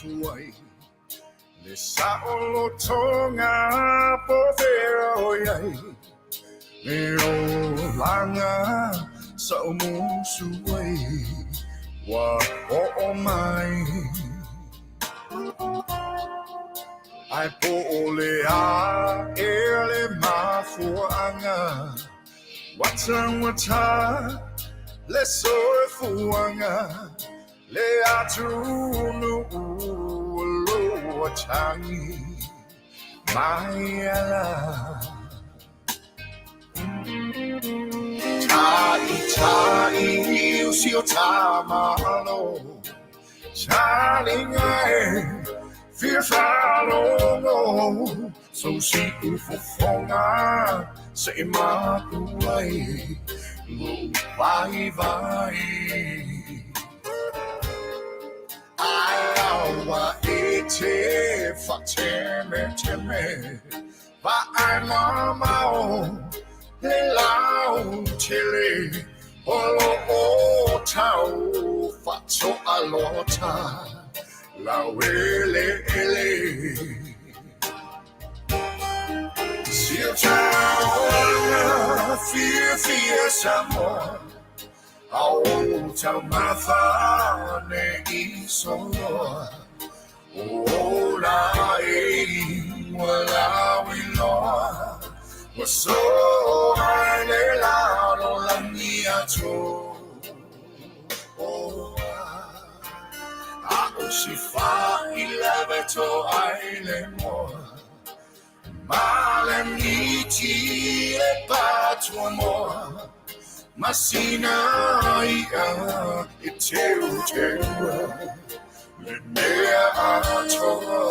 mafuai Le saʻolotoga po fea o i ai Le olaga sa ou musu ai Ua oo mai Ae po o le a ea le mafuaaga Ua taugata le soifuaga Le atunuu o lo o atagi mai ala Ta'ita'i o si o ta Malo Talinga e fia faalogo Sou siufofoga se i mapu ai lou vaivai Ae aua e te faatemeteme Vaai mamao le lautele O lo o tau faatoa lo ta laueleele Si o ta olaga fiafia Samoa A o taumafa ne i soloa Ua ola e ua lauiloa Ua soa i le lalolagi atoa A o se failave toa i le moa Ma le miti le patuamoa Ma sina i'a e teuteua Le mea atoa.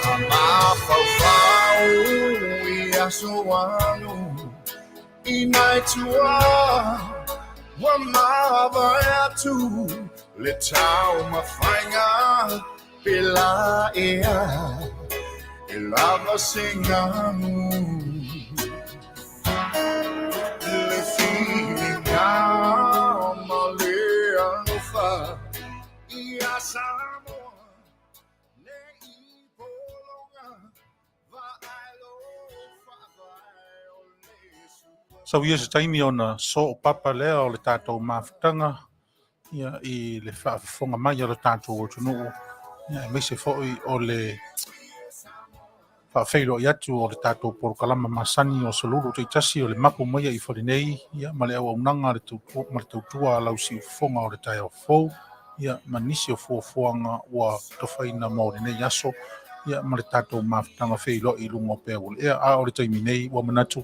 A mafaufau i aso alu i nai tua ua mavae atu le taumafaiga pēlā ea e lava se ganu Le filiga ma le alofa ia Samoa ne i pologa vaai lo faavae o le sua. Sau ia se taimi ona soopapa lea o le tatou mafutaga ia i le faafofoga mai a lo tatou atunuu, ia aemaise foi o le faafeiloai atu o le tatou polokalama masani o Salulu Taitasi o le mapu mai i fale nei, ia ma le auaunaga a le tautua, ma le tautua a lau siufofoga o le taeao fou, ia ma nisi o fuafuaga ua tofaina mo lenei aso, ia ma le tatou mafutaga feiloai i luga o pea ua lea. A o le taimi nei ua manatu,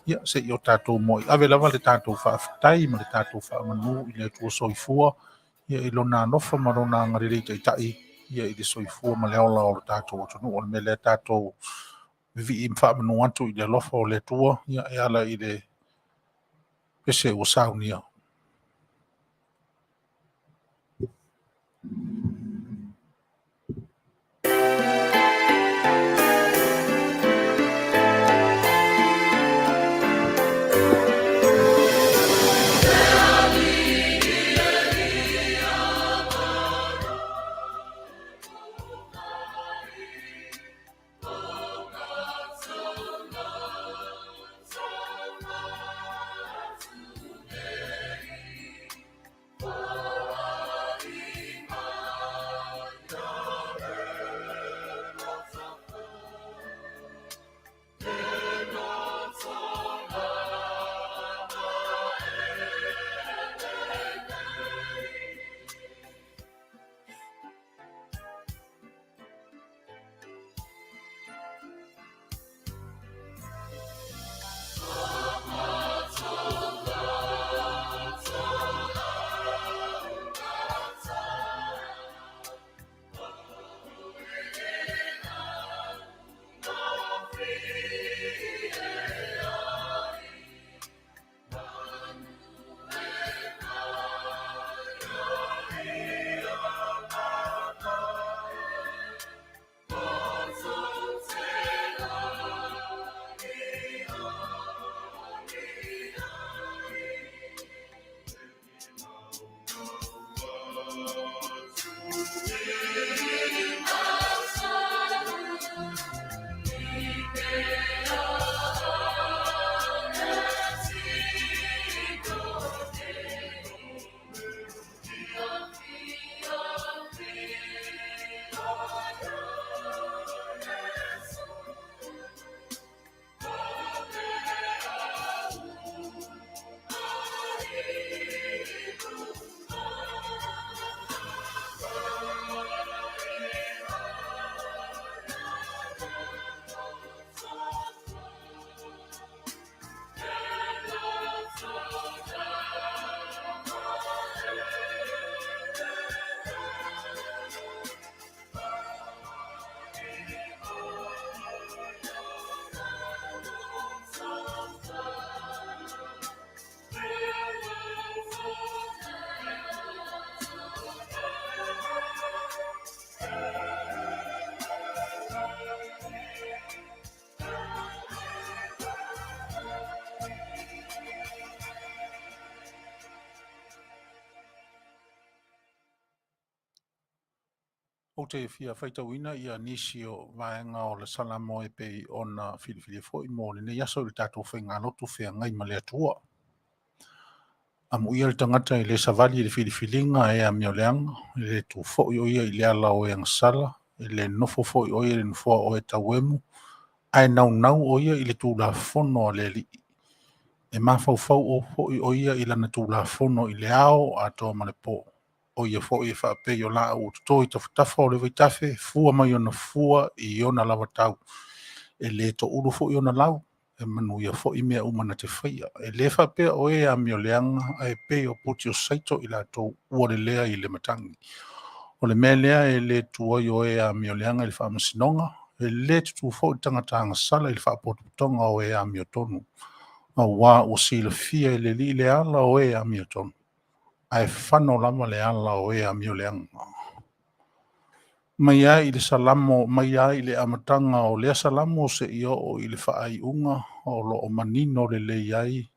ia se i o tatou moai ave lava le tatou faafetai ma le tatou faamanu i le Atua soifua, ia i lona alofa ma lona agalelei taitai, ia i le soifua ma le ola o lo tatou atunuu. O le mea lea tatou vivii ma faamanu atu i le alofa o le Atua, ia e ala i le pese ua saunia. Ou te fia faitauina ia nisi o vaega o le Salamo e pei ona filifilia foi mo lenei aso i le tatou faigalotu feagai ma le Atua. Amuia le tagata e le savali i le filifiliga a e amioleaga, e le tu foi o ia i le ala o e agasala, e le nofo foi o ia i le nofoa o e tauemu, ae naunau o ia i le Tulafono a le Alii. E mafaufau foi o ia i lana Tulafono i le ao atoa ma le po. O ia foi e faapei o laau ua toto i tafatafa o le vaitafe, fua mai ona fua i ona lava tau. E le toulu foi ona lau, e manuia foi mea uma na te faia. E le faapea o e amioleaga, ae pei o puti o saito i latou ua lelea i le matagi. O le mea lea e le tu ai o e amioleaga i le faamasinoga, e le tutū foi le tagata agasala i le faapotopotoga o e amiotonu. Auā ua silafia e le Alii le ala o e amiotonu, ae fano lava le ala o e amioleaga. Mai lava i le Salamo, mai lava i le amataga o lea Salamo seia oo i le faaiuga o lo o manino lelei ai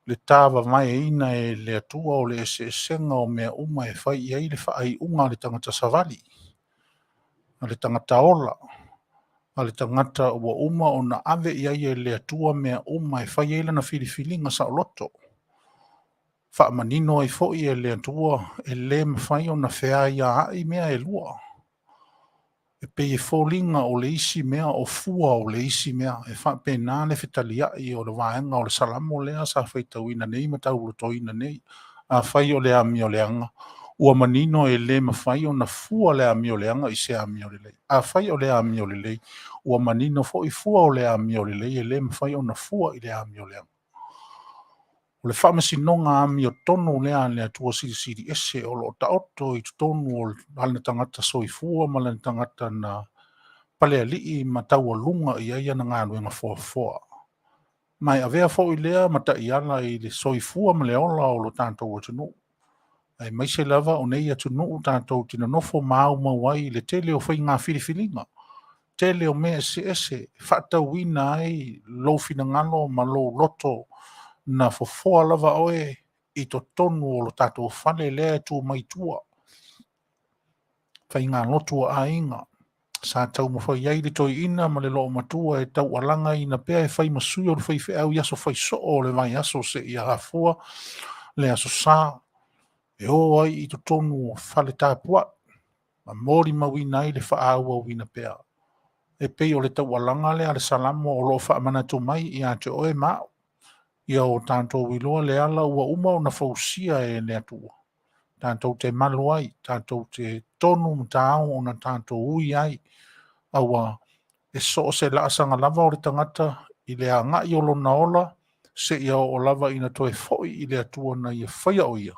le tavavaeina e le Atua o le eseesega o mea uma e fai i ai le faaiuga a le tagata savali, a le tagata ola, a le tagata ua uma ona ave i ai e le Atua mea uma e fai ai lana filifiliga saoloto. Faamanino ai foi e le Atua e le mafai ona feaiaai mea e lua. E pei e foliga o le isi mea o fua o le isi mea. E faapena le fetaliai o le vaega o le Salamo lea sa faitauina nei ma taulotoina nei. Afai o le amioleaga, ua manino e le mafai ona fua le amioleaga i se amio lelei. Afai o le amio lelei, ua manino foi fua o le amio lelei e le mafai ona fua i le amioleaga. O le faamasinoga amiotonu lea a le Atua Silisili Ese o lo o taoto i totonu o lana tagata soifua ma lana tagata na palealii ma taualuga i ai ana galuega foafoa. Ma e avea foi lea ma taiala i le soifua ma le ola o lo tatou atunuu, aemaise lava o nei atunuu tatou te nonofo ma aumau ai i le tele o faiga filifiliga, tele o mea eseese faatauina ai lou finagalo ma lou loto na fofoa lava oe i totonu o lo tatou fale lea e tu mai tua, faigalotu a aiga. Sa taumafai ai le toeaina ma le loomatua e taualagaina pea e fai ma sui o le faifeau i aso fai soo o le vaiaso seia afua le Aso Sa, e o ai i totonu o fale tapuai ma molimauina ai le faaauauina pea. E pei o le taualaga lea a le Salamo o lo o faamanatu mai ia te oe ma au, ia o tatou iloa le ala ua uma ona fausia e le Atua, tatou te malu ai, tatou te tonu ma taao ona tatou ui ai, aua e so o se laasaga lava o le tagata i le agai o lona ola, seia oo lava ina toe foi i le Atua na ia faia o ia,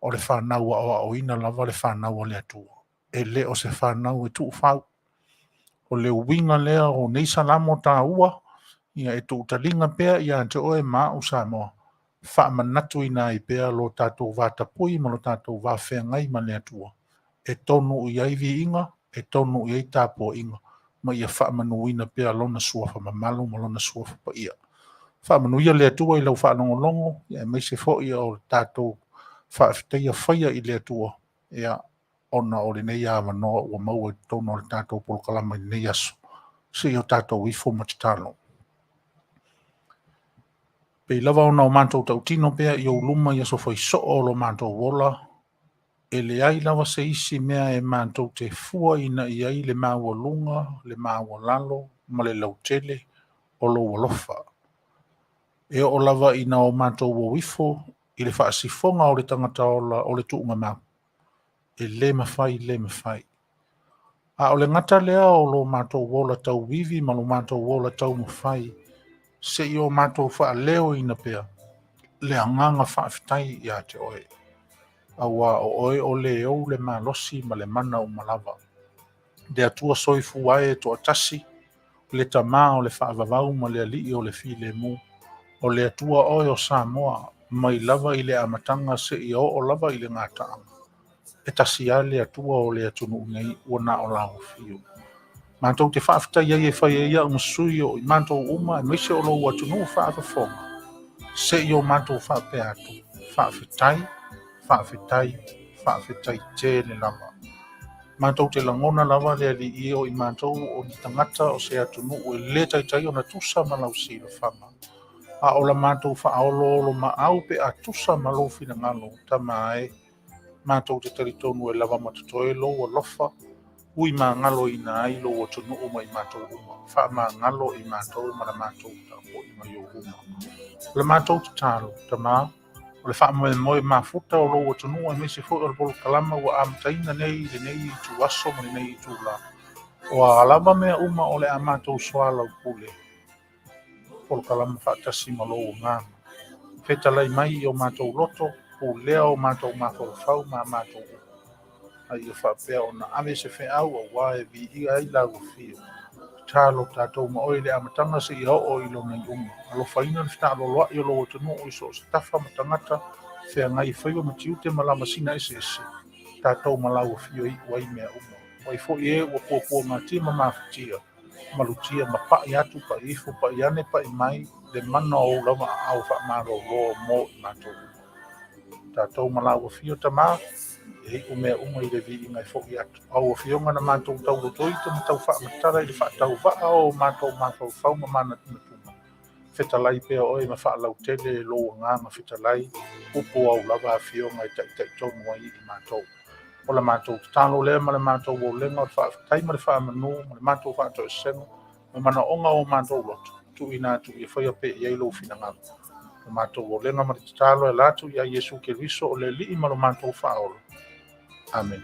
o le fanau aoaoina lava le fanau a le Atua. E le o se fanau e tuufau. O le uiga lea o nei Salamo taua, ia e tuutaliga pea ia te oe ma au Samoa, faamanatuina ai pea lo tatou vatapui ma lo tatou vafeagai ma le Atua, e tonu i ai viiga, e tonu i ai tapuaiga, ma ia faamanuina pea lona suafa mamalu ma lona suafa paia. Faamanuia le Atua i lau faalogologo, aemaise foi o le tatou faafetaia faia i le Atua, ia, ona o lenei avanoa ua maua i totonu o le tatou polokalama i lenei aso. Se i o tatou ifo ma tatalo. Pei lava ona o matou tautino pea i ou luma i aso fai soo o lo matou ola, E leai lava se isi mea e matou te fuaina i ai le maualuga, le maualalo ma le lautele o lou alofa. E oo lava ina o matou o ifo i le faasifoga o le tagata ola o le tuugamau, e lē mafai lē mafai. A o le gata lea o lo matou ola tauivi ma lo matou ola taumafai, seia o matou faaleoina pea le agaga faafetai ia te oe. Auā o oe o le ou le malosi ma le mana uma lava. Le Atua soifua e toatasi, le Tamā o le faavavau ma le Alii o le filemu, o le Atua oe o Samoa, mai lava i le amataga seia oo lava i le gataaga. E tasi lava le Atua o le atunuu nei, ua na o lau afio. Matou te faafetai ai e fai ai au ma sui o i matou uma aemaise o lou atunuu faafofoga, se i o matou faapea atu, faafetai, faafetai, faafetai tele lava. Matou te lagona lava le Alii e o i matou o ni tagata o se atunuu e lē taitai ona tusa ma lau silafaga. A o la matou faaoloolomaau pe a tusa ma lou finagalo, Tama e, matou te talitonu e lava ma totoe lou alofa, ui magaloina ai lou atunuu ma i matou uma. Faamagalo i matou ma la matou tapuaiga i ou luma. O le matou tatalo, Tama, o le faamoemoe mafuta o lou atunuu aemaise foi o le polokalama ua amataina nei i lenei ituaso ma lenei itulā. O a lava mea uma o le a matou soalaupule, polokalama faatasi ma lou agaga. Fetalai mai i o matou loto, pulea o matou mafaufau ma a matou upu. A ia faapea ona ave se feau auā e viia ai lau afio. Tatalo tatou ma oe i le amataga seia oo i lona iuga. Alofaina le fetaaloloai o lou atunuu i so o se tafa ma tagata, feagai i faiva ma tiute ma lamasina eseese, tatou ma lau afio e iu ai mea uma. O ai foi e ua puapuagatia ma mafatia, malutia ma pai atu, pai ifo, pai ane, pai mai, le mana o ou lava aao faamalōlō mo i matou uma. Tatou ma lau afio, Tamā, e iu mea uma i le viiga e fo'i atu. Au afioga na matou taulotoita ma taufaamatala i le faatauvaa o matou mafaufau ma manatunatuga, fetalai pea oe ma faalautele lou agaga fetalai, upu o au lava afioga e taitaitonu ai i matou. O la matou tatalo lea ma le matou olega o le faafetai ma le faamanu ma le matou faatoesega ma manaoga o matou loto, tuuina atu ia faia pea i ai lou finagalo. O matou olega ma le tatalo e ala atu ia Iesu Keriso o le Alii ma lo matou Faaola. Amene.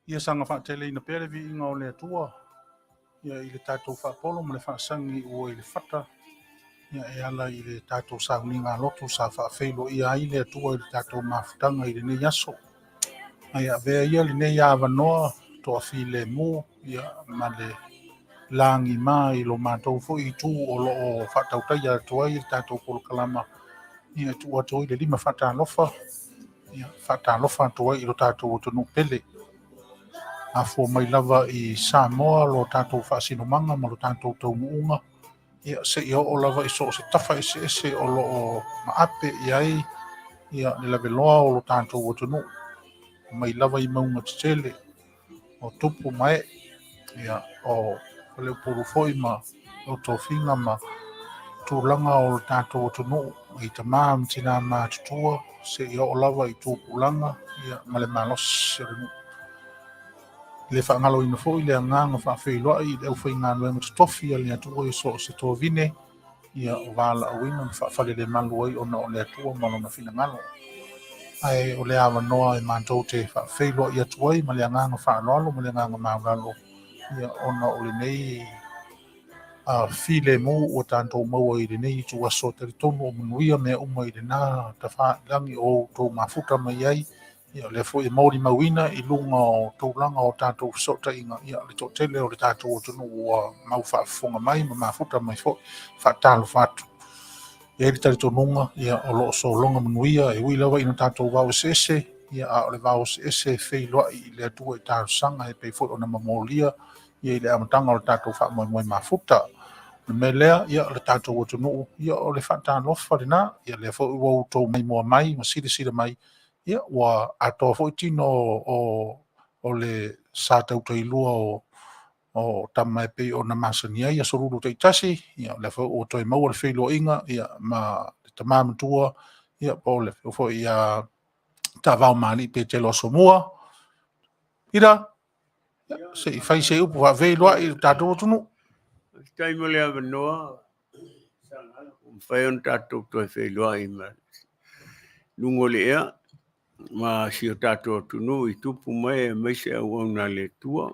Ia saga faateleina pea le viiga o le Atua ia i le tatou faapolo ma le faasagi ua i le fata ia e ala i le tatou sauniga loto sa faafeiloaia ai le Atua i le tatou mafutaga i lenei aso. Ae avea ia lenei avanoa toafilemu ia ma le lagima i lo matou foi itu o lo o faatautaia atu ai le tatou polokalama ia e tuu atu ai le lima faatalofa ia faatalofa atu ai i lo tatou atunuu pele. Afua mai lava i Samoa lo tatou faasinomaga ma lo tatou taunuuga, ia seia oo lava i so o se tafa eseese o lo o maape i ai ia le laveloa o lo tatou atunuu, mai lava i mauga tetele o tupu ma ee, ia, o faleupolu foi ma o tofiga ma tulaga o le tatou atunuu i tama ma tina matutua seia oo lava i tupulaga ia, ma le malosi o le nuu. E le faagaloina foi le agaga faafeiloai i le aufaigaluega totofi a le Atua i so o se tovine ia o valaauina ma faafalelemalu ai ona o le Atua ma lona finagalo. Ae o le avanoa e matou te faafeiloai atu ai ma le agaga faaaloalo ma le agaga maualalo ia ona o lenei filemu ua tatou maua i lenei ituaso. E talitonu o manuia mea uma i lena tafailagi o outou mafuta mai ai. Ia, o lea foi e molimauina i luga o tulaga o tatou fesootaiga, ia, le toatele o le tatou atunuu ua mau faafofoga mai ma mafuta mai foi. Faatalofa atu. E i ai le talitonuga, ia, o lo o sologa manuia, e ui lava ina tatou vao eseese, ia, a o le vao eseese e feiloai i le Atua i talosaga e pei foi ona momolia ia i le amataga o le tatou faamoemoe mafuta. O le mea lea, ia, o le tatou atunuu, ia, o le faatalofa lena. Ia, lea foi ua outou maimoa mai ma silasila mai, ia, ua atoa foi tino o le sa tautailua o tama e pei ona masani ai aso lulu taitasi. Ia, o lea foi ua toe maua le feiloaiga, ia, ma le tama matua, ia, po o le foi ia Taavao ma Alii Petelo Asomua. Ida, ia, se i fai se upu faafeiloai i le tatou atunuu. Faafetai mo le avanoa, ua mafai ona tatou toe feiloai ma luga o le ea ma si o tatou atunuu i tupu ma ee aemaise auauna a le Atua.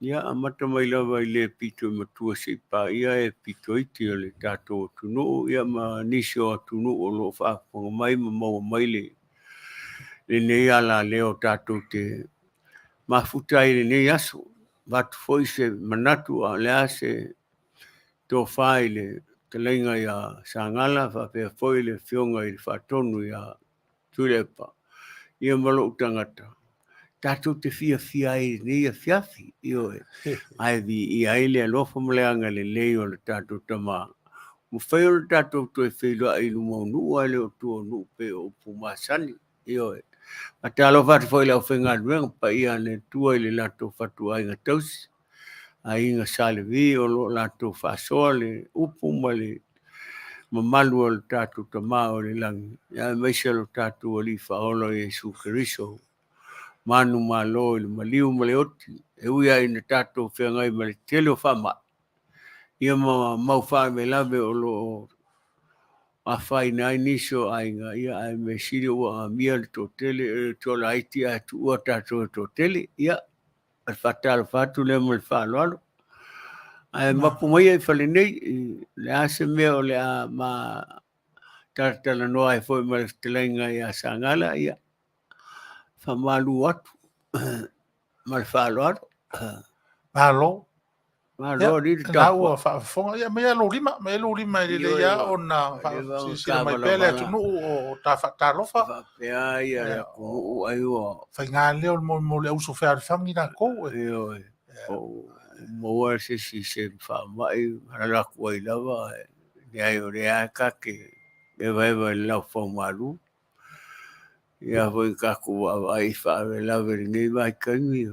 Ia, amata mai lava i le pito i matua seia paia e pito iti o le tatou atunuu, ia ma nisi o atunuu o lo o faafofoga mai ma maua mai lenei alaleo tatou te mafuta ai i lenei aso. Avatu foi se manatu a o le a se tofa i le fetalaiga ia Sagala faapea foi le afioga i le Faatonu ia Tuilaepa, ia ma lou tagata, tatou te fiafia ai i lenei afiafi, ioe, ae viia ai le alofa ma le agalelei o le tatou Tama. Ua mafai ona tatou toe feiloai i luma o nuu ae le o tua o nuu pei o upu masani, ioe. Faatalofa atu foi i le aufaigaluega paia a le Atua i le latou fatuaiga tausi, aiga Sa Levi o lo o latou faasoa le upu ma le mamalu o le tatou Tama o i le lagi, aemaise lo tatou Alii Faaola o Iesu Keriso, manumalo i le maliu ma le oti, e ui lava ina tatou feagai ma le tele o faamai, ia ma mau faalavelave o lo o afaina ai nisi o aiga, ia ae mea sili ua amia le toatele, le toalaiti ae tuua tatou e toatele. Ia, o le faatalofa atu lea ma le faaaloalo. Ae mapu mai i fale nei, le a se mea o le a ma talatalanoa ai foi ma le fetalaiga ia Sagala, ia, faamalu atu ma le faaaloalo. Malo. Malo Ia, alii le na tapuai. ua faafofoga. Ia, aumai lou lima, aumai lou lima e lelei lava ona faasilasila mai pea le atunuu o ta faatalofa. Faapea ia le atunuu ai ua Faiga lea o le mo le auso fealofani lakou. Ioe, o maua se isi se faamai alala atu ai lava, leai o lea lava ta te evaeva i le laufau malu. Ia foi tatou vaavaai i faalavelave i lenei vaitaimi,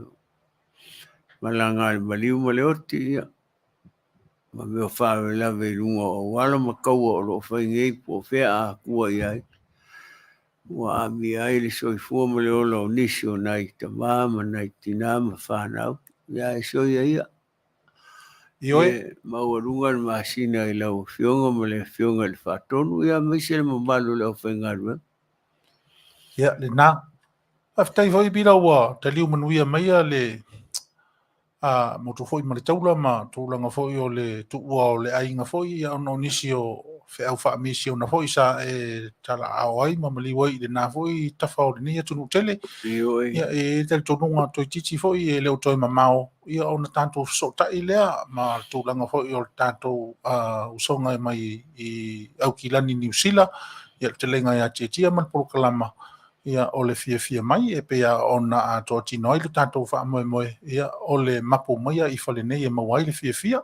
malaga a le maliu ma le oti, ia, ma mea o faalavelave i luga o auala ma taua o lo o fai nei po o fea a tua i ai, ua amia ai le soifua ma le ola o nisi o nai tama ma nai tina ma fanau. Ia ae soia ia. Ioe. E maualuga le masina i lau Afioga ma le Afioga i le Faatonu, ia aemaise le mamalu o le aufaigaluega. Ia, lena. Faafetai foi Pila ua taliu manuia maia le motu foi ma le taula ma tulaga foi o le tuua o le aiga foi ia ona o nisi o feau faamisiona foi sa e talaao ai ma maliu ai i lena foi tafa o lenei atunuu tele. Ia e i ai le talitonuga toeitiiti foi e le o toe mamao ia ona tatou fesootai lea ma le tulaga foi o le tatou usoga mai i Aukilani Niu Sila, ia le fetalaiga ia Tiatia ma le polokalama ia o le fiafia mai e pei lava ona atoa tino ai le tatou faamoemoe, ia o le mapu maia i fale nei e maua ai le fiafia.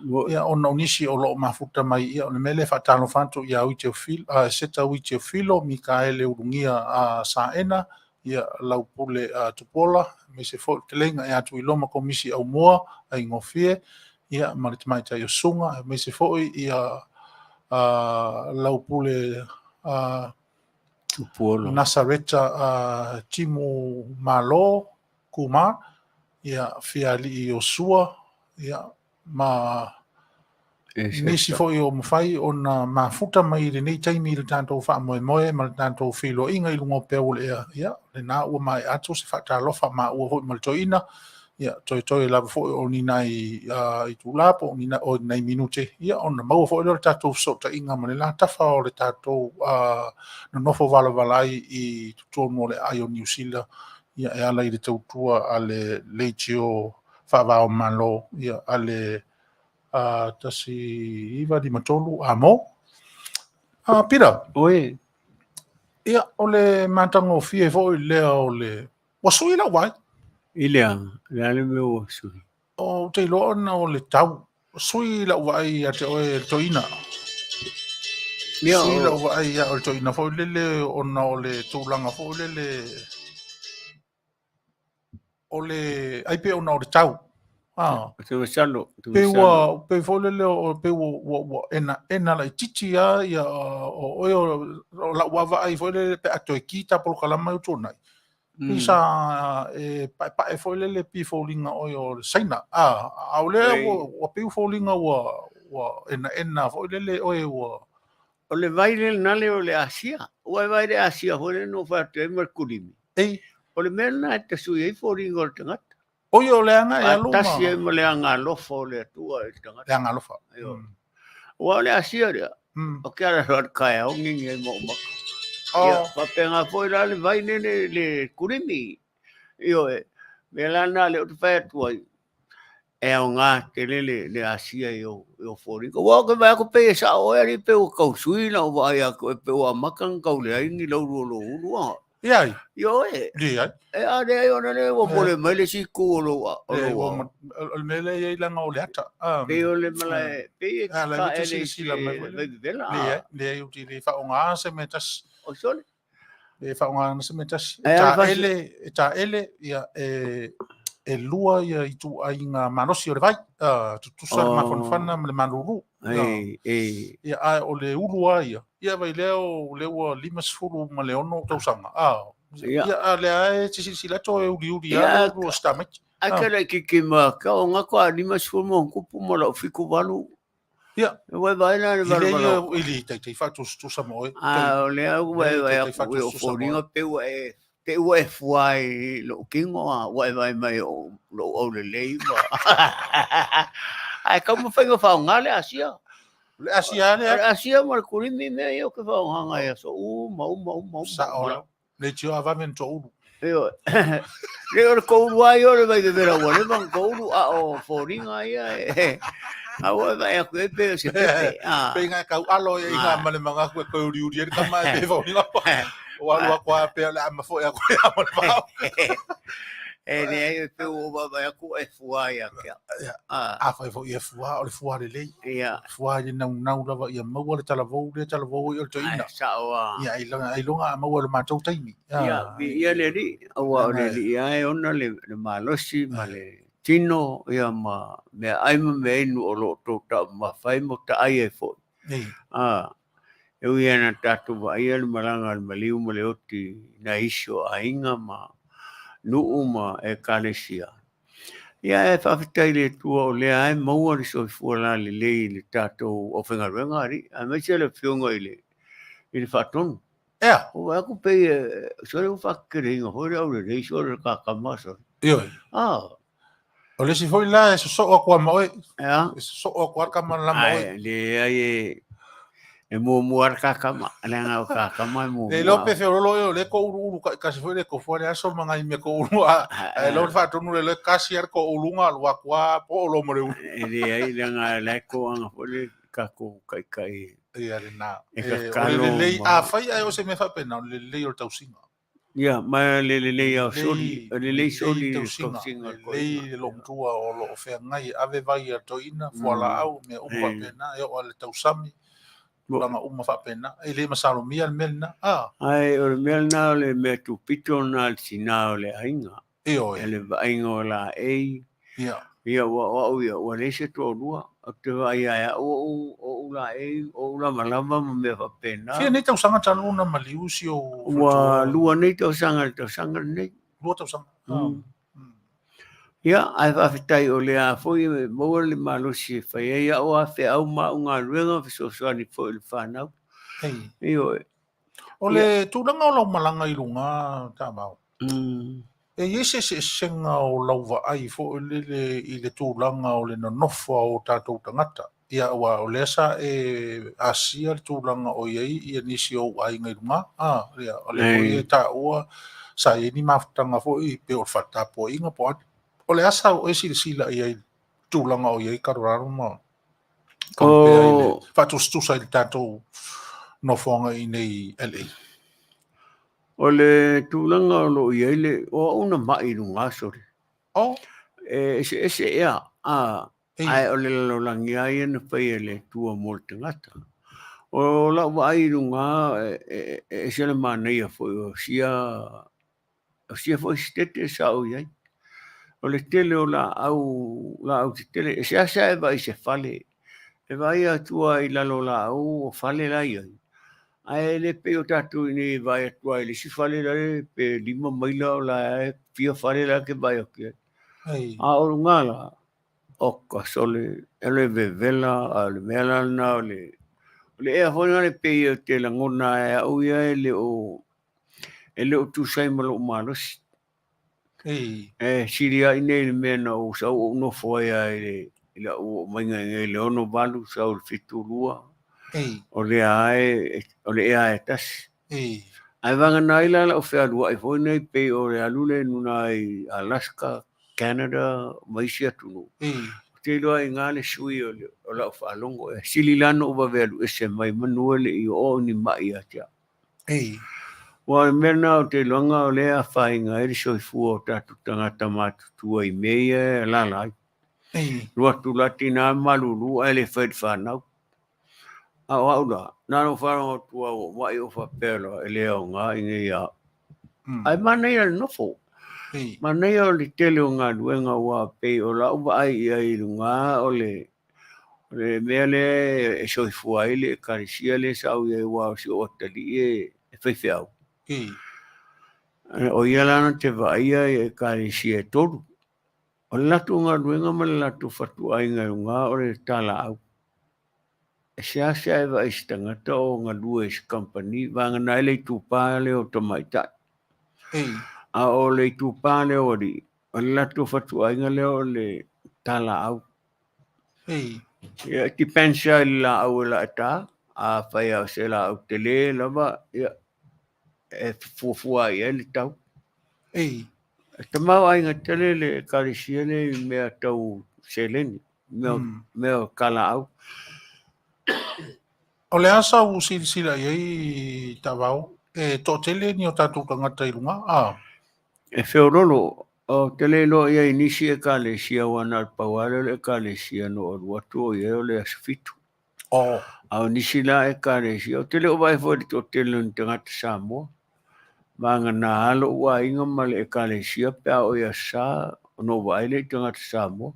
Ia ona o nisi o lo o mafuta mai, ia o le mea lea e faatalofa atu ia Ui Teofilo, Seta Ui Teofilo, Mikaele Ulugia a Saena, ia Laupule Tupuola, aemaise foi le fetalaiga ia Tuiloma Komisi Aumua Aigofie, ia ma le tamaitai o Suga, aemaise foi ia Laupule Tupuola. Nasareta Timu Malo Kumar, ia Fialii Iosua, ia ma nisi foi o mafai ona mafuta mai i lenei taimi i le tatou faamoemoe ma le tatou feiloaiga i luga o peau o le ea, ia lena ua maea atu se faatalofa maua foi ma le toeaina, ia toetoe lava foi o ni nai itula po o ni nai minute, ia ona maua foi lea o le tatou fesootaiga ma le la tafa o le tatou nonofo valavala ai i totonu o le aai o Niu Sila, ia e ala i le tautua a le leitio faava o Malo, ia a le 1953 Amo. Peter. Oi. Ia, o le matagofie foi lea o le Ua sui lau vaai. I le a? Le a le mea ua sui? Ou te iloa ona o le tau. Sui lau vaai ia te oe le toeaina. Ia, Sui lau vaai ia oe le toeaina foi lele ona o le tulaga foi lele o le ai pei ona o le tau. Ah. Te masalo, te Pei ua pei foi lele o pei ua ua ua enaena laitiiti lava ia o oe o lau vaavaai foi lele pe a toe ki ta polokalama i utuanai. Pei sa e paepae foi lele pei e foliga oe o le Saina. Ah, a o lea ua ua pei ua foliga ua ua enaena foi lele oe ua O le vai lena le o le Asia. Ua e vaai i le Asia foi lea na ou fai atu ai ma le kulimi. Ei. O le mea lena e tasui ai foliga o le tagata. O ia o le aga e alu ma. Faatasi ai ma le agaalofa o le Atua i le tagata. Le agaalofa. Aua o le Asia lea, o ke ala loa le taeao gigi ai ma ou maka. Ia, faapena foi la le vai lele le kulimi. Ioe, mea la lena lea ou te fai atu ai, e aoga tele le asia i ou foliga. Aua ou te vaai atu pei e sao oe alii pei ua tau sui lau vaai atu e pei ua amata ona tau leai ni laulu o lou ulu a. Leai. Ioe. Leai. E a leai ona lea ua pole mai le isi itu o lou o lou ao. O le mea lea e i ai leaga o le ata. Pei o le malae, pei e taele i se vaivevela. Leai, leai ou te le faaaogaina se mea e tasi. O sole. E faaaogaina se mea tasi. E taele, e taele, ia, e lua ia ituaiga malosi o le vai, tutusa le mafanafana ma le malulu. Ia, ae o le ulu lava ia, ia vaai lea o lea ua 56 tausaga, ia, a o lea e te silasila atu e uliuli lava le ulu o si tamaiti. Ae ke laitiiti ma ka o nga toa 50 ma ono ma lau 78. Ia. Ua e vaai la le valavala. I le taitai faatusatusa ma oe. A o lea ua e vaai atu i ou foliga pei ua e te i ua e fua i lou tino a ua e vaai mai i lou aulelei ma ae taumafai ona faaaoga le Asia. O le Asia lea. O le Asia ma le kulimi mea ia ou te faaaogaina i aso uma uma uma uma. Sao lava. Leitioa vave na toulu. Ioe. Le o le toulu lava ia o le vaivevela ua leva ona toulu, a o foliga ia e a ua e vaai atu ai pei o se pepe. Pei na e tau alo ia ina ma le manatu e toe uliuli ai le tama e pei foliga. Ua alu atu lava pea o le a mafoe atu ia ma le vao. E leai, e pei ua ou vaavaai atu ua e fua ia te au. Afai foi e fua, o le fua lelei. Ia. Fua i le naunau lava ia maua le talavou lea talavou ai o le toeaina. Ai, sao lava. Ia, ailoga a maua i lo matou taimi. Ia, viia le Alii, aua o le Alii lava e ona le malosi ma le tino, ia ma meaai ma meainu o lo o outou taumamafa ai ma taai ai foi. E ui lava ina tatou vaaia le malaga a le maliu ma le oti i nai isi o aiga ma nuu ma ekalesia, ia e faafetai i le Atua o lea lava e maua le soifua lalelei i le tatou aufaigaluega alii, aemaise le Afioga i le Faatonu. Ea. Ua vaai atu pei e sole ua faakekeleina foi le aulelei sole le kakama sole. Ioe. Ah. O le isi foi la e sosoo atu lava ma oe. Ea. E sosoo atu lava le tama le ma oe. Ai, leai e e muamua le kakama, leaga o kakama e muamua. Le iloa pe feololo oe o lea e touluulu taitasi foi le tofu le aso ma nai mea toulu a ae iloa le faatonu le iloa e tasi lava le touluga alu atu lava po o loa ma le ulu. E leai leaga la e toaga foi le tatou taitai Ia lena. E O le tatalo lelei, ma- afai ae o se mea faapena, o le lelei o le tausiga. Ia, ma le lelei o soli, o lelei soli i le tausiga, tausiga o le lelei toeaina. le loomatua o lo o feagai e ave vai a le toeaina, fualaau, mea uma faapena, e oo lava i le tausami, tulaga uma faapena. E le masalomia le mea lena. Ah. Ae o le mea lena o le mea tupito lena a le tina o le aiga. Ioe. E le vaaiga o laei. Ia. Ia, ua o au ia, ua leai se toalua. Ou te vaai ia au ou, ou laei, ou lavalava ma mea faapena. Fia nei tausaga talu ona maliu si ou Ua lua nei tausaga i le tausaga lenei. Lua tausaga. Ia, ae faafetai o lea foi e maua le malosi e fai ai au a feau ma au galuega fesoasoani foi i le fanau. Ei. Ioe. O le tulaga o lau malaga i luga, Tamau, e i ai se eseesega o lau vaai foi lele i le tulaga o le nonofo a o tatou tagata? Ia, aua o lea sa e asia le tulaga o i ai ia nisi o ou aiga i luga, a, ia, o lea foi e taua sa i ai ni mafutaga foi pei o le faletapuaiga po o a. O le a sa e silasila i ai i le tulaga o i ai Colorado ma compare i le faatusatusa i le tatou nofoaga i inei LA? O le tulaga o lo o i ai le, o au na mai i luga sole. Oh. E eseese ea, a, ae o le lalolagi lava ia na fai e le Atua mo le tagata. O lau vaai i luga, e ese le manaia foi o sia, o sia foi setete sa ou i ai. O le tele o laau, laau tetele, e seasea e vaai i se fale, e vaai atu lava i lalo o laau o fale la e i ai, ae le pei o tatou i inei e vaai atu lava i le isi fale la e pe 5 maila o la e fia fale la e vaai atu i ai. A o luga la, oka sole, e le vevela, a o le mea la lena o le, o le ea foi lena le pei ou te lagona ai au ia e le o, e le o tusa ai ma lou malosi. E sili ai nei le mea na ou sau ou nofo ai lava i le i lau oo maiga i inei i le 68 sau i le 72, o lea lava e, o le ea lava e tasi. Ae vagana ai la lau fealuai foi nei pei o le alu lea i luna i Alaska, Canada ma isi atunuu. Ou te iloa i ina le sui o, o lau faalogo. E sili la ona ou vave alu ese mai manu e le i oo ni mai ia te au. Aua o le mea lena ou te iloaga o lea e afaina ai le soifua o tatou tagata matutua i mea ia e alaala ai. Alu atu la tina malulu ae le fai i le fanau. A o au la, na ona ou faalogo atu lava ua ma'i ou faapea loa e le aoga i inei ia au. Ae manaia le nofo. Manaia o le tele o galuega aua pei o lau vaai i ai i luga o le O le mea lea e soifua ai le ekalesia lea sa ou i ai aua o si ou atalii e faifeau. O ia la na te vaaia i ekalesia e tolu. O le latou galuega ma le latou fatuaiga i luga o le talaau. E seasea e vaai i se tagata o galue i se kamupani, vagana ai le itupa lea o tamaitai. A o le itupa lea o alii, o le latou fatuaiga lea o le talaau. Ia, it depends lava i le laau e laeta. Afai lava o se laau tele lava, ia, e fuafua i ai le tau. E tamaoaiga tele le ekalesia lea i mea tau seleni, mea, mea o talaau. O le a sau silasila i ai Taavao, e toatele ni o tatou tagata i luga, a? E feololo, Ou te le iloa i ai i nisi ekalesia aua na o le pau lava lea o le ekalesia na ou alu atu o i ai o le Aso Fitu. A o nisi la ekalesia, ou te le o vaai foi i le toatele o ni tagata Samoa. Vagana lava lou aiga ma le ekalesia pe a oo i Aso Sa ona ou vaai lea i tagata Samoa.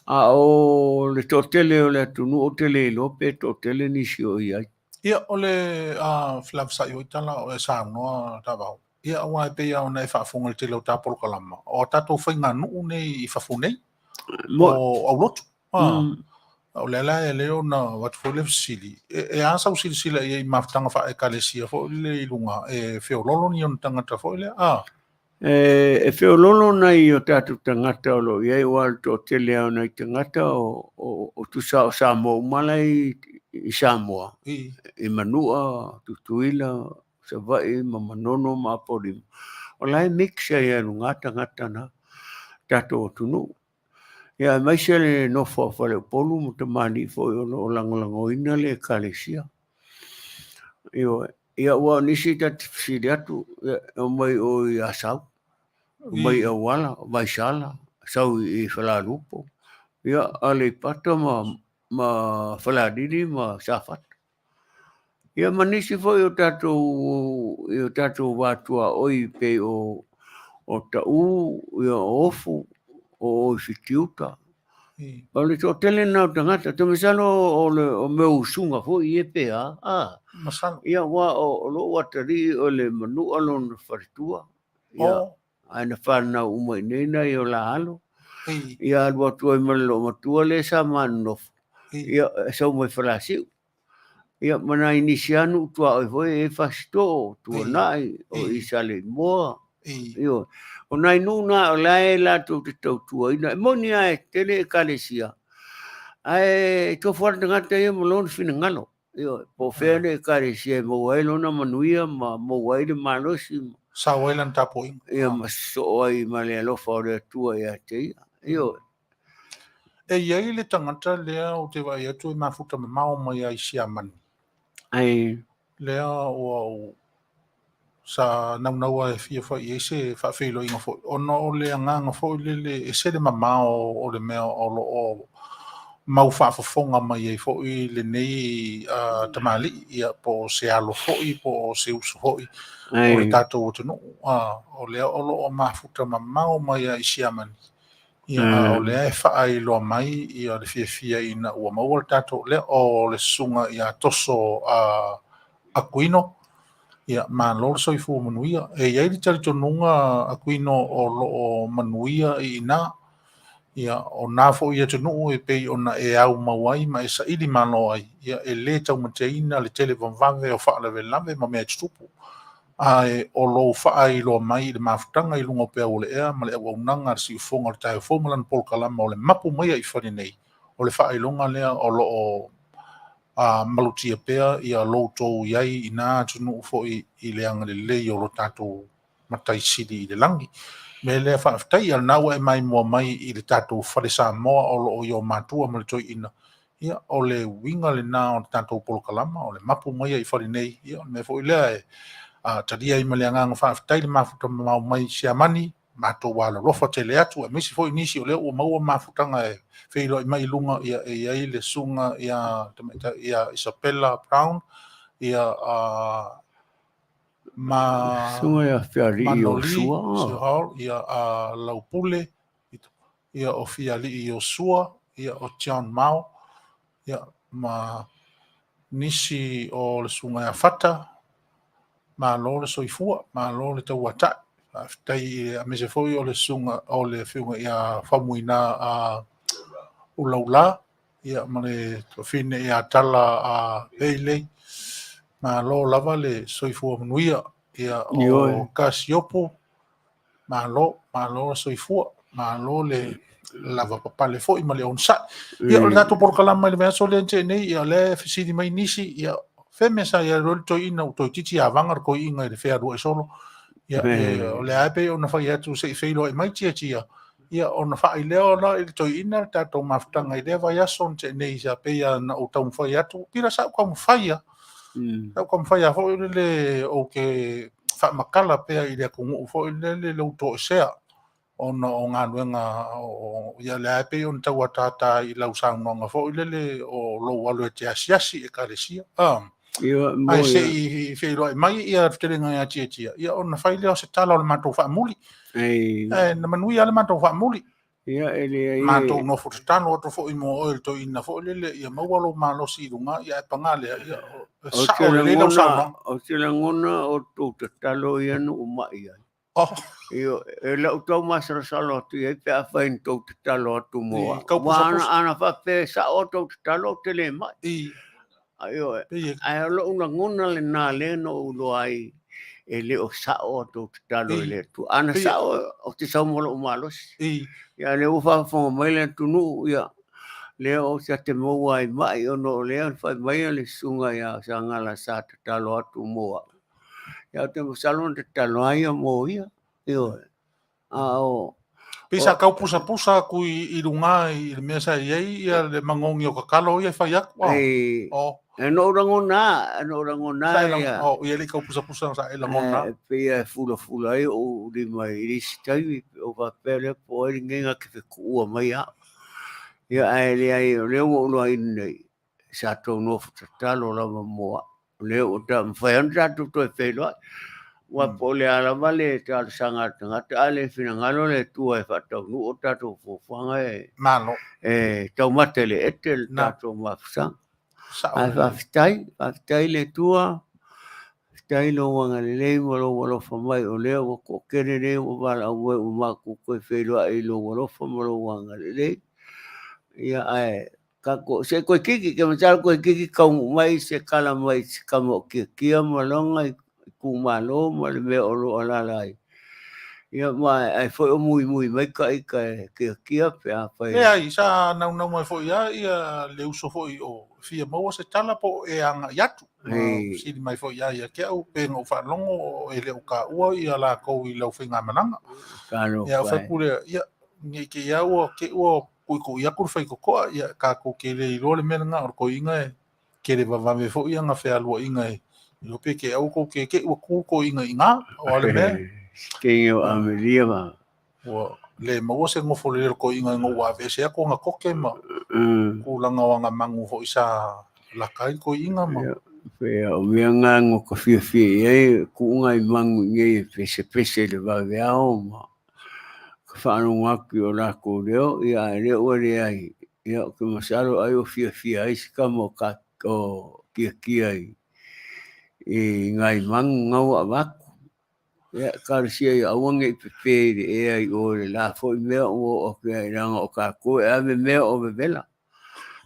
A o le toatele o le atunuu ou te le iloa pe toatele nisi o i ai. Ia, o le felavasai o tala o e saunoa Taavao. Ia, aua e pei lava ona e faafofoga i le tele o ta polokalama, o a tatou faiganuu nei i fafo nei, o aulotu. A o lea la e lea ona avatu foi le fesili, e a sau silasila i ai i mafutaga faale-Ekalesia foi lele i luga, e feololo ni ona tagata foi lea? A. E feololo nai o tatou tagata o lo o i ai, aua o le toatele lava o nai tagata o tusa o Samoa uma la e i Samoa, i Manua, Tutuila, Savaii ma Manono ma Apolima, o la e mix ai lava i luga tagata na, tatou atunuu. Ia aemaise le nofo a Faleupolu ma tamalii foi o lo o lagolagoina le Ekalesia. Ioe. Ia aua o nisi ta te fesili atu, e omai o i Asau, omai i Auala, Vaisala, sau i Falealupo, ia Aleipata ma Falealili ma Safata. Ia ma nisi foi o tatou i o tatou va tuaoi pei o Tau, ia o Ofu, o o i Fitiuta. O le toatele lena o tagata, ou te masalo o le o mea o usuga foi ia pe a, a. Masalo. Ia aua o lou atalii o le Manua lona faletua. Ia, ae na fanau uma i inei nai o la alo. Ia alu atu ai ma le loomatua lea sa ma nonofo, ia e sau mai Falasiu. Ia ma nai nisi lava nuu tuaoi foi e i ai Fasitoo, Tuanai, o i Saleimoa. Ioe. O nai nuu na o la e latou te tautuaina. E moni lava e tele ekalesia, ae tofu lava le tagata ia ma lona finagalo. Ioe. Po o fea le ekalesia e maua ai lona manuia ma maua ai le malosi. Sao ai lana tapuaiga. Ia ma sosoo ai ma le alofa o le Atua ia te ia. Ioe. E i ai le tagata lea ou te vaai atu e mafuta mamao mai lava i Siamani. Ai. Lea ua ou sa naunau lava e fia fai i ai se faafeiloaiga foi, ona o le agaga foi lele e ese le mamao o le mea o lo o mau faafofoga mai ai foi lenei tamalii, ia, po o se alo foi po o se uso foi o le tatou atunuu, o lea o lo o mafuta mamao mai lava i Siamani. Ia, a o lea e faailoa mai ia le fiafia ina ua maua le tatou lea o le susuga ia Toso Akuino. Ia, malo le soifua manuia. E i ai le talitonuga Akuino o lo o manuia i ina. Ia, o na foi atunuu e pei ona e au mau ai ma e saili malo ai, ia, e le taumateina le tele vavave o faalavelave ma mea e tutupu. Ae o lou faailoa mai i le mafutaga i luga o peau o le ea ma le auaunaga a le siufofoga o le taeao fou ma lana polokalama o le mapu maia i fale nei, o le faailoga lea o lo o malutia pea ia lou tou i ai i na atunuu foi i le agalelei o lo tatou Matai Sili i le lagi. Mea lea faafetai, ia lena ua e maimoa mai i le tatou fale Samoa o lo o i o matua ma le toeaina. Ia, o le uiga lena o le tatou polokalama, o le mapu maia i fale nei. Ia, o le mea foi lea e talia ai ma le agaga faafetai le mafuta mamao mai Siamani, matou alolofa tele atu, aemaise foi nisi o lea ua maua mafutaga e feiloai mai i luga, ia, e i ai le susuga ia Tamaitai ia Isabella Brown, ia ma Susuga ia Fialii Manoli Iosua. Hall, ia Laupule, ia o Fialii Iosua, ia o John Mao, ia ma nisi o le susuga ia Fata. Malo le soifua, malo le tauatai. Faafetai aemaise foi o le susuga o le afioga ia Faumuina a Ulaula, ia ma le tuafafine ia Tala a Bailey. Malo lava le soifua manuia. Ia o Kasiopo, malo, malo le soifua, malo le lava papale foi ma le onosai. Ia o le tatou polokalama i le vaiaso lea na tea nei, ia o lea e fesili mai nisi, ia fea mea sa i ai le toeaina ua toeitiiti avaga le toeaina i le fealuai solo. Ia o lea e pei ona fai atu se i feiloai mai Tiatia, ia ona faailea ona i le toeaina le tatou mafutaga i lea vaiaso na tea nei, sa pei lava ona ou taumafai atu, pila sa ou taumafai lava. Sa ou taumafai lava foi lele ou te faamatala pea i le atunuu foi lele lou toesea ona o galuega o ia lea e pei ona tau ataata i lau saunoaga foi lele o lou alu e te asiasi i ekalesia. Ae se i feiloai mai ia le fetalaiga ia Tiatia, ia ona fai lea o se tala o le matou faamuli. Ae na manuia lava le matou faamuli. Ia e leai e. Matou nofo tatalo atu foi mo oe le toeaina foi lele ia maua lou malosi i luga, ia ae paga lea, ia e sao lelei lau saunoaga. Ou te lagona o tou tatalo ia na ou mai ai. Oh. Io, e lau tau masalosalo atu i ai pe afai na tou tatalo atu mo I, au. kau Ua ana, pusapusa. ana faapea e sa'o a tou tatalo ou te le ma'i. I, Ioe, pei e, ae o lo'u lagona lenā lea na ou iloa ai e le o sa'o a tou tatalo i i, le Atua. Ana pei e, sa'o ou te sau ma lo'u malosi. i, Ia lea ua faafofoga mai le atunuu, ia lea ou ta te maua ai ma'i ona o lea na fai mai le susuga ia Sagala sa tatalo atu mo a'u. Ia ou te masalo na tatalo ai ia mo ia. Ioe. A o Pei sa tau pusapusa atu i luga i le mea sa i ai ia le magogi o kakalo ia e fai atu. Oh. E Oh. e no lagona, e no lagona Sa e ia. oh, ia le tau pusapusa sa e lagona. E pei e fulafula ai ou lima i le isi taimi, o faapea lea po o ai lenei na te fetuua mai a'u. Ia ae leai o lea ua ou iloaina nei, sa tou nofo tatalo lava mo a'u. O lea ua mafai ona tatou toe feiloai. Aua po o le a lava le talosaga a le tagata, a le finagalo le Atua e faataunuu o tatou fuafuaga e Malo. e taumate i le ete le Na. tatou mafusaga. Sa'o Ae lelei. faafetai, faafetai le Atua, faafetai lou agalelei ma lou alofa mai o lea ua toatele nei ua valaau mai ua matou toe feiloai i lou alofa ma lou agalelei. Ia ae tatou se toeitiiti, ke masalo toeitiiti taunuu mai se tala mai se tama o Tiatia ma lona itumalo ma le mea o lo o alaala ai. Ia ma ai foi o muimui mai ta ita e Tiatia pe afai. Leai, sa naunau mai foi lava ia le uso foi o fia maua se tala po o e aga'i atu. Ma Ei. fesili mai foi lava ia te au pe na ou faalogo e le o taua ia lakou i lau faigamalaga. Ia ou Talofa fai e. atu lea, ia, nei te i lava ua te i ua tuitui atu le faitotoa, ia tatou te le iloa le mea lena o le toeaina e tele vavave foi ana fealuaiga e iloa pe te au tou te te i ua tu le toeaina i ina, o a le mea. Ke o Amelia ma. Ua le maua se nofo lelei o le toeaina ina ua aveese atu ona koke ma tulaga o ana manu foi sa laka ai le toeaina ma. Ia, pe o mea ngā ngo ka fiafia i ai, ku'uga i magu i nei e pesepese i le vaveao ma ka faalogo atu i o latou leo, ia ae le ua leai. Ia ou te masalo ai o fiafia ai se tama o ka o Tiatia i nai manu na ua avatu. Ia talosia ia aua nei pepe i le ea i o i le la foi mea ua oo atu ai leaga o tatou e ave mea o vevela.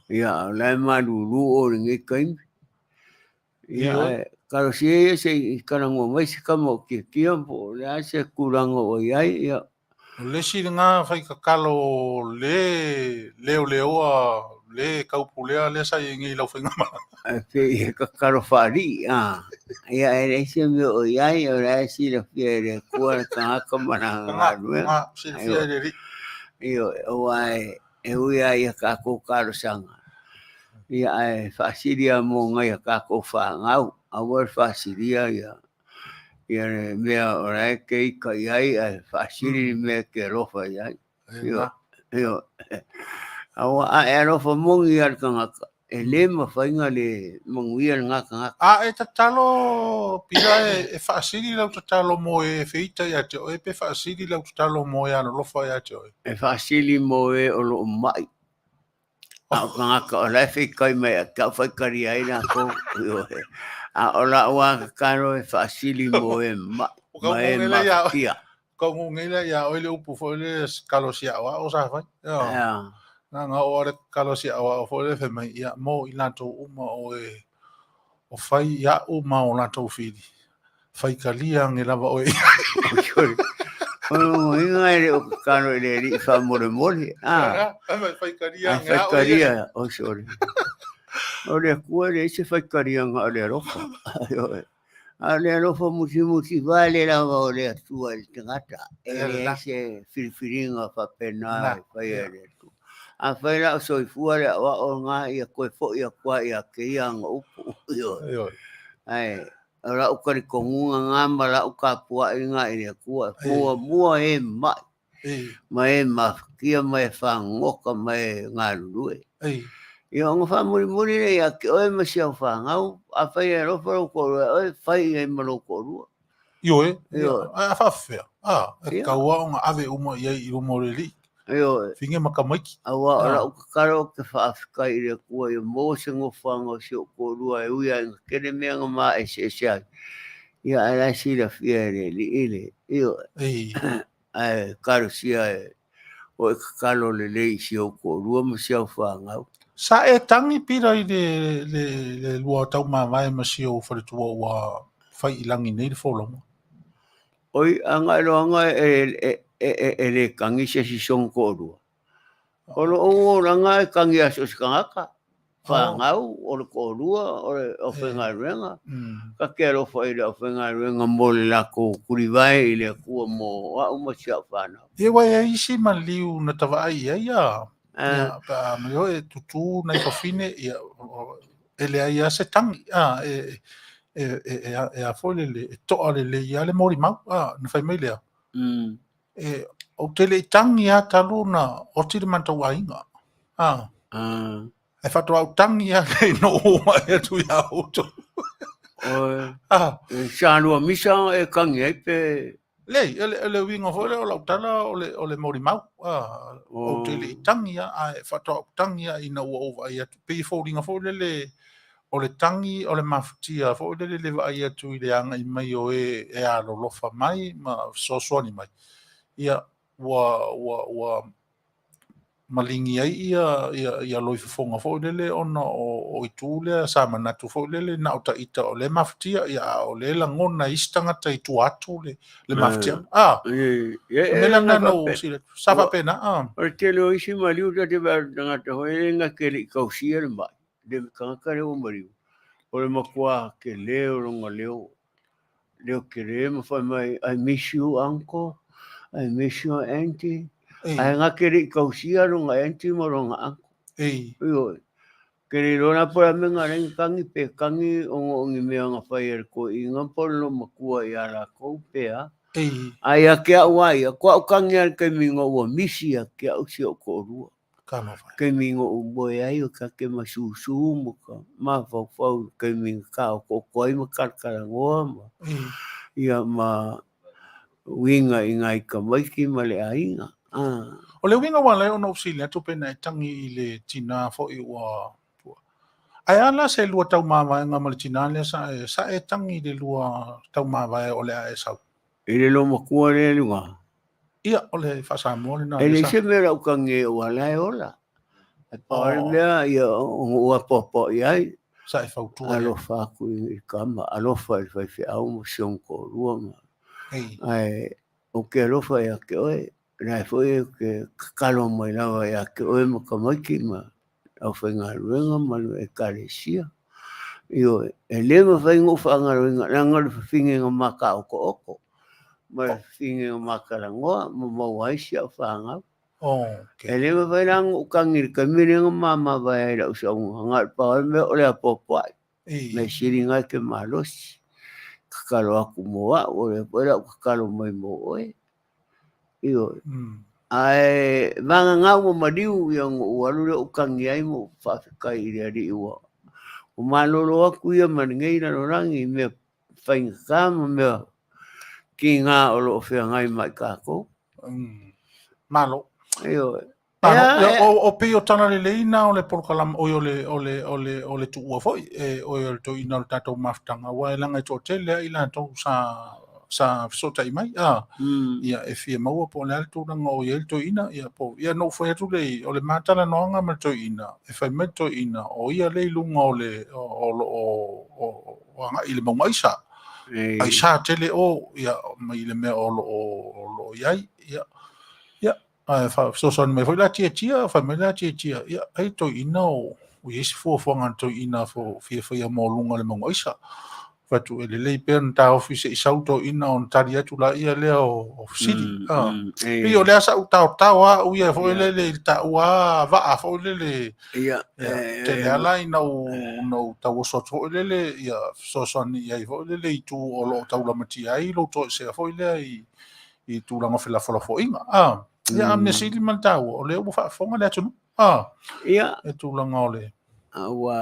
Ia o la e malulu o i lenei taimi. Ia Ioe. ae talosia ia se i talanoa mai se tama o Tiatia po o le a se tulaga ua i ai, ia. O le isi lena faitatalo le leoleoa le taupulea lea sa i ai nei i lau faigamalaga. Ae pei e tatalo faalii, a. Ia e leai se mea o i ai, o la e silafia e le Atua le tagata ma lana Lena, galuega. lena, silafia e le Alii. Ioe, aua e ui lava i a tatou talosaga, ia ae faasili lava mo nai a tatou fanau, aua le faasilia ia ia le mea o la e te ita i ai ae faasili le mea e te alofa i ai. Lena. Ioe, aua a e alofa moni lava i le tagata, e le mafai ona le manuia lena tagata. A e tatalo pila e faasili lau tatalo mo e feita ia te oe pe faasili lau tatalo mo e alolofa ia te oe. E faasili mo e o loo ma'i. A o tagata o la e feitai mai ia te au faitalia ai latou. Ioe. A o la'u lava tatalo e faasili mo e ma'i Ua ma e taunuuga lea ia oe. mafatia. Taunuuga lea ia oe le upu foi le kalo sia'oa'o sa fai. Ioe. Ea. Na nga o le kalo sia'oa'o foi le fai mai ia mo i latou uma o e o fai ia'u ma o latou fili. Faitalia ane lava oe. O lona uiga e le o tatalo i le Alii faamolemole. A. Fai mai faitalia Ae ane a'u ia. faitalia, oi sole. O le Atua e leai se faitaliaga o le alofa. Ioe. A o le alofa mutimuti vale lava o le Atua i le tagata. E E leai lena. se filifiliga faapena Na. e faia Ia. e le Atua. Afai la o soifua le aoao lena ia toe fo'i atu ai ia te ia ana upu. Ioe. Ioe. Ae o la'u talitonuga lena ma la'u tapua'iga i le Atua, E. muamua e ma'i E. ma e mafatia ma e fagogota ma e galulue. E. Ia ona faamulimuli lea ia te oe ma si au fanau, afai e alofa lou toalua ia oe, fai i ai ma lou toalua. Ioe. Ia, Ioe. a faafefea. A, e Ia. tatau lava ona ave uma i ai i luma o le Alii. Ioe. Fine ma tamaiti. Aua o A. la'u tatalo ou te faafetai i le Atua ia maua se nofoaga o si o'u toalua e ui lava ina tele mea na maeseese ai. Ia ae la e silafia e le Alii le, ioe, ae talosia e o e tatalo lelei i si ou toalua ma si au fanau. Sa e tagi pila i le, le, le lua taumavae ma si ou faletua ua fai i lagi nei le folauga? Oi, a na iloaga e, e, e, e, e le tagi se isi sona toalua. O lou olaga e tagi lava so o se tagata, fanau, o le toalua, o le aufaigaluega. Ta te alofa i le aufaigaluega mo le latou tulivae i le Atua mo au ma si au fanau. Ia ua i ai isi maliu na ta vaai i ai ia, ia pe a mea e tutū nai fafine, ia, e leai lava se tagi, a, e, e, e, e, e a foi lele, e toa lelei lava le molimau, a, na fai mai lea. E, ou te le i tagi lava talu ona oti le matou aiga. A, e faatoa ou tagi lava nei na ou vaai atu iā outou. Oi. A. E sa lua misa e tagi ai pe... Leai, o le uiga foi lea o lau tala o le, o le molimau. A, ou te le i tagi lava, ae faatoa ou tagi lava ina ua ou vaai atu. Pei e foliga foi lele o le tagi o le mafutia foi lele le vaai atu i le agai mai o e e alolofa mai ma fesoasoani mai, ia, ua, ua, ua maligi ai ia, ia, ia loifofoga foi lele ona o, o itu lea sa manatu foi lele na o taita o lea mafutia, ia, a o lea lagona e isi tagata i tua atu le, le mafutiaga. Ah, E, o le mea lena na ou sili atu. Sa faapena, ah. O le tele o isi maliu ta te vaai atu i tagata foi lele na te le i tausia le mai, le tagata lea ua maliu, o le matua tele o lona leo, leo tele ma fai mai, I miss you uncle, I miss you auntie, ae na te le i tausia lona auntie ma lona uncle. Ioe. Ke le iloa la po o le a mea na ala ai ona tagi, pe tagi ona o ni mea na fai e le toeaina po o le loomatua ia latou pe a. Ae ia te au lava ia, ko au tagi lava i le taimi ina ua misi ia te au si ou toalua. Taimi na ou moe ai o ta te masusu ma ka mafaufau i taimi na taotooto ai ma talatalanoa ma ia ma uiga i nai tamaiti ma le aiga. O le uiga ua ala ai ona ou fesili atu pe na e tagi i le tina foi ua Ae a la se lua taumavaega ma le tina lea sa e sa e tagi i le lua taumavae o le a e sau? I le loomatua lea i luga? Ia, o le faa-Samoa lena. E leai se mea o lau tagi ai aua o la e ola. Ae pau lava le mea, ia, ona ou apoapoai ai. Sa e fautua ai. Alofa atu i tama, alofa i le faifeau ma si ona toalua ma. Ae ou te alofa ia te oe, o la foi ou te tatalo mai lava ia te oe ma tamaiti ma aufaigaluega ma le Ekalesia. Ioe, e le mafai ona ou faagaloina leaga o le fafine na ma taotooto ma le fafine na ma talanoa ma maua ai si au fanau. Okay. E le mafai la ona ou tagi i le taimi lea na ma mavae ai lau saunoaga, na o le pau lava le mea o le apoapoai. Mea sili lena e te malosi. Tatalo atu mo au, o lea foi la ou tatalo mai mo oe. Ioe. Ae vagana ua maliu ia ona ou alu lea ou tagi ai ma ou faafetai i le Alii ua malolo atu ia ma lenei lalolagi i mea faigata ma mea tiga o lo o feagai ma i tatou. Malo. Ioe. O pei o tala lelei na o le polokalama, oi o le, o le, o le, o le tuua foi, e, oi o le toeaina o le tatou mafutaga, aua e leaga e toatele lava i latou sa, sa fesootai mai, a, ia, e fia maua po o le a le tulaga o i ai le toeaina, ia, po, ia, na ou fai atu lea, o le ma talanoaga ma le toeaina, e fai mai le toeaina, o ia lea i luga o le, o lo o, o agai i le mauga aisa, aisa tele o, ia, mai le mea o lo o, o lo o i ai, ia, ia, Ae fesoasoani mai foi la Tiatia, fai mai la Tiatia, ia, ai toeaina o i ai se fuafuaga a le toeaina fo fia faia maualuga o le mauga aisa. Fai atu, e lelei pea ona taofi se i sau toeaina ona tali atu laia lea o fesili. Pei o lea sa ou taotao lava au ia foi lele i le taua lava vaa foi lele. Ia, tele lava la ina ou tauoso atu foi lele, ia fesoasoani i ai foi lele i itu o lo o taulamatia ai lou toesea foi lea i i tulaga o felafolafoaiga. A, ia, a mea sili ma le taua, o lea ua faafofoga le atunuu. A, ia, e tulaga o le... Aua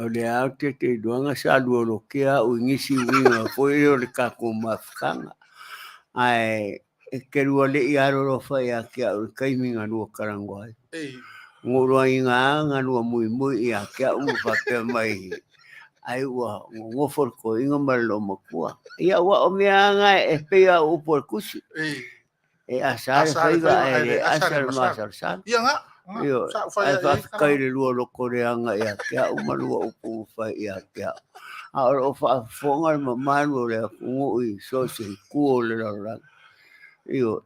o lea ou te te iloaga sa lualokea au i nisi uiga foi lea o le tatou mafutaga. Ae e te lua le i alolofa ia te au i le taimi na lua talanoa ai. Ngou loa i ngā nga lua muimui ia te au ma faapea mai. Ai ua gogofo le toeaina ma le loomatua. Ia ua o mea lava na e pei lava o upu a le tusi. E asa le faiva ae le asa le masalosalo. Ia na, Ioe, sa ou fai ae ai i ai faafetai i le lua lotoleaga ia te au ma lua upu na fai ia te au. A o lo o faafofoga le mamalu o le atunuu i so o se itu o le lalolagi. Ioe.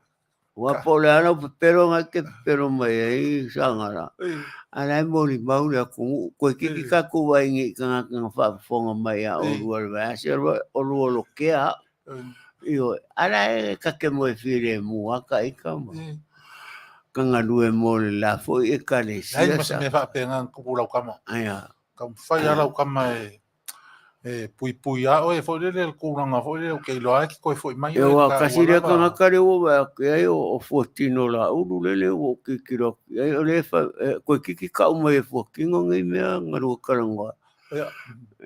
Aua po o le a lau pepelo na e te pepelo mai ai Sagala, a o la e molimau le atunuu. Toeitiiti tatou vaai nei i tagata na faafofoga mai ia oulua i le vaiaso, o lua lotea au. Ioe, a o la e ta te moe filemu lava ta ita ma ta galue mo le la foi ekalesia. Leai ma se mea faapena na tupu lau tama. Aia. Taumafai lava lau tama e e puipui lava oe foi lele le tulaga foi lele ou te iloa ai e te toe foi mai oe. Aua kasi lea tagata lea ua vaai atu i ai o Fuatino Laulu lele ua ou tilotilo atu i ai, o lea e toeitiiti tau mai e Fuatino nei mea na lua talanoa ai.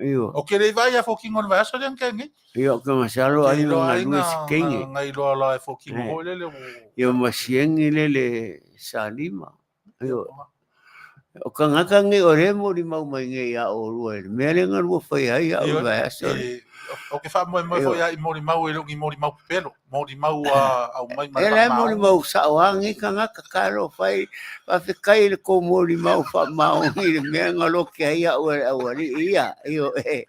Ioe. Ou te le i vaai ia Fuatino i le vaiaso lea na tea nei. Ia, ou te masalo ai na galue se teine. Na iloa loa e Fuatino foi lele ua. Ia ma Siegi lele Salima. Ioe. O tagata nei o lea e molimau mai nei ia oulua i le mea lea na lua faia ai au i le vaiaso lea. Ou te faamoemoe foi lava i molimau e le o ni molimau pepelo, molimau aumai ma le E la e faamaoni. molimau sao lava nei tagata, talofa e, faafetai i le tou molimau faamaoni i le mea na lote ai au e le aualii ia. Ioe.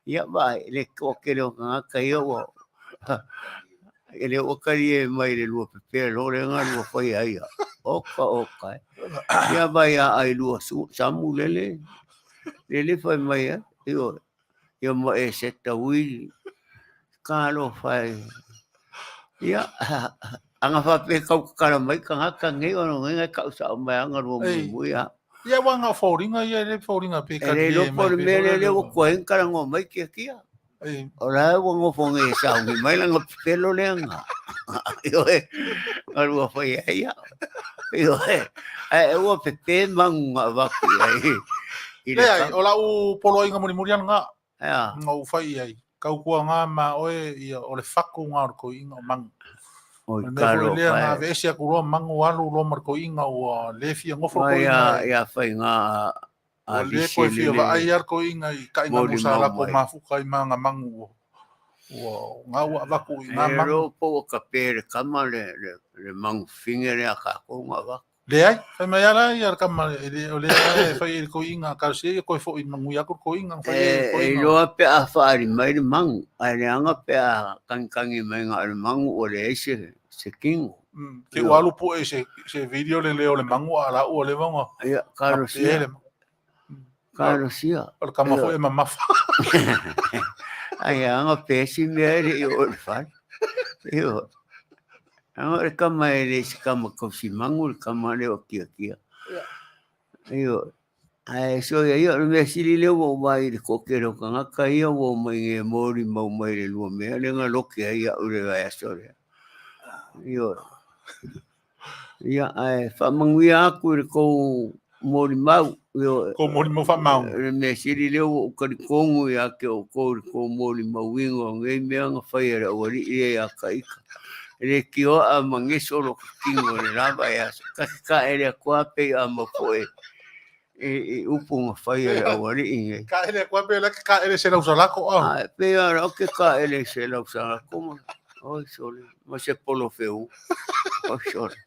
Ia vaai, le toatele o tagata ia ua E le ua talie mai le lua pepelo lea na lua faia ai ia. Oka oka e. Ia vai a ai lua su, samu lele, lele fai mai ai. Ioe. Ia ma e seta ui, talofa e. Ia, ana faapea e tau tatala mai tagata nei ona nei na tau sao mai ana lua muimui a. Ia ua na o foliga ia e le foliga pe E le iloa po o le mea lea lea ua tuai ona talanoa mai Tiatia. O la ua nofo nei e sauni mai lana pepelo lea na. Ioe, na lua fai ai au. Ioe, ae ua pepe manu na avatu i ai. I le Leai, o lau poloaiga mulimuli lava lena. Ea. Na ou fai i ai. Tautuana ma oe, ia, o le fatu lena o le toeaina o manu. Oi, O le mea foi lea, talofa na e. aveese atu loa manu alu loa ma le toeaina ua le fia nofo le Mai toeaina e. ia faiga a Ua le lisi toe fia lele vaai lava le toeaina i tainamu sa molimau latou mai. mafuta ai ma ana manu ua, ua, na ua avatu i E na manu. iloa po ua tape le tama le manu fine lea a tatou na avatu. Leai, fai mai lava la ia le tama, e le, o lea lava e fai ai le toeaina, talosia ia toe foi manuia atu le toeaina, na fai ai le E toeaina. iloa pe a faaali mai le manu, ae leaga pe a tagitagi mai na o le manu ua leai se tino. Te ua alu pue i se video le leo o le manu a la ua leva ona Ia, talosia. le Talosia. O le tama foi e mamafa. Ai anga pe si mea e le i oo i le fale. Ioe. Anga o le tama e le se tama tausi manu le tama lea o Tiatia. Ioe. Ae soia ia o le mea sili lea ua ou vaai i le toatele o tagata ia ua omai nei e molimau mai i le lua mea lea na lote ai au i le vaiaso lea. Ioe. Ia, ae faamanuia atu i le tou molimau. Ioe. Kou molimau faamaoni. Le mea sili lea ua ou talitonu ia te outou i le tou molimauina o nei mea na fai e le aualii ia ia Taita. E le tioaa ma geso lo ta tino i le la vaiaso. Ta te tae le Atua pei a mapoe i upu na fai e le aualii nei. Tae le Atua pei la ke taele se lausalako a. Ae pei a la ke taele se lausalako ma oi sole ma se polofeu. Oi sole.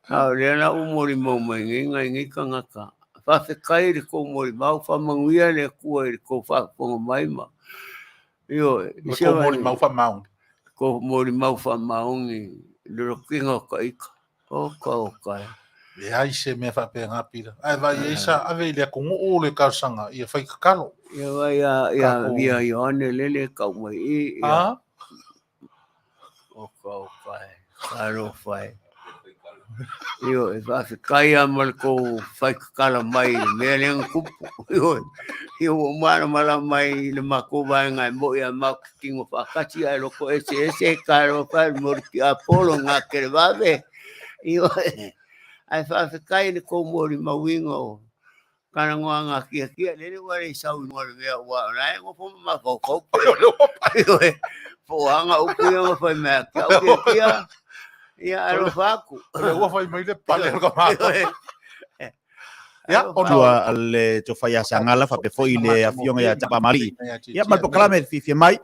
A o lea la ua molimau mai nei nai nei tagata. Faafetai i le tou molimau, faamanuia le Atua i le tou faafofoga mai ma ioe. Le tou molimau faamaoni. Tou molimau faamaoni i le lotiga o ta ita. Oka oka e. Leai se mea faapena Pita. Ae vaai ai sa ave i le atunuu le talosaga ia fai tatalo. Ia vai ia via Ioane lele tau mai i. A? Oka oka e. Talofa e. Ioe, faafetai lava ma le tou fai tatala mai i le mea lea na tupu. Ioe, ia ua ou malamalama mai i le matou vaega e moi lava matou te tino faatasi ae loto eseese, talofa e, le moli tiapolo, gatelevave. Ioe, ae faafetai i le tou molimauina o talanoaga tiatia, lele ua le sau i luga o le mea aua o la e nofo ma mafaufau pe. Ioe, po o a na upu ia na fai mai ia te au tiatia, ia alofa atu. O lea ua fai mai le pale o le tama. Ioe. Ia, ona tua a le tofa ia Sagala faapea foi le afioga ia Tapamalii. Ia ma le polokalame e fiafia mai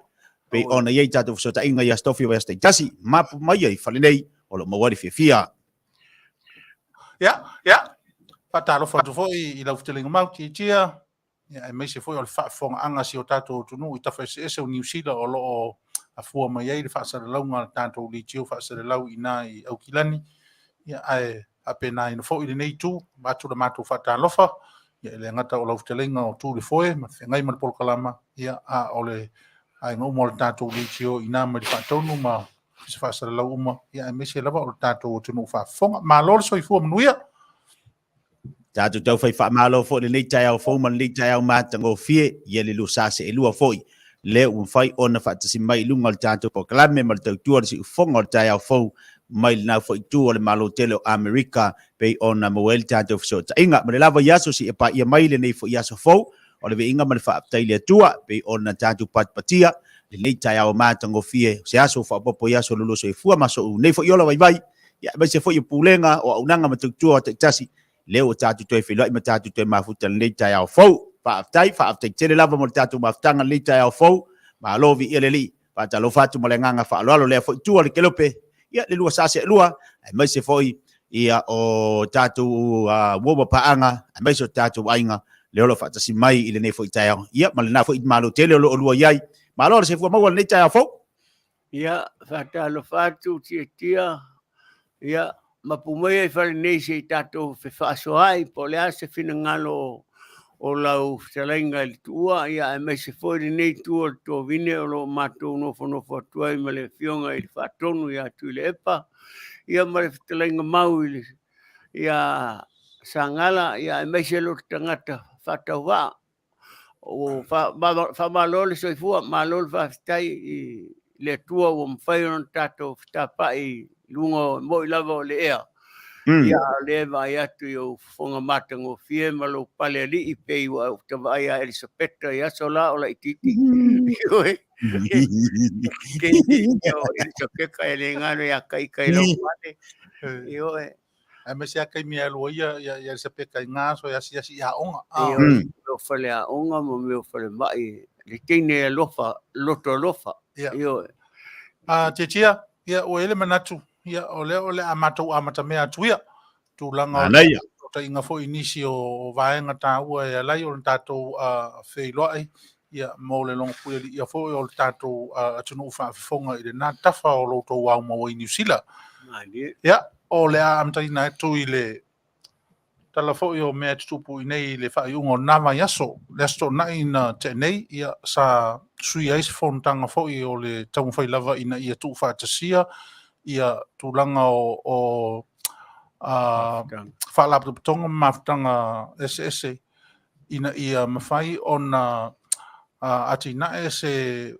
pei ona i ai tatou fesootaiga i Aso Tofi o Vaiaso taitasi, mapu mai ai i fale nei o lo o maua ai le fiafia. Ia, ia, faatalofa atu foi i lau fetalaiga mau Tiatia, ia, aemaise foi o le faafofogaaga a si o tatou atunuu i tafa eseese o Niu Sila o lo o afua mai ai le faasalalauga a le tatou leitio faasalalau i ina i Aukilani. Ia, ae faapenaina foi lenei itu, avatu le matou faatalofa, ia, e le gata o lau fetalaiga o Tu le Foe ma le feagai ma le polokalama, ia, a o le aiga uma o le tatou leitio i ina mai le faatonu ma se faasalalau uma, ia, aemaise lava o le tatou atunuu faafofoga. Malo le soifua manuia! Tatou tau fai faamalo foi lenei taeao fou ma lenei taeao matagofie, ia le lusa seelua foi lea ua mafai ona faatasi mai i luga o le tatou polokalame ma le tautua le siufofoga o le taeao fou mai lena foi itu o le Malo tele o Amerika pei ona maua ai le tatou fesootaiga. Ma le lava i aso seia paia mai lenei foi aso fou o le viiga ma le faafetai i le Atua pei ona tatou patipatia lenei taeao matagofie, o se aso faaopoopo i aso lua soifua ma sou nei foi ola vaivai, ia aemaise foi o pulega o auaunaga ma tautua taitasi lea ua tatou toe feiloai ma tatou toe mafuta lenei taeao fou. Faafetai, faafetai tele lava mo le tatou mafutaga lenei taeao fou. Malo viia le Alii. Faatalofa atu ma le agaga faaaloalo lea foi tua le kelope, ia le lua sa seelua, aemaise foi ia o tatou uo ma paaga, aemaise o tatou aiga lea o lo o faatasi mai i lenei foi taeao, ia ma lena foi malo tele o lo o lua i ai. Malo le soifua maua lenei taeao fou. Ia, faatalofa atu Tiatia, ia, mapu mai ai fale nei se i tatou fefaasoaai po o le a se finagalo o lau fetalaiga i le tuua, ia aemaise foi lenei itu o le Tovine o lo o matou nofonofo atu ai ma le afioga i le Faatonu ia Tuilaepa, ia ma le fetalaiga mau i le ia Sagala, ia aemaise lo tagata faatauvaa. Ua faamalo le soifua, malo le faafetai i le Atua ua mafai ona tatou fetapai i luga o moi lava o le ea. Ia a o lea e vaai atu i ou fofoga matagofie ma lou pale alii pei ua ou vaai ia Elisapeta i aso la o laitiiti. Ioe. Ke o Elisapeta e le galo ia kai kai lau pale. Ioe. Aemaise lava taimi e alu ai ia Elisapeta i na aso e asiasi i aoga. Ia, mea o faleaoga ma mea o falemai, le teine alofa, loto alofa. Ia. Ioe. Tiatia, ia, ua i ai le manatu, ia, o lea o le a matou amatamea atu ia, tulaga o fesootaiga foi i nisi o vaega taua e ala ai ona tatou feiloai, ia, mo le logo puialiia foi o le tatou atunuu faafofoga i lena tafa o lo outou aumau ai i Niu Sila. Ia, o le a amataina atu i le tala foi o mea e tutupu i nei i le faaiuga o lena vaiaso. Le Aso Toonai na tea nei, ia, sa suia ai se fonotaga foi o le taumafai lava ina ia tuufaatasia ia tulaga o faalapotopotoga ma mafutaga eseese ina ia mafai ona atinae se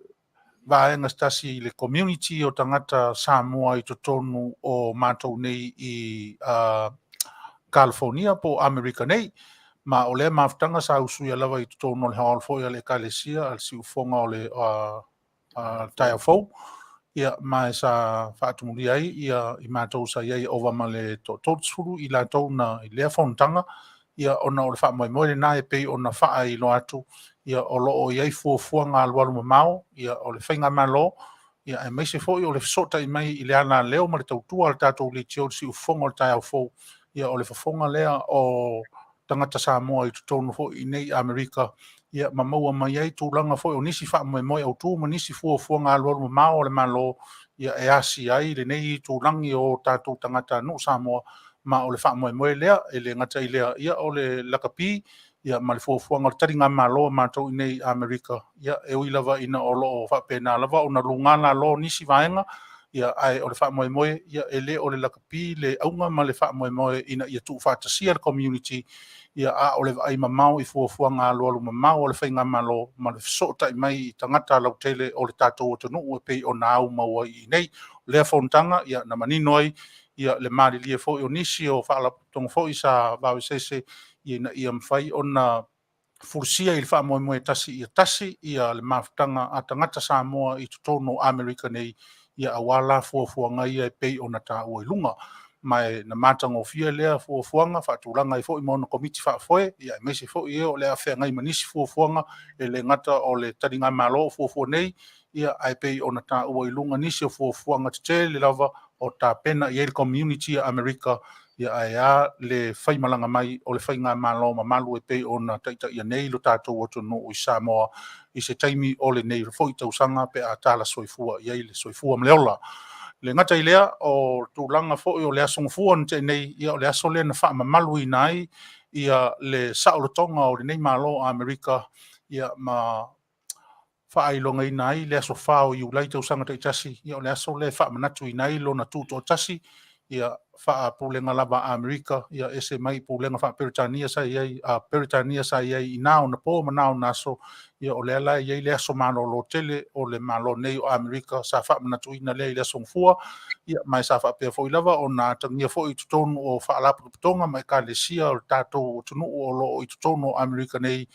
vaega se tasi i le community o tagata Samoa i totonu o matou nei i California po o Amerika nei. Ma o lea mafutaga sa usuia lava i totonu o le hall foi a le Ekalesia a le Siufofoga o le Taeao Fou, ia, ma e sa faatumulia ai ia i matou sa i ai ova ma le toa-30 i latou na i lea fonotaga, ia, ona o le faamoemoe lena e pei ona faailoa atu, ia, o lo o i ai fuafuaga alualu mamao, ia, o le faigamalo, ia, aemaise foi o le fesootai mai i le alaleo ma le tautua a le tatou leitio i le siufofoga o le taeao fou, ia, o le fofoga lea o tagata Samoa i totonu foi i nei Amerika, ia, ma maua mai ai tulaga foi o nisi faamoemoe autu ma nisi fuafuaga alualu mamao a le Malo, ia, e asia ai lenei itulagi o tatou tagatanuu Samoa, ma o le faamoemoe lea, e le gata i lea, ia, o le lakapi, ia, ma le fuafuaga o le taligamalo a matou i nei Amerika, ia, e ui lava ina o lo o faapena lava ona luga lalo nisi vaega, ia, ae o le faamoemoe, ia, e le o le lakapi le auga ma le faamoemoe ina ia tuufaatasia le community, ia, a o le vaai mamao i fuafuaga alualu mamao a le faigamalo ma le fesootai mai i tagata lautele o le tatou atunuu e pei ona aumau ai i inei. O lea fonotaga, ia, na manino ai, ia, le malilie foi o nisi o faalapotopotoga foi sa vaoeseese, ia, ina ia mafai ona fulusia i le faamoemoe tasi ia tasi ia le mafutaga a tagata Samoa i totonu o Amerika nei, ia, aua la fuafuaga ia e pei ona taua i luga. Ma e na matagofie lea fuafuaga faatulaga ai foi ma ona komiti faafoe, ia aemaise foi e o le a feagai ma nisi fuafuaga e le gata o le taligamalo o fuafua nei, ia ae pei ona taua i luga nisi o fuafuaga tetele lava o tapena i ai le community a Amerika, ia ae a le faimalaga mai o le faigamalo mamalu e pei ona taitaia nei lo tatou atunuu i Samoa i se taimi o lenei foi tausaga pe a tala soifua i ai le soifua ma le ola. Le gata i lea, o tulaga foi o le Aso Gafua na tea nei, ia o le aso lea na faamamaluina ai ia le saolotoga o lenei Malo o Amerika, ia ma faailogaina ai le aso 4 o Iulai tausaga taitasi, ia o le aso lea e faamanatuina ai lona tutoatasi, ia faapulega lava a Amerika, ia ese mai pulega faa-Peretania sa i ai, a Peretania sa i ai i na ona po ma na ona aso, ia o lea la e i ai le aso malolo tele o le Malo nei o Amerika sa faamanatuina lea i le Aso Gafua, ia ma e sa faapea foi lava ona atagia foi i totonu o faalapotopotoga ma ekalesia o le tatou atunuu o lo o i totonu o Amerika nei,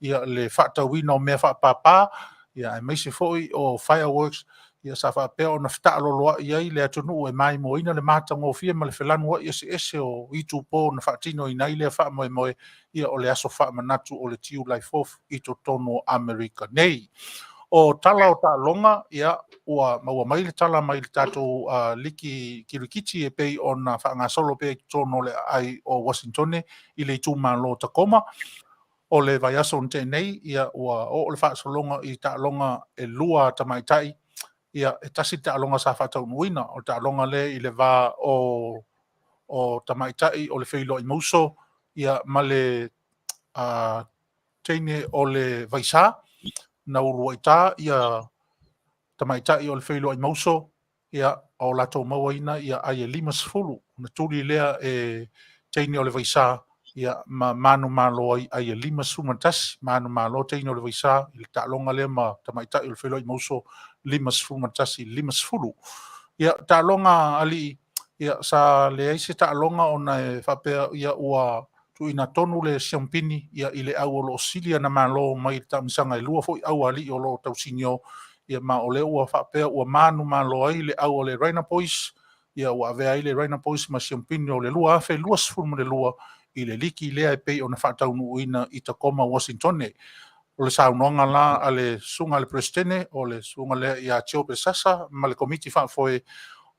ia le faatauina o mea faapapa, ia aemaise foi o fireworks, ia sa faapea ona fetaaloloai ai le atunuu e maimoaina le matagofie ma le felanuai eseese o itupo na faatinoina ai lea faamoemoe, ia o le aso faamanatu o le July 4th i totonu o Amerika nei. O tala o taaloga, ia ua maua mai le tala mai le tatou liki kirikiti e pei ona faagasolo pea i totonu o le aai o Wasitone i le itumalo o Tacoma. O le vaiaso na tea nei, ia ua oo le faasologa i taaloga e lua a tamaitai, ia e tasi le taaloga sa faataunuuina, o le taaloga lea i le va o tamaitai o le Feiloai Mauso ia ma le teine o le Vaisā, na uluaitā ia tamaitai o le Feiloai Mauso, ia o latou mauaina ia ai e 50, ona tuli lea e teine o le Vaisā, ia ma manumalo ai ai e 51, manumalo teine o le Vaisā i le taaloga lea ma tamaitai o le Feiloai Mauso 51 50. Ia taaloga alii, ia sa leai se taaloga ona e faapea ia ua tuuina tonu le siampini ia i le au o lo o sili ana malo mai le taamisaga e lua foi au alii o lo o tausinio, ia ma o lea ua faapea ua manumalo ai le au o le Raina Boys, ia ua avea ai le Raina Boys ma siampini o le 2022 i le liki lea e pei ona faataunuuina i Tacoma, Wasitone. O le saunoaga la a le susuga a le Peresetene, o le susuga lea ia Joe Pesasa ma le Komiti Faafoe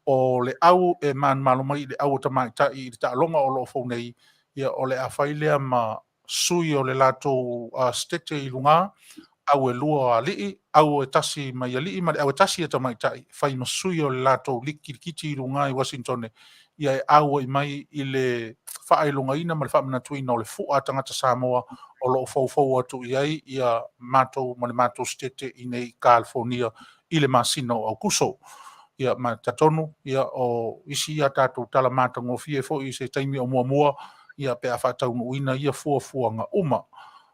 o le au e manumalo mai i le au o tamaitai i le taaloga o lo o fou nei, ia o le a fai lea ma sui o le latou setete i luga, au e lua o alii, au e tasi mai alii ma le au e tasi a tamaitai, fai ma sui o le latou liki kilikiti i luga i Wasitone, ia e auai mai i le faailogaina ma le faamanatuina o le fua a tagata Samoa o lo o foufou atu i ai ia matou ma le matou setete i nei i Kalifonia i le masina o Aukuso. Ia ma talitonu ia o isi ia tatou tala matagofie foi i se taimi o muamua ia pe a faataunuuina ia fuafuaga uma.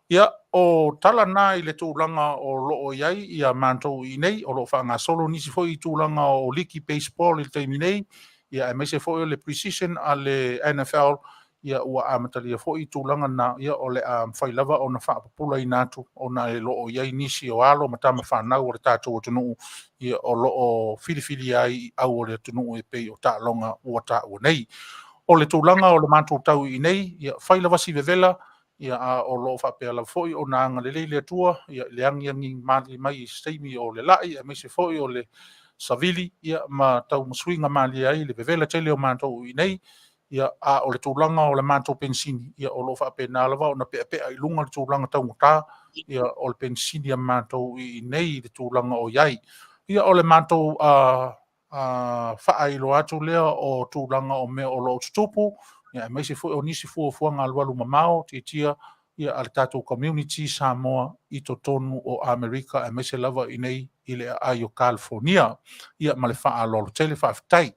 Ia, o tala na i le tulaga o lo o i ai ia matou i inei, o lo o faagasolo nisi foi i tulaga o liki baseball i le taimi nei, ia aemaise foi o le pre-season a le NFL, ia ua amatalia foi tulaga na, ia o le a mafai lava ona faapupulaina atu ona e lo o i ai nisi o alo ma tama fanau o le tatou atunuu, ia o lo o filifilia ai i au o le atunuu e pei o taaloga ua taua nei. O le tulaga o le matou tau i inei, ia fai lava si vevela, ia a o lo o faapea lava foi ona agalelei le Atua, ia i le agiagi malie mai i se taimi o le lai, aemaise foi o le savili, ia ma tau masuiga malie ai le vevela tele o matou i inei, ia a o le tulaga o le matou penisini, ia o lo o faapena lava ona peapea i luga le tulaga taugata, ia o le penisini a matou i inei i le tulaga o i ai. Ia o le matou faailoa atu lea o tulaga o mea o lo o tutupu, ia aemaise foi o nisi fuafuaga alualu mamao tiatia ia a le tatou community Samoa i totonu o Amerika, aemaise lava i nei i le aai o California. Ia ma le faaaloalo tele, faafetai.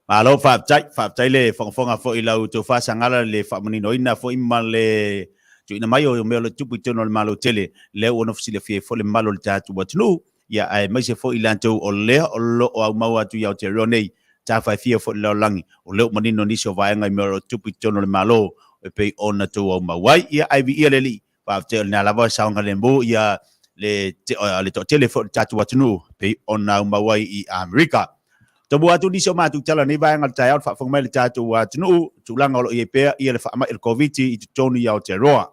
Malo faafetai, faafetai le fogafoga foi i lau tofa Sagala le faamaninoina foi ma le tuuina mai o mea o lo o tupu i totonu o le Malo tele, lea ua nofo silafia ai foi le mamalu o le tatou atunuu, ia aemaise foi i latou o lea o lo o aumau atu i Aotearoa nei, tafaefia foi i le lalolagi, o lea ua manino nisi o vaega i mea o lo o tupu i totonu o le Malo e pei ona tou aumau ai. Ia ae viia le Alii, faafetai o lena lava e saogalemu ia le toatele foi o le tatou atunuu e pei ona aumau ai i Amerika. Tomua atu nisi o matou tala nei vaega o le taeao le faafofoga mai le tatou atunuu, tulaga o lo o i ai pea ia le faamai o le Koviti i totonu i Aotearoa.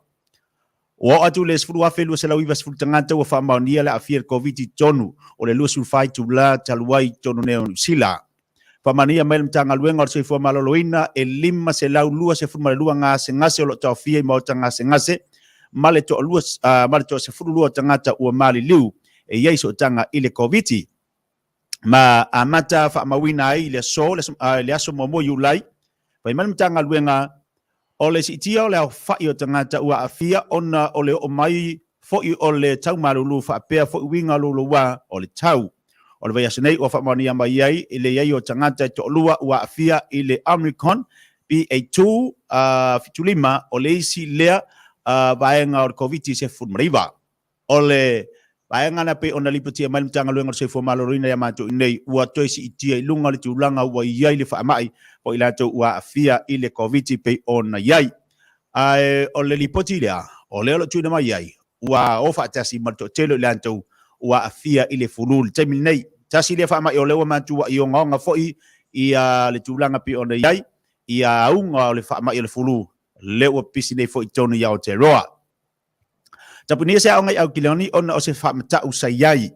Ua oo atu le 10,290 tagata ua faamaonia le aafia i le Koviti i totonu o le 24 itula talu ai i totonu nei o Niu Sila. Faamaonia mai le Matagaluega o le Soifua Maloloina e 522 gasegase o lo o taofia i maota gasegase ma le toalua, ma le toa-12 o tagata ua maliliu e i ai sootaga i le Koviti. Ma amata faamauina ai i le aso, le aso muamua Iulai, fai mai le Matagaluega, o le siitia o le aofai o tagata ua aafia ona o le oo mai foi o le tau malulu faapea foi uiga louloua o le tau. O le vaiaso nei ua faamaonia mai ai le i ai o tagata e toalua ua aafia i le Omicron BA2 75, o le isi lea vaega o le Koviti-19. O le vaega lea pei ona lipotia mai le Matagaluega o le Soifua Maloloina ia matou i nei, ua toe siitia i luga le tulaga ua i ai le faamai o i latou ua aafia i le Koviti pei ona i ai. Ae o le lipoti lea, o lea o lo o tuuina mai ai, ua o faatasi ma le toatele o i latou ua aafia i le fulu i le taimi lenei. Tasi lea faamai o lea ua matuai ogaoga foi ia le tulaga pei ona i ai ia auga o le faamai o le fulu, lea ua pipisi nei foi i totonu i Aotearoa. Tapunia se aoga i Aukilani ona o se faamatau sa i ai.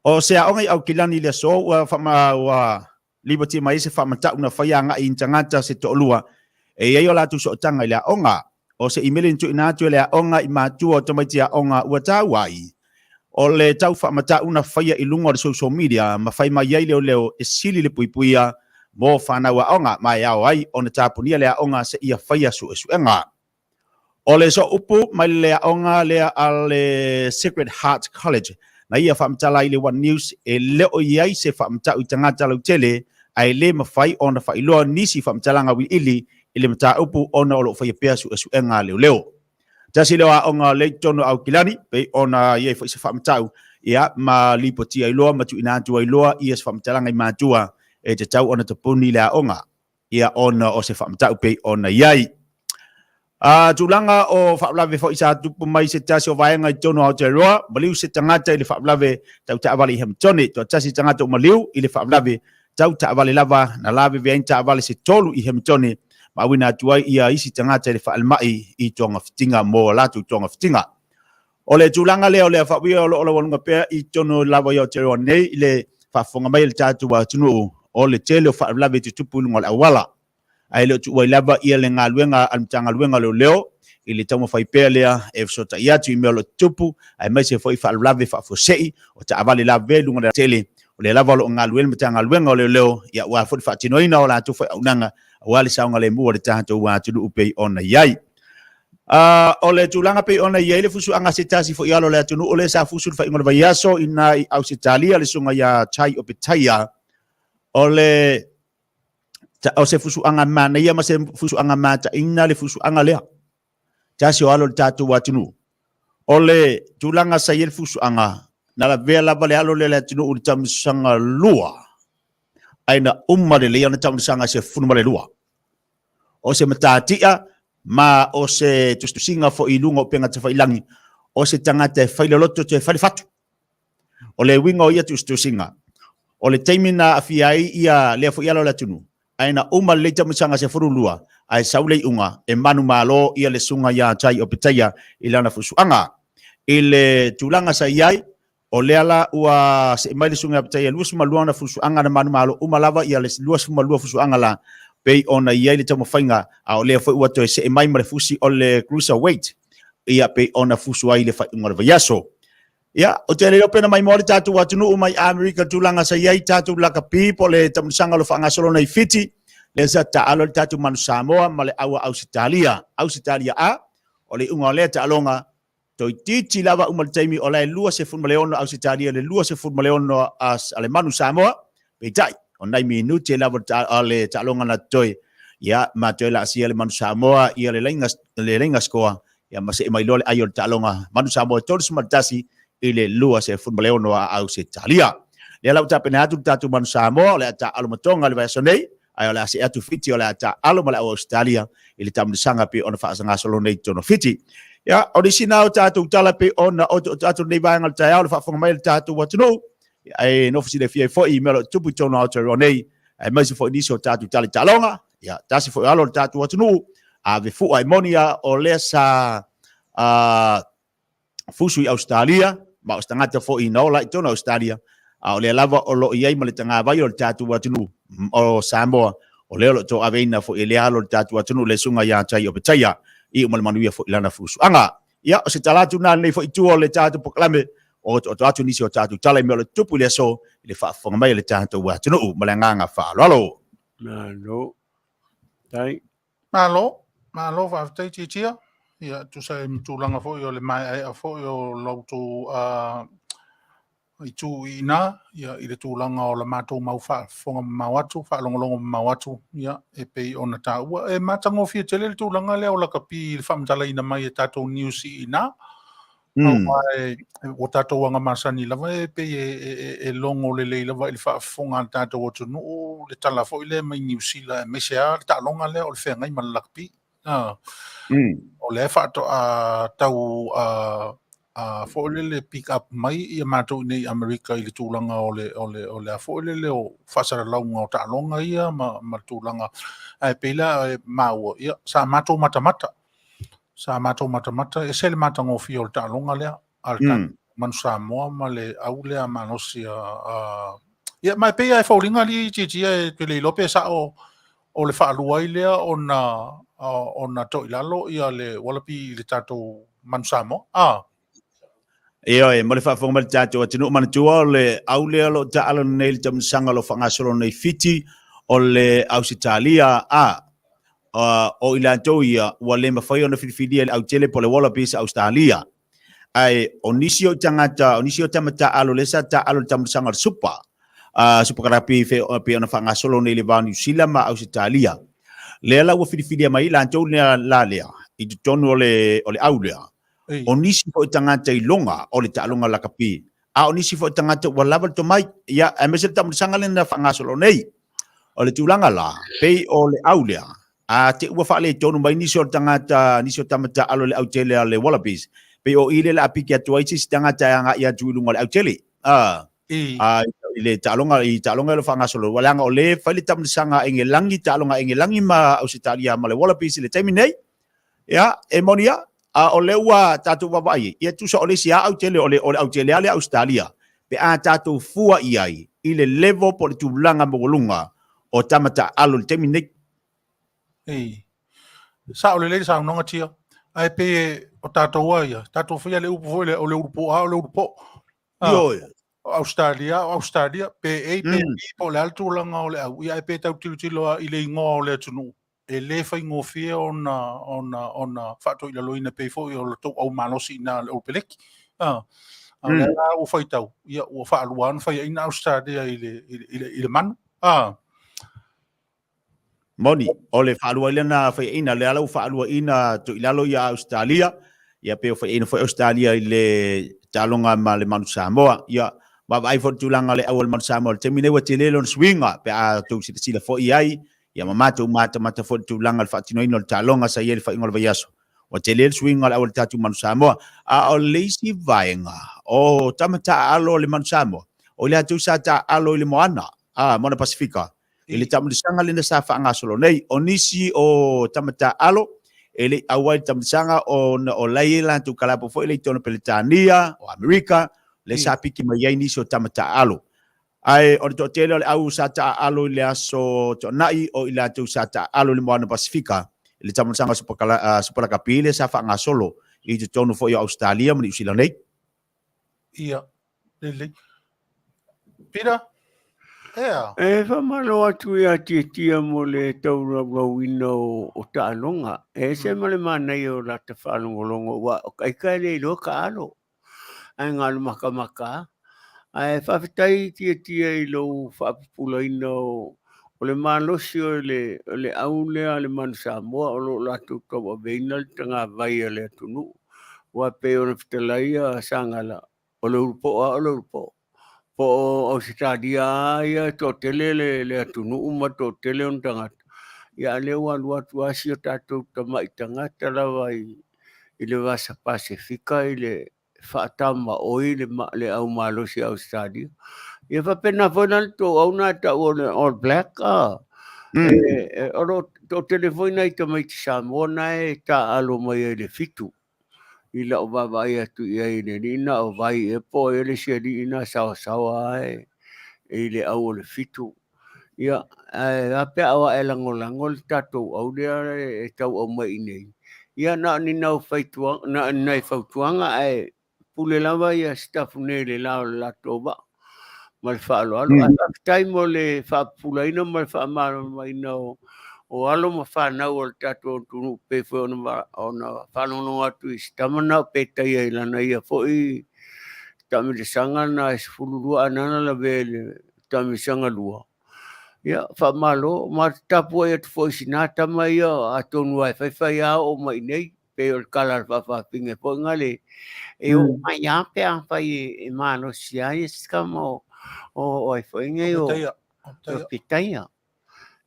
O se aoga i Aukilani i le aso ua faama ua lipotia mai ai se faamatau na faia agai i tagata se toalua e i ai o latou sootaga i le aoga. O se imeli na tuuina atu e le aoga i matua o tamaiti aoga ua taua ai o le tau faamatau na faia i luga o le social media ma fai mai ai leoleo e sili le puipuia mo fanau aoga ma e ao ai ona tapunia le aoga seia faia suesuega. O le sooupu mai le aoga lea a le Sacred Heart College na ia faamatala ai le One News e le o i ai se faamatau i tagata lautele ae le mafai ona faailoa nisi faamatalaga auiliili i le mataupu ona o lo o faia pea suesuega a leoleo. Tasi lea o aoga lea i totonu o Aukilani pei ona i ai foi se faamatau ia ma lipotia ai loa ma tuuina atu ai loa ia se faamatalaga i matua e tatau ona tapuni le aoga. ia ona o se faamatau pei ona i ai. A tulaga o faalavelave foi sa tupu mai se tasi o vaega i totonu o Aotearoa, maliu se tagata i le faalavelave tau taavale i Hamiltone. Toatasi tagata ua maliu i le faalavelave tau taavale lava na laveve ai ni taavale se tolu i Hamiltone ma auina atu ai ia isi tagata i le falemai i togafitiga mo a latou togafitiga. O le tulaga lea o le faauia o lo o laualuga pea i totonu lava i Aotearoa nei i le faafofoga mai a le tatou atunuu o le tele o faalavelave e tutupu i luga o le auala. Ae le o tuua ai lava ia le galuega a le Matagaluega o Leoleo i le taumafai pea lea e fesootai atu i mea o lo o tutupu aemaise foi faalavelave faafuasei o taavale lavevea i luga o le tele. O lea lava o lo o galulue le Matagaluega o Leoleo aua foi le faatinoina o latou foi auaunaga aua le saogalemu o le tatou atunuu pei ona i ai. O le tulaga pei ona i ai le fusuaga a se tasi foi alo o le atunuu lea sa fusu i le faaiuga o le vaiaso i ina i Ausetalia, le susuga ia Chai Opetaia, o le o se fusuaga manaia ma se fusuaga mataina le fusuaga lea. Tasi o alo o le tatou atunuu. O le tulaga sa i ai le fusuaga, na lavea lava le alo lea o le atunuu i le taumasaga lua, ae na uma lelei ana taumasaga se 12. O se matatia ma o se tusitusiga foi i luga o upega tafailagi, o se tagata e fai le loto toe fai le fatu. O le uiga o ia tusitusiga, o le taimi na aafia ai ia lea foi ala o le atunuu, ae na uma lelei taumasaga 12, ae sau le iuga e manumalo ia le susuga ia Tai Opetaia i lana fusuaga. I le tulaga sa i ai, O lea la ua see mai le Susuga ia Petaia 22 ona fusuaga na manumalo uma lava ia le 22 fusuaga la pei ona i ai le taumafaiga, a o lea foi ua toe see mai ma le fusi o le cruiserweight ia pei ona fusu ai le faaiuga o le vaiaso. Ia, ou te le iloa pe na maimoa le tatou atunuu mai Amerika tulaga sa i ai tatou lakapi po o le taamilosaga o lo o faagasolo nei i Fiti, lea sa taalo ai le tatou Manu Samoa ma le aua Ausetalia, Ausetalia A, o le iuga o lea taaloga Toeitiiti lava uma le taimi o la e 26 Ausetalia le 26 a le Manu Samoa, peitai, o nai minute lava o le taaloga na totoe, ia, ma toe laasia le Manu Samoa ia le laina, le laina score, ia ma see mai loa le ai o le taaloga Manu Samoa 31 i le 26 a Ausetalia. Lea la ua tapena atu le tatou Manu Samoa o le a taaalo ma Tonga i le vaiaso nei, ae o le a see atu Fiti o le a taaalo ma le au Ausetalia i le taamilosaga pei ona faagasolo nei i totonu o Fiti. Ia, o nisi na o tatou tala pei ona otooto atu lenei vaega o le taeao le faafofoga mai a le tatou atunuu. E nofo silafia ai foi i mea o lo o tupu i totonu o Aotearoa nei, aemaise foi nisi o tatou tala i taaloga, ia, tasi foi o alo o le tatou atunuu, ave fua e moni a o lea sa fusu i Ausetalia, ma o se tagata foi na ola i totonu o Ausetalia, a o lea lava o lo o i ai ma le tagavai o le tatou atunuu o Samoa, o lea o lo o tauaveina foi e lea alo o le tatou atunuu le Susuga ia Tai Opetaia, iu ma le manuia foi i lana fusuaga. Ia, o se tala atu lena i lenei foi itu o le tatou polokalame, o otooto atu nisi o tatou tala i mea o lo o tutupu i le aso i le faafofoga mai a le tatou atunuu. Ma le agaga faaaloalo. Malo. Tai. Malo, malo faafetai Tiatia. Ia, tusa ai ma tulaga foi o le maeaea foi o la outou itu i ina, ia, i le tulaga o la matou mau faafofoga mamao atu, faalogologo mamao atu, ia, e pei ona taua. E matagofie tele le tulaga lea o lakapi i le faamatalaina mai e tatou news i ina. Aua ua tatou aga masani lava e pei e logo lelei lava i le faafofoga a le tatou atunuu le tala foi lea mai Niu Sila aemaise lava le taaloga lea o le feagai ma le lakapi. O lea faatoa tau foi lele pick up mai ia matou i nei i Amerika i le tulaga o le o le o le a foi lele o faasalalauga o taaloga ia ma le tulaga ae pei la e maua ia sa matou matamata Sa matou matamata, e ese le matagofie o le taaloga lea a le tatou Manu Samoa ma le au lea malosi a Ia, ma e pei lava e foliga alii Tiatia e te le iloa pe sao o le faalua ai lea ona ona toilalo ia le Wallaby i le tatou Manu Samoa. A. Ioe, mo le faafofoga mai le tatou atunuu, manatua o le au lea o lo o taaalo nei i le taamilosaga o lo o faagasolo nei Fiti, o le Ausetalia, a, o i latou ia ua le mafai ona filifilia e le autele po o le Wallabies a Ausetalia. Ae o nisi o tagata, o nisi o tama taaalo lea sa taaalo i le taamilosaga o le Super, Super Rugby pei ona faagasolo nei i le va o Niu Sila ma Ausetalia. Lea la ua filifilia mai ai latou lea la lea i totonu o le au lea. O nisi foi tagata iloga o le taaloga lakapi, a o nisi foi tagata ua lava le tomai, ia, aemaise le taamilosaga lea na faagasolo nei. O le tulaga la, pei o le au lea, a te ua faaletonu mai nisi o tagata, nisi o tama taaalo i le autele a le Wallabies, pei o i lea o le a piki atu ai se isi tagata e agai atu i luga o le autele. A, a, i le taaloga, i taaloga o lo o faagasolo, ua leaga o lea e fai le taamilosaga a Engelagi, taaloga a Engelagi ma Ausetalia ma le Wallabies i le taimi nei. Ia, e moni lava, a o lea ua tatou vaavaai ai, ia tusa o le isi lava autele, o le, o le autele lava lea a Ausetalia, pe a tatou fua i ai i le level po o le tulaga maualuga o tama taaalo i le taimi lenei. Ei, sao lelei le saunoaga Tia, ae pei o tatou lava ia, tatou faia le upu foi lea, o le ulupo lava o le ulupo. Ioe. O Ausetalia, o Ausetalia, pe A pe B, po o le a le tulaga o le au, ia ae pe tau tilotilo lava i le igoa o le atunuu, e le faigofie ona ona ona faatoilaloina pei foi o le tou au malosi i ina le Old Peleki. A o lea la ua faitau, ia ua faalua ona faiaina Ausetalia i le i le i le manu. A. Moni, o le faalua ai lea na faiaina, lea la ua faaluaina toilalo ia Ausetalia, ia pei o faiaina foi Ausetalia i le taaloga ma le Manu Samoa. Ia, vaavaai foi i le tulaga o le au a le Manu Samoa i le taimi nei ua tele lona suiga pe a outou silasila foi i ai, ia ma matou matamata foi i le tulaga o le faatinoina o le taaloga sa i ai i le faaiuga o le vaiaso. Ua tele le suiga o le au a le tatou Manu Samoa. A o le isi vaega, o tama taaalo o le Manu Samoa, o i latou sa taaalo i le moana, a, Moana Pasifika, i le taamilosaga lena sa faagasolo nei. O nisi o tama taaalo e le i auai i le taamilosaga ona o la e i ai latou kalapu foi lea i totonu o Peretania, o Amerika, lea sa piki mai ai nisi o tama taaalo. Ae o le toatele o le au sa taaalo i le aso Toonai o i latou sa taaalo i le Moana Pasifika i le taamilosaga Supalakapi lea sa faagasolo i totonu foi o Ausetalia ma Niu Sila nei. Ia, lelei. Peter, ea? E faamalo atu ia Tiatia mo le taulaulauina o taaloga. E ese ma le manaia o lata faalogologo aua o ka ika e le iloa ka alo, ae galo makamaka a. Ae faafetai Tiatia i lou faapupulaina o le malosi o le au lea a le Manu Samoa o lo o latou tauaveina le tagavai a le atunuu. Aua pei ona fetalai a Sagala, o le ulupo lava o le ulupo. Po o Ausetalia lava ia e toatele le atunuu ma toatele ona tagata, ia a o lea ua alu atu lava si o tatou tamai tagata lava i le Vasa Pasefika i le faatamaoi le au malosi a Ausetalia. Ia faapena foi la le tou au na e tau o le All Black a. E, o lo toatele foi nai tamaiti Samoa na e taaalo mai ai le fitu i lau vaavaai atu i ai i le alii na o Vai ea po o ai le isi alii na saosaoa lava i le au o le fitu. Ia, ae a pe a o ae lagolago le tatou au lea e tau aumai i inei. Ia na o ni nau faituaga, na o ni nai fautuaga ae pule lava ia Sitafune nei i le la o le latou vaa ma le faaaloalo. Ae faafetai mo le faapupulaina ma le faamalamalamaina o alo ma fanau o le tatou atunuu pei foi ona faalogologo atu i si tama na o Petaia i lana ia foi taamilosaga na e 12 ae na lavea i le taamilosaga lua. Ia, faamalo. Ma tapuai atu foi i sina tama ia atonu lava e faifai lava oo mai i nei. Pei o le tala a le faafafine foi na le e oo mai lava pe afai e malosi lava ia si tama o ai foi nei o Petaia.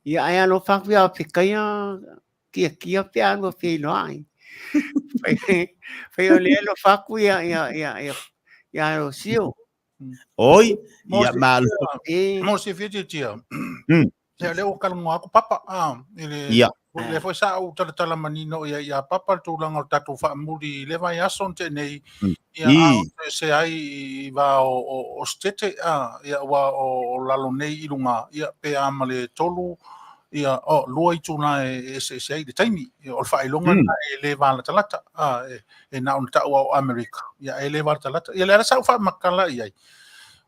Ia ae alofa atu ia Petaia kiakia pe a lua feiloai. Fai o lea alofa atu ia ia ia ia ia Alosio. Oi, ia malo. Mo se fia tia. Ia lea ua talanoa atu Papa, a, i le, Ia. lea foi sa ou talatala manino ia ia Papa le tulaga o le tatou faamuli i le vaiaso na tea nei, ia, a o se ai i va o Sitete, a, ia, ua o lalo nei i luga, ia, pe a ma le tolu, ia, o, lua itula e eseese ai le taimi. Ia, o le faailoga lena e le valatalata, a, e na ona tau lava o Amerika, ia, e le valatalata. Ia, lea la sa ou faamatala i ai,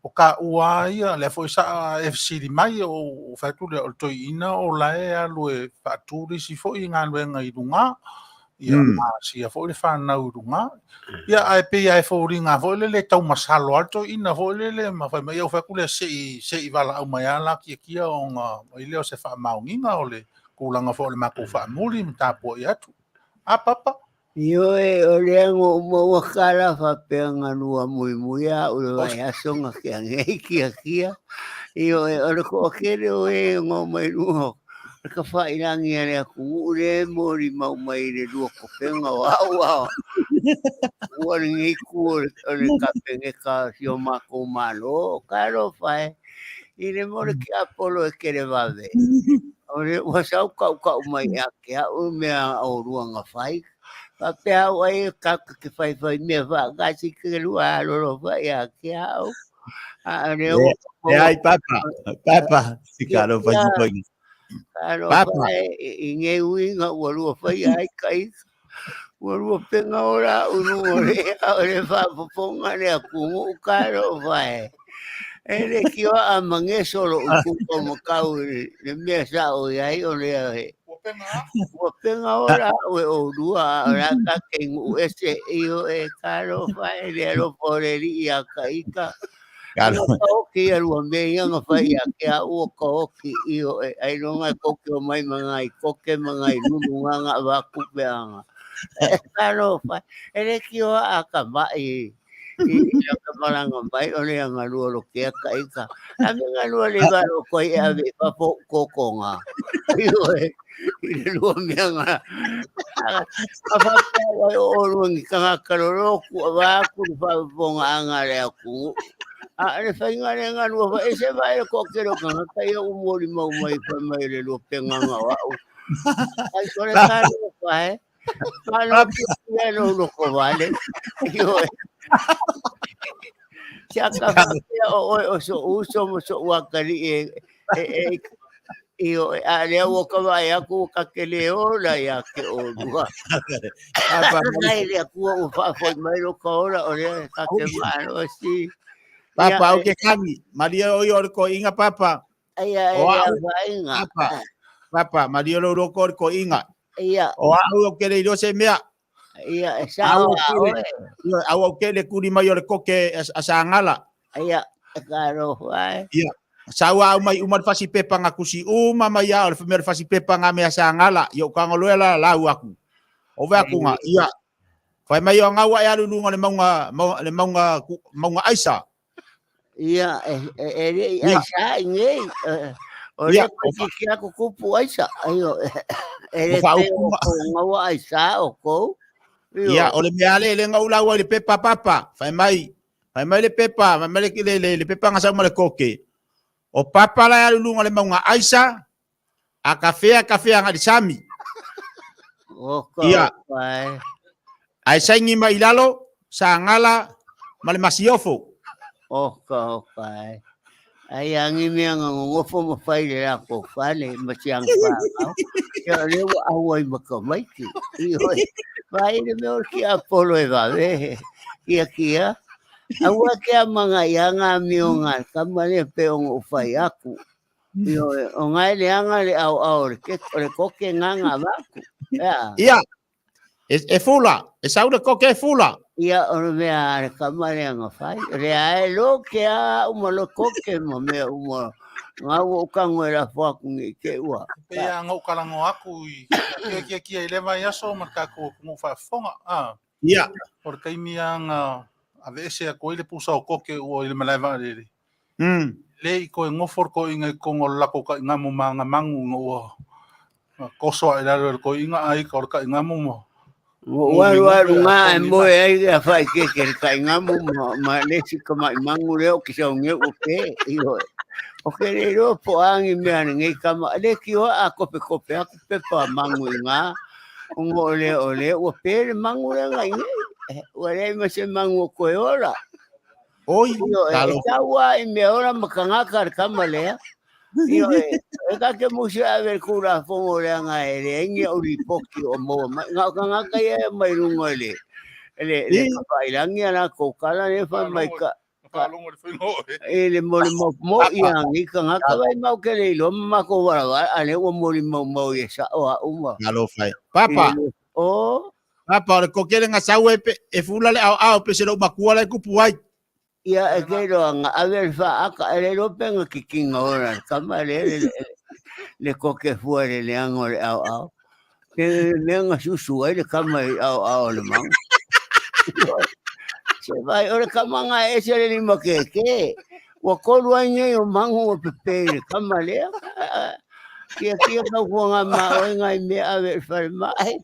O kaua lava ia, lea foi sa e fesili mai, ou fai atu lea, o le toeaina o la e alu e faatu le isi foi galuega i luga, ia asia foi le fanau i luga. Ia, ae pei lava e foliga foi lele e tau masalo lava le toeaina foi lele ma fai mai, ia ou fai atu lea, se i se i valaau mai lava la Tiatia ona aumai lea o se faamaoniga o le tulaga foi o le matou faamuli ma tapuai atu. A Papa? Ioe, o lea na ou maua tala faapea na lua muimui au i le vaiaso na tea nei kiakia. Ioe, o le toatele o e na omai i luga o le tafailagi a le atunuu lea e molimau mai i le lua tofiga o au a ua lenei itu o le Kapeneta o si o matou Malo. Talofa e, i le mea o le tiapolo e televave. O le ua sau tautau mai ia te au mea olua na fai. Faapea au ai tatou te faifai mea faatasi ke lua alolo fai ia te au. A o lea ua Leai, Papa, Papa, si ka lo fai fai. Papa. I nei uiga ua lua faia ai ka ika. Ua lua pega o la ulu o le o le faafofoga le atunuu talofa e. E le tioa a mageso lo'u tupa makau i le mea sa o i ai o lea e. Ua pega ola au e olua a o le a ta te nuu ese ioe talofa e le alofa o le Alii ia ka ika. Ua kaoki ia lua mea ia na fai ia te au ua kaoki ioe ailoga e kou te omai ma nai koke ma nai lulu nga avatu pe aga. E talofa e le tioa a ka ma'i i laka malaga mai o le agalua lo ke aka ika. A me galua le valo koe e ave i fafo o kokonga. Ioe, i le lua mea nga. A faapea wai o olua ni tagata loloku a vaku le faafofoga anga le atunuu. A le faiga le galua fa ese vae le toatele o tagata ia ua molimau mai fai mai le lua peganga o au. Ai sole talofa e. Malo kia lou loko vale. Ioe. Sia ka faapea o oe o so'u uso ma so'u atalii e, e, e, ioe, a lea ua ka vaai atu ua ka te le ola ia te olua. Nai le Atua ua faafoi mai lo ka ola o lea ka te malosi. Papa, au ke kani. Maria o i o le koiga, Papa. Ia, e O le au, afaina. Papa, Papa, maria lo roko o le koiga. Ia. O au o ke le ilo se mea. Ia, e sao Au a ke oe. Au au ke le kuli mai o le koke a sangala. Ia, e ka rofa e. Ia, sau au mai uma le fasi pepa nga kusi uma mai au le mea le fasi pepa nga mea sangala. Ia o kangoloe la lau aku. O vea kunga, ia. Whai mai o ngaua e alu lunga le maunga, le maunga, maunga aisa. Ia, e, e, e le i aisa i nei. O le ko ki aku kupu aisa. Aio, e le te o ko ngaua aisa o kou. Ia, o le mea le le ngau lau ai le pepa papa. Whai mai, Fai mai le pepa, fai mai le, le, le, le pepa nga sau ma le koke. O papa la e alu i luga o le mauga aisa, a kafea kafea agai i le sami. Oka Ia. oka e. Ae saini mai i lalo, Sagala ma le Masiofo. Oka oka e. Ai angi mea nga ngongofo ma fai le lako fale ma siang whāngau. Ia o lea ua auai ma ka maiki. Ioe. Vai le mea o ki a polo e wawe. Kia kia. Aua ke a manga ia ngā mio ngā kama lea pe o ngō whai aku. Ioe, o ngai leanga le au au le, ke, o le koke ngā ngā vaku. Ia. Ia, e, e fula, e sau le koke e fula. Ia, o le mea a le kama lea nga whai. Le ae lo ke a uma lo koke ma mea uma. Ngā ua ukango e la whaku ngi ke ua. Pe a ngau kalango aku i kia kia kia i le vai aso ma ka ko ngu whaafonga. Ah. Ia. O le taimi a nga aveese aku ai le pusa o koke ua i le malae vaalele. Le i koe ngofo le koiga i koga o le lako kaʻigamu ma aga magu ina ua koso aʻe lalo e le koiga ai ka o le kaʻigamu ma Ua alu alu ngā e moe ai a whai ke ke le kaʻigamu ma, ma le si ka mai mangu leo ki sau ngeu o ke i hoe. O ke le roa po angi mea ne ngei kama le ki oa a kope kope aku pepa mangu i ngā o ngō le o le ua pē le mangu le ngai nei. Ua le ma se mangu o koe ora. Oi, Io, e, talo. e taua i mea ora ma kangaka le kama lea. Io, e, e ka ke musi a ve kura fongo lea nga e le ingi o ripoki o moa mai. Nga o kangaka ia e mai runga le, le, le kapa i langi ala ko kala le fa mai ka, Whaalongo le whainga o e. E le moli mau mo ia ngi kangaka vai mau ke le ilo ma ko wala wala a le ua moli mau mau i sa o a uma. Talo fai. Papa. O. Papa, o le koke le ngasau e, pe, e fula le ao ao pe se lou makua lai kupu ai. Ia e ke roa nga ave le whaaka e le rope nga kikinga ora le kama le le, le, le koke fua le leanga o le ao ao. Ke mea nga susu ai le kama i ao ao le manga. Se vai o le kama nga e se le lima ke ke. Ua kolu ai nei o mangu o pepe le kama lea. Kia kia kau kua ngā mā oe ngai mea ave le whare mai.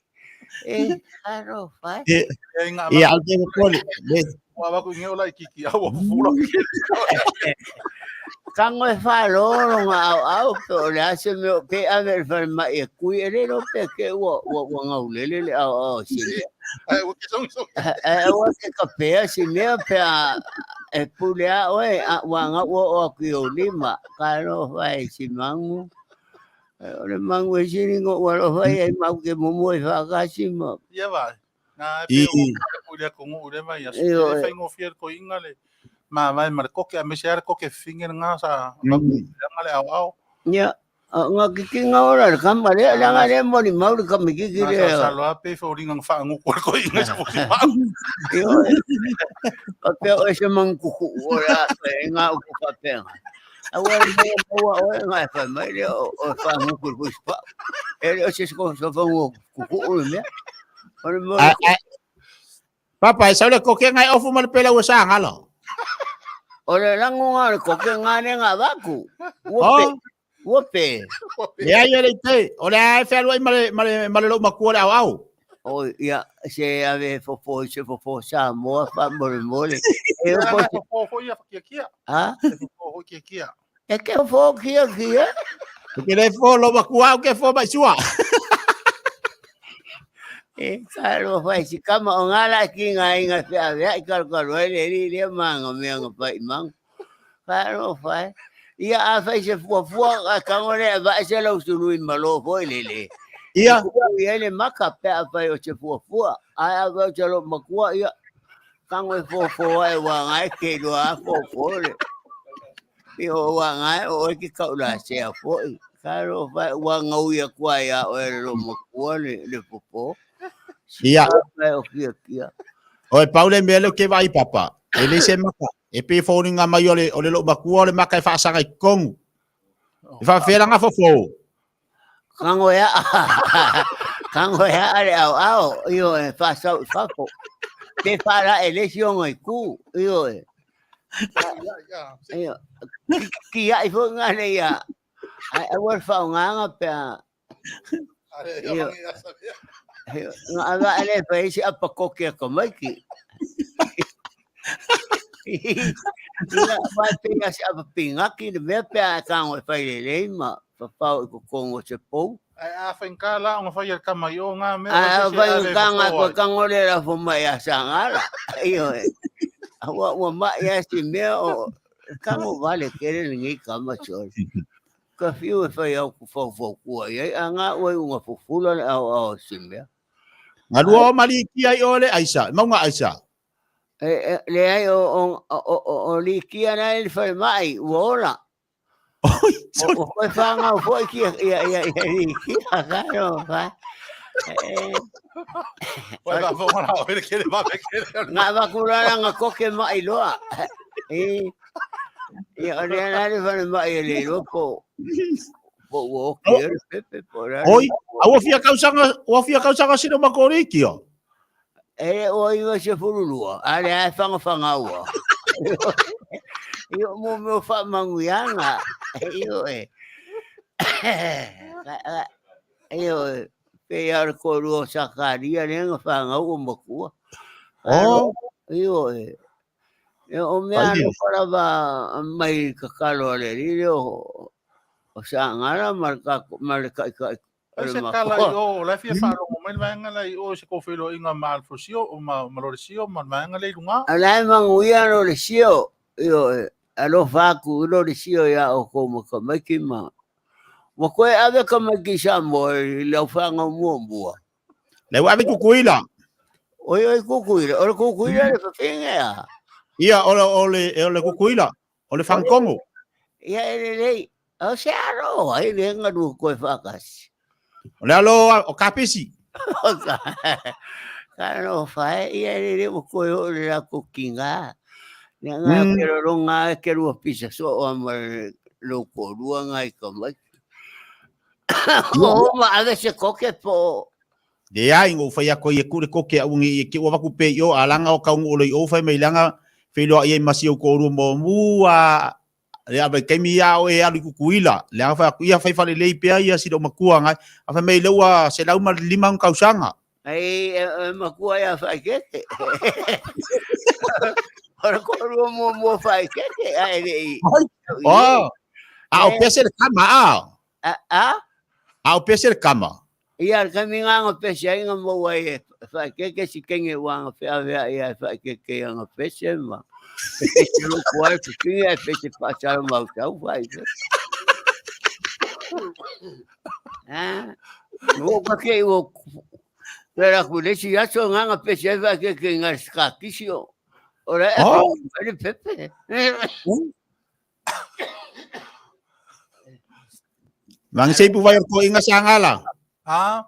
E, aro whai. E, e au te kole. Le. Ua waku i ngeo lai kiki au o fura. Kango e whāroro ngā au au, pe o le ase me o pe ave le whare mai e kui e rero pe ke ua, ua, ua ngaulele le au au si mea. Ai, ua ke songi songi. E, ua ke kapea si mea pe a, e pule a oe, a, ua ngau o o aku i o lima. Ka ro whai si mangu. O le mangu e siri ngo ua alofa ia i mau ke momo e whaakasi ma. Ia vai. Nā e pe o o le ko ngu le vai aso. E whai ngō fia ko inga le ma vai ma le koke a mese ara koke finger ngā sa nga le au au. Ia nga kikinga ora le kama le le nga le moni mau le kama kiki le. Nā sa loa pe fo ringa ngwha nguku le ko inga sa fusi mau. Io e o e se mangukuku ora e ngā uku whapenga. Aua le mea maua oe ngai whai mai le o o whanguku le pusi pau. E le o se soko so whangu kuku o le mea. O le mea A, a, Papa, e sau le koke ngai ofu ma le pela ua sa ngalo. O le lango ngā le koke ngā ne ngā vaku. Ua pe. Oh. Ua pe. Le ai e le te. O le ai whea lui ma le, ma le, ma le lou makua le au au. O ia, se ave fofo i se fofo Samoa fa mole mole. E o Ia, fo nā fofo hoi a whakiakia. Ha? E fofo hoi kia kia. E ke fofo kia kia. E ke le fo lou makua au ke fo mai sua. E ka ro fai si kama o ngā la ki ngā inga fe ave ai karu karu ai le ri le manga mea nga pai mang. Ka ro fai. Ia a fai se fua fua a kangore a va se lau sulu i malo foi le le. Ia. Ia le maka pe a fai o se fua fua. A a va se lo makua ia. Kango e fo fo ai wa ngai ke lo a fo fo le. I o wa ngai o e ki kau la se a fo i. Ka ro fai wa ngau ia kua ia o e lo makua le le popo. Ia. Fai o kia kia. O e pau le mea leo ke vai papa. E le se maka. E pe fōringa mai o le, o le lou makua o le maka e whaasaga i kongu. E whawhera ngā fofo. Kango ea, kango ea ale au ao, io e whasau i whafo. Te whara e lesi o ngai ku, io e. Io, ki ai fo ngā le ia. Ai, ai war whaonganga pea. Io, ngā aga ale whaisi apa koke a kamaiki. Ia, vai pe ia se ava pingaki le mea pe a tango e fai lelei ma fafao i totonu o se pou. Ae a faigata la ona fai e le tama i o ngā mea A o se isi fai e ave e tanga fofo koe ai. tango le lafo mai a sangala. Ioe. A ua ua mai a si mea o tango vale kele lenei kama sole. Ka fiu e fai au ku faufau kua i ai a ngā ua i unga fufula le ao ao si mea. Galua o mali kia i o le aisa, maunga aisa. E, leai, o, o, o, o, o Likia na e le falemai, ua ola. Oi, O, o koe whāngau foi ki ia, ia, ia, ia Likia, ka no, wha. E, Ua va fo ngā o le kele va pe kele. ngā wakurara ngā koke mai loa. E, ia, o lea na le falemai e le loa po, po ua oki e le pepe, po rare. Oi, a ua fia kausaga, ua fia kausaga sino ma ko Likia. E o iwa se furulua, a le ae whangawhangaua. Io mo meo whamanguianga. Io e. Io e. Pe ia le korua o Sakaria le nga whangau o makua. Oh. Io e. E o mea Ai. ano parava mai kakalo a le rire o o Sangara ma le kako- ma le kai kai Ai se tala i o, la fia wharongo mai le vaenga la i o se kōwhelo inga ma Alfosio o ma Maloresio ma le vaenga le i lunga. A la e manguia no le sio, io e, alofa aku i lo le sio ia o kou ma ka maiki ma. Ua koe ave ka maiki Samoa i lau whanga mua mua. Le ua ave kukuila. Oi oi kukuila, o le kukuila le whawhinga ea. Ia, o le, o le, o le kukuila, o le whankongo. Ia e lelei, o se aro, ai le ngaru koe whakasi. O le alo o kapesi. O ka, ka no whae, ia e lelei o koe o le lako ki ngā. Nea ngā ke roronga e ke rua pisa so o ama lo ko rua ngā i ka mai. O ma ave se koke po. Le ai ngou fai ako i e kure koke au ngi i ke ua vaku pe i o alanga o kaungu o le i o fai mai langa whailoa i ai masi o kōrua mō mua le ave kaimi ia o e alu i kukuila le anga fai aku ia fai whare lei pea ia sira o makua ngai a fai mai le ua se lau ma le lima un kausanga. Ai e makua ia whai keke. Ora kōrua mō mua whai keke ai le i. Oh, a o pese le kama a. A, a? A o pese le kama. Ia le kami ngā pese ai ngā mau ai e whaikeke si kenge wā ngā whea whea ia e whaikeke ia ngā pese ma. E pese loko ai te kinga e pese pātara mau tau whai. Ha? Mo ka ke o pera ku le si aso ngā ngā pese ai whaikeke ngā skakisi o. Ora e Oh. le pepe. Mang sei pu vai ko inga sangala. Ha?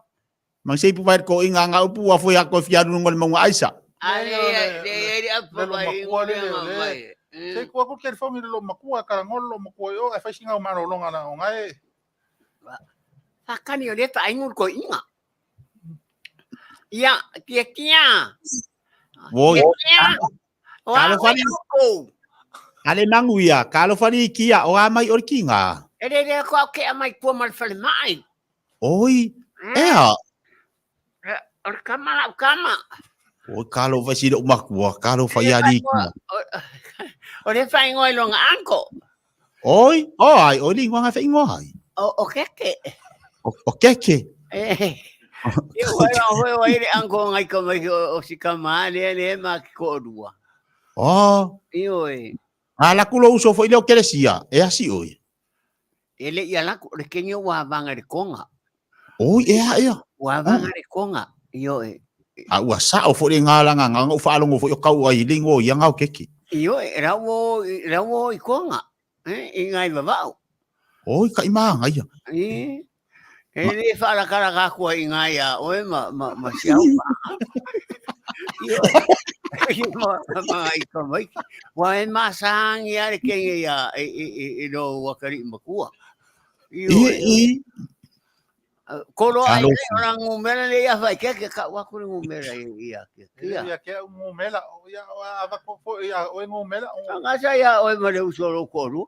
Mang sei pu vai ko inga nga upu wa foi ako fiaru ngol maunga aisa. Ale Le- le le apa le lo mai makua le ngole le- le. mai. Se kua ku telefoni le lo makua karangolo lo makua i o e fai singa o malolonga na o ngai. Whakani o le whaingu ko inga. Ia, kia kia. Woi. Kia kia. Wa Kalo wa whani- ko. Ale mangu ia, kalo fari kia o a mai o le kinga. E le le ko au ke a mai kua ma le whale mai. Oi, ea. O le kama lau kama. Oi, kalo fai sira o makua, kalo fai ali kia. O le whaingo i longa anko. Oi, o ai, oi lingoa ngai whaingoa ai. O, o keke. O, o keke. Eh. Ia wai o hoi o le anko ngai ka mai o, o si kama le le ma ki ko rua. Oh, Io e. a la kulo uso foi leo kelesia, e asi oi. E le ia laku le kenyo wa vanga le konga. Oi, ea, ea. Wa vanga le konga. Io e. A ua sao foi le ngā langa, ngā ngau whaalongo foi o kau ai lingo ia ngau keke. Io e rau rau i konga. Eh, i ngai vavau. Oi, ka ima ngai ia. E, e le wharakara ka kua i ngai a oe ma, ma, ma siau pa. Io, io ma, ma i ka mai. Wa e masangi a le kenge ia e, e, e, e no wakari makua. Io, I, e, i, koro ai Kalo. le ora ngumera le ia whai keke ka waku le ngumera i ia kia. Kia. Ia ke au ngumela, o ia o a vako fo ia o e ngumela. o- Ngasa ia oe ma le usoro koru.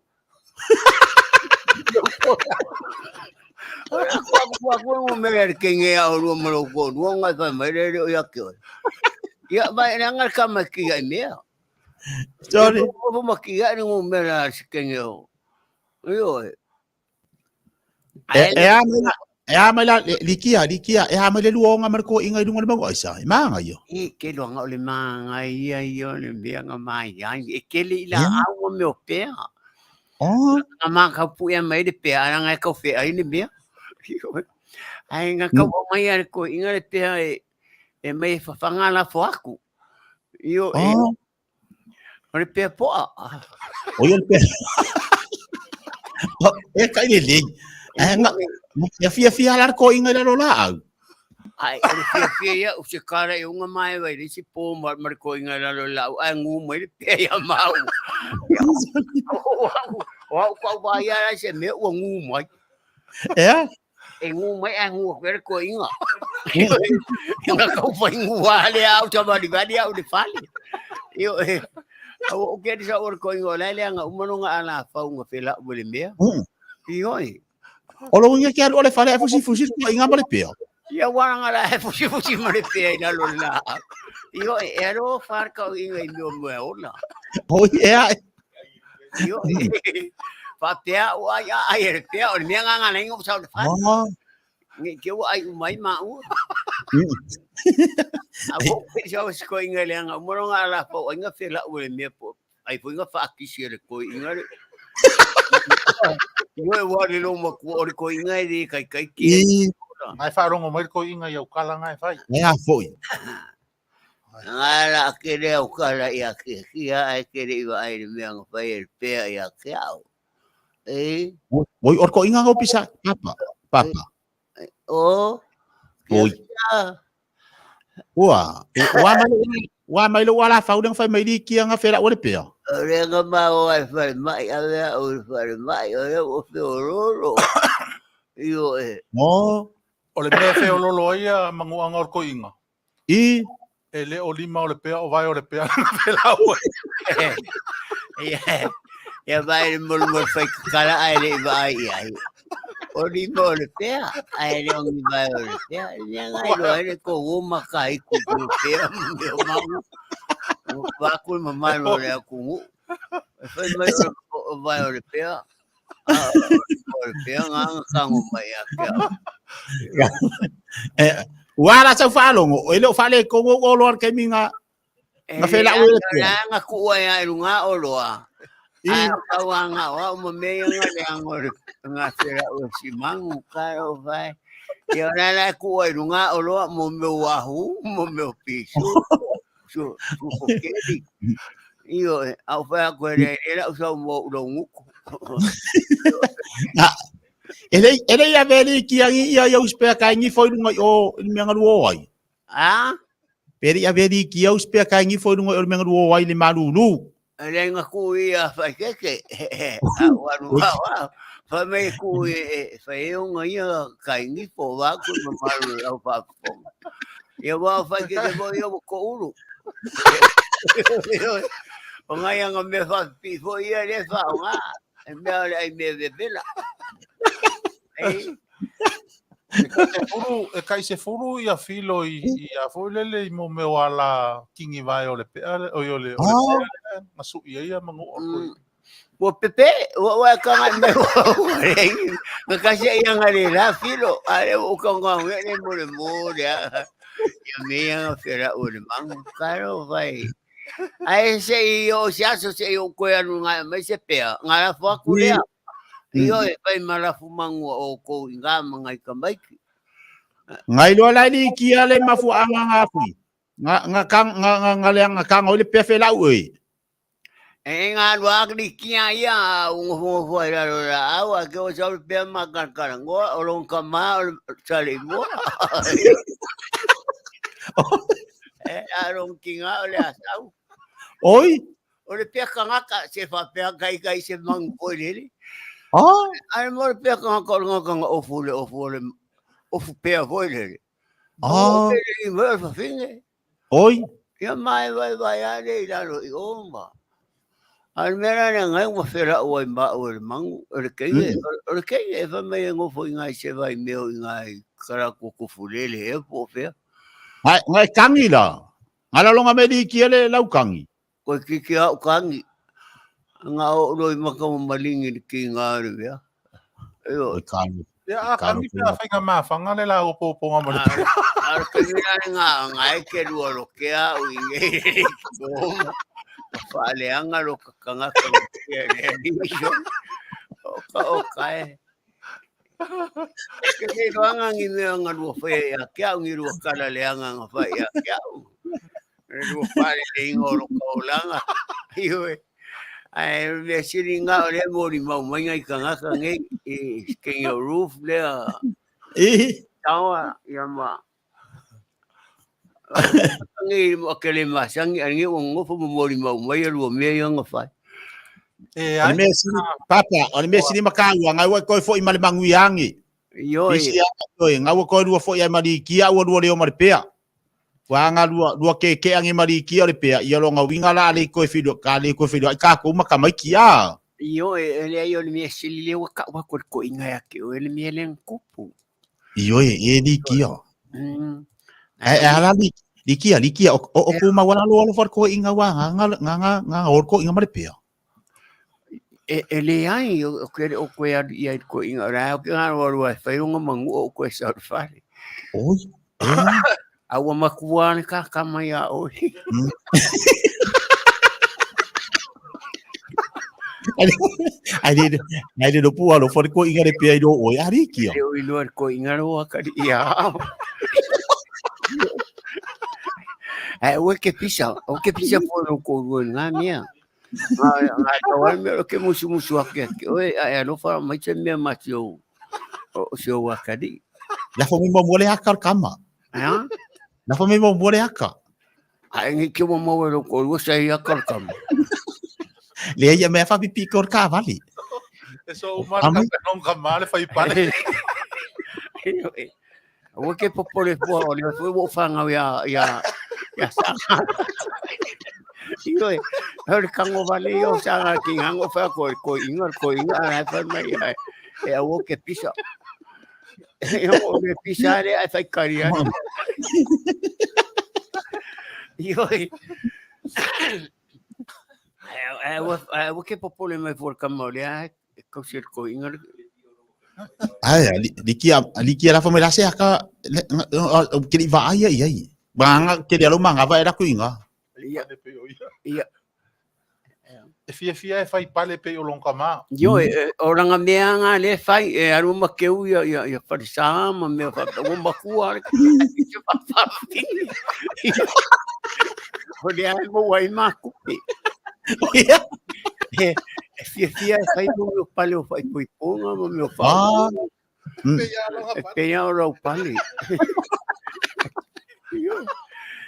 Ora kua kua kua ngumera le kenge ia orua ma lo koru, ngai whai mai le reo ia ke oe. Ia vai nanga ka mai ki ai mea. Sorry. Ngofo ma kia ni ngumela a sikenge o. Ioe. E, e a mai la, e a mai la, likia, likia, e a mai le lua o ngā marako inga i lunga le mau aisa, e maanga ia. E ke loanga o le maanga ia ia o le mea nga mai ai. E kele i la au o meo pea. Oh. Nga maa kau puea mai le pea, ara ngai kau whea ai le mea. Ai nga kau mm. mai a le koe inga le pea e, e mai e whawhanga la fo aku. Io e, Oh. O le pea poa. O ia le pea. E kai le lei. E nga, ia fia fia la ko inga i lalo la au. Ai, o le fia fia ia, o se kara i unga mai vai le si pō ma ma le ko inga i lalo la au, ai ngu mai le pea ia mau. O au, o au kau vai ia se mea ua ngu mai. Ea? E ngu mai a ngu aku le ko inga. Nga kau fai ngu wale au ta mali vali au le fale. Io e au o ke sa o ko inga la le anga umano nga ala fau nga fela o le mea. Io e. O lo inga ke alu o le fale e fusi fusi ko inga ma le pea. Ia wana nga la e fusi fusi ma le pea i lalo la. Io e e ro far ka inga i meo mea ola. O ea. Io e. Fa pea o ai ai e pea o le mea nga nga lengo sa o le fale. Oh. Nge ke ua ai umai ma ua. A wo pe sa o sko inga le anga umoro nga ala po inga fela o le mea po. Ai po inga fa akisi le ko inga le. Io e wa le lo ma ku o le ko inga e le kai kai ki. I. Ngai whaarongo mai ko inga i au kala ngai whai. Ea foi. Nga la ke le au kala ia ke kia ai ke le iwa ai le mea nga whai e le pea ia ke au. E. Oi, o ko inga ngau pisa. Papa. Papa. O. Oi. Ua, ua mai ua mai lo wala fau leng fai mai li kia nga fela o le pea. O le nga mau ai whare mai, a mea o le whare mai, o le o fe o roro. Io e. Oh. O le mea wheololo ai a manguanga o le koinga. I. E le o lima o le pea o vai o le pea na whelau ai. Ia, ia vai le molu molu whai kakala ai le iwa ai i ai. O lima o le pea, ai le ongi vai o le pea. Ia ngai loa ele ko o maka i ku ku pea meo mangu. O wāku le mamai o le aku ngu. E whai mai o vai o le pea. A o le pea ngā ngā kango mai a pea. E, ua la sau whaalongo, o ele o whale kongo o loa ke minga E nga whela ue le pea. La nga kuua ia e lunga o loa. I, Ai kau anga o au ma mea nga le anga o le nga whela ue si mangu ka o vai. Ia o la la kuua i lunga o loa mo meo wahu, mo meo pisu. Su, su kokeli. Io e, au whai ako e le e lau sau mo ulo nguku. e le ia veli ki angi ia iau spea kai ngi foi lunga i o i mea ngalu o ai. A? Pe le ia veli ki au spea kai ngi foi lunga i o mea ngalu o ai le malulu. E le nga ku i a whai keke. A waru wa wa. Whai mai ku i e whai e onga ia kai ngifo wa ku ma maru au whafonga. Ia wa whai keke mo ia ko uru. O ngai anga mea whapipi fo ia le wha o ngā. E mea ole ai mea vevela. E, E kai se furu ia filo i a foi lele i mo meo ala kingi vai o le pea o le o le pea nga su ia ia mangu o koi. Ua pepe, ua ua ka ngai me ua rei. Nga kasi ia nga le la filo, a le o ka nga nge le mo le mo le a. Ia me ia nga fera o le mangu karo vai. Ai se i o se aso se i o koe anu ngai mai se pea, nga la fua kulea. Io e pai marafu mangu o kou i ngā mangai ka maiki. Ngai loa lai li kia le mafu anga ngā fui. Nga nga kang nga nga nga le nga kang o le pea whelau e. E ngā rua akri kia ia ungo fo ai raro ra au a ke o sa le pea makarkara ngoa o long ka ma o sa le moa. E arong ki ngā o le asau. Oi. O le pea kangaka se fa pea kai kai se mangu koi lele. Oh. Ai mo le pea kangaka o le ngakanga ofu le ofu o le ofu pea foi lele. Oh. O le i mo fa finge. Oi. Ia mai vai vai ale i lalo i oma. Ai mera na ngai ua whera o ai ma o le mangu, o le keinge, o le keinge e wha mai e ngofo i ngai se vai meo i ngai karako kufulele e po whea. Ngai ngai kangi la. Ngai la longa me li kia le lau kangi. Koe kiki au kangi. Nga o roi maka mo malingi le ki ngā le mea. Io. Oi kalo. Ia a Kalo kangi pea whainga māwhanga le la o pōpōnga ma le pea. Ara kangi la ngā ngā e ke rua ro ke au i ngei. Whaaleanga ro kakangaka ro ke le riso. O ka o kae. Ke ke roanga ngi mea ngā rua whai a ke au ngi rua kala le anga ngā whai a ke au. Le rua whare le ingo ro ka olanga. Iwe. Ai, mea siri ngā o le mori mau mai ngai kangaka ngei i King of Roof lea. E. Tawa, ia ma. Ngi mo ke le masangi angi o ngofo mo mori mau mai a rua mea ia ngā whai. E O le ai, mea sili, papa, o le mea sili makaua, ngaua koe foi ma le manuiangi. Ioi. Isi a koe, ngaua koe lua foi ai mali kia ua lua leo ma le pea. Ua anga lua, lua ke ke angi mali kia o le pea, ia longa winga la le koe filu, ka le koe filu, ai ka ko maka mai kia. Io e le ai o le mea sili le ua ka ua ko ko inga ya ke o le mea le kupu. Io e, e li kia. E, e ala li, li kia, li kia, o, o, o kuma wala lo alo ko inga wa, nga, nga, nga, nga, nga, o ko inga ma le pea. E, e le ai o ke o koe alu ia i ko inga ra o ke ngā roa roa e whai o ngā mangu o koe sa o whare. Oi, e. A ua makua ane ka ka mai a oi. Ai le ai le lopu alo fo ko inga le pea i lo oi ari kia. Le oi loa ko inga roa ka di ia. Ai ua ke pisa, o ke pisa po lo ko rua ngā mea. Ngā ngā tau ai mea o ke musu musu ake ake. Oi ai alofa mai te mea ma si o o si o akari. La fo mi mo mo le aka kama. Ha? La fo mi mo mo le aka. Ai ngi ke mo mo lo ko rua sa ia ka kama. Le ia mea fa pipi ko ka vali. E so umar ka Ami. penong ka male whai pale. Ua ke popole pua o le fue wo whangau ia ia ia sanga. Io e hore kango vale io sanga ki hango wha ko ko inga ko inga ai wha mai ai e au ke pisa. Io o le pisa le ai whai kari ai. Io e ai ua ke popole mai fua kama o le ai kausi ko inga. Ai li kia li kia la fo me la se aka ke li va ai ai ai. Ba ke le alo manga va era ku inga. Ia ia. E fia fia e whai pale pe o long kama. Io e o ranga mea ngā le whai e aru ma keu ia ia ia wharisā ma mea wha o makua le te whawhawhini. O le ai mo wai makupi. Ia. E e fia fia e whai mo meo pale o whai pui ponga ma meo wha. Ah. Pe ia longa E pale. pea o rau pale. Io.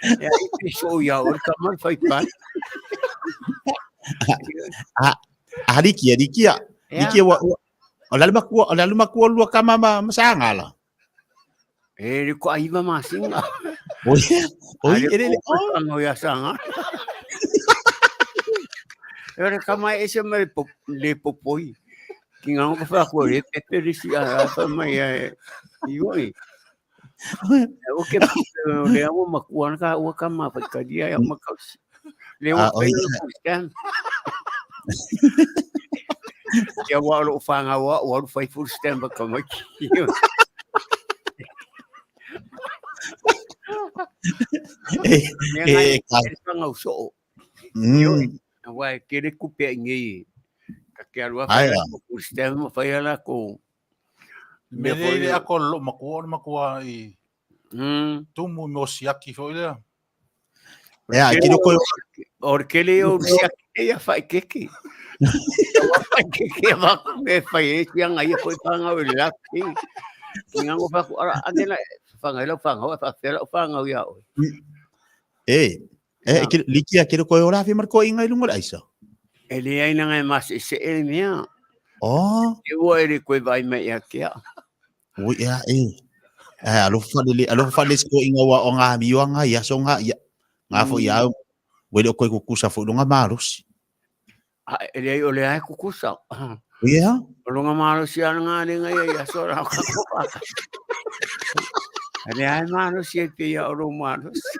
E ai te so ia o kamar whai pale. Ah li kia li kia. Li kia wa o la makua o la makua lua kama ma masanga la. E le ko aiva masinga. Oi oi ele le oh. Ngo ia sanga. E ora kama e se mai po le popoi. Ki ngā ko fa ko le pepe le si a fa mai e i oi. E o ke le amo makua ka o kama fa ka dia ya makausi. Le o Ah, oi. pe Kia wa lo whanga wa wa whai full stamp ka mai. E Mea e ngai ka. e whanga uso. Wa e kere kupe i ngei. Ka ke alua Ai whai a. ko full stamp ma whai ala ko. Me Mea le le whai. ako lo makua o le makua i tumu mo siaki fo lea. Ia ki ko O le kele o siaki e ia whai keke. Wa whai keke a wako me whai e tia ngai e koe whanga o le laki. Ki ngango whaku ara anela whanga lau whanga o whawhera o whanga o ia oe. E e ki li kia ki ko ora fi mar ko inga i lunga le aisa. E le ai nanga e mas e se e mea. Oh. E ua e le koe vai mai ia kia. Oi ia e. E alo fa le alo fa le ko inga wa o ngā miwa ngā ia so ngā ia. Ngā fo ia we le ko ku kusa fo lunga malos. A e le ai o le ai kukusa. Ia. O lunga malosi ana ngā lenga ia ia sora o kakopaka. E le ai malosi e pia o lo malosi.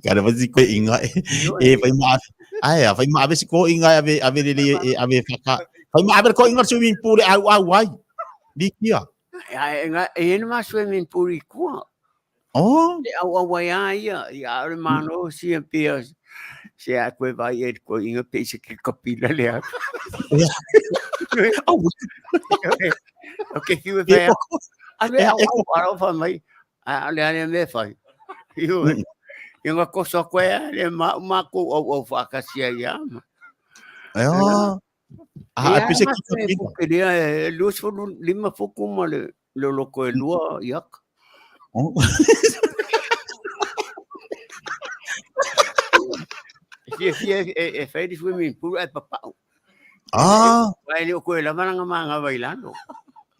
Kare fai si koe inga e e fai ma ai a fai ma ave si ko inga ave ave le le e ave whaka fai ma ave ko inga swimming pool e au au ai li kia Ai nga e ena ma swimming pool i kua. Oh Le au au ai a ia ia o le mano si e pia se a koe vai e ko inga pe se ke kapila le a. Oh O ke kiwe whai a le au au aro whai mai a le ane me whai. Io i nga koso koe a le ma ma ko au au whakasia ia. Ea. A a pese ki kapila. Ke lea e 25 fuku ma le le loko e lua iak. Oh. Fia fia e e whai di swimming pool e papau. Ah. Vai le o koe lava langa manga vai lalo.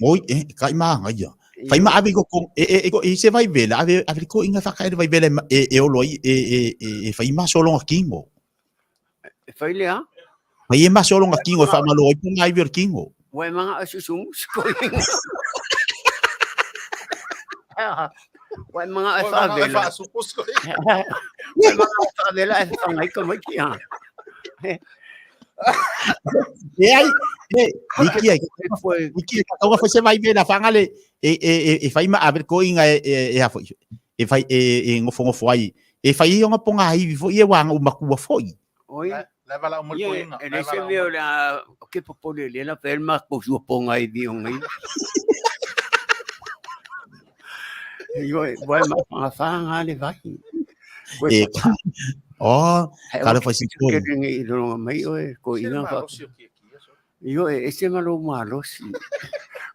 Oi, e, kai manga ia. Fai ma ave ko e e e i se vai vela, ave ave ko inga whakaere vai vela e e olo ai e e e e fai ma solonga kingo. E fai le a? Fai e ma solonga kingo e whamalo ai punga ai kingo. Wai manga a susungu ko inga. Wai manga e whavela. Wai manga e whavela e whangai ka mai ki a. E ai, e, Niki ai, Niki ai, ka fai se vai vela whangale, e, e, e, e whai ma ave ko inga e, e, e, e, whai, e, e ngofo ngofo ai, e whai i onga ponga hiwi fo i e wanga umakua foi. Oi. Le vala o mo inga. E le se mea o le a ke popole le la fel ma ko sua ponga i vi onga i. Io e vai ma whanga whanga le vai. E ka. Oh, ka le fai si ko. Ke ringi i ronga mai oe ko inga fa. Io e ese ma lo malosi.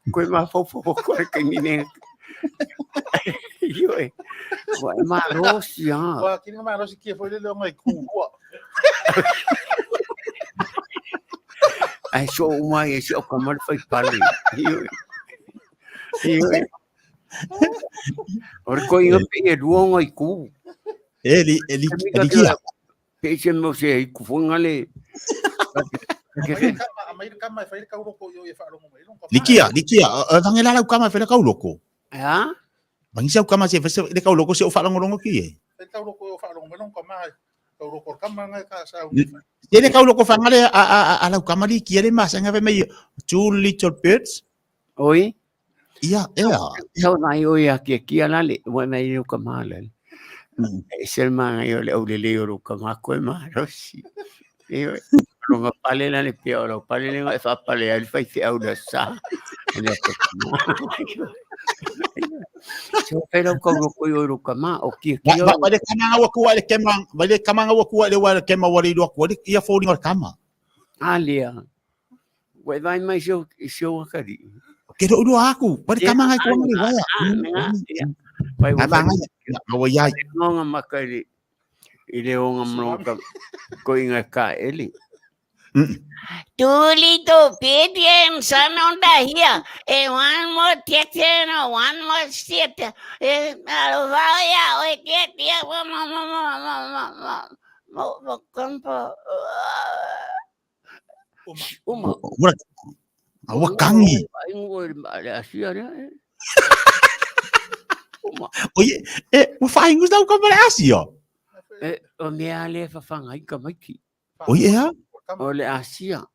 Koe ma fofo ko ke ni ne. Io e wa malosi ha. Wa kini malosi ki foi le ngai ku. Ai so uma e si o kamar fai pale. Io e. Io e. Ore ko inga pe e lua ngai ku. E li e li e li kia. Pe se mo se i ku fonga le. Likia, likia, vange la lau kama fela kau loko. Ha? Vangi sau kama se fese le kau loko se o whalongolongo ki e. Se le kau loko whangale a a a a lau kama li kia le masanga ve mai two little birds. Oi? Ia, ea. Sau mai oi a kia kia lale, wai mai i ka mala. E se manga i o le aule le o ka ma koe ma rosi. E oi, ronga pale la le pia o lau pale le e whapale ai whai te au la sa. E le ka ma. So whai rau kau roko i o ro ka ma o kia kia. Wa le kamanga wa kua le kema, wa le kamanga wa kua le wa le kema wa le ilua kua le ia fōringa o le kama. Alia. Wai vai mai sio sio wakari. Ke ro uro aku, wa le kamanga i kua ngari waia. Wai Ai manga ia, ma wa iai. Ngonga makari i le onga mlonga ko inga ka eli. Two little pigeons on the hill. And one more tick and one more sit. Uma. Ua, ua kangi. Ai ngo le asia le. Uma. Oye, e, ua whaingu sau ka mare asia. E, o mea le whawhanga i ka maiki. Oi ea? O le asia.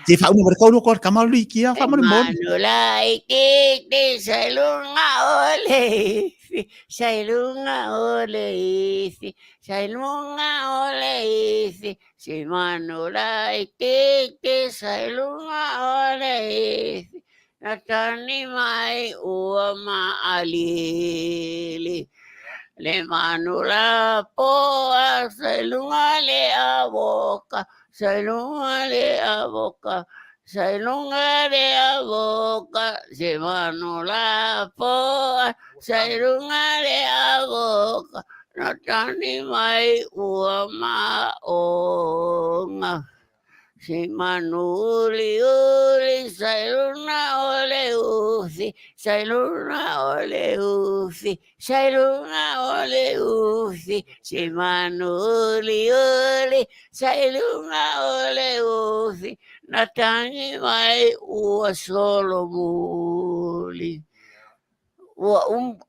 Te whaunga mare kau loko kama lui kia whamare moni. Manula ikiti sa lunga ole ifi, sa lunga ole ifi, sa lunga ole ifi, si manula ikiti sa lunga ole ifi, natani mai ua maalili. Le manula poa sa lunga le avoka, sa lunga le avoka, sa lunga le avoka, se manula poa sa lunga le avoka, natani mai ua maonga. Si manuli uli sa luna ole ufi, sa luna ole ufi, sa luna ole ufi, si manuli uli sa luna ole ufi, natangi mai ua solo muli. Ua um.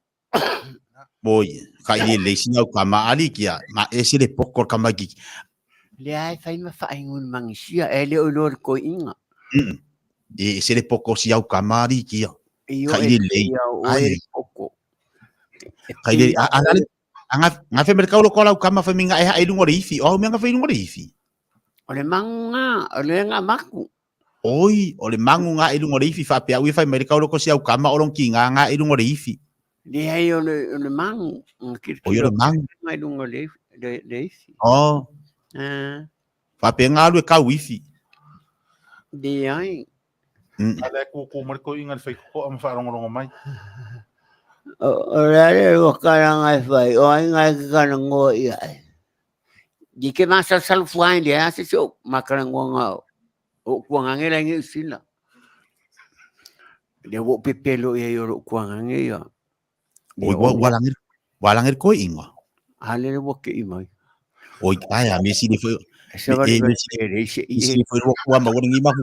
Oi, ka i le sina ka ma ali kia, ma e se le poko ka ma ki. Le ai fai ma whaingun mangisia, e le o lor ko inga. E se le poko si au ka ma ali kia. E Ka i le lei. O Ai. e poko. Ka i le a a a nga nga fe merkau lo kola ka ma fe minga e ha e lungo le ifi. O me nga fe lungo le ifi. O le mangunga, o le nga maku. Oi, o le mangu nga e lungo le ifi fa pe au i fai mai le kau lo ko si au ka ma o long ki nga nga e lungo le ifi. Le ai o le, o le mangu. O i o le mangu. Ngai lungo le, le, le ifi. Oh, Ah, fa pe nga lu e kau ifi. le ai. Mm. A le kūkū mai ko inga le whaikoko a mawhaarongorongo mai. O, o le ale o karanga e whai, o ai ngai ka karangoa i ai. Di ke masa salu fuai le ase so makarangoa ngā o kua ngange la ngi usina. Le wo pepelo i ai o ro kua ngange ia. Oi, wa wa langir wa langir ko inga. Ale le wo ke i mai. Oi, ai a me si le foi Se va E, le me si le se me i. si le foi ro kua ma wona ngi ma ku.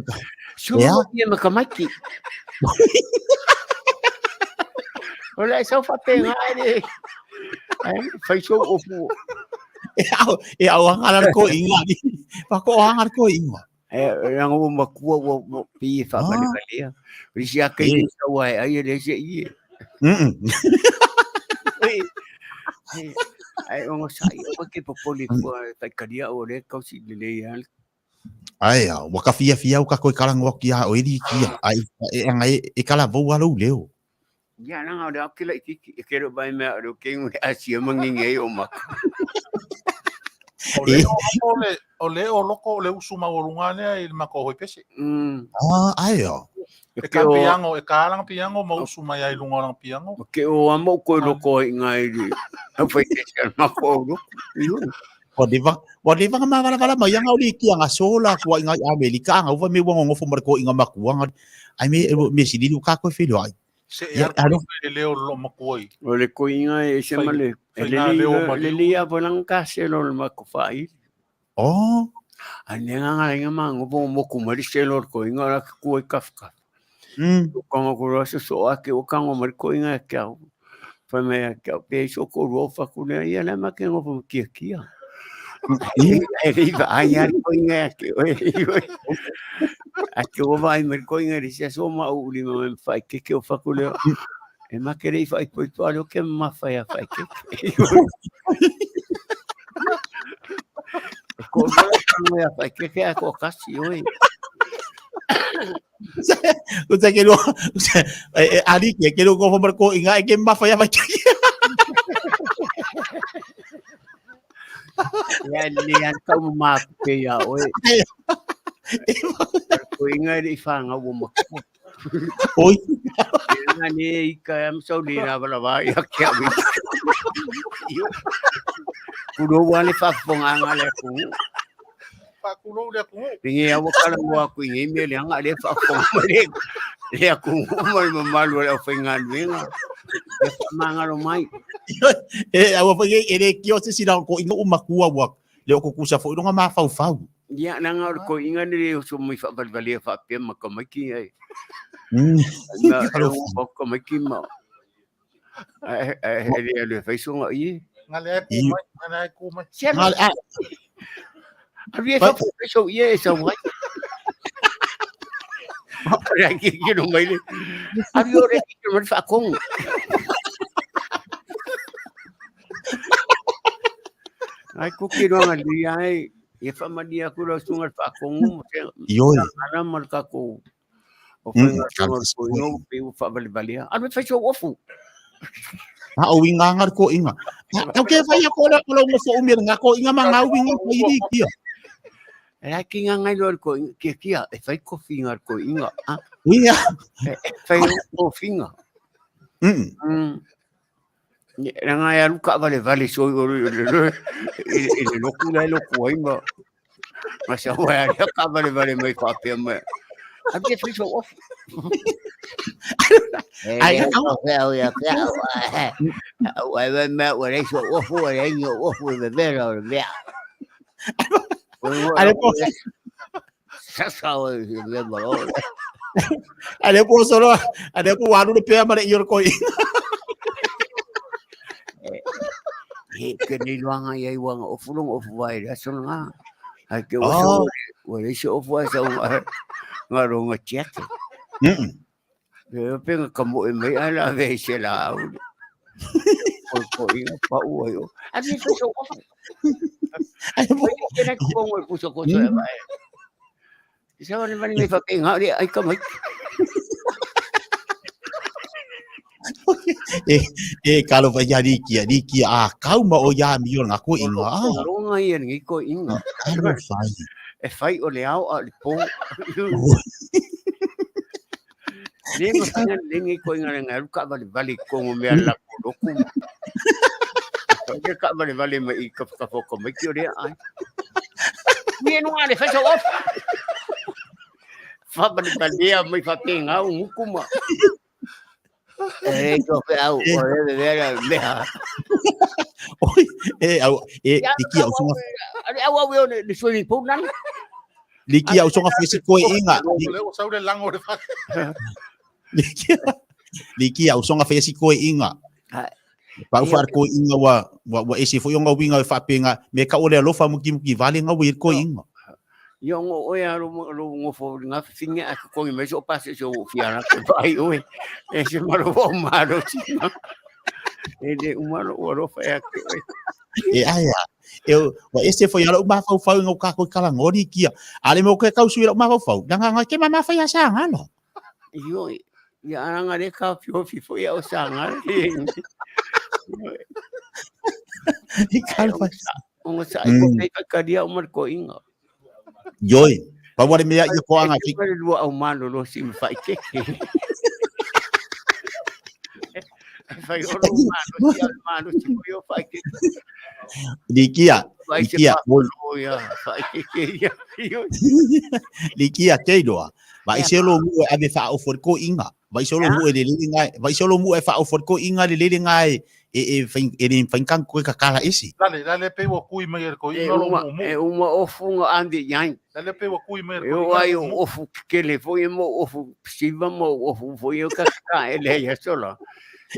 Su Ea? mo ia makamaki. O le sau fa pe ngai le. Ai fai so o fu. E au e au hanga la ko inga ni. Pa ko hanga ko inga. E ranga o makua o pi fa Ah. vale valea. Risi a kai E. sa wa ai le se i. Mm. Ai o sai o ke popoli ko tai karia o le kausi le le ya. Ai a wa ka fia fia ka ko karango ki a o eri ki ai e anga e kala vo alo leo. Ya nanga o le akila i kiki e kero bai mea o ke ngu asia mangi ngai o mak. O le o loko le, o le o loko o le usu maualunga lea i le mako hoi pese. Mm. Ah, ai a. E ka piango, e ka alanga piango, ma usu mai ai lunga o langa piango. O ke o amo ko loko i ngai ri. Au fai te se mako o loko. Iyo. Wa leva wa leva ma vala vala mai anga oli ki anga sola kua inga i Amerika anga uva me wongo ngofo mar ko inga makua anga ai me me sili ka ko filo ai. Se e Ia, ala alo. le leo lo makuai. O le ko inga e se Fai- male. E fai le ngā leo le maliu. le le a volang ka se lo le mako fai. Oh, A ne nga nga nga ma ngo mo ku mari se lo ko inga ra ku e kafka. mm. O kanga ko ro so so a ke o kanga mari ko inga ke au. Fai me a ke au pe so ko ro fa ku ne ia le ma ke ngo po kia kia. E, E le va ai a ko inga ke o A ke o vai mari ko inga ri se so ma u li ma me fai ke ke o fa ku le. E ma ke rei fai poi to alo ke ma fai a fai ke. E ko ro kanga ia fai ke ke a ko kasi oi. Ko te ke lo e ali ke ke lo ko mar ko inga e ke ma fa ya fa. Ia le an kau ma ke ia oi. Ko inga ri whanga o makua. Oi, Nga ne i ka am sau le na wala wa ia kia wi. Io. Kuro wa le whafonga nga le ku. Whakulou le aku. Pinge a wakala wa ku inge me le anga le whafonga le. Le aku ma le mamalu le au whainga luenga. E whamanga ro mai. e au fa e le ki o se sila ko inga u makua wa le o ko kusa fo inga ma fau fau. Ia nanga o ko inga ne le o so mui whawalwale whapea makamaki ai. Mm. Na o makamaki ma. Ai ai le le whaisonga i. Nga le ai ku mai, nga le ai ku mai. Sia Nga a Ari e whawhaiso i e sa wai. Ari ki ki no mai le. Ari o re ki no whakong. Ai ko ki roanga li ai e whamania ku rau sunga whakongu mo te io ana mar ka ko. O Mm, whainga ka sunga ko ino pe u whawaliwalia. Ari whaiso ofu. Ha o inga nga ko inga. Au ke fa ya ko la ko lo fo umi nga ko inga ma nga winga ko iri ki. E rai ki ngā ngai loa ko kia kia e whai kofi ngā ko inga. Ah, Ui ya. e whai kofi ngā. Mm. Mm. Ranga e alu ka vale vale so o le le i le loku lai loku ai ma. Ma sa wa ya ka vale vale mai ka pe mai. A ke fi so off. Ai, Ai au ya ka wa wa ma wa le so off wa le yo off le vera le mea. Ale po Sa sa wa le ma lo. ale po solo ale po waru le pe ma le io ko inga. Ke nei loanga ia i wanga ofu longa ofu vai le aso nga. Ai ke ua sau ua le se ofu ai sau nga ronga tiake. Le pe nga ka mo e mai ai la ve se la au. Ko ko inga pa u ai o. A mi so so ofu. Ai mo. Ke nei ko ngo puso ko so e vai. Sa wani wani me fa ke nga le ai ka mai. E e kalo fa ia riki riki a kau ma o ia mi o nga ko inga. O ronga ia ngi ko inga. Kalo fai. E fai o le ao a le po. Le ma fai le ngi ko inga nga lu ka vale vale ko ngo mea la ko loku. Ke ka vale vale ma i ka ka fo ko mai ki o le ai. Ni no ale fai so off. Fa vale vale a mai fa ke nga u nguku ma. E ko fe au o le vera mea. Oi, e au e liki au songa Ale au au o le swimming pool nana. Liki au songa fesi koe inga. Le o sau le lango le fa. Liki liki au songa fesi koe inga. Pa u ko inga wa wa ese fo yonga winga fa penga me ka ole alofa muki muki vale nga wi ko inga. Ia ngo oe a ro ro ngo fo nga finga a ko ngi so pa se so fi ara ke pai oe. E se maro o maro si. E le umaro o ro fa ya ke oe. E aia. E wa ese fo ia ma fau fau ngo ka ko kala ngori kia. Ale mo ke kau sui ma fau fau. Nga nga ke ma ma fa ya sa nga lo. Io ia aranga le ka fio fi fo ia o sa nga. I kalo fa. O sa ko pe ka dia o mar ko inga. Yoi. Pa wale mea ia ko anga ki. Ko lua au malo lo si ma fai ke. Fai o lo malo si al malo si ko yo fai ke. Likia. Likia. Ya fai ke ya. Likia ke doa. Vai se lo mu ave fa o for ko inga. Vai se lo mu e le le ngai. Vai se lo mu e fa o for ko inga le le ngai. E e fain e le fain kan ko ka kala isi. Lale lale pe wa kui mai ko inga lo mu. E uma ofu nga andi yai. Lale pe wa kui mai ko. E ai ofu kele fo e mo ofu siva mo ofu fo e ka ka e le ya sola.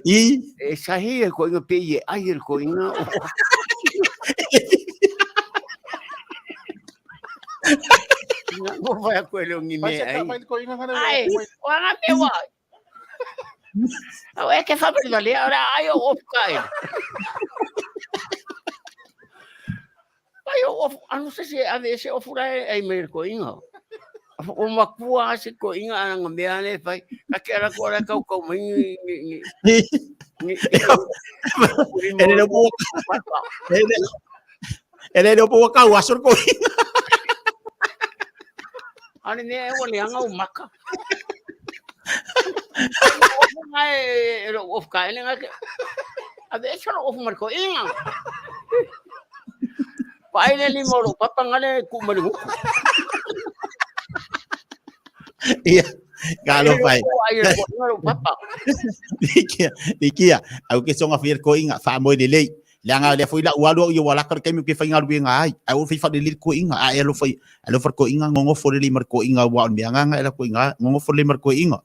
I e sahi e ko inga pe ye ai ko inga. Ngo vai ko le ngi me ai. Ai, o anga pe wa. Au e ke fa pe le ora ai o ofu ka e. Ai o ofu, anu se se ave se ofu ra ai me ko inga. O makua se ko inga anga me ane fai. Ka ke ara ko ra kau kau mai ni ni. E le mo. E le mo ka wa so ko inga. Ani ne e wale anga o maka. Ngai ro of ka ele ngai. Ave e solo of marko inga. Pai le ni moro papa ngale ku mari huku. Ia. Kalo pai. Ai ro ngalo papa. Likia, likia. Au ke songa fier ko inga fa mo le le. Le anga le foi la ua lo ia wala ka kemi ke fai ngalu inga ai. Ai o fai fa le ko inga ai lo fai. Ai lo far ko inga ngongo fo le mar ko inga wa me anga anga ela ko inga ngongo fo le mar ko inga.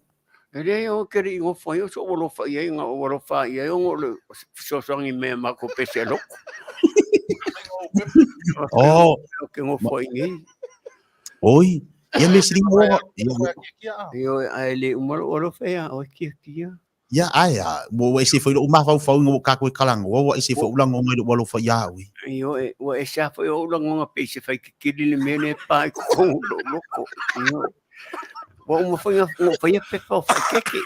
E le o ke ri ngo fo yo so lo fa ia nga o lo fa ia ngo le so so ngi me ma ko pese lo. Oh, ke ngo fo ngi. Oi, ia me siri ngo. Io ai le umalo o lo fa ia o ki ki. Ia ai a mo e se foi lo ma fau fau ngo ka ko kalango wa e se foi ulango ngai lo lo fa ia ui. Io e wa e sa foi o ulango nga pe se fai ki kili le mene pa ko lo lo ko. Io wa uma foi ngo foi pe fa fa keke.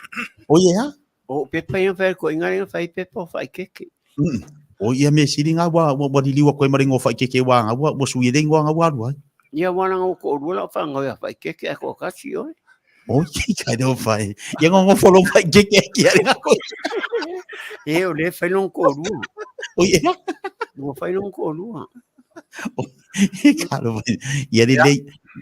O ia. O pe pa ia fa ko inga fa pe fa fa keke. O ia me siri nga wa wa li wa ko mari ngo fa keke wa nga wa su ye ngo nga wa wa. Ia wa nga ko ru la fa nga fa keke ko ka si o. O ki ka no fai. Ia ngo fo lo fa keke ki ari ko. E o le fa non ko ru. O ia. Mo fa non ko ru. Ka lo fai. Ia le le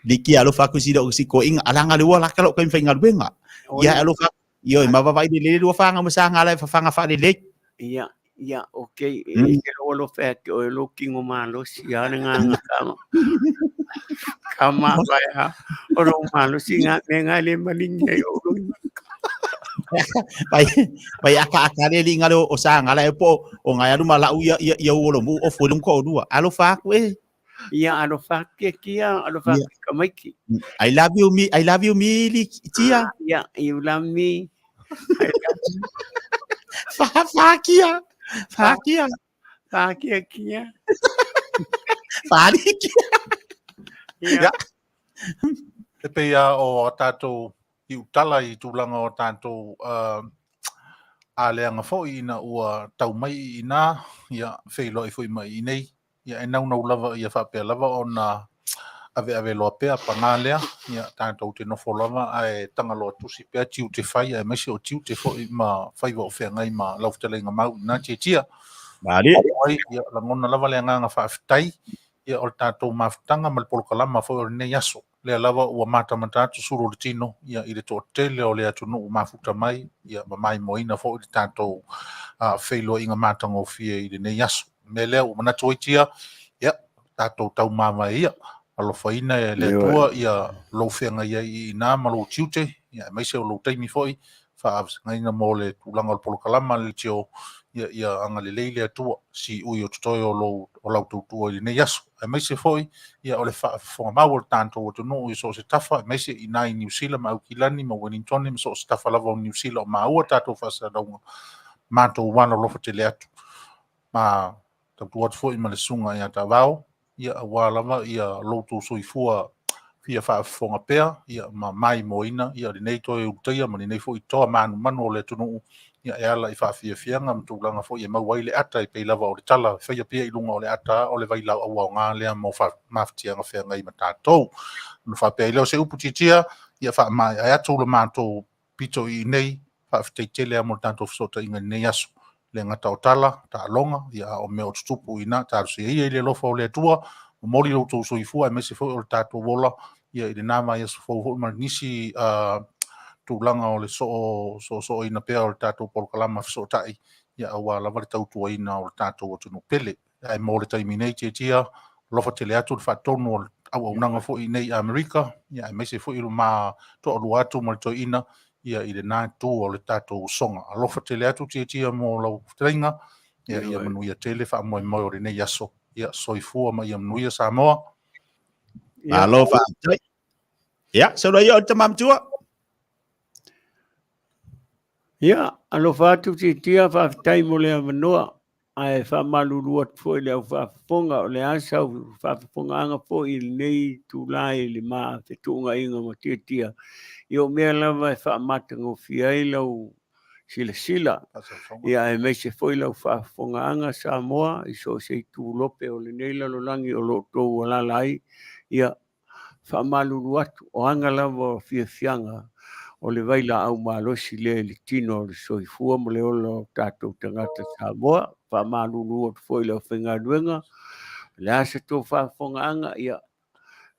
le ki alo fa ku si lo si ko inga alanga le wa la ka lo ko fa inga luenga. Ia alo fa io ma va vai le le fa nga mo sa nga la fa fa nga fa le le. Ia ia okay e ke lo lo fa ke o lo kingo ma lo si ana nga nga ka. Ka ma fa ya. O lo ma lo si nga me nga le malinga yo. Vai vai aka aka le li ngalo o sa ngala e po o ngai alu mala u ia ia ia uolo mu o fu ko lua. Alofa aku e. Ia alofa ke kia, alofa Ia. ka maiki. I love you me, I love you me li tia. Ia, you love me. Fa fa kia. Fa kia. Fa kia kia. Fa li kia. Ia. Ia. E pei a o a tātou i utala i tūlanga o tātou a leanga foi ina ua tau mai i ina, ia, wheiloa i foi mai i nei. Ia, e naunau lava ia faapea lava ona aveave loa pea pagā lea, ia, tatou te nofo lava ae tagaloa tusi pea tiute fai aemaise o tiute foi ma faiva o feagai ma lau fetalaiga mau ina tietia. Malie. Ai, ia, lagona lava le agaga faafetai, ia, o le tatou mafutaga ma le polokalama foi o lenei aso. Lea lava ua matamata atu sulu o le tino, ia, i le toatele o le atunuu mafuta mai, ia, ma maimoaina foi le tatou feiloaiga matagofie i lenei aso. O le mea lea ua manatu ai tia, ia, tatou taumavae ia, alofaina e le Atua ia lou feagai ai i ina ma lou tiute, ia, aemaise o lou taimi foi faavasagaina mo le tulaga o le polokalama a le LTO, ia, ia agalelei le Atua, siui o totoe o lou, o lau tautua i lenei aso. Aemaise foi, ia, o le faafofoga mau a le tatou atunuu i so o se tafa, aemaise i ina i Niu Sila ma Aukilani ma Wellingtone ma so o se tafa lava o Niu Sila o maua tatou faasalalauga, matou alolofa tele atu. Ma tautua atu foi ma le susuga ia Taavao, ia, aua lava ia lo outou soifua fia faafofoga pea, ia, ma maimoaina, ia, lenei toe ulutaia ma lenei foi toa manumanu o le atunuu, ia, e ala i faafiafiaga ma tulaga foi e maua ai le ata e pei lava o le tala e faia pea i luga o le ata o le vailaau aoga lea mo mafatiaga feagai ma tatou. Ona faapea ai lea o se upu tietia, ia faamaeae atu le matou pito i inei, faafetai tele lava mo le tatou fesootaiga i lenei aso. Le gata o tala, taaloga, ia a o mea o tutupu i ina, talosia ia i le alofa o le Atua, momoli lo outou soifua aemaise foi o le tatou ola, ia i lena vaiaso fou foi ma nisi tulaga o le soo soosooina pea o le tatou polokalama fesootai, ia aua lava le tautuaina o le tatou atunuu pele. Ae mo le taimi nei, tietia, alofa tele atu le faatonu o le auaunaga foi i nei Amerika, ia aemaise foi le ma toalua atu ma le toeaina, ia i lena itu o le tatou usoga. Alofa tele atu tietia mo lau fetalaiga, ia ia manuia tele faamoemoe o lenei aso. Ia soifua ma ia manuia Samoa. Malo faafetai. Ia, saunoa ia o le tama matua. Ia, alofa atu Titia, faafetai mo le avanoa. Ae faamalulu atu foi i le au faafofoga, o le a sau faafofogaaga foi i lenei itula i le ma fetuunaiga ma Tiatia, ia o mea lava e faamatagofie ai lau silasila, ia aemaise foi lau faafofogaaga Samoa i so o se itu lope o lenei lalolagi o lo o outou alaala ai, ia faamalulu atu, o aga lava o fiafiaga o le vailaau malosi lea i le tino o le soifua ma le ola o tatou tagata Samoa. Faamalulu atu foi i le aufaigaluega, o le a sa tou faafofogaaga, ia,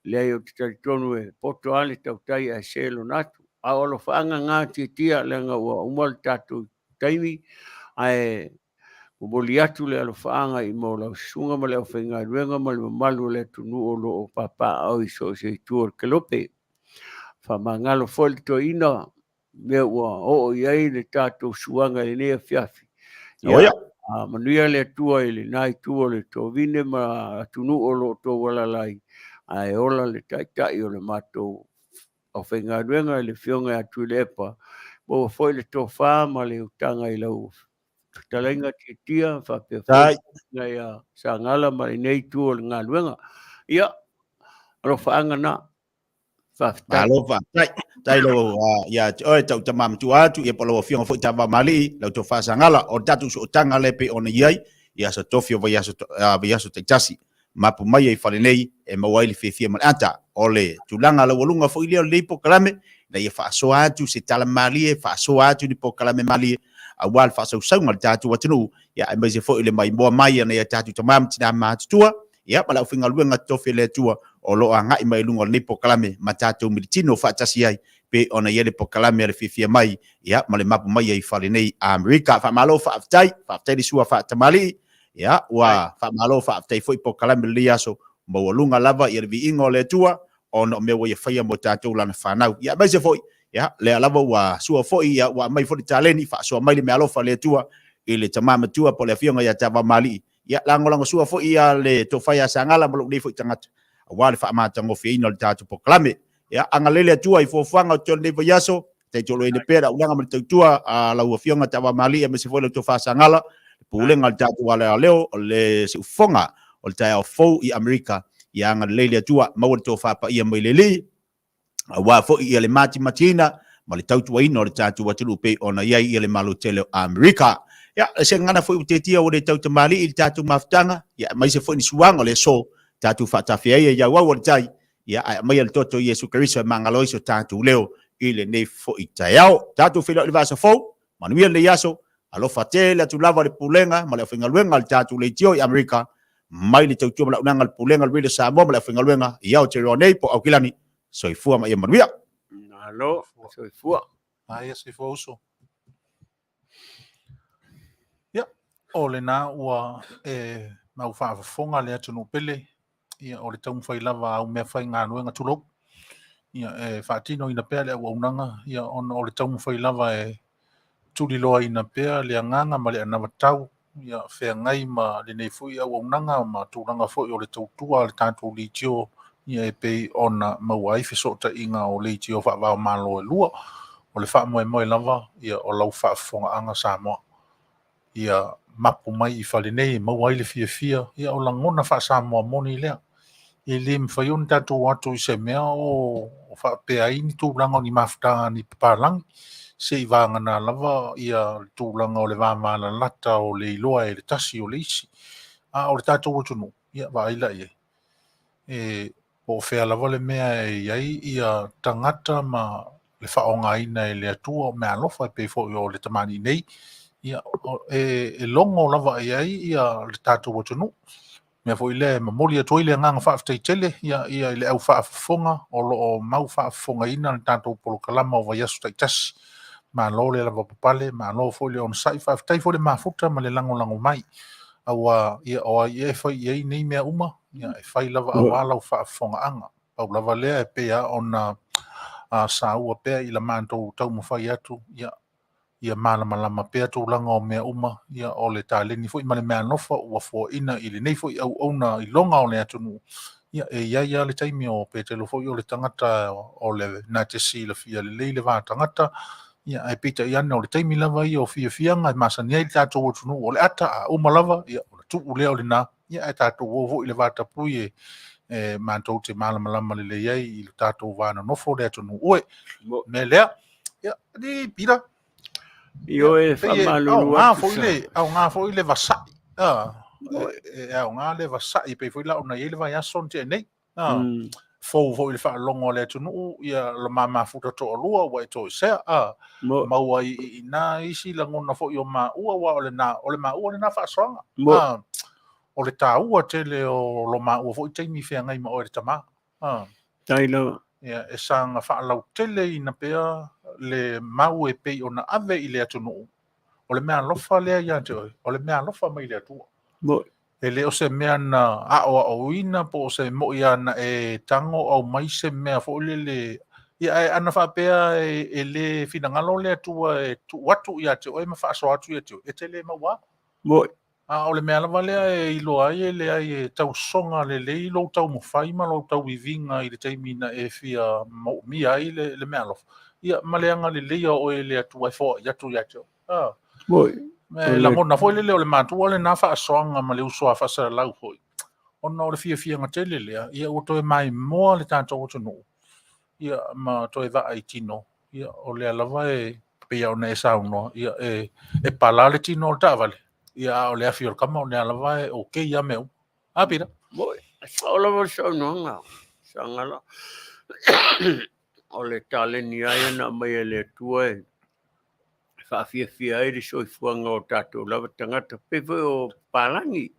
leai ou te talitonu e poto lava le tautai ae se lona atu. A o alofaaga na tiatia leaga ua uma le tatou taimi, ae momoli atu le alofaaga i mo lau susuga ma le aufaigaluega ma le mamalu o le atunuu o lo o papaaao i so o se itu o le kelope. Faamagalo foi le toeaina mea ua oo i ai le tatou suaga i lenei afiafi. Ia, manuia le Atua i lena itu o le tovine ma atunuu o lo o outou alaala ai, ae ola le taitai o le matou aufaigaluega i le Afioga ia Tuilaepa, maua foi le tofa ma le utaga i lau fetalaiga Tiatia faapea foi ia Sagala ma lenei itu o le galuega. Ia, alofaaga na. Faafetai. Malo faafetai. Tai lau ia te oe tau tama matua atu ia po lau afioga foi Tavamalii lau tofa Sagala o le tatou sootaga lea pei ona i ai i aso tofi o vaiaso vaiaso taitasi mapu mai ai fale nei e maua ai le fiafia ma le ata o le tulaga laualuga foi lea o lenei polokalame ina ia faasoa atu se tala malie, faasoa atu ni polokalame malie aua le faasausauga o le tatou atunuu, ia aemaise foi le maimoa mai a nai a tatou tama ma tina matutua, ia ma le aufaigaluega totofi a le Atua o lo o agai mai i luga o lenei polokalame ma tatou militino faatasi ai pei ona i ai le polokalame a le fiafia mai, ia ma le mapu mai ai i fale nei Amerika. Faamalo faafetai, faafetai le sua faatamalii, ia ua faamalo faafetai foi polokalame o lenei aso, maualuga lava ia le viiga o le Atua ona o mea ua ia faia mo tatou lana fanau. Ia aemaise foi Ia, lea lava ua sua foi, ia, ua aumai foi le taleni, faasoa mai le meaalofa a le Atua i le tama matua po o le afioga ia Tavamalii. Ia, lagolagosua foi ia le tofa ia Sagala ma lou nei foi tagata, aua le faamatagofieina o le tatou polokalame. Ia, agalelei le Atua i fuafuaga o totonu o lenei vaiaso, taitoloina pea le auaunaga ma le tautua a lau afioga Tavamalii aemaise foi lau tofa Sagala, le pulega o le tatou alealeo o le siufofoga o le taeao fou i Amerika. Ia agalelei le Atua, maua le tofa paia mai le Alii, aua foi ia le matimatiina ma le tautuaina o le tatou atunuu pei ona i ai ia le Malo tele o Amerika. Ia, se gagana foi ua tetia ua le tautamalii i le tatou mafutaga, ia aemaise foi ni suaga o le aso tatou faatafea ai i auau o le tai, ia ae aumaia le toto o Iesu Keriso e magalo ai so tatou leo i lenei foi taeao. Tatou feiloai i le vaiaso fou, manuia lenei aso, alofa tele atu lava le Pulega ma le aufaigaluega a le tatou Leitio i Amerika, mai le tautua ma le auaunaga a le Pulega o le Radio Samoa ma le aufaigaluega i Aotearoa nei po o Aukilani. Soifua ma ia manuia. Malo, soifua. Aia, soifua uso. Ia, o lena ua e mau faafofoga le atunuu pele, ia o le taumafai lava au mea faigaluega tulou. Ia e faatinoina pea le auaunaga, ia ona o le taumafai lava e tuliloaina pea le agaga ma le anavatau, ia feagai ma lenei foi auaunaga ma tulaga foi o le tautua a le tatou leitio, ia e pei ona maua ai fesootaiga o leitio faava-o-Malo e lua. O le faamoemoe lava ia o lau faafofogaaga Samoa. Ia mapu mai i fale nei e maua ai le fiafia, ia o lagona faa-Samoa moni lea. E le mafai ona tatou o atu i se mea o faapea ai ni tulaga o ni mafutaga a ni papalagi, se i vagana lava ia le tulaga o le vavalalata o le iloa e le tasi o le isi. A o le tatou atunuu, ia vaai la i ai. E po o fea lava le mea e i ai ia tagata ma le faaaogaina e le Atua o meaalofa e pei foi o le tamalii nei, ia, e logo lava i ai ia le tatou atunuu. Mea foi lea e momoli atu ai le agaga faafetai tele ia, ia i le au faafofoga o lo o mau faafofogaina le tatou polokalama o vaiaso taitasi. Malo le lavapapale, malo foi le onosai, faafetai foi le mafuta ma le lagolago mai. Aua ia o ai ea e fai i ai nei mea uma, ia e fai lava aua lau faafofogaaga. Pau lava lea e pei lava ona saua pea i la matou taumafai atu, ia, ia malamalama pea tulaga o mea uma, ia o le taleni foi ma le meaalofa ua foaina i lenei foi auauna iloga o le atunuu, ia e i ai lava le taimi o Petelo foi o le tagata o le na te silafia lelei le va tagata, ia ae peitai ane o le taimi lava ia o fiafiaga e masani ai le tatou atunuu o le ata, a uma lava, ia ona tuu lea o lena, ia ae tatou o foi i le vatapuia e matou te malamalama lelei ai i lo tatou va nonofo le atunuu oe. Mea lea, ia, ni pira. Ioe, faamalulu atu. Foi le, aoga foi le vasai. E aoga le vasai, pei foi la ona i ai le vaiaso na tea nei. Fou foi le faalogo a le atunuu, ia lo ma mafuta toalua ua e toesea. Maua ai i ina isi lagona foi o maua, aua o lena, o le maua lena faasoaga. O le taua tele o lo maua foi taimi feagai ma oe le tama. Tai lava. Ia, e saga faalauteleina pea le mau e pei ona ave i le atunuu. O le meaalofa lea ia te oe, o le meaalofa mai le Atua. E le o se mea na aoaoina po o se moi lava na e tago aumai se mea foi lele. Ia, ae ana faapea e le finagalo le Atua e tuu atu ia te oe ma faasoa atu ia te oe, e te le maua lava. Moi. A o le mea lava lea e iloa ai e leai e tausoga lelei lou taumafai ma lou tauiviga i le taimi na e fia moomia ai le meaalofa, ia ma le agalelei o oe e le Atua e foai atu ia te oe. Moi. E lagona foi lele o le matua lena faasoaga ma le uso a faasalalau foi, ona o le fiafiaga tele lea, ia ua toe maimoa le tatou atunuu, ia ma toe vaai tino, ia o lea lava e pei ona e saunoa, ia e pala le tino o le taavale, ia a o le afi o le kama o lea lava e okay a mea uma. A Pita? Moi, sao lava le saunoaga, Sagala. O le taleni lava ia na aumai e le Atua e faafiafia ai le soifuaga o tatou lava tagata, pei foi o papalagi.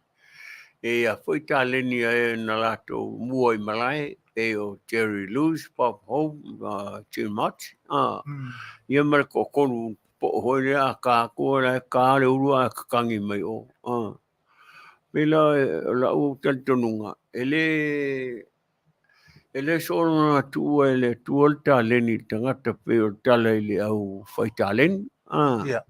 E ia foi taleni ai na latou mua i malae, pei o Jerry Lewis, Bob Hope, Jim Mott. Ia ma le toatolu po'o foi lea a ta atu la e ta le ulu ae tatagi mai o. Pei la o la'u talitonuga, e le. E le soona tuua e le Atua le taleni i le tagata pei o le tala i le au fai taleni. Ah. Ia.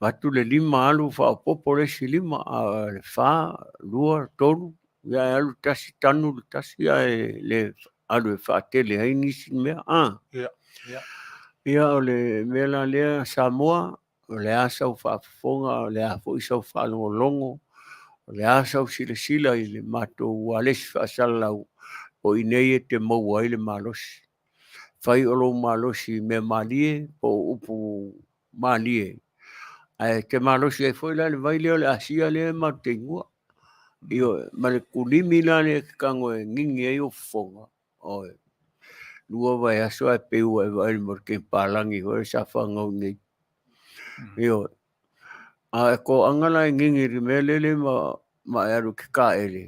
Avatu le lima alu faaopoopo le isi lima, a o le fa, lua, tolu, ia e alu tasi tanu le tasi ae le alu e faatele ai nisi mea. Ah. Ia, ia. Ia o le mea la lea Samoa, o le a sau faafofoga, o le a foi sau faalogologo, o le a sau silasila i le matou ualesi faasalalau, o i nei e te maua ai le malosi. Fai o lou malosi i mea malie po o upu malie, ae te malosi ai foi la le vai lea o le Asia lea matou te igua. Ioe, ma le kulimi la lea e te tago e gigi ai ou fofoga, Oi. Lua vaiaso ae pei ua e vaai i le motukea palagi foi lea sa fanau i inei. Ioe. A e toaga la e gigi i le mea lele ma e alu e te taele,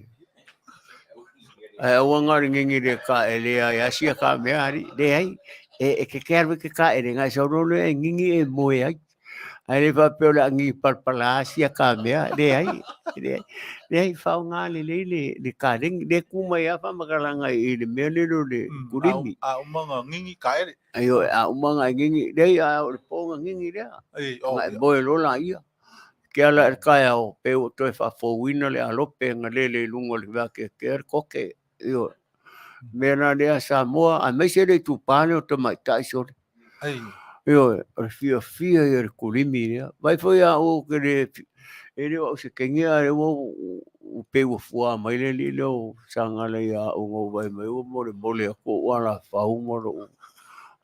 ae aua na o le gigi le taele ai lava sia ta mea alii, leai, e te alu e te taele ona e sau loa lea e gigi e moe ai. Ae le faapea o le a gigi palapala sia ta mea, leai, leai, leai, faaaoga lelei le kalegi. Lea e tu mai lava faamatalaga i le mea lele o le kulimi. A uma ona gigi kaele. Ioe, a uma ona e gigi, leai, a o le po ona gigi lea, ona e moe loa laia. Ke ala i le taeao, pe ua toe faafouina le alope na lele i luga o le vakeakea le koke. Ioe. Mea la lea Samoa, aemaise le itupa lea o tamaitai sole. Ioe, o le fiafia ia o le kulimi lea. Vaai foi a ou ke le, e le o au se kenge a lea ua ua pei ua fua mai le alii lea o Sagala ia au na ou vaai mai ua molemole atu ou alafau ma lou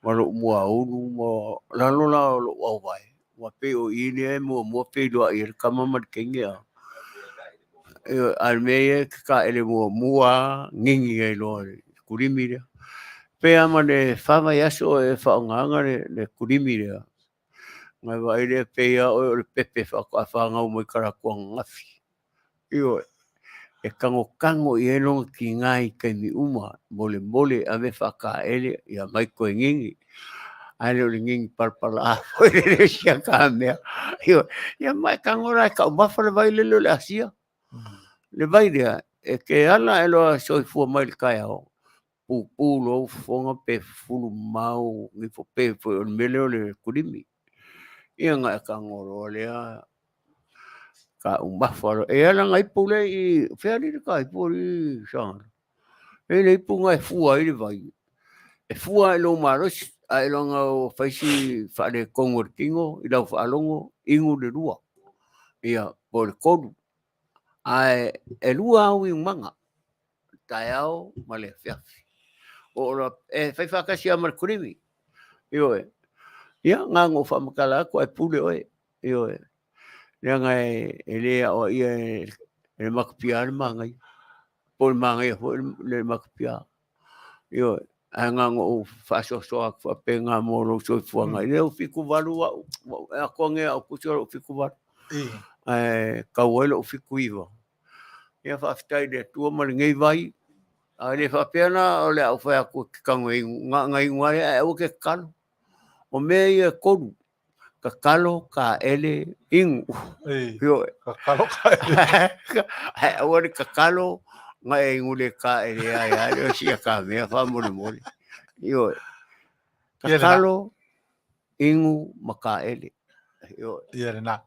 ma lou muaulu ma lalo la o lou auvae. Ua pei o i lea e muamua feiloai ai le tama ma le teine a. Ioe, a o le mea ia e tataele muamua lava gigi ai loa i le kulimi lea. Pe a ma le fa vaiaso e faaaogaina le kulimi lea, ona e vaai lea pei lava oe o le pepe faatoa fanau mai talaatu ananafi. Ioe, e tagotago i ai lona tiga i taimi uma, molemole ave faataele, ia mai toe gigi. Ae le o le gigi palapala foi le isi ata mea. Ioe, ia ma e tago la e taumafa le vai lele o le Asia. Le vai lea, e te ala ae loa soifua mai i le taeao, pupu loa ou fofoga pe fufulu mamao ifo pe foi o le mea lea o le kulimi. Ia ona e tago loa lea taumafa loa. E ala na ipu lea i, fea alii le ta ipu alii Sagala? E i le ipu na e fua ai le vai. E fua i lou malosi, ailoga ua fai si faaletonu o le tino i lau faalogo, inu le lua, ia, po o le tolu. Ae e lua au iumaga, le taeao ma le afiafi. O la, e fai faatasi lava ma le kulimi. Ioe. Ia, na ona ou faamatala atu ae pule oe. Ioe. Leaga e le aoaia e le matapia le manaia. Po o le manaia foi le matapia. Ioe. Ae na ona ou faasoasoa atu faapena mo lou soifuaga. I le 78 au, e atoa nei au tusi o lou 78. Ae tau ai lou 79. Ia faafetai i le Atua ma lenei vai. A le faapea la o le a ou fai atu e te tago e inu, na ona inu lava lea ae aua te tatalo. O mea ia e tolu, tatalo, taele, inu. Ioe. Tatalo, taele. Ae aua le tatalo na e inu le taele ai lava lea o sia ta mea faamolemole. Ioe. Tatalo, inu ma taele. Ioe. Ia lena.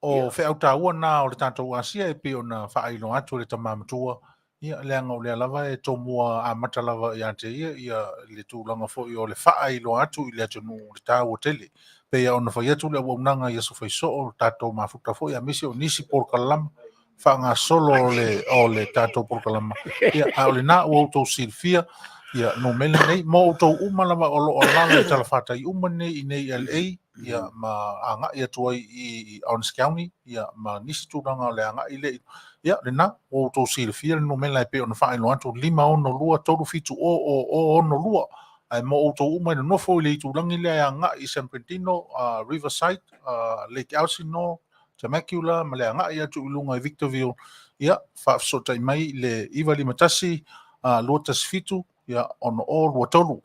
O feau taua na o le tatou Asia e pei ona faailoa atu e le tama matua, ia, leaga o lea lava e tomua amata lava ia te ia, ia le tulaga foi o le faailoa atu i le atunuu le taua tele. Pei ona fai atu le auaunaga i aso faisoo, le tatou mafuta foi aemaise o nisi polokalama faagasolo o le tatou polokalama. Ia, a o lena ua outou silafia, ia, numera nei, mo outou uma lava o lo o alaala i talafatai uma nei i nei LA, ia, ma agai atu ai i Orange County, ia, ma nisi tulaga o le agai lea. Ia, lena, ua outou silafia le numera e pei ona faailoa atu, 562 370 0062. Ae mo outou uma e nonofo i le itulagi lea e agai i San Bernardino, Riverside, Lake Elsinore, Temecula ma le agai atu i luga i Victorville, ia, faafesootai mai i le 951 217 ia, 6023.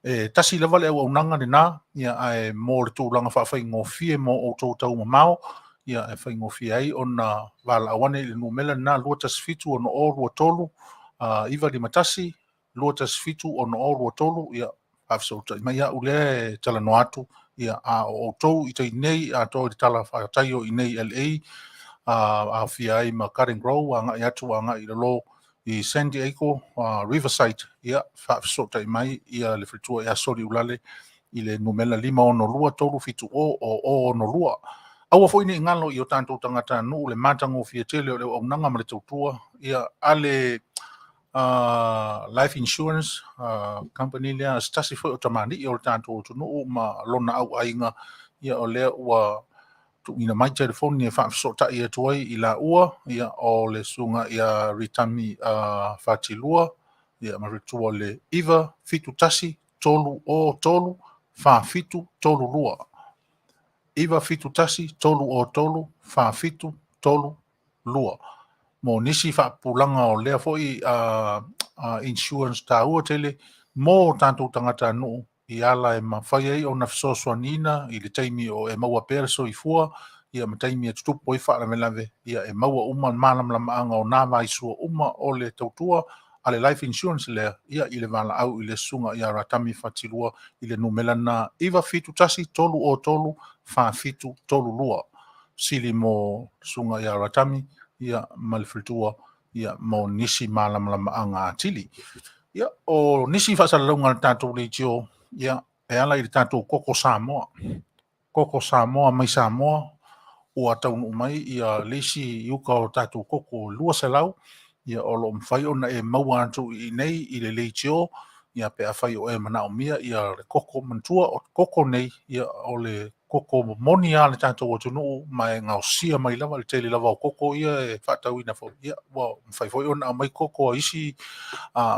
E tasi lava le auaunaga lena, ia, ae mo le tulaga faafaigofie mo outou taumamao, ia, e faigofie ai ona valaau ane i le numera lena 217 6023 951. 217 6023, ia, faafesootai mai au lea e talanoa atu, ia, a o outou i tai nei atoa i le tala fatai o i nei LA, aofia ai ma Garden Grove, agai atu agai i lalo i San Diego, Riverside, ia, faafesootai mai ia le faletua ia Soliulale i le numera 562 370 0062. Aua foi ne i galo i o tatou tagatanuu le matagofie tele o le auaunaga ma le tautua ia a le Life Insurance Company lea, se tasi foi o tamalii o le tatou atunuu ma lona auaiga, ia o lea ua tuuina mai telefoni e faafesootai atu ai i laua, ia o le susuga ia Ritami Fatilua, ia ma le faletua le 971 303 4732. 971 303 4732. Mo nisi faapupulaga o lea foi insurance taua tele mo tatou tagatanuu i ala e mafai ai ona fesoasoaniina i le taimi o e maua pea le soifua, ia ma taimi e tutupu ai faalavelave, ia e maua uma le malamalamaaga o nā vaisua uma o le tautua a le life insurance lea, ia i le valaau i le susuga ia Ratami Fatilua i le numera lena 971 303 4732. Sili mo le susuga ia Ratami, ia ma le faletua, ia mo nisi malamalamaaga atili. Ia, o nisi faasalalauga a le tatou leitio, ia, e ala i le tatou koko Samoa. Koko Samoa mai Samoa, ua taunuu mai ia le isi iuka o tatou koko 200, ia o lo o mafai ona e maua atu i inei i le leitio, ia pe afai o e manaomia ia le koko manatua o koko nei, ia o le koko moni lava a le tatou atunuu ma e gaosia mai lava le tele lava o koko ia e faatauina foi, ia ua mafai foi ona aumai koko a isi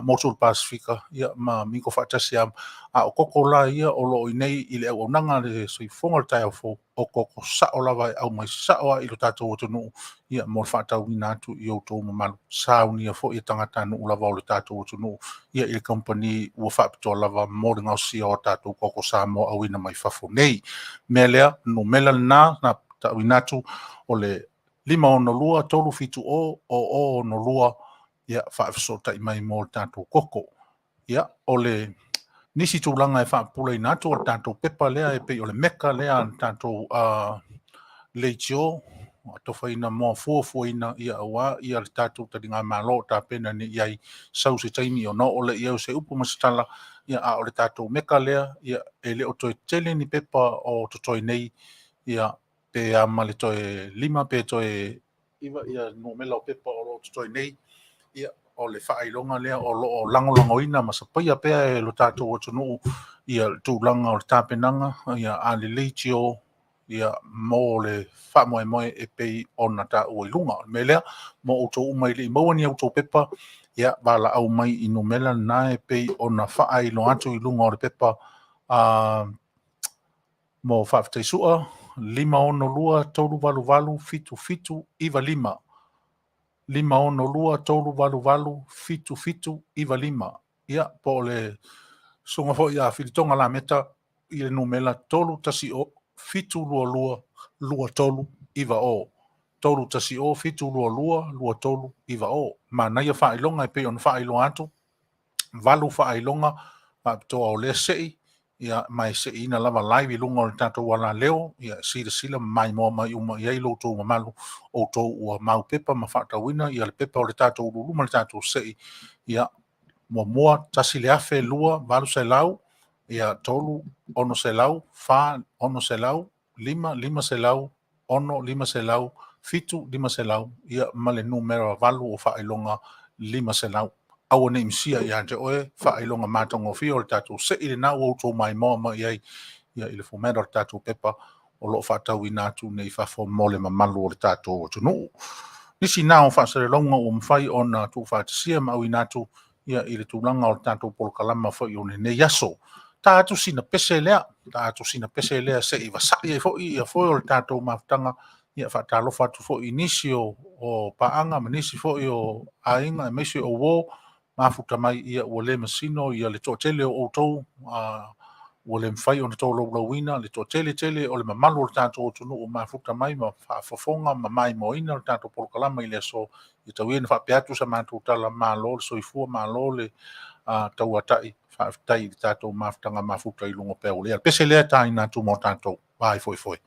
motu o le Pasefika, ia ma mingo faatasi lava. A o koko la ia o lo o i nei i le auaunaga a le soifofoga o le taeao fou, o koko sao lava e aumai sao lava i lo tatou atunuu, ia mo le faatauina atu i outou mamalu, saunia foi e tagatanuu lava o le tatou atunuu, ia i le kamupani ua faapitoa lava mo le gaosia o tatou koko Samoa auina mai fafo nei. Mea lea, numera lena na tauina atu o le 562 370 0062, ia faafesootai mai mo le tatou koko. Ia, o le nisi tulaga e faapupulaina atu o le tatou pepa lea e pei o le meka lea a le tatou leitio atofaina mo fuafuaina ia aua ia le tatou taligamalo o tapena nei i ai sau se taimi ona oo lea i ai o se upu ma se tala, ia a o le tatou meka lea, ia e le o toe tele ni pepa o totoe nei, ia pe a ma le toe 5 pe toe 9 ia numera o pepa o lo o totoe nei, ia o le faailoga lea o lo o lagolagoina ma sapaia pea e lo tatou atunuu ia le tulaga o le tapenaga ia a le leitio ia mo le faamoemoe e pei ona taua i luga. O le mea lea, mo outou uma e le i maua ni outou pepa, ia valaau mai i numera lena e pei ona faailoa atu i luga o le pepa mo faafetai sua 562 388 7795. 562 388 7795. Ia, po o le susuga foi ia Filitoga Lameta i le numera 310 722 2390. 310 722 2390. Manaia faailoga e pei ona faailoa atu, 8 faailoga faapitoa o lea sei, ia ma e seiina lava live i luga o le tatou alaleo, ia silasila ma maimoa mai uma i ai lo outou mamalu, outou ua mau pepa ma faatauina ia le pepa o le tatou uluulu ma le tatou sei, ia muamua 1,000, 2, 800, ia 3, 600, 4, 600, 5, 500, 6, 500, 7, 500, ia ma le numera 8 o faailoga 500. Aua ne i misia ia te oe faailoga matagofie o le tatou sei lena ua outou maimoa mai i ai, ia i le format o le tatou pepa o lo o faatauina atu nei fafo mo le mamalu o le tatou atunuu. Nisi na o faasalalauga ua mafai ona tuufaatasia ma auina atu ia i le tulaga o le tatou polokalama foi o lenei aso. Ta atu sina pese lea, ta atu sina pese lea se i vasai ai foi ia foe o le tatou mafutaga, ia faatalofa atu foi i nisi o paaga ma nisi foi o aiga aemaise o uo mafuta mai, ia ua le masino ia le toatele o outou, ua le mafai ona tolaulauina le toatele tele o le mamalu o le tatou atunuu mafuta mai ma faafofoga ma maimoaina le tatou polokalama i le aso. Ia tau ia ina faapea atu sa matou tala, malo le soifua, malo le Tauatai, faafetai i le tatou mafutaga mafuta i luga o pea o le pese lea e taina atu mo tatou vai foi foi.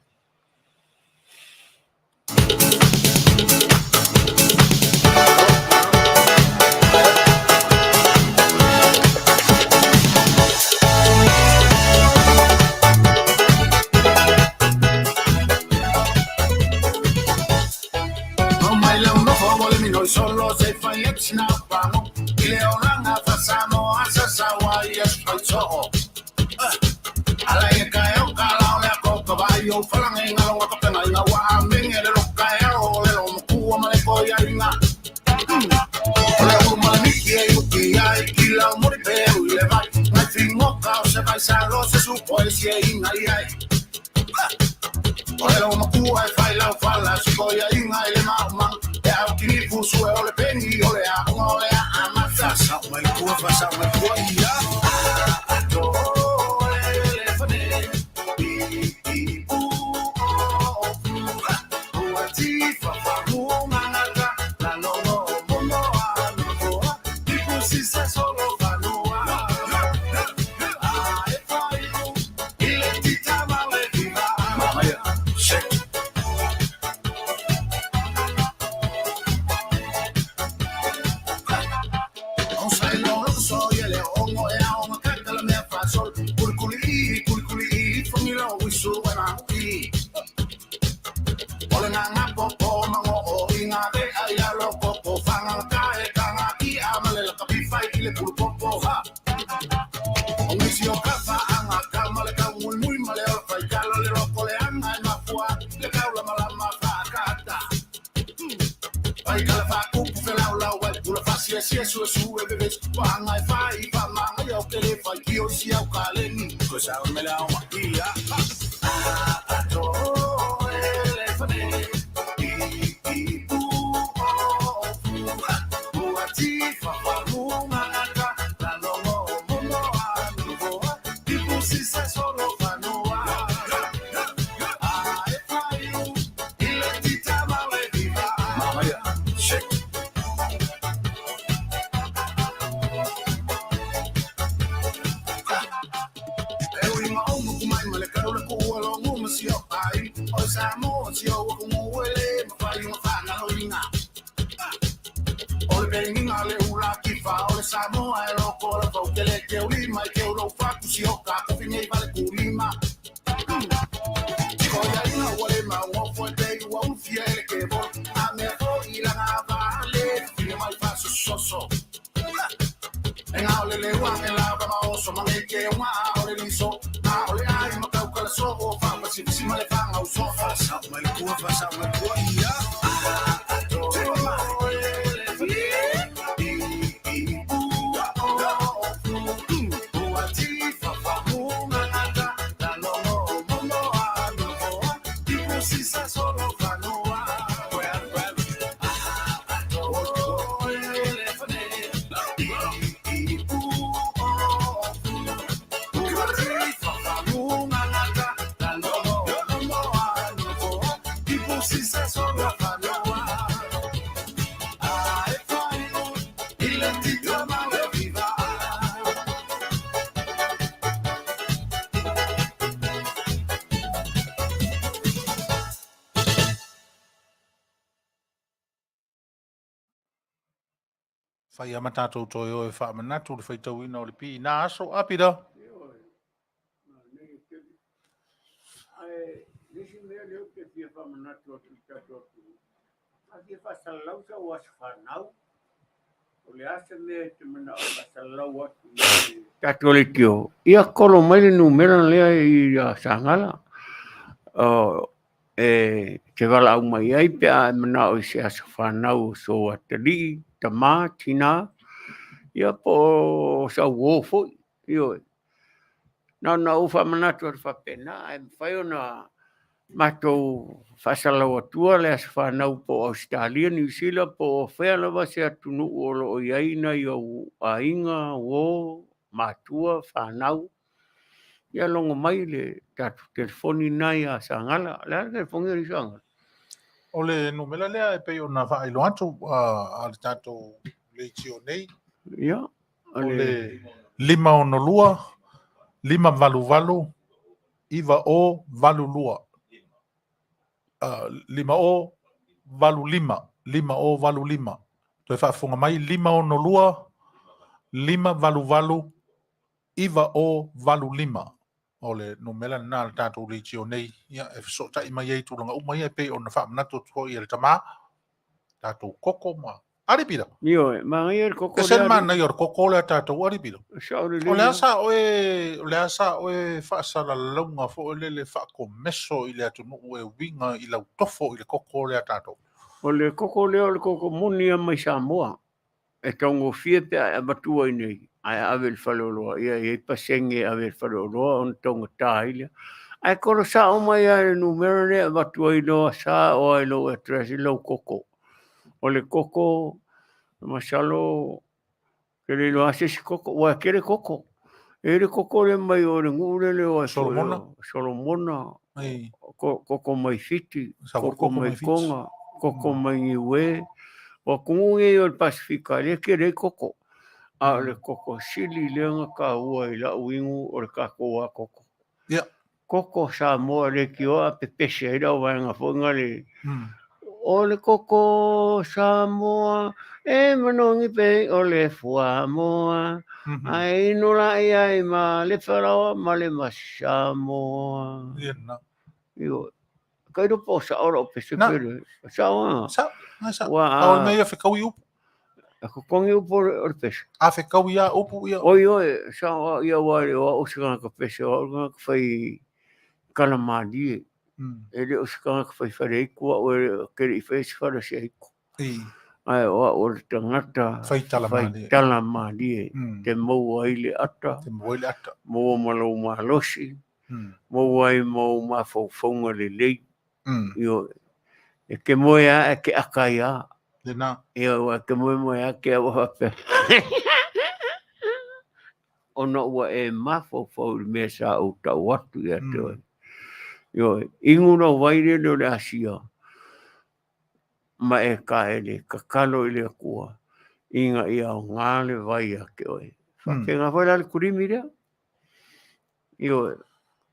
Fai a ma tatou toe o e faamanatu le faitauina o le pii na aso apida. Ae le isi mea lea ou te fia faamanatu atu i tatou atunuu, a fia faasalalau sau aso fanau, o le a se mea e te manao e faasalalau atu i le tatou leitio, ia kolo mai le numera lea i Sagala. E te valaau mai ai pe a e manao i se aso fanau o sou atalii, tamā, tinā, ia po o sau uō foi. Ioe. Na ona ou faamanatu atu faapena, ae mafai ona matou faasalalau atua le aso fanau po o Ausetalia, Niu Sila, po o fea lava se atunuu o lo o i ai nai ou aiga, uō, matua, fanau. Ia logo mai le tatou telefoni lena ia Sagala. O le a le telefoni alii Sagala? O le numera lea e pei ona faailoa atu a le tatou leitio nei. Ia, O le 562 588 9082. 5085, 5085. Toe faafofoga mai, 562 588 9085. O le numera lena a le tatou leitio nei, ia, e fesootai mai ai i tulaga uma ia e pei ona faamanatu atu foi e le tama, tatou koko ma Alipira. Ioe, manaia le koko E se lea. manaia o le koko lea tatou Alipira. Sao lelei. O le a sa oe, o le a sa oe faasalalauga foi lele faakomeso i le atunuu e uiga i lau tofo i le koko lea tatou. O le koko lea o le koko moni lava mai Samoa. E taugofie pe a e avatua i inei ae ave i le faleoloa. Ia e i ai pasene e ave i le faleoloa ona taugata ai lea. Ae kolo sao mai lava i le numera lea e avatu ai loa sao lava i lou address i lau koko. O le koko, masalo e le iloa lava se isi koko, aua e tele koko. E i ai le koko lea mai o le nuu lele o Solomona. Solomona, Ei. koko mai Fiti, Sa koko koko mai mai Fiti. Tonga, koko mai Niue. O atunuu nei o le Pasefika, lea e tele ai koko. A o le koko sili lea na taua i lau inu o le tatou lava koko. Ia. Koko Samoa leitioa a pepese ai lau vaega foi na le O le koko Samoa e manogi pei o le fuamoa ae inu la i ai ma le falaoa ma le masi Samoa. Ia lena. Ioe. Kailoa po o sao lau pese Na. pe le. Sao lava. Sao, na sao. Ua A o le mea ia fekaui upu. A totogi upu o le pese. A fekaui a upu ia. Oi oi, sao au ia ua le o au se tagata pese, o au le tagata fai kalamalie. E le o se tagata fai faleitu au e ke le i faia se fale o se aitu. Ae o au o le tagata Fai tala malie. fai tala malie. Te maua ai le ata. Te maua ai le ata. Maua ma lou malosi. Maua ai ma ou mafaufauga lelei. Ioe. E ke moe lava e ke aka ai lava. Lena. Ioe, aua e ke moemoe lava ke au faapea. Ona ua e mafaufau i le mea sa ou tau atu ia te oe. Ioe, inu lau vai lele o le Asia, ma e kaele, tatalo i le Atua, ina ia aoga le vai ia te oe. Faapena foi la le kulimi lea. Ioe.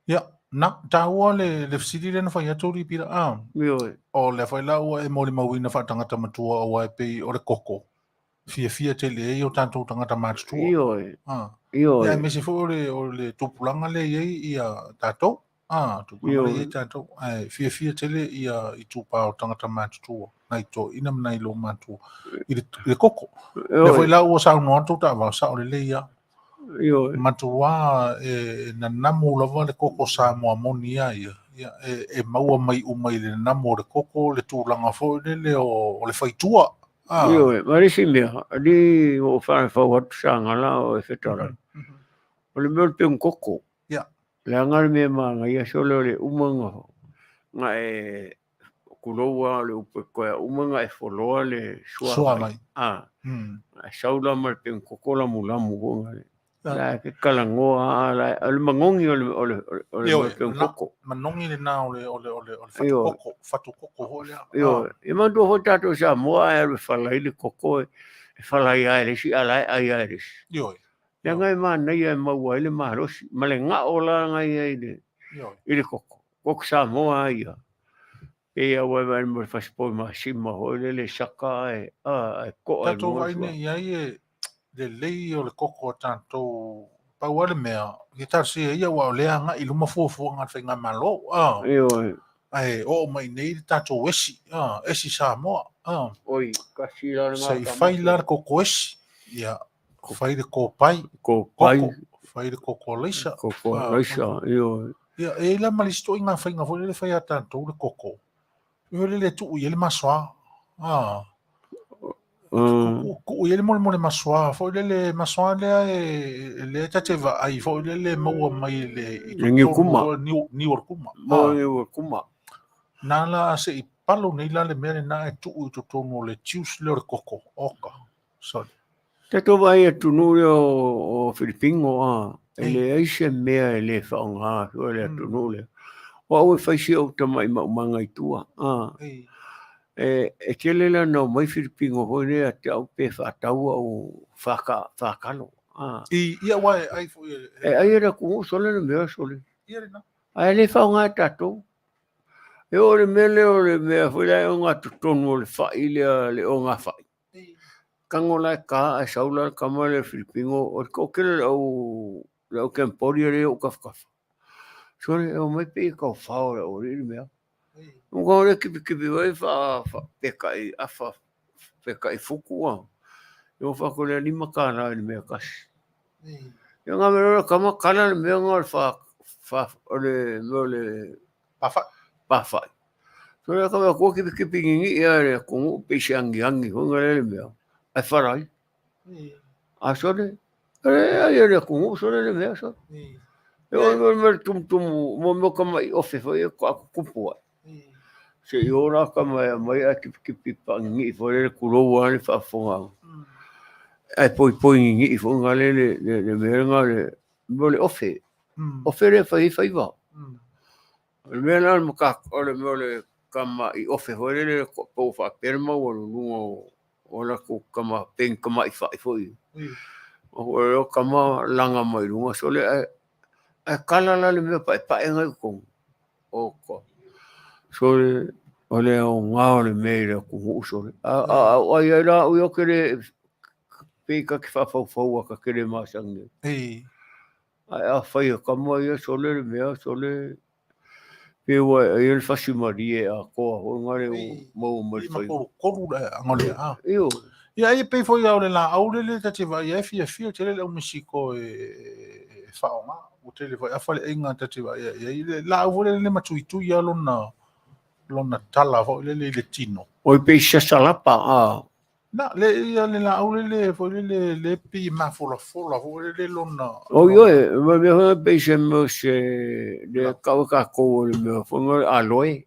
Ia, na, taua le, le fesili lea na fai atu Lipira, a. Ioe. O lea foi la ua e molimauina faatagata matua aua e pei o le koko. Fiafia tele ai o tatou tagata matutua. Ioe. A. Ioe. Ia, aemaise foi o le, o le tupulaga lea e i ai ia tatou. A, tupulaga lea e i ai tatou. Ae fiafia tele ia itupa o tagata matutua, nai toeaiina ma nai lomatua i le, i le koko. Lea foi la ua saunoa atu taavao, sao lelei lava. Ioe. Matua e nanamu lava le koko Samoa moni a ia. Ia, e, e maua mai uma i le nanamu o le koko, le tulaga foi lele o, o le faitua. Ah. Ioe, ma le isi mea, alii ua ou faafau atu Sagala o e fetalai. O le mea o le pegu koko. Ia. Leaga le mea manaia sole o le uma na, na e tulou lava o le upu e koe, uma na e foloa le Sua sua mai. Ah. E sau la ma le pegu koko lamulamu foi na le. La e talanoa lava, la e, o le manogi o le, o le, o le Ioe, mea pegu na, koko. manogi lena o le, o le, o le, o le fatu Ioe. koko, fatu koko foi lea. Ioe, e manatua foi tatou i Samoa ae alu e falai le koko e falai lava e le isi a o la e ai lava e le isi. Ioe. Leaga e manaia e maua ai le malosi ma le gao la na i ai i Ioe. le koko. Koko Samoa lava ia. Pei lava ua e vaai ma le fasipovi masima foi lele e saka ae, a, ae koa i Tatou luga le vaai sua. nei i ai e lelei o le koko a tatou pau lava le mea, ia talosia ia aua o lea e agai i luma fuafuaga a le faigamalo, a, Ioe. ae oo mai nei le tatou esi, a, esi Samoa, a. Oi, kasi la lena Se i fai la le koko esi, ia, fai le kopai, Kopai. koko, fai le koko alaisa. Koko alaisa, ioe. Ia, e i ai la ma le isi ituaiga faiga foi lele e fai a tatou le koko, e lele e tuu i ai le masoa. A. Tuu i ai le molemole masoa foi lele, masoa lea e lea ta te vaai foi lele e maua mai i le i Le niu kuma. Niu, niu o le kuma. Maua niu o le kuma. Na la se i palo nei la le mea lena e tuu i totonu o le juice lea o le koko. Oka. Sorry. Tatou vaai atunuu lea o Filipino a, e leai se mea e le faaaoga sua le atunuu lea. O au e fai si ou tamai maumaga i tua, a, e tele la ona omai Filipino foi lea ia te au pe faatau au faatalo. A. I ia aua e ai foi e. E ai e le atunuu sole le mea sole. Ia lena. Ae le faaaoga e tatou. E oo i le mea lea o le mea foi lea e ogatotonu o le fai lea, le ogafai. Tago la e ta ae sau la le tama lea Filipino, o le toatele o le au le au Cambodia lea e i ou tafatafa. Sole, e omai pei e taofao e le aualii le mea. Ua tau le kipikipī mai pekaʻi afa, pekaʻi futu a. Ua fai atu lea $5 i le mea e tasi. Ia na mea loa tama kala le mea na o le fa, fa, o le mea o le Pafai. Pafai. So lea ka tua kipikipi niniʻi a le atunuu pei se aniani foi na lea le mea, ae falai. A sole, e ai e le atunuu sole le mea sole. E o le mea tumutumu, mo mea tamaʻi ofe foi e toʻa tutupu ai. Se i o la tama e aumai ae kipikipi paaniniʻi foi lele tulou lava le faafofogaaga. Ae poipoi niniʻi foi na le le mea lena le mea o le ofe. Ofe lea e fai ai faiva. O le mea la o le o le mea o le tamaʻi ofe foi lele pe ua faapea le maualuluga o latou tama pei ni tamaʻi faʻi foi. O le tama laga mai luga sole ae ae kala la le mea paepae na i totonu. Oka. Sole o le aoga o le mea i le atunuu sole. A o ai ai la au ia ou te le pei ta te faafaufau ta te le masani ai. Ae afai e kama ia sole le mea sole pe ua e ai le fasi malie atoa foi na le maua mai le faiva. Kolukolu le aga le a. Ioe. Ia ai e pei foi a o le laau lele ta te vaai ai fiafia tele le au Mesiko e faaaoga. Ua tele foi afa le aiga ta te vaai ai i le laau foi lele ma tuitui lava lona lona tala foi lele i le tino. Oi pei se salapa a. Na, le ia le laau lele foi lele le pei e mafolafola foi lele lona. Oi oi, ma mea foi pei se mea se le kau e kākou o le mea foi le aloe.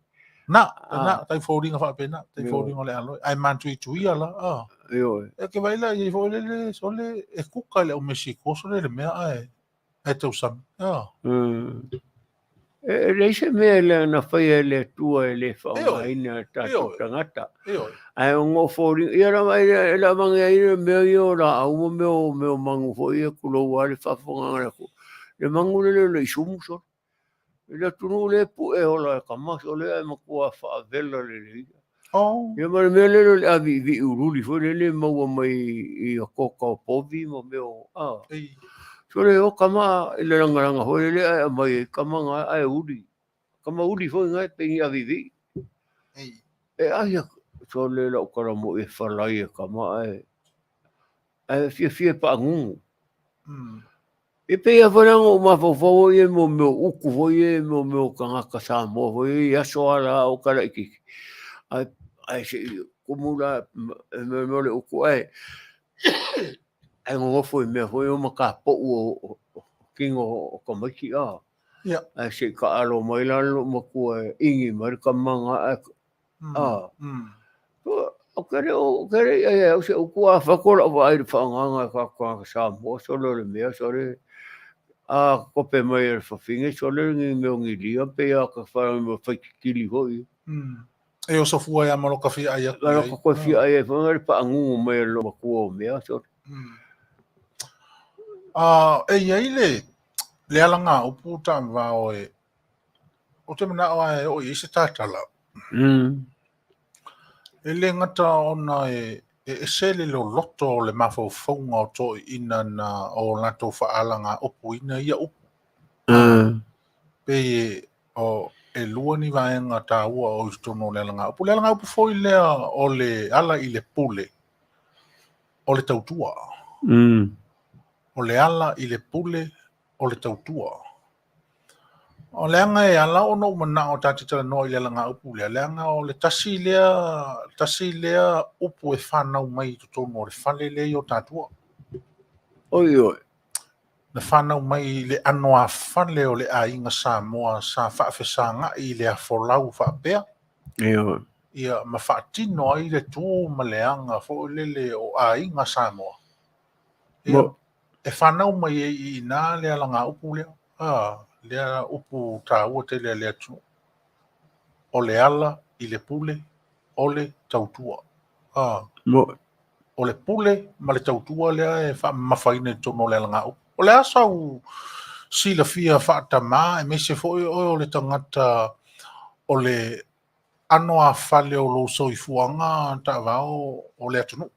Na, na, tai foliga faapena, tai foliga o le aloe. Ae matuituia la, a. Ioe. E ke vai la i foi lele sole e kuka i le au Mesiko sole le mea ae ae tausami. A. E leai se mea le na faia e le Atua e le faaaogaina e tatou tagata. Ioe. Ae ona o foliga, ia la e la avane ai le mea ia o laau ma mea o mea o manu foi ia tulou lava le faafofogaaga a le atunuu. Le manu lele o le isumu sole. I le atunuu lea e pue ola e tama sole ae matua faavela lelei. Oh. Ia ma le mea lele o le aviivii ululi foi lele e maua mai i otaota o povi ma mea o a. Ei. Sole o tama i le lagalaga foi lele ae aumai ai tama na ae uli. Tama uli foi na e pei ni aviivii. Ei. E ai sole lau tala moʻi e falai e tama ae ae fiafia e paagugu. E pei lava foi la ona ou mafaufau au ia i mo mea o utu foi ia mo mea o tagata Samoa foi ia i aso lava la a o kalaititi. Ae ae se i kumu la e mea o le utu ae ae nonofo i mea foi ia o matapoʻu o tino o tamaiti a. Ia. Ae se i taalo mai la le loomatua e igi mai le tama na ae a. O ke le o ke le ia au se utu a fako lau vaai i le faagaga e tagata Samoa sole o le mea sole a kope mai e le fafine sole ni mea o nilia pei a ka whai mo whaititili foi. E oso fua ia ma lo ka fia ai atu. Ka lo ka koe fia ai ai foi le paagugu mai e le matua o mea sole. E i ai le le alaga upu taavao e o te manao ae o i ai se tatala. E le gata ona e ese le loloto o le mafaufauga o toeaiina na o latou faalagaupuina ia upu. Pei o e lua ni vaega taua o i totonu o le alagaupu. Le alagaupu foi lea o le ala i le pule o le tautua. O le ala i le pule o le tautua. O le aga e ala ona ou manao ta te talanoa i le alagaupu lea, leaga o le tasi lea upu e whanau mai i totonu o le fale lea i o tatua. Oi oi. Na whanau mai le ano a fale o le aiga Samoa sa faafesagai i le afolau faapea. Ioe. Ia ma faatino ai le tu ma le aga foi lele o aiga Samoa. Ia, e whanau mai e i nā le alagaupu lea. Ah, lea upu tāua tele a le atunuu. O le ala i le pule o le tautua. Ah. Mo. o le pule ma le tautua lea e faamamafaina i totonu o le alagaupu. O le a sau silafia faatamā aemaise foi oe o le tagata o le ano afale o lou soifuaga taavao o le atunuu.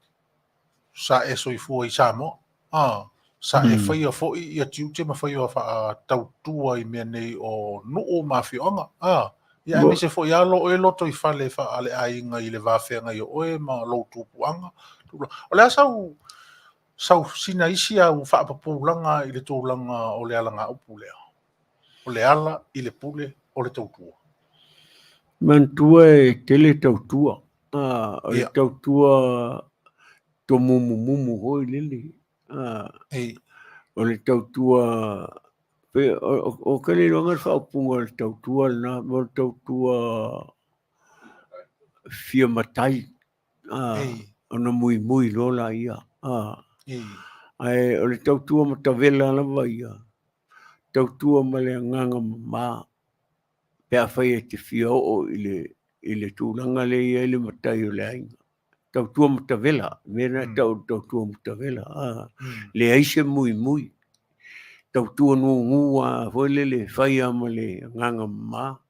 Sa e soifua i Samoa. A, sa e faia foi ia tiute ma faia faatautua i mea nei o nuu ma afioaga. A, ia aemaise foi lava lo oe lotoifale faaleaiga i le va feagai o oe ma lou tupuaga. O le a sau sau sina isi au faapupulaga i le tulaga o le alagaupu lea? O le ala i le pule o le tautua. Manatua e tele tautua. A, o le tautua tomumumumu foi lele. A, o le tautua pe o ke le iloaga le faaupuga o le tautua lena, mo le tautua fia matai. A, ona muimui loa laia. A, ae o le tautua matavela lava ia, tautua ma le agaga mama pe afai e te fia oo i le i le tulaga lea e i ai le matai o le aiga. Tautua matavela, mea na e tau o le tautua matavela. A, leai se muimui. Tautua gugu lava foi lele, fai lava ma le agaga mama.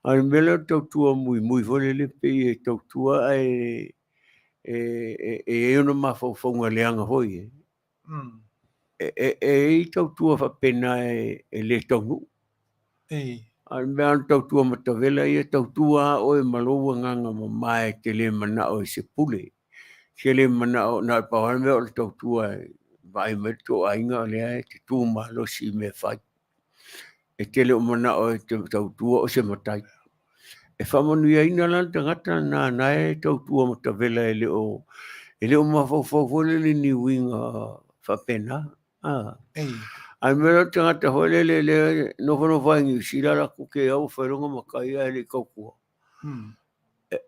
A o le mea lea o le tautua muimui foi lele, pei e tautua ae e i ai ona mafaufauga leaga foi e. E i ai tautua faapena e le taunuu. A o le mea lava o le tautua matavela ia, tautua lava oe ma lou agaga mama e te le manao i se pule. E te le manao, na o le pau lava le mea o le tautua e vaai mai le tou aiga o lea e te tu malosi i mea e fai. E te le o manao e te tautua o se matai. E faamanuiaina la le tagata lena na e tautua matavela e le o mafaufau foi lele i ni uiga faapena. A le mea lea o le tagata foi lele lea e nofonofo lava i Niu Sila alu atu te i lava ua fai lona matai ae le i tautua.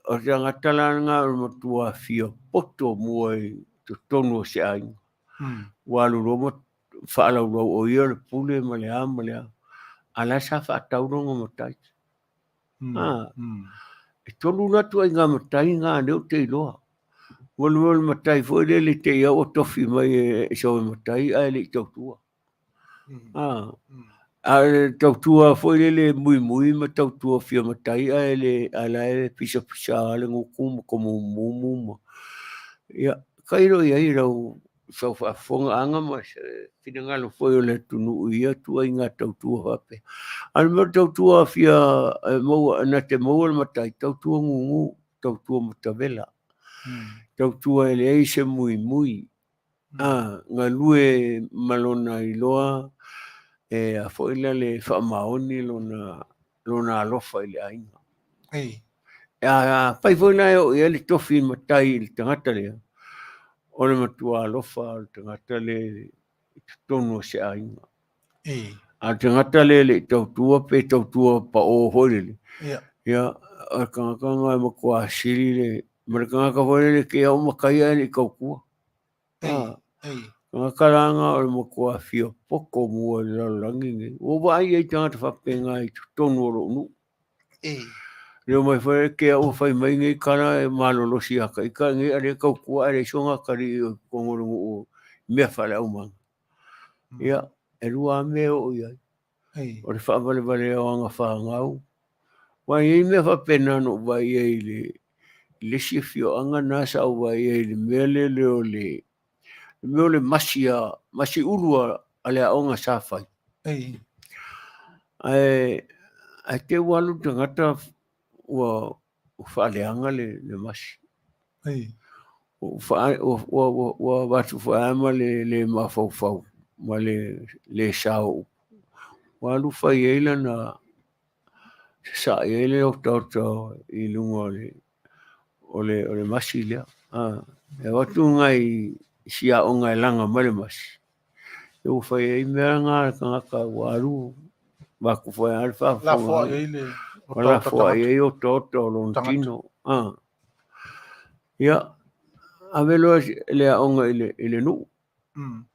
O le tagata la lena o le matua fia poto mua i totonu o se aiga. Ua alu loa ma faalaulau o ia le pule ma le a ma le a, a o la e sa faatau lona matai. E tolu la ituaiga matai na lea ou te iloa. Ua lua le matai foi lele te i lava ua tofi mai e sau e matai ae le i tautua. A o le tautua foi lele muimui ma tautua fia matai ae le ae la e pisapisa lava le gutu ma tomumumu ma ia tailo i ai lau sau faafofogaaga ma se finagalo foi o le atunuu i ia ituaiga tautua faapea. A o le mea o le tautua fia maua na te maua le matai, tautua gugu, tautua matavela, tautua e leai se muimui, a galue ma lona iloa e a foi la le faamaoni lona lona alofa i le aiga. A fai foi la e oo i ai le tofi matai i le tagata lea, o le matua alofa o le tagata lea i totonu o se aiga. A o le tagata lea e le i tautua pe tautua pao foi lele, ia, o le tagata lena e matua sili le, ma le tagata foi lele te au matai ae le i tautua. Tagata la lena o le matua fia poto mua i le lalolagi lenei. Ua ou vaai ai i tagata faapena i totonu o lou nuu. Leo mai foi ke au fai mai nei tala e malolosi ia te ita nei a lea e tautua ae leai sona atalii o i totonu o le nuu i mea faaleaumaga. Ia, e lua lava mea e oo i ai. O le faavalevalea o ana fanau. Aua e i ai mea faapena na ou vaai i ai i le le isi afioaga lena sa ou vaai i ai i le mea lele o le mea o le masi a masi ulu a le aoga sa fai. Ae ae te i ua alu le tagata ua faaleaga le masi. Ua avatu foi lava ma le le mafaufau ma le le sao ua alu fai ai lana sasae ai le otaota i luga o le masi lea. E avatu nai si aoga e laga mai le masi, ua fai ai mea na a le tagata ua alu avatu foi lava le faafofoga ma lafoai ai otaota o lona tino. Ia, ave loa le aoga i le nuu.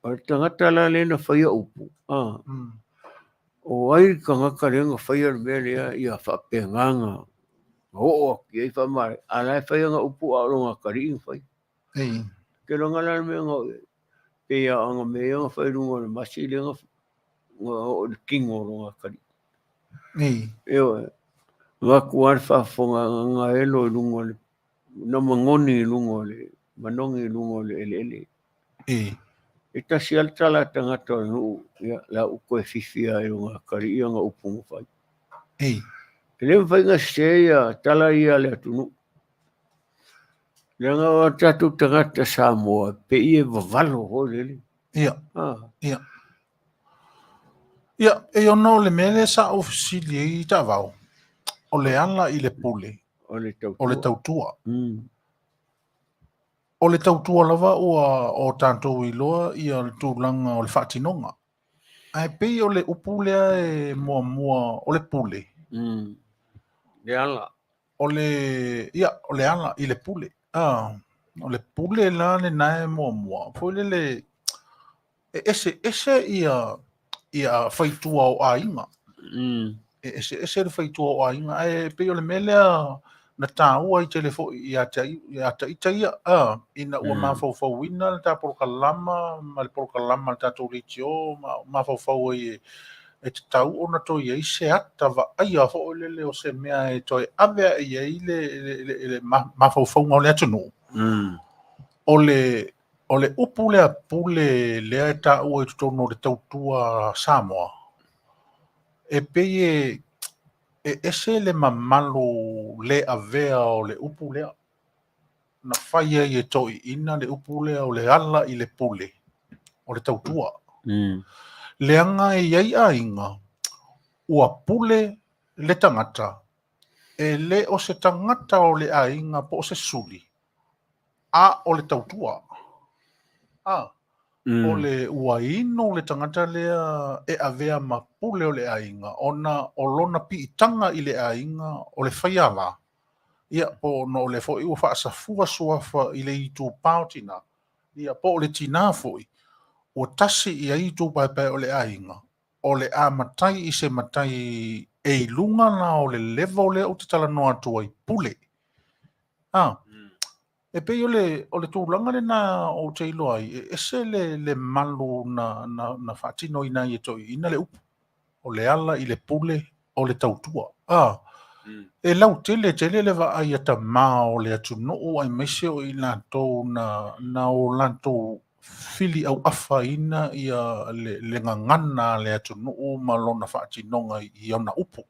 O le tagata la lea na faia upu, o ai le tagata lea na faia le mea lea ia faapena na oo atu i ai faamalaia, a o la e fai ana upu a o lona atalii na faia. Ke loga la le mea na oo i ai. Pei a o mea ia na fai i luga o le masi lea na oo i le tino o lona atalii. Ioe. Avatu lava le faafofogaaga na elo i luga o le, na manoni i luga o le, manogi i luga o le eleele. E tasi lava le tala a tagata o le nuu, ia, la ua toe fifi lava i lona atalii ana upu na fai. E le mafai ona sese ia tala ia a le atunuu. Leaga o tatou tagata Samoa, pei e vavalo foi lele. Ia. Ia. Ia, e ona o le mea lea sa ou fesili ai Taavao, o le ala i le pule, O le tautua. O le tautua. O le tautua lava ua o tatou iloa ia le tulaga o le faatinoga. Ae pei o le upu lea e muamua o le pule. Le ala. O le, ia, o le ala i le pule. O le pule la lena e muamua. Foi lele, e eseese ia, ia faitua o aiga. E eseese le faitua o aiga. Ae pei o le mea lea na taua ai tele foi ia te ia ita ia, ina ua mafaufauina le ta polokalama ma le polokalama a le tatou leitio, ma mafaufau ai e tatau ona toe i ai se ata vaaia foi lele o se mea e toe ave ae i ai le mafaufauga o le atunuu. O le upu lea pule lea e taua i totonu o le tautua Samoa, e pei e ese le mamalu le avea o le upu lea. Na fai ai e toeaiina le upu lea o le ala i le pule, o le tautua. Leaga e i ai aiga, ua pule le tagata, e le o se tagata o le aiga po o se suli, a o le tautua. O le ua inu le tagata lea e avea ma pule o le aiga, ona o lona piitaga i le aiga o le faiava. Ia, po no o le foi ua faasafua suafa i le itupa o tina. Ia, po o le tina foi, ua tasi i ai itu paepae o le aiga, o le a matai i se matai e i luga la o le level lea ou te talanoa atu ai, pule. E pei o le tulaga lena ou te iloa ai, e ese le malu na faatinoina ai e toeaiina le upu. O le ala i le pule o le tautua. E lautele tele le vaai a tamā o le atunuu aemaise o i latou na o latou fili auafaina ia le gagana a le atunuu ma lona faatinoga i ona upu.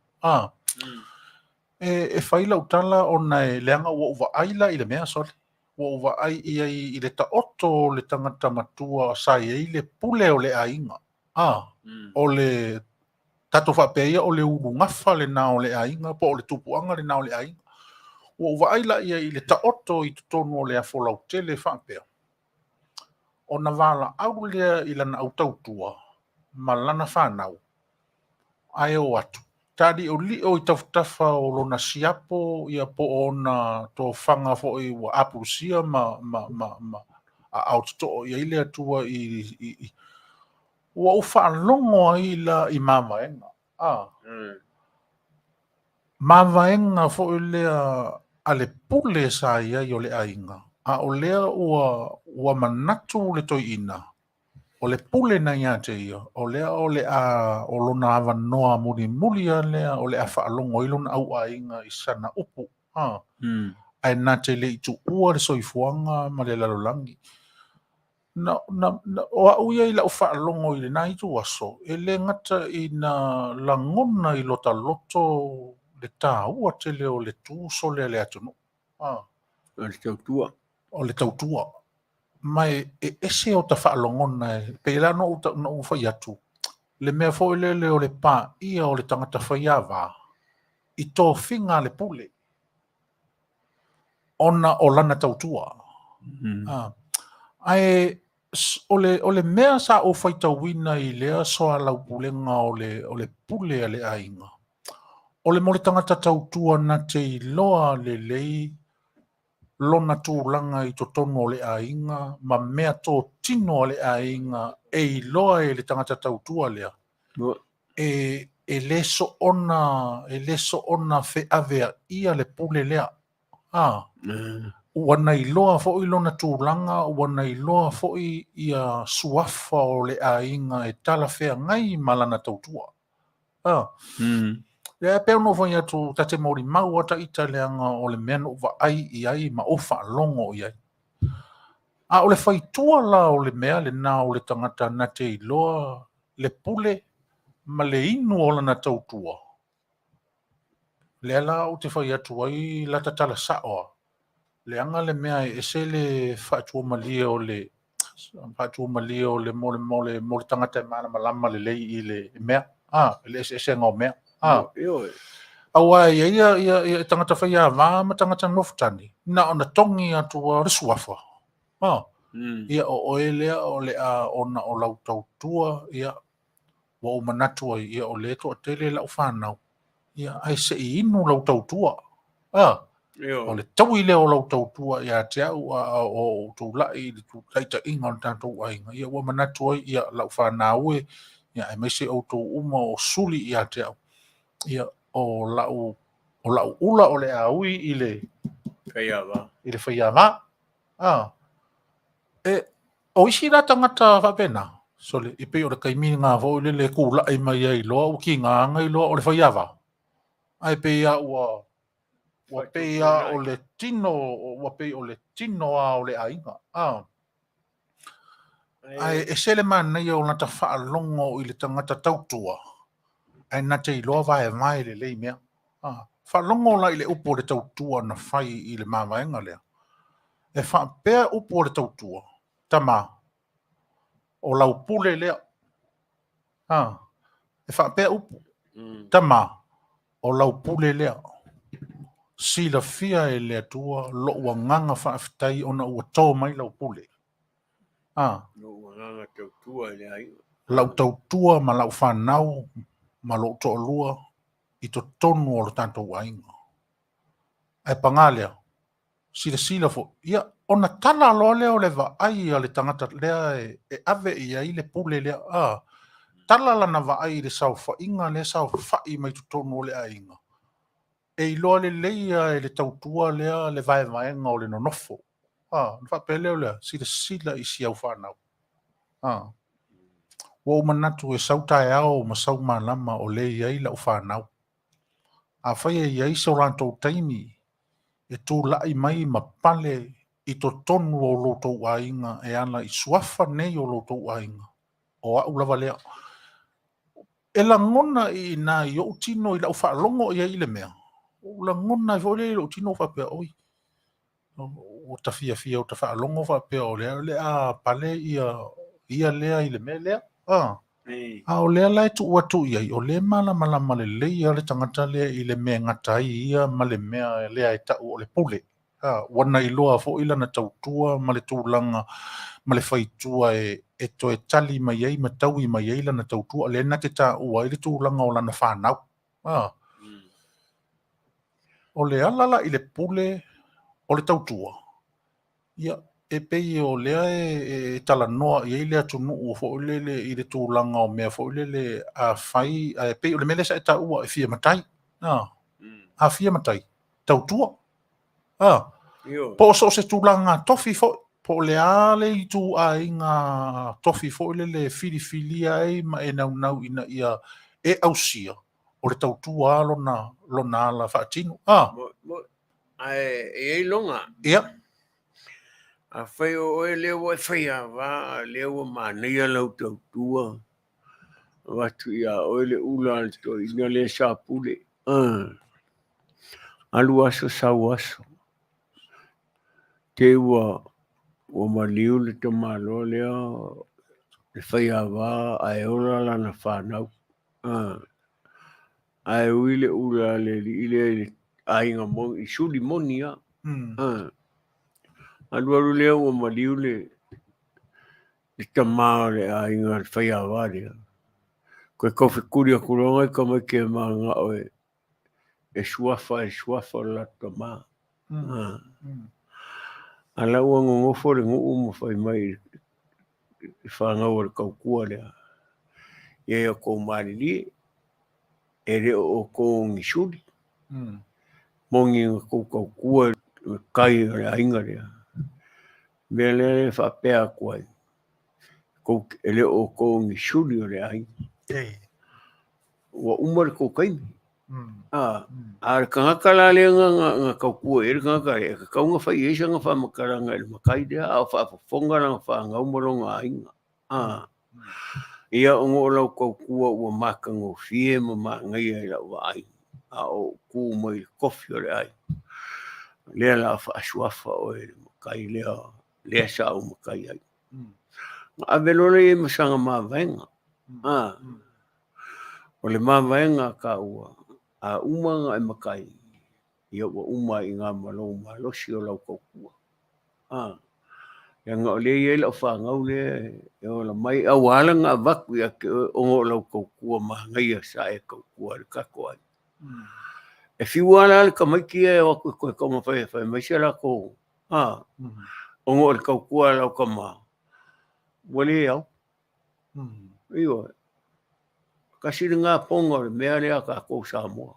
E fai lau tala ona e leaga ua ou vaai la i le mea sole. Ua ou vaai i ai i le taoto o le tagata matua sa i ai le pule o le aiga. O le tatou faapea ia o le ulugafa lena o le aiga po o le tupuaga lena o le aiga. Ua ou vaai la i ai i le taoto i totonu o le afo lautele faapea. Ona valaau lea i lana au tautua ma lana fanau. Ae o atu, tali'oli'o i tafatafa o lona siapo ia po o ona tofaga foi ua apulusia ma aao totoo i ai le Atua i ua ou faalogo ai la i mavaega. Mavaega foi lea a le pule sa i ai o le aiga, a o lea ua manatu le toeaina, o le pule na ia te ia, o lea o le a o lona avanoa mulimuli a lea o le a faalogo ai lona au aiga i sana upu. Ae na te le i tuua le soifuaga ma le lalolagi. Na, o au ia i lau faalogo i lena itu aso, e le gata ina lagona i lota loto le taua tele o le tu sole a le atunuu. O le tautua. O le tautua. Ma e ese o ta faalogona e pei la na ou fai atu, le mea foi lele o le paia o le tagata faiava i tofiga a le pule, ona o lana tautua. Ae o le mea sa ou faitauina i lea soalaupulega o le pule a le aiga, o le mo le tagata tautua na te iloa lelei lona tulaga i totonu o le aiga ma mea totino a le aiga e iloa e le tagata tautua lea. E le soona feaveaia le pule lea. Ua na iloa foi lona tulaga, ua na iloa foi ia suafa o le aiga e talafeagai ma lana tautua. A. Lea e pei ona ou fai atu, ta te molimau lava ita leaga o le mea na ou vaai i ai ma ou faalogo i ai. A o le faitua la o le mea lena o le tagata na te iloa le pule ma le inu o lana tautua, lea la ou te fai atu ai lata tala sao lava, leaga le mea e ese le faatuamalie o le faatuamalie o le mo le mo le mo le tagata e malamalama lelei i le mea, a, i le eseesega o mea, a. Ioe. Aua e i ai ia, ia, ia tagata faiava ma tagata nofotani, na ona togi atu lava o le suafa. A. Ia o oe lea o le a ona o lau tautua, ia ua ou manatu ai, ia o lea e toatele lau fanau, ia ae se i inu lau tautua. A. O le taui lea o lau tautua ia te au a o ou tulai i le taitaiga o le tatou aiga, ia ua manatu ai, ia lau fanau e, ia aemaise outou uma o suli ia te au, ia o lau o lau ula o le a ui i le faiava. I le faiava. A. E, o isi la tagata faapena, sole, e pei o le taimi lena foi lele e tulai mai ai loa ua tiga ona iloa o le faiava. Ae pei lava ua ua pei lava o le tino, ua pei o le tino lava o le aiga. A. Ae ese le manaia o lata faalogo i le tagata tautua, ae na te iloa vaevae lelei mea. A. Faalogo la i le upu o le tautua na fai i le mavaega lea. E faapea upu o le tautua, Tama, o lau pule lea. A, e faapea upu, Tama, o lau pule lea. Silafia e le Atua lou agaga faafetai ona ua to mai lau pule. A. Lou agaga tautua i le aiga. Lau tautua ma lau fanau ma lou toalua i totonu o lo tatou aiga. Ae paga lea, silasila foi, ia, ona tala loa lea o le vaai a le tagata lea e ave i ai le pule lea, a, tala lana vaai i le saofaiga lea e saofai mai totonu o le aiga, e iloa lelei lava e le tautua lea le vaevaega o le nonofo. A, ona faapea lea o le a? Silasila i si au fanau. A, ua ou manatu e sau taeao ma sau malama o lea e i ai lau fanau. Afai e i ai so latou taimi e tulai mai ma pale i totonu o lo outou aiga e ala i suafa nei o lo outou aiga, o au lava lea. E lagona i ina i ou tino i lau faalogo i ai i le mea, ua lagona ai foi lea i lou tino ua faapea, oi, ua ta fiafia ua ta faalogo faapea o lea o le a pale ia ia lea i le mea lea. A. A o lea la e tuu atu i ai, o lea e malamalama lelei lava le tagata lea i le mea e gata ai ia ma le mea lea e tau o le pule. A, ua na iloa foi lana tautua ma le tulaga ma le faitua e toe tali mai ai ma taui mai ai lana tautua, lea na te taua ai le tulaga o lana fanau. A. O le ala la i le pule o le tautua, ia, e pei o lea e talanoa i ai le atunuu foi lele i le tulaga o mea foi lele a fai, ae pei o le mea lea sa e taua e fia matai. A, a fia matai, tautua. A, po o so o se tulaga tofi foi, po o le a le ituaiga tofi foi lele e filifilia ai ma e naunau ina ia e ausia, o le tautua lava lona, lona ala faatino. A. Ae e i ai loga. Ia. Afai o oe lea ua e faiava, a lea ua manaia lau tautua, avatu ia oe le ula a le toeaina lea sa pule. Alu aso sau aso, te ua ua maliu le tamaloa lea le faiava ae ola lana fanau. Ae ui le ula a le alii lea i le aiga moni, i suli moni lava. Alualu lea ua maliu le le tama o le aiga le faiava lea. Toe taufetuli atu loa nai tamaiti e mananao e e suafa e suafa o le latou tama. A la ua nonofo le nuu ma fai mai i fanau a le tautua lea, ia ia outou malilie, e le o outou ni suli, moni na outou tautua. Makai o le aiga lea. Mea lea e faapea atu ai, kou, e le o kou ni suli o le aiga. Ua uma le kou taimi. A, a le tagata la lea na, na, na tautua i ai le tagata lea, e tatau ona fai i ai sana faamatalaga i le matai lea, a o faafofoga lana fanau ma lona aiga. A, ia ona o lau tautua ua matagofie ma manaia i lau vaai, a o ou tu mai i le tofi o le aiga, lea o le a faasuafa oe i le matai lea, lea sa ou matai ai. Na ave loa lea i ai ma sana mavaega. A, o le mavaega a taua, a uma ona e matai, ia ua uma ai i ina ma lou malosi o lau tautua. A, leaga o lea e i ai lau fanau lea e ola mai, a ua ala ona avatu ia te oe ona o lau tautua manaia sa e tautua i le tatou aiga. E fiu lava la le tamaiti ia e o atu e toe taumafai e fai mai se latou, a, ona o le tautua a lau tama, ua le ao. Ioe. Tasi lena pona o le mea lea a tatou Samoa.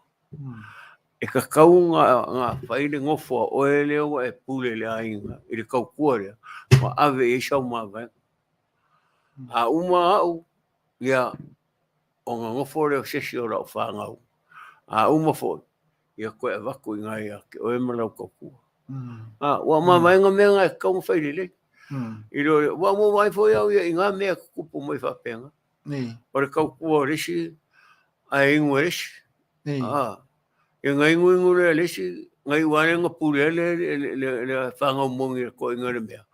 E tatau ona fai le nofo a oe lea ua e pule i le aiga i le tautua lea, ma ave i ai sau mavaega. A uma au, ia, ona nofo lea o se isi o lau fanau. A uma foi, ia toe avatu i ina ia te oe ma lau tautua. A, ua mavaega mea na e tatau ona fai lelei. I le, ua ua vaai foi au ia i ngā mea tutupu mai faapena. O le tautua o le isi, ae inu e le isi. A, ia na inuinu lea e le isi, na iu lava lea na pule ai le, le, le, le fanau moni e toeaiina le mea.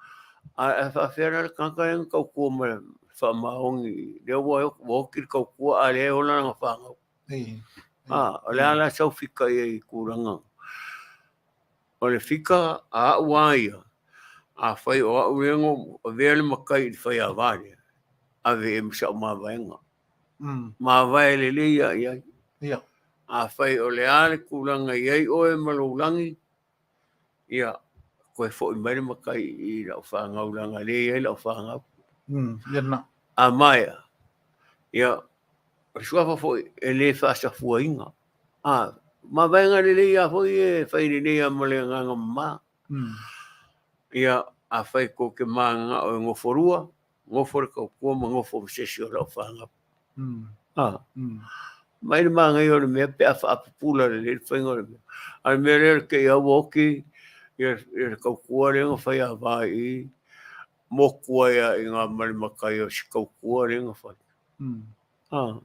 Ae faapefea la le tagata lea na tautua ma le faamaoni, lea ua oti le tautua a o lea e ola lana fanau. A, o le a la sau fika i ai i tulaga. O le fika a au a ia, afai o au lea na ou avea le matai i le faiava lea, ave i ai ma sau mavaega. Mavae lelei lava i ai. Afai o le a le tulaga e i ai oe ma lou lagi, ia, toe foi mai le matai i lau fanau leaga o lea e i ai lau fanau. A maea, ia, o le suafa foi e le faasafuaina. A, mavaega lelei lava foi e fai lelei lava ma le agaga mama. Ia, afai tou te mananao e nofolua, nofo le tautua ma nofo ma se isi o lau fanau. A, mai le manaia o le mea pe a faapupula lelei le faiga o le mea. A o le mea lea o le te i lava ua oti ia le tautua lea na fai ava i i, motu ai lava i ina ma le matai o si tautua lea na fai. A,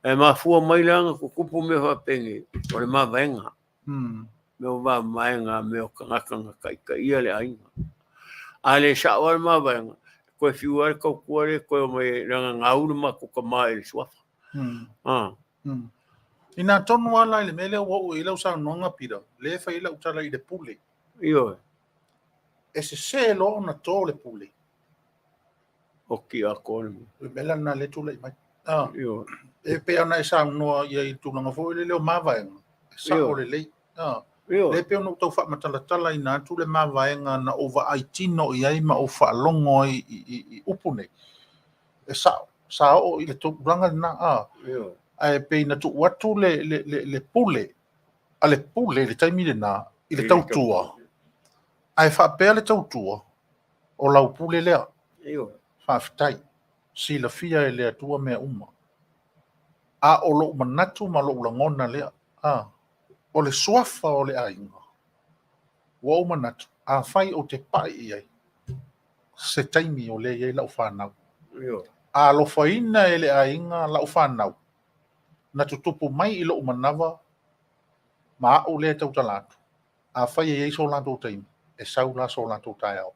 e mafua mai la ona tutupu mea faapenei, o le mavaega. Mea o mavaega, mea o tagata na taitaia le aiga. A le sao lava le mavaega, toe fiu lava le tautua lea e toe omai ai, leaga na au le matou tama i le suafa. Inā tonu lava la i le mea lea ua oo i ai lau saunoaga Peter, lea e fai ai lau tala i le pule. Ioe. E sese loa ona to le pule. Oki atoa le mea. O le mea la lena lea e tulai mai. E pei ona e saunoa i ai i le tulaga foi lele o mavaega, e sao lelei. Lea e pei ona ou tau faamatalatalaina atu le mavaega na ou vaai tino i ai ma ou faalogo ai i upu nei, e sao, sa oo i le tulaga lena, ae pei na tuu atu le pule a le pule i le taimi lena i le tautua, ae faapea le tautua, o lau pule lea. Faafetai. Silafia e le Atua mea uma. A o lou manatu ma lou lagona lea, a, o le suafa o le aiga, ua ou manatu, afai ou te pai i ai, se taimi o lea e i ai lau fanau. A alofaina e le aiga lau fanau, na tutupu mai i lou manava ma au lea e tautala atu, afai e i ai so latou taimi, e sau la so latou taeao.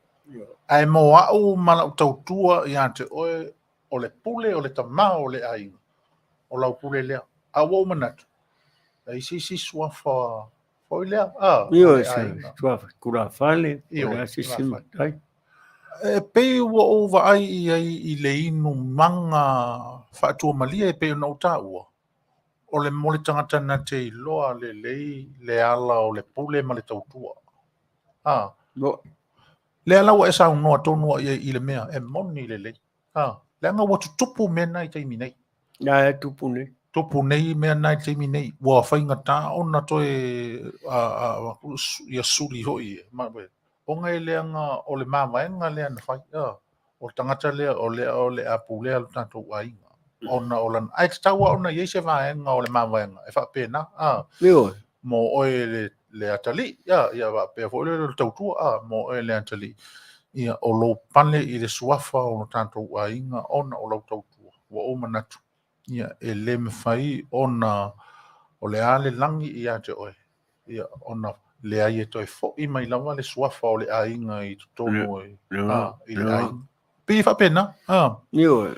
Ae mo au ma lau tautua ia te oe, o le pule o le tama o le aiga, o lau pule lea. A ua ou manatu, e i ai se isi suafa foi lea, a, o Ioe, le se aiga. suafa tulafale, po o le Ioe, a se isi tulafale. matai. E pei ua ou vaai i ai i le inumaga faatuamalie e pei ona ou taua, o le mo le tagata na te iloa lelei le ala o le pule ma le tautua. A, No. lea la ua e saunoa tonu ai i le mea e moni lelei. A, leaga ua tutupu mea na i taimi nei. Na e tupu nei. Tupu nei mea na i le taimi nei, ua faigata ona toe ia suli foi e, ona e leaga o le mavaega lea na fai, o le tagata lea o lea o le a pulea lo tatou aiga, ona o lana, ae tatau lava ona i ai se vaega o le mavaega e faapena, Ioe. mo oe le atalii, ia faapea foi lea o le tautua, mo oe le atalii, ia o lou pale i le suafa o lo tatou aiga ona o lau tautua, ua ou manatu, Ia, e le mafai ona o le a le lagi ia te oe, ia, ona leai e toe foi mai lava le suafa o le aiga i totonu i, a, i le aiga. Pei e faapena, a. Ioe.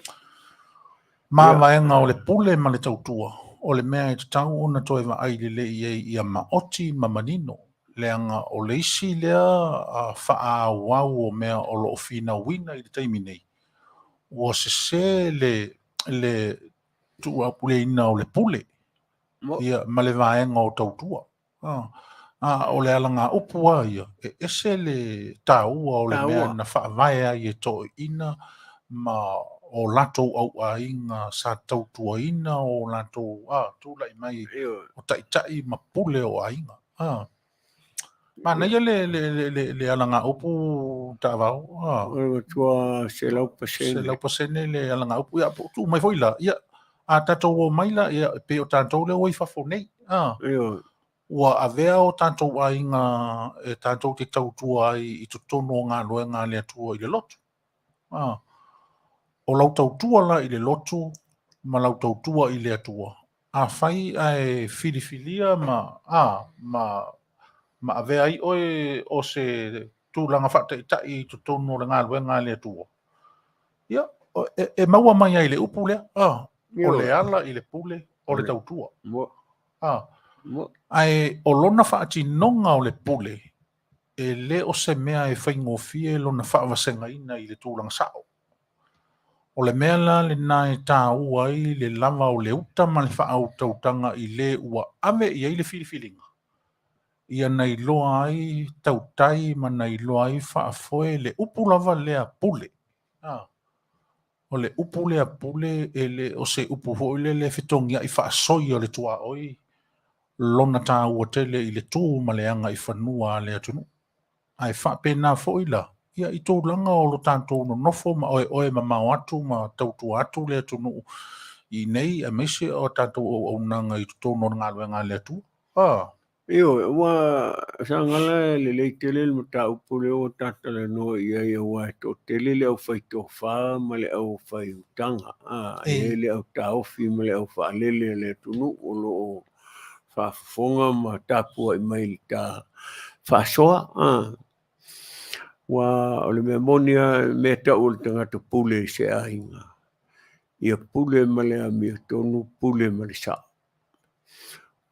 Mavaega o le pule ma le tautua, o le mea e tatau ona toe vaai lelei i ai ia maoti ma manino, leaga o le isi lea faaauau o mea o lo o finauina i le taimi nei, ua sese le le tuuapuleina o le pule ia, ma le vaega o tautua. A o le alagaupu lava ia, e ese le taua o le mea na faavae ai e toeaiina ma o latou auaiga sa tautuaina o latou tulai mai o taitai ma pule o aiga. Manaia le alagaupu taavao. O le matua 100%. 100% le alagaupu. Ia, tuu mai foi la, ia, a tatou o mai la, ia, pei o tatou lea ua i fafo nei. Ua avea o tatou aiga e tatou te tautua ai i totonu o galuega a le Atua i le lotu. O lau tautua la i le lotu ma lau tautua i le Atua, afai ae filifilia ma, a, ma, ma avea ai oe o se tulaga faataitai i totonu o le galuega a le Atua, ia, e maua mai ai le upu lea, a, o le ala i le pule o le tautua. A, ae o lona faatinoga o le pule, e le o se mea e faigofie lona faavasegaina i le tulaga sao. O le mea la lena e taua ai le lava o le uta ma le faautautaga i le ua ave i ai le filifiliga, ia na iloa ai tautai ma na iloa ai faafoe le upu lava lea pule. O le upu lea pule e le o se upu foi lele e fetogiai faasoi o le tuaoi lona taua tele i le tu ma le agaifanua a le atunuu. Ae faapena foi la, ia i tulaga o lo tatou nonofo ma oeoe mamao atu ma tautua atu le atunuu i inei aemaise o tatou auaunaga i totonu o le galuega a le Atua. Ah. Ioe, ua sagala e lelei tele le mataupu lea ua ta talanoa i ai aua e toatele le aufai tofa ma le aufai utaga, e i ai le au taofi ma le au faalele a le atunuu o lo o faafofoga ma tapuai mai i le ta faasoa. Ua o le mea moni lava, o le mea e tau o le tagata pule i se aiga, ia pule ma le amiotonu, pule ma le sao.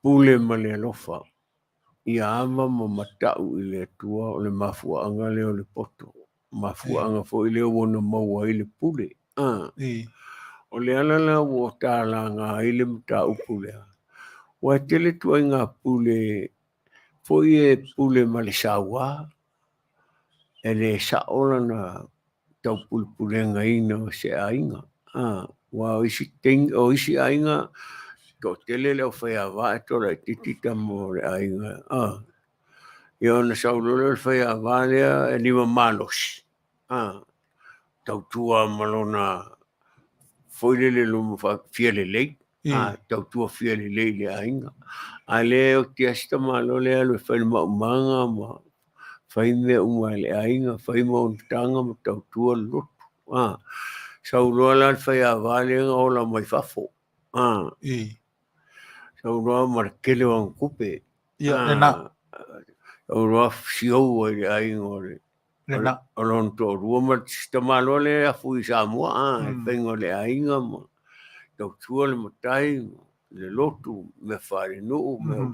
Pule ma le alofa, ia ava ma matau i le Atua, o le mafuaaga lea o le poto, mafuaaga foi lea ua na maua ai le pule. O le ala la ua talaga ai le mataupu lea, ua e tele ituaiga pule foi e pule ma le saua, e le sao lana taupulepulegaina o se aiga. Aua o isi taimi, o isi aiga, toatele le aufaiava ae toa laitiiti tama o le aiga. Ia ona sau loa lea o le faiava lea e lima malosi, tautua ma lona foi lele loma fia lelei, tautua fia lelei i le aiga. A le oti lava si tamaloa lea e alu e fai le maumaga ma fai mea uma a le aiga, fai monotaga ma tautua le lotu. Sau loa la le faiava lea na ola mai fafo. Sau loa ma le tele o ana tupe. Ia, lena. Sau loa siou ai le aiga o le Lena. O lona toalua ma si tamaloa lea e afu i Samoa, a, e faiga o le aiga ma tautua le matai, le lotu, mea faalenuu, mea.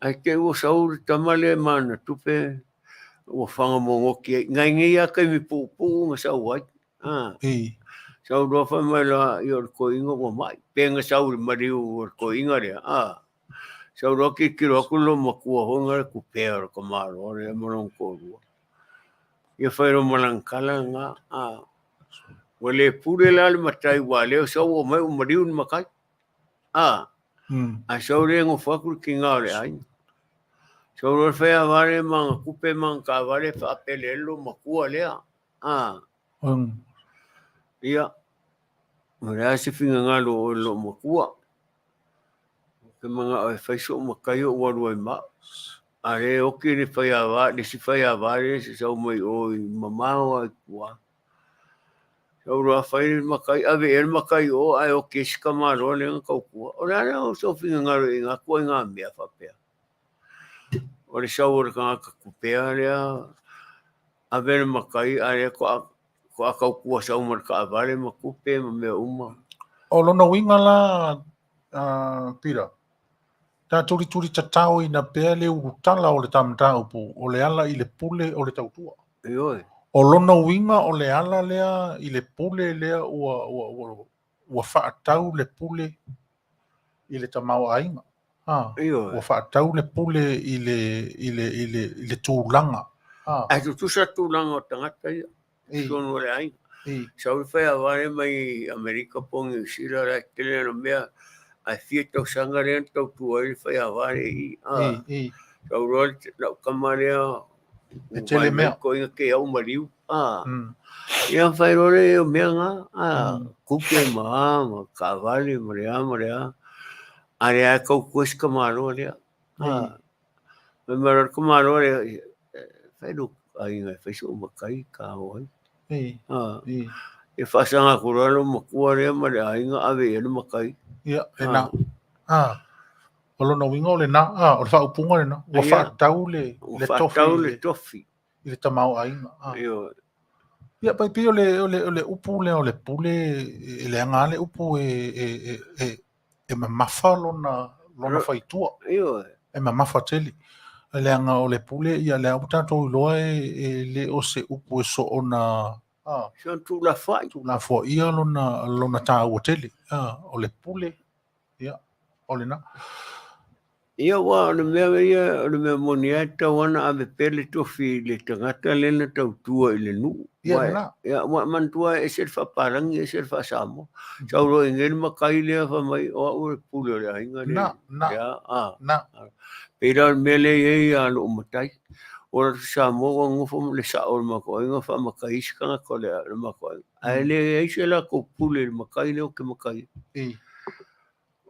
Ae te i ua sau le tama lea ma ana tupe, ua faga mogoti ai. Nai nei lava taimi puupuu na sau ai, a. Sau loa fai mai loa, ia o le toeaina ua mai. Pe na sau i le maliu o le toeaina lea, a. Sau loa tilotilo atu le loomatua foi lena le tupea o le tamaloa lea ma lona toalua. Ia fai loa ma lana tala lena, a. Ua le pule la le matai aua o lea ua sau ua omai ua maliu le matai. A, ae sau le gofo atu le tiga o le aiga. Sau loa le faiavale ma ana tupe ma ana taavale faapele ai le loomatua lea. A, ia, o le a se finagalo o oe le loomatua? Ou te manao e fai so'u matai o'u alu ai ma a'u. A lea e oti le faiava, le isi faiava lea e sau mai o i mamao lava i tua. Sau loa fai le matai, ave i ai le matai i o ae oti ai si tamaloa lea na tautua. O le a lea o sou finagalo i na ituaiga mea faapea? O le sau o le tagata tupea lea, ave le matai a lea faatoa tautua sau ma le taavale ma tupe ma mea uma. O lona uiga la, Peter, ta tulituli tataoina pea le ulutala o le ta mataupu o le ala i le pule o le tautua. Ioe. O lona uiga o le ala lea i le pule lea ua, ua, ua, ua faatatau le pule i le tamaoaiga. Ha, Ioe. ua faatatau le pule i le, i le, i le, i le tulaga. Ha. Ae tutusa tulaga o tagata ia i totonu o le aiga. Sau le faiava mai Amerika po o Niu Sila la e tele ana mea, ae fia tausaga lea na tautua ai le faiava lea i i. Sau loa lau tama lea E tele mea. Koina ke au maliu. Ia fai loa lea o mea na, kupe ma a, ma taavale ma le a ma le a. A lea e tautua si tamaloa lea. Fai mai loa le tamaloa lea, fai lou aiga e fai so'u matai ta o ai. Ia faasaga atu loa lou matua lea ma le aiga ave i ai le matai. Ia, lena. O lona uiga o lena, o le faaupuga lena, ua faatatau le tofi le tofi i le tamaoaiga. Ioe. Ia, pai pei o le, o le, o le upu lea o le pule, e leaga lava le upu e mamafa lona, lona faitua. Ioe. E mamafa tele. Leaga o le pule, ia lea ua tatou iloa e le o se upu e soona Soona tuulafoai. Tuulafoaia lona, lona taua tele. O le pule, ia, o lena. Ia, aua o le mea ia, o le mea moni lava e tatau lava ona ave pea le tofi i le tagata lea na tautua i le nuu. Ia, lena. Ia, ua e manatua e ese le faapalagi ese le faa-Samoa. Sau loa i inei le matai lea fai mai o au o le pule o le aiga lea. Na, na, Ia, a. na. Pei la o le mea lea e i ai ia lou matai. Ua alu atu i Samoa ua nonofo ma le sao o le matou aiga faamatai isi tagata o le matou aiga. Ae leai se latou pule i le matai lea ou te matai ai.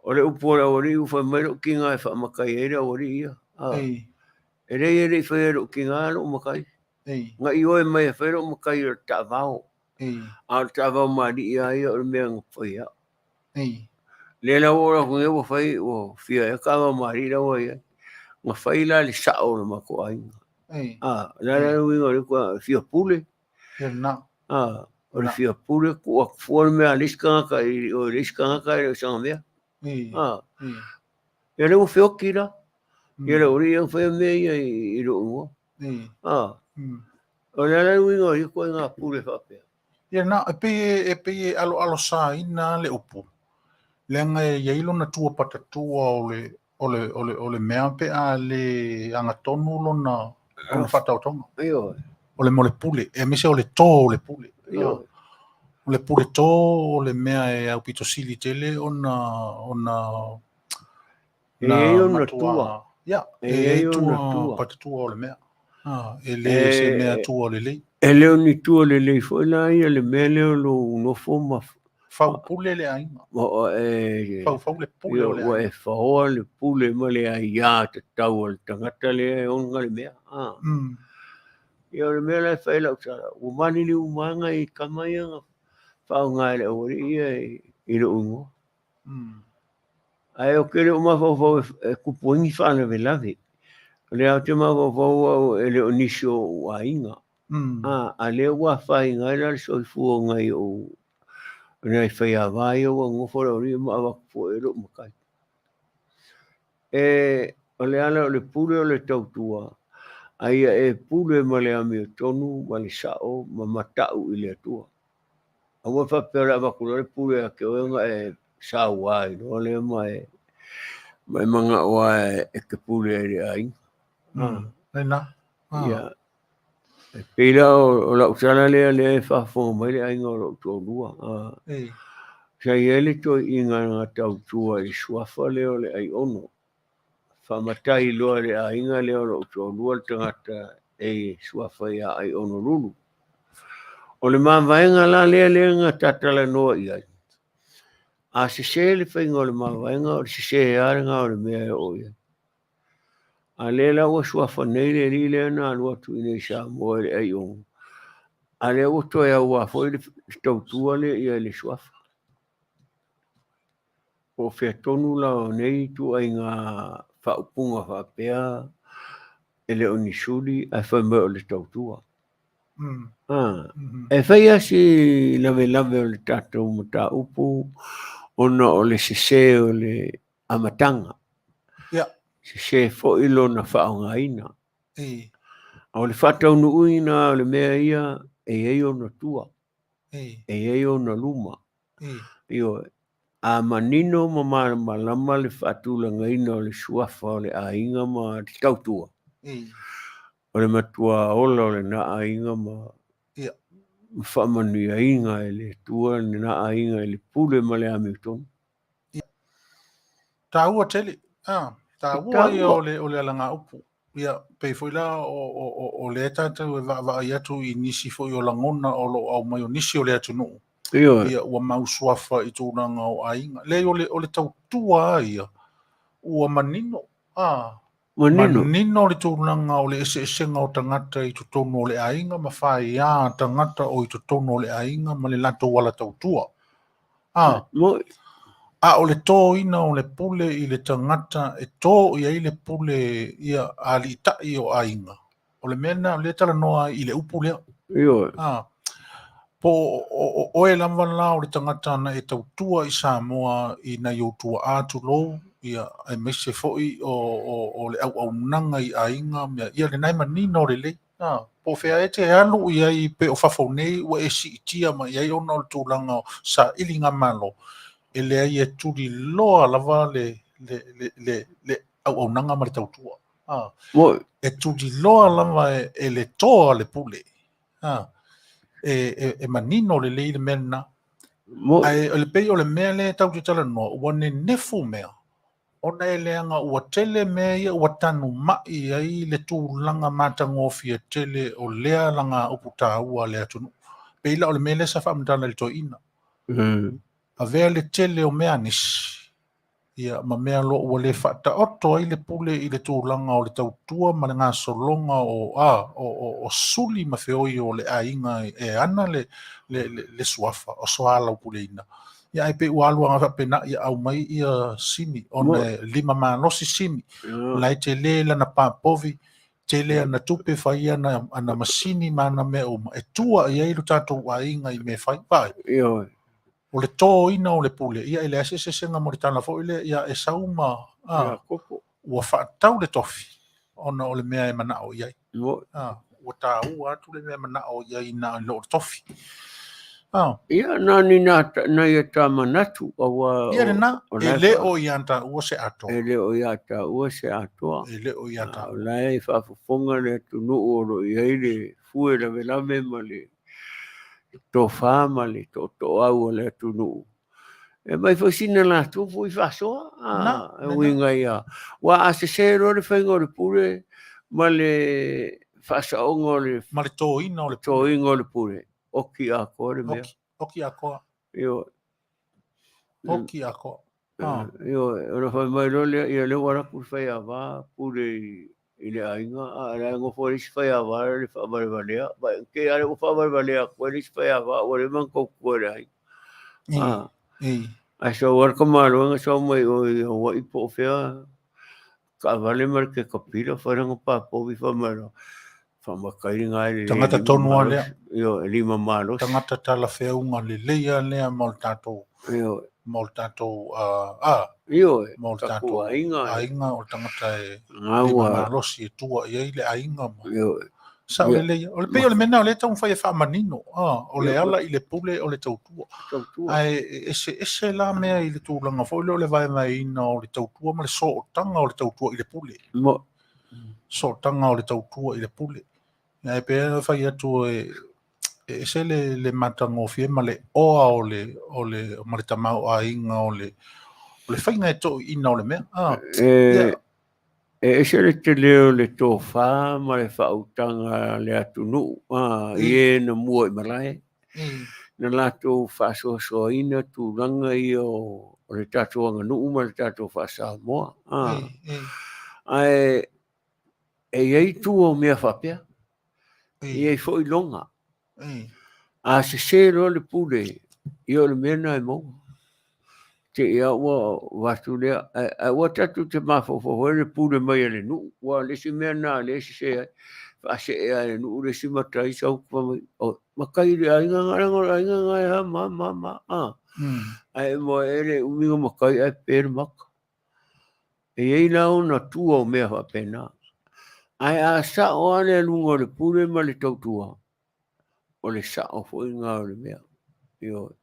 O le upu a le aualii ua fai mai lou tiga e faamatai ai le aualii ia. E leai e le i faia e lou tiga lou matai. Na ioe mai e fai lou matai o le taavao. A o le taavao mali'i lava ia o le mea na fai e a'u. Lea la ua oo atu nei ua fai ua fia ea taavao mali'i la ua i ai. Na fai la e le sa'o o le matou aiga. O le a la le uiga o lea fia pule? O le fia pule tuu atu fua le mea a le isi tagata i o i le isi tagata e le o sana mea. Ia lea ua feoti la. Ia le aualii ia na faia mea ia i lou igoa. O le a la le uiga o ia ituaiga pule faapea? Ia na, e pei e, e pei e aloalosaina le upu, leaga e i ai lona tua patatua o le, o le, o le, o le mea pe a le agatonu lona, lona faataotoga. Ioe. O le mea o le pule, aemaise o le tō o le pule. Ioe. O le pule tō o le mea e aupito sili tele ona, ona, E i ai ona tua. Ia, e i ai tua patatua o le mea. E le se mea tua lelei. E le o ni tua lelei foi la ia le mea lea o lou nofo ma Fau pule le aiga. Faufau le pule o le aiga. Ua e faoa le pule ma le aiā tatau a le tagata lea e ona le mea. Ia o le mea la e fai ai lau tala, ua maliliu uma lava nai tama ia na faaaoga e le aualii ia i lou igoa. Ae ou te le o mafaufau e tupu ai ni faalavelave. O lea ou te mafaufau au e le o nisi o ou aiga. A lea ua afaina ai la le soifua o nai ou nai faiava ia ua nonofo le aualii ma avatu fua i ai lou matai. E, o le ala o le pule o le tautua, a ia e pule ma le amiotonu ma le sa'o ma mata'u i le Atua. Aua e faapea o le a avatu loa le pule ia te oe ona e saua ai loa lea ma e ma e mana'o lava e te pule ai i le aiga. Lena. Ia, e pei la o lau tala lea lea e faafofoga mai le aiga o lou toalua. Sa i ai le toeaiina na tautua i le suafa lea o le Aiono. Faamatai loa e le aiga lea o lou toalua le tagata e suafa ia Aiono Lulu. O le mavaega la lea lea na ta talanoa i ai, a sese le faiga o le mavaega, o le sese lava lena o le mea e oo i ai. A lea la ua suafa nei le alii lea na alu atu i inei i Samoa i le Aiono, a lea ua toe auā foi le tautua lea i ai i le suafa. Po o fea tonu la o nei ituaiga faaupuga faapea e le o ni suli ae fai mai o le tautua. E fai lava si lavelave o le tatou mataupu ona o le sese o le amataga. Sese foi lona faaaogaina. O le faataunuuina o le mea ia e i ai ona tua, e i ai ona luma. Ioe. A manino ma malamalama le faatulagaina o le suafa o le aiga ma le tautua, o le matua ola o lena aiga ma faamanuiaina e le Atua lena aiga i le pule ma le amiotonu. Taua tele. Ah, taua ia o le, o le alagaupu. Ia, pei foi la o lea tatou e vaavaai atu i nisi foi o lagona o lo o aumai o nisi o le atunuu. Ia, ua mau suafa i tulaga o aiga. Leai, o le tautua lava ia, ua manino. Ah, Manino. Manino le tulaga o le eseesega o tagata i totonu o le aiga ma faia tagata o i totonu o le aiga ma le latou ala tautua. Ah, a o le tōina o le pule i le tagata e tō i ai le pule ia aliitai o aiga. O le mea lena o lea e talanoa ai i le upu lea. Ioe. Ah, po o oe lava la o le tagata na e tautua i Samoa i nai ou tuaa tulou, ia, aemaise foi o le auaunaga i aiga, mea, ia lena e manino lelei. Ah, po o fea e te alu i ai pe o fafo nei ua e siitia mai ai ona o le tulaga o sailiga malo, e leai e tuliloa lava le auaunaga ma le tautua. Ah, e tuliloa lava e le toa le pule. Ah, e manino lelei le mea lena. Ae o le pei o le mea lea e tatou te talanoa, ua nenefu mea, ona e leaga ua tele mea ia ua tanumai ai le tulaga matagofie tele o lea alagaupu taua a le atunuu. Pei la o le mea lea sa faamatala i le toeaina. Avea le tele o mea a nisi, ia, ma mea loa ua le faataoto ai le pule i le tulaga o le tautua ma le gasologa o, a, o suli ma feoi o le aiga e ana le suafa o soalaupuleina. Ia, ae pei ua alu agai faapena, ia aumai ia Simi, ona e lima malosi Simi, la e tele lana papovi, tele ana tupe, fai ana masini ma ana mea uma, e tua i ai lo tatou aiga i mea fai. Vaai. O le tōina o le pule, ia e leai se eseesega mo le tala foi lea ia Esau ma Iakopo. Ua faatatau le tofi ona o le mea e manao i ai. Ua taua atu le mea e manao i ai na i lo le tofi. Ia, na ni nai a ta manatu, aua Ia lena, e le o ia taua se atoa. E le o ia taua se atoa. E le o ia taua. O la e faafofoga le atunuu o lo o i ai le fue lavelave ma le tofa ma le tootooau o le atunuu. E aumai foi sina latou foi faasoa, e uiga ia, aua a sese loa le faiga o le pule ma le faasaoga o le Ma le tōina o le pule. Tōina o le pule, oki atoa le mea. Oki, oki atoa. Ioe. Oki atoa. Ioe, ona fai mai loa lea, ia lea ua alu atu le faiava pule i le aiga, a o la e nofo ai le isi faiava le faavalevalea. Vaai, te i lava lea ua faavalevalea atu ai le isi faiava ua leva ona tautua i le aiga. Ae sau lava le tamaloa na sau mai o i Hawaii po o fea, taavale ma le ketapila, fai lana papovi fai mai loa, faamatai lena e le Tagata tonu lava lea. Ioe, e lima malosi. Tagata talafeauga lelei lava lea mo le tatou Ioe. Mo le tatou Ioe, mo le tatou aiga. Aiga o le tagata e lima malosi e tua i ai le aiga ma. Ioe. Sao lelei. O le pei o le mea lena o lea e taumafai e faamanino, o le ala i le pule o le tautua. Ae eseese la mea i le tulaga foi lea o le vaevaeina o le tautua ma le sootaga o le tautua i le pule. Sootaga o le tautua i le pule. Ae pei ona fai atu e e ese le, le matagofie ma le oa o le, o le, ma le tamaoaiga o le, o le faiga e toeaiina o le mea. Ah, E, ia, e ese le tele o le tofā ma le faautaga a le atunuu, a, i e na mua i malae, na latou faasoasoaina tulaga ia o, o le tatou aganuu ma le tatou faa-Samoa. A, ae e i ai tua o mea faapea, e i ai foi loga. A sese loa le pule, ia o le mea lena e maua. Te i a ua avatu lea, ae aua tatou te mafaufau foi le pule mai a le nuu, aua o le isi mea lena o lea e sese ai, faasee lava e le nuu le isi matai sau fai mai, o matai i le aiga lena, leaga o le aiga lena e a ma a ma a ma a. Ae moe e le umi ona matai ae pe le maka. E i ai la ona tua o mea faapena. Ae a sao lava le aluga o le pule ma le tautua, o le sao foi lena o le mea. Ioe.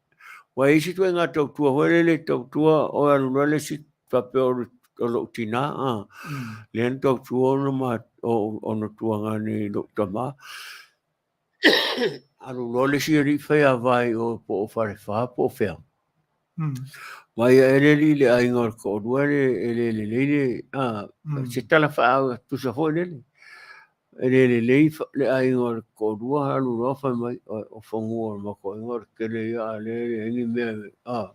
Ua i ai isi ituaiga tautua foi lele e tautua o alu loa le isi faapea o o lou tina, a, lea na tautua ona ma, ona tuagane i lou tama. Alu loa le isi alii faiava i o po o Falefa po o fea. Ma ia e le alii le aiga o le toalua e le lelei le, a, se tala faatusa foi lele. E le lelei le aiga o le toalua alu loa fai mai, o fanua o le matou aiga o le tele ia a o lea e leai ni mea e, a.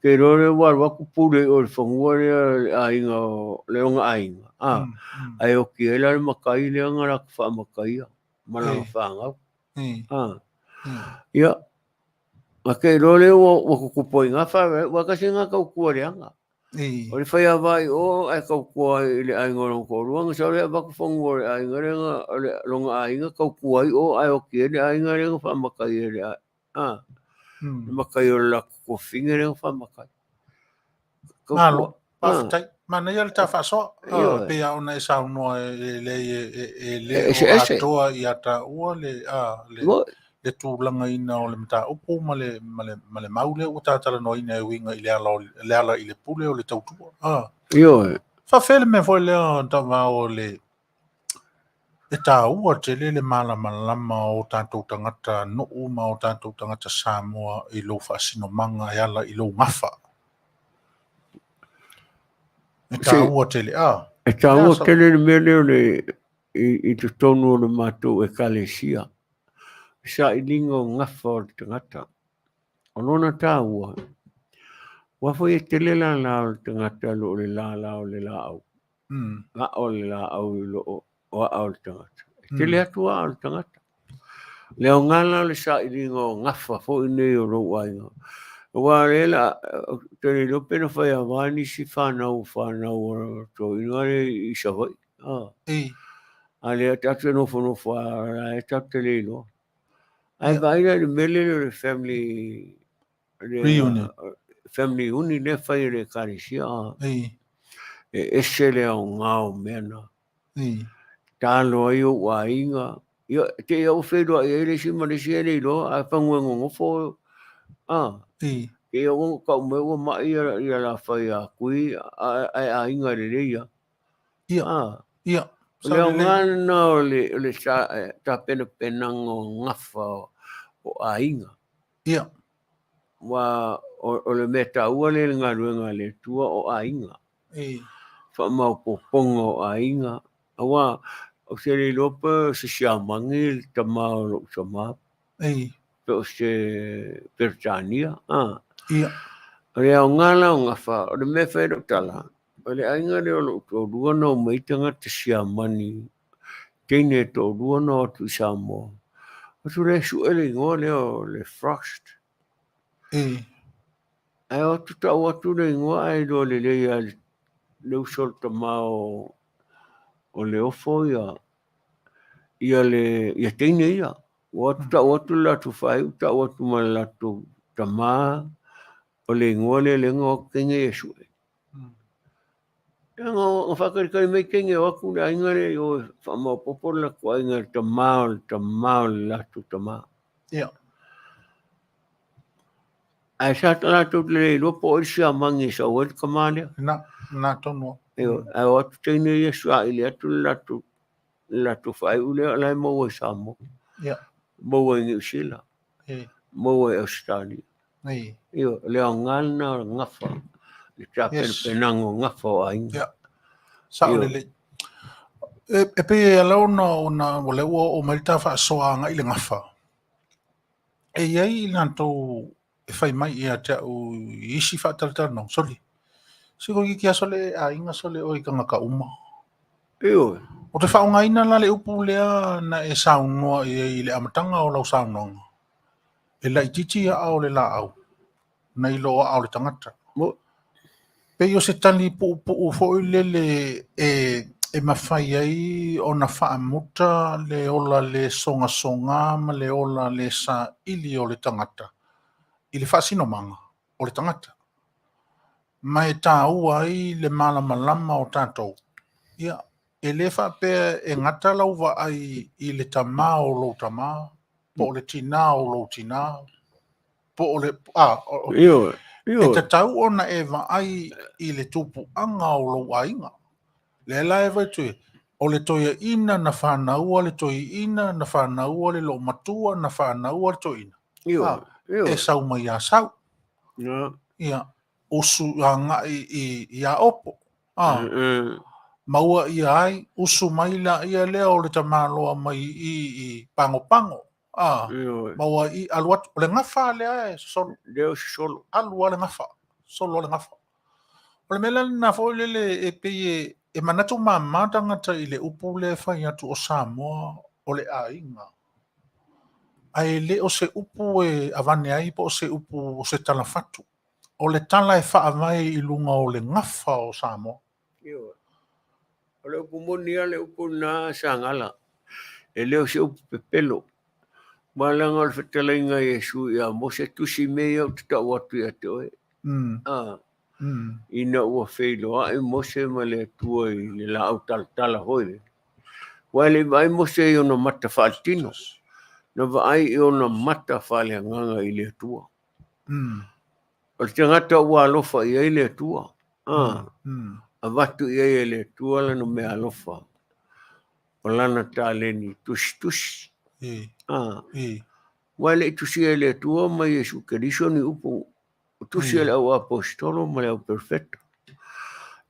Te iloa lea ua alu atu pule i o i le fanua lea le aiga o le ona aiga, a, ae oti ai la le matai lea na latou faamataia ma lana fanau. A. Ia, a te iloa lea ua tutupu ai i ina faalavelave, aua e tasi lena tautua leaga. O le faiava i o ae tautua ai i le aiga o lona toalua, ona sau lea avatu fanua o le aiga lea na, o le lona aiga tautua ai o ae oti ai le aiga lea na faamatai e le a, le matai o le latou tuafafine lea na faamatai. Malo, faafetai. Manaia le ta faasoa. E pei lava ona e saunoa e leai e le o atoa ia taua le, a, le, le tulagaina o le mataupu ma le, ma le, ma le mau lea ua ta talanoaina e uiga i le ala, o, le ala i le pule o le tautua. A. Ioe. Faafefea le mea foi lea Tavao o le, e taua tele le malamalama o tatou tagata nuu ma o tatou tagata Samoa i lou faasinomaga e ala i lou gafa. E taua tele, a. E taua tele le mea lea o le, i totonu o le matou ekalesia, sailiga o gafa o le tagata. O lona taua, aua foi e tele lala o le tagata i lo le lala o le laau. Aa o le laau i lo o aa o le tagata. E tele atu aa o le tagata. Le aoga la o le sailiga o gafa foi nei o lou aiga. Aua o lea la, ou te le iloa pe na fai ava nisi fanau fanau a toeaiina lea i Savaii. A lea tatou te nofonofo lava la e tatou te le iloa. Ae vaai la i le mea lea o le family reunion. Family reunion lea fai e le ekalesia. E ese le aoga o mea na. Talo ai ou aiga. Ia, te i au feiloai ai le isi ma le isi e le iloa, ae fanua e nonofo. Te i au tau mai ua mai ia la fai a kui, ae aiga lelei ia. Ia. O le aoga lena o le tapenapenaga o gafa o aiga. Aua o le mea taua lea i le galuega a le Atua o aiga. Faamaopoopoga o aiga. Aua ou te le iloa pe o se Siamani le tama o lou tama. Pe o se Peretania. O le aoga la o gafa, o le mea e fai ai lau tala, o le aiga lea o lou toalua na omai tagata Siamani, teine e toalua na o atu i Samoa. Atu lea sue le igoa lea o le Frost. Ae o atu tau atu le igoa ae iloa lelei lava e le uso o le tama o le ofo ia ia le ia teine ia. Ua atu tau atu le latou faaiu tau atu ma le latou tama o le igoa lea lea na o atu teine ia sue. Ia na faatalitali mai teine o atu le aiga lea i o e faamaopoopo le latou aiga i le tama o le tama o le latou tama. Ae sa latou te le iloa po o ai le siamani e sau ai le tama lea. Na, na tonu. Ae o atu teine ia saili atu le latou faaiu lea o la e maua i Samoa. Maua i Niu Sila, maua i Ausetalia. Ioe, o le aoga lena o le gafa, le tapenapenaga o gafa o aiga. Ia, sao lelei. E pei e ala ona ona ua lea ua oo mai le ta faasoa agai i le gafa. E i ai i latou e fai mai ia te au i isi faatalatalanoaga, sole, se toeitiiti lava sole e aiga sole oe i tagata uma. Ioe. Ou te faaaogaina la le upu lea na e saunoa i ai i le amataga o lau saunoaga, e laitiiti aa o le laau nai lo aa o le tagata. Pei o se tali puupuu foi lele e mafai ai ona faamuta le ola le sogasoga ma le ola le saili o le tagata i le faasinomaga o le tagata. Ma e taua ai le malamalama o tatou. Ia, e le faapea e gata lau vaai i le tama o lou tama, po o le tinā o lou tinā, po o le, a, o, Ioe, e ioe. tatau ona e vaai i le tupuaga o lou aiga. Lea la e vaai atu e, o le toeaina na fanaua le toeaina, na fanaua le loomatua, na fanaua le toeaina. Ioe, A, ioe. e sau mai ia Sau. Ia. Ia, usu agai i Aopo. A, maua ia ai, usu mai laia lea o le tamaloa mai i Pagopago. A, Ioe. maua i alu atu. O le gafa lea e sosolo. Lea o sosolo. Alu lava le gafa. Solo lava le gafa. O le mea la lena foi lele e pei e manatu mama tagata i le upu lea e fai atu o Samoa o le aiga. Ae le o se upu e avane ai po o se upu o se talafatu. O le tala e faavae i luga o le gafa o Samoa. Ioe. O le upu moni lava le upu lena Sagala. E le o se upu pepelo. Aua leaga o le fetalaiga a Iesu ia Mose, tusi mea ia ou te tau atu ia te oe. A, ina ua feiloai Mose ma le Atua i le laau talatala foi lea. Aua e le i vaai Mose i ona mata faaletino, na vaai i ona mata faaleagaga i le Atua. O le tagata ua alofa i ai le Atua, a, avatu i ai e le Atua lana mea alofa, o lana taleni tusitusi. A, aua e le i tusia e le Atua ma Iesu Keriso ni upu, o tusi a le au aposetolo ma le au perofeta.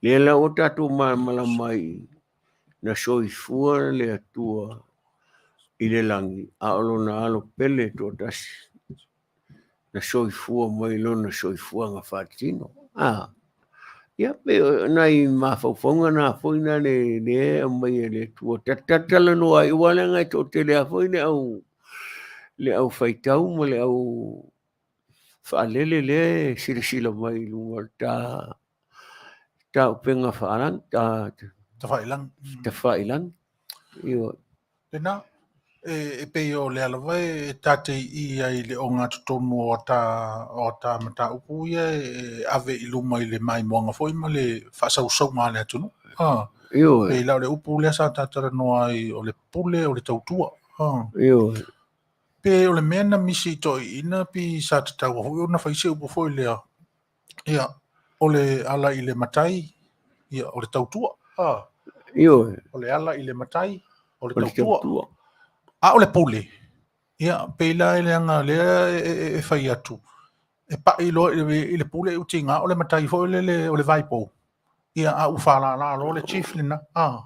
Lea la ua tatou malamalama ai na soifua le Atua i le lagi, a o lona alo pele toatasi na soifua mai lona soifuaga faatino. A, ia pei o nai mafaufauga na foi na le le aumai e le Atua. Tatalanoa ai, aua leaga e toatele lava foi le au le au faitau ma le au faalele lea e silasila mai i luga o le ta ta upega faalagi, ta Tafailangi. tafailangi. Ioe. Lena, e pei o lea lava e tatei i ai i le ogatotonu o ata o ata mataupu ia e ave i luma i le maimoaga foi ma le faasausauga a le atunuu. A, Ioe. pei la o le upu lea sa tatalanoa ai o le pule o le tautua. A, Ioe. pe o le mea na misi i toeaiina pe sa tatau foi ona fai se upu foi lea. Ia, o le ala i le matai, ia, o le tautua. A, Ioe. o le ala i le matai, o le O le tautua. tautua. A o le pule, ia, pei la e leaga lea e fai atu, e pai loa i le pule e utiga, o le matai foi lele o le vaipou. Ia, a ua faalala loa le chief lena. A,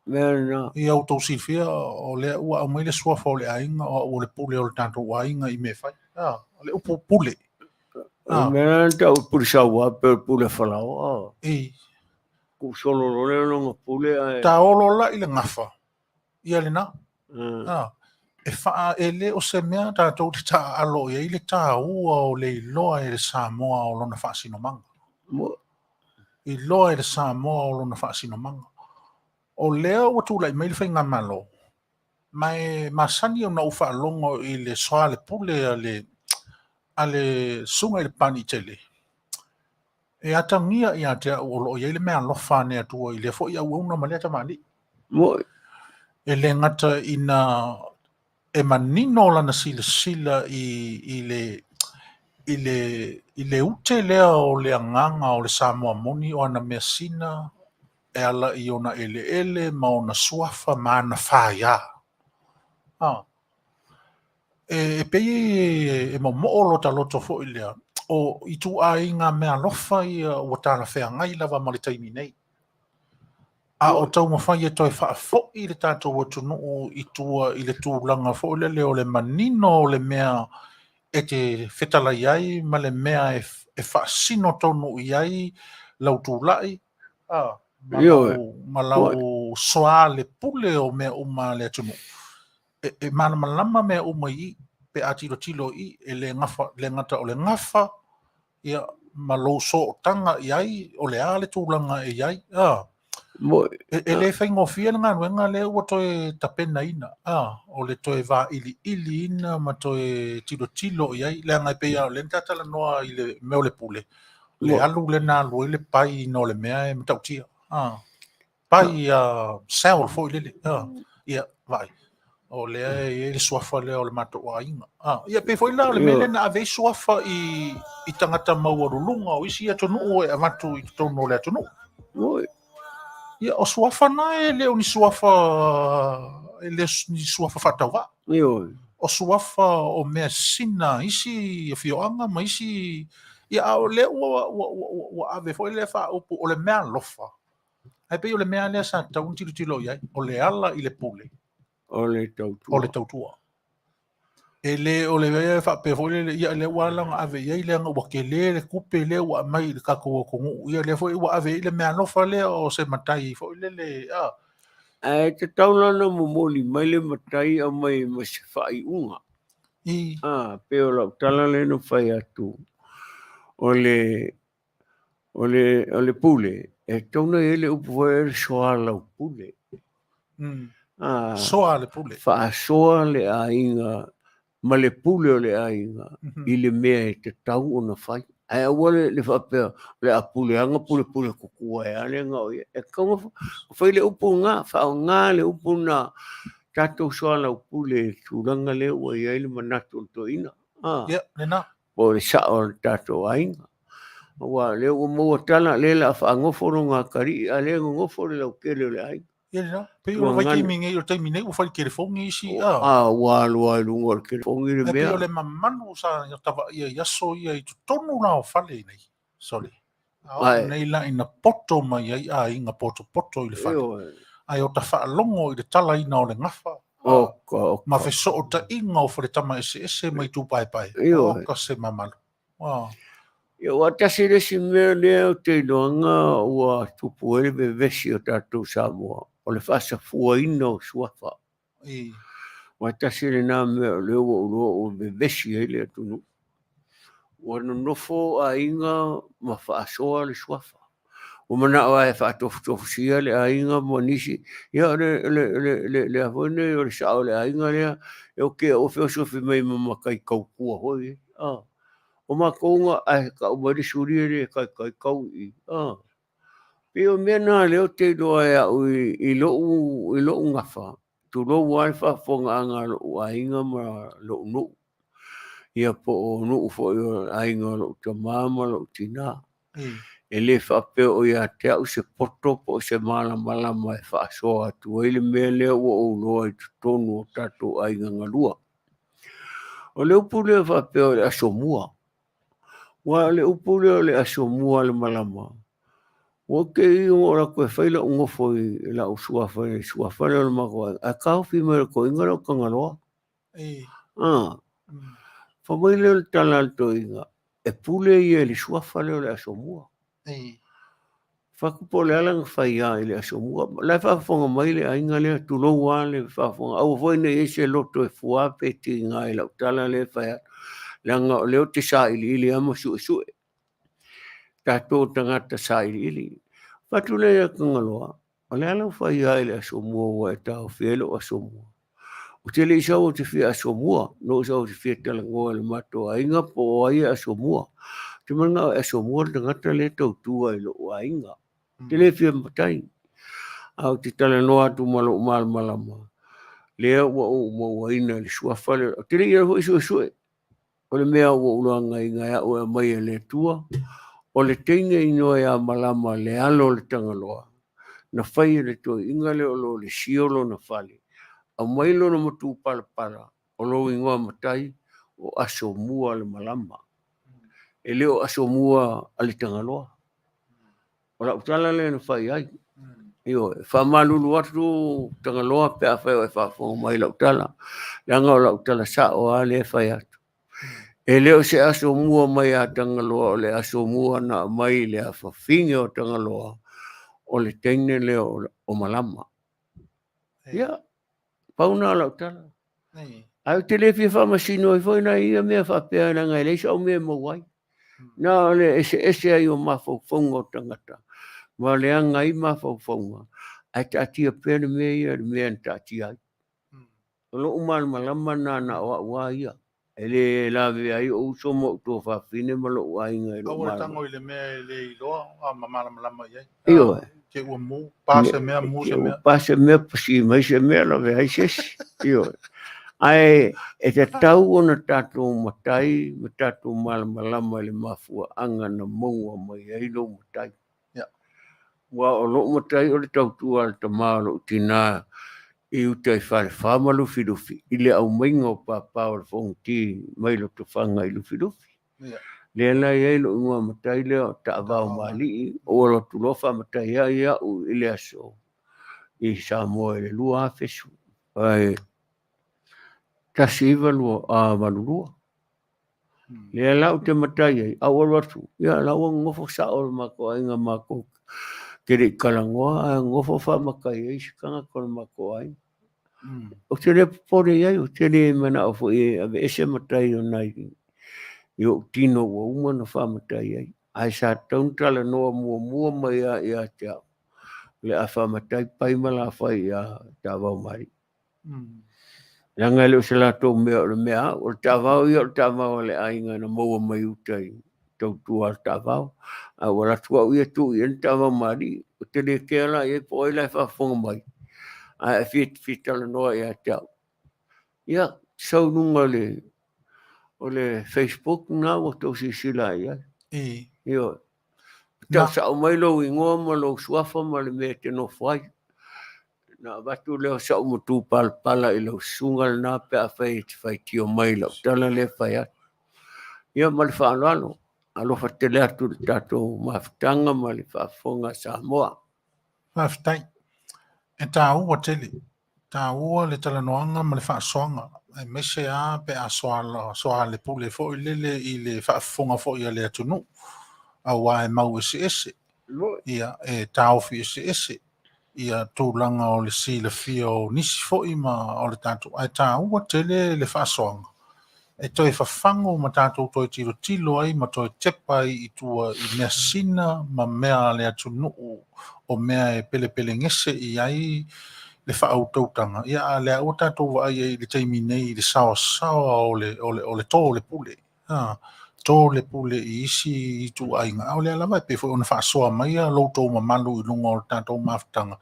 Mea lena. ia outou silafia, o lea ua aumai le suafa o le aiga, o au o le pule o le tatou aiga i mea e fai. A, o le upu pule. O le mea lena na tau pule saua pe o le pule falaoa. E. Ku solo loa lea ona pule ae. Taolo la i le gafa. Ia lena. A, e faa, e le o se mea tatou te taaalo i ai le taua o le iloa e le Samoa o lona faasinomaga. Iloa e le Samoa o lona faasinomaga. O lea ua tulai mai le faigamalo, ma e masani ona ou faalogo i le soa le pule a le susuga i le Papaniitele, e atagia ia te au o lo o i ai le meaalofa a le Atua i lea foi auauna ma lea tamalii. E le gata ina e manino lana silasila i le ute lea o le agaga o le Samoa moni o ana measina e ala i ona eleele ma ona suafa ma ana faia. A. E pei e momoo lota loto foi lea, o ituaiga meaalofa ia ua talafeagai lava ma le taimi nei. A o taumafai e toe faafoi le tatou atunuu i tua i le tulaga foi lele o le manino o le mea e te fetalai ai ma le mea e faasino tonu i ai lau tulai, ma lau soalepule o mea uma a le atunuu. E malamalama mea uma i i, pe a tilotilo i i, e le gafa, le gata o le gafa, ia, ma lou sootaga i ai, o le a le tulaga e i ai. E le faigofie le galuega lea ua toe tapenaina, o le toe vailiiliina ma toe tilotilo i ai, leaga e pei lava o lea na ta talanoa i le mea o le pule, le alu lea na alu ai le pai ina o le mea e matautia. Pai cell foi lele. Ia, vaai. O lea e i ai le suafa lea o le matou aiga. Ia, pei foi la o le mea lea na ave ai suafa i tagata maualuluga o isi atunuu e avatu i totonu o le atunuu. Ia, o suafa na e le o ni suafa, e le o ni suafa faatauvaa. O suafa o measina a isi afioaga ma isi, ia, a o lea ua ave foi lea faaupu o le meaalofa. Ae pei o le mea lea sa tatau ona tilotilo i ai, o le ala i le pule, o le tautua. O le tautua. E le o le mea faapea foi lele, ia lea ua ala ona ave i ai leaga ua tele le tupe lea ua aumai i le tatou atunuu, ia lea foi ua ave i ai le meaalofa lea o se matai foi lele, a. Ae tatau la ona momoli mai le matai aumai ma se faaiuga. A, pei o lau tala lea na fai atu, o le O le pule, e tatau ona i ai le upu foi lea o le soalaupule. Soa le pule. Faasoa le aiga ma le pule o le aiga i le mea e tatau ona fai. Ae aua le faapea o le a puleaga pulepule tutua e a le na o ia. E tatau ona fai le upu lena, faaaoga le upu lena, tatou soalaupule i le tulaga lea ua i ai le manatu o le toeaina. Ia, lena. Po o le sao o le tatou aiga. Aua o lea ua maua tala, o lea o le a faanofo lona atalii, a o lea e nonofo le lautele o le aiga. Ia lena. Pei o le vaitaimi nei, o le taimi nei ua fai i le telefoni isi, a. A, ua alu lava i luga o le telefoni le mea. E pei o le mamalu sa tavaia i aso ia i totonu la o fale nei. Sole. A oo nei la ina poto mai ai aiga potopoto i le fale. Ae ota faalogo i le talaina o le gafa ma fesootaiga o faletama eseese ma itu paepae. Oka se mamalu. Ia, ua tasi le isi mea lea ou te iloaga ua tupu ai le vevesi o tatou Samoa, o le faasafuaina o suafa. Ua tasi lena mea o lea ua ou iloa ua vevesi ai le atunuu. Ua nonofo aiga ma faasoa le suafa. Ua manao lava e faatofutofusia le aiga ma nisi. Ia o le a foi nei o le sao o le aiga lea, e ok ua feosofi mai ma matai tautua foi e. O matou na ae tau mai le suli e le taitai tau i i. Pei o mea na lea ou te iloa e au i lou gafa, tulou lava le faafofogaaga a lou aiga ma lou nuu, ia po o nuu foi o aiga o lou tama ma lou tina. E le faapea o ia te au se poto po o se malamalama e faasoa atu ai le mea lea ua ou iloa i totonu o tatou aiga galua. O le upu lea faapea o le asomua, Aua o le upu lea o le aso mua o le malama, ua ou te i ua ou alu atu e fai lau nofo i lau suafa i le suafa lea o le matou aiga, ae taofi mai e le toeaina lea o Tagaloa. Fai mai lea o le tala a le toeaina, e pule ia i le suafa lea o le aso mua. Fai atu po o le a lana faia i le aso mua. O la e faafofoga mai le aiga lea, tulou lava le faafofoga. Aua foi ne i i ai se loto e fua pe tiga i lau tala lea e fai atu, leaga o lea ou te sailiili lava ma suesue. Tatou o tagata sailiili. Fai atu lea ia Tagaloa, o le a lau faia i le aso mua ua e taofia ai lou aso mua? Ou te le i sau ou te fia asomua, na ou sau ou te fia talanoa i le matou aiga po o ai e asomua. Ou te manao e asomua le tagata lea e tautua i lou aiga. Ou te le fia matai. A ou te talanoa atu ma lou malamalama, lea ua ou mauaina i le suafa lea. Ou te le i alu foi suesue. O le mea ua ou lagaina e au e aumai e le Atua, o le teine inoa ia Malama le alo o le Tagaloa, na fai e le toeaina lea o lo o le sio lona fale, aumai lona matupalapala. O lou igoa matai o Asomua le Malama. E le o Asomua a le Tagaloa. O lau tala lea na fai ai. Ioe, e faamalulu atu Tagaloa pe afai o e faafofoga mai i lau tala, leaga o lau tala sao lava lea e fai atu. E le o se aso mua mai a Tagaloa, o le aso mua na aumai i le afafine o Tagaloa, o le teine lea o Malama. Ia, pau na o lau tala. Ae ou te le fia faamasino ai foi nai ia mea faapea leaga e leai sau mea e maua ai. Na o le eseese ai o mafaufauga o tagata ma leaga ai mafaufauga, ae taatia pea le mea ia i le mea na taatia ai. O lou malamalama lena na o au lava ia. E le lavea ai ou uso ma ou tuafafine ma lou aiga i lou Aua le malamalama. tago i le mea e le iloa ma malamalama i ai. Ioe. Te ua mu, pa se mea, mu se mea. Pa se mea, pasi mai se mea, lavea ai se isi. Ioe. Ae e tatau ona tatou matai ma tatou malamalama i le mafuaaga na maua mai ai lou matai. Ia. Aua o lou matai o le tautua a le tama o lou tina i uta i Falefa ma Lufilufi i le aumaiga o papa o le Fonoti mai Lotofaga i Lufilufi. Ia. Lea la e i ai lou igoa matai lea o Taavao Maalii, ua alu atu loa faamatai ai au i le aso i Samoa i le 1982. Lea la ou te matai ai, a ou alu atu, ia la ua nonofo sao le matou aiga matou te le i talanoa ae nonofo faamatai ai se tagata o le matou aiga. Ou te le popole i ai, ou te le manao foi e aveese matai o nai i ou tino ua uma ona faamatai ai. Ae sa tatau ona talanoa muamua mai lava ia te au, o le a faamatai pai ma lafai ia Taavaomalii. Leaga e le o se latou mea o le mea au. O le taavao ia o le taavao a le aiga na maua mai uta i tautua a le taavao. A ua alu atu au ia tuu i ai le taavao ma alii. Ou te le kea la i ai po o ai la e faafofoga mai, ae a fia fia talanoa ia te au, ia sau i luga o le o le Facebook lena ua tou silasila i ai. Ioe. Tau sao mai lou igoa ma lou suafa ma le mea e te nofo ai. Na avatu lea o sau matupalapala i lau susuga lena pe afai e te faitio mai i lau tala lea e fai atu. Ia ma le faaaloalo, alofa tele atu i le tatou mafutaga ma le faafofoga a Samoa. Faafetai. E taua tele. Taua le talanoaga ma le faasoaga, aemaise lava pe a soalepule foi lele i le faafofoga foi a le atunuu, aua e mau eseese, ia, e taofi eseese ia tulaga o le silafia o nisi foi ma o le tatou, ae taua tele le faasoaga e toe fafago ma tatou toe tilotilo ai ma toe tepa ai i tua i measina ma mea a le atunuu o mea e pelepelegese i ai le faautautaga, ia a o lea ua tatou vaai ai i le taimi nei i le saoasaoa o le, o le, o le to o le pule, a, to le pule i isi ituaiga, a o lea lava e pei foi ona faasoa mai lo outou mamalu i luga o le tatou mafutaga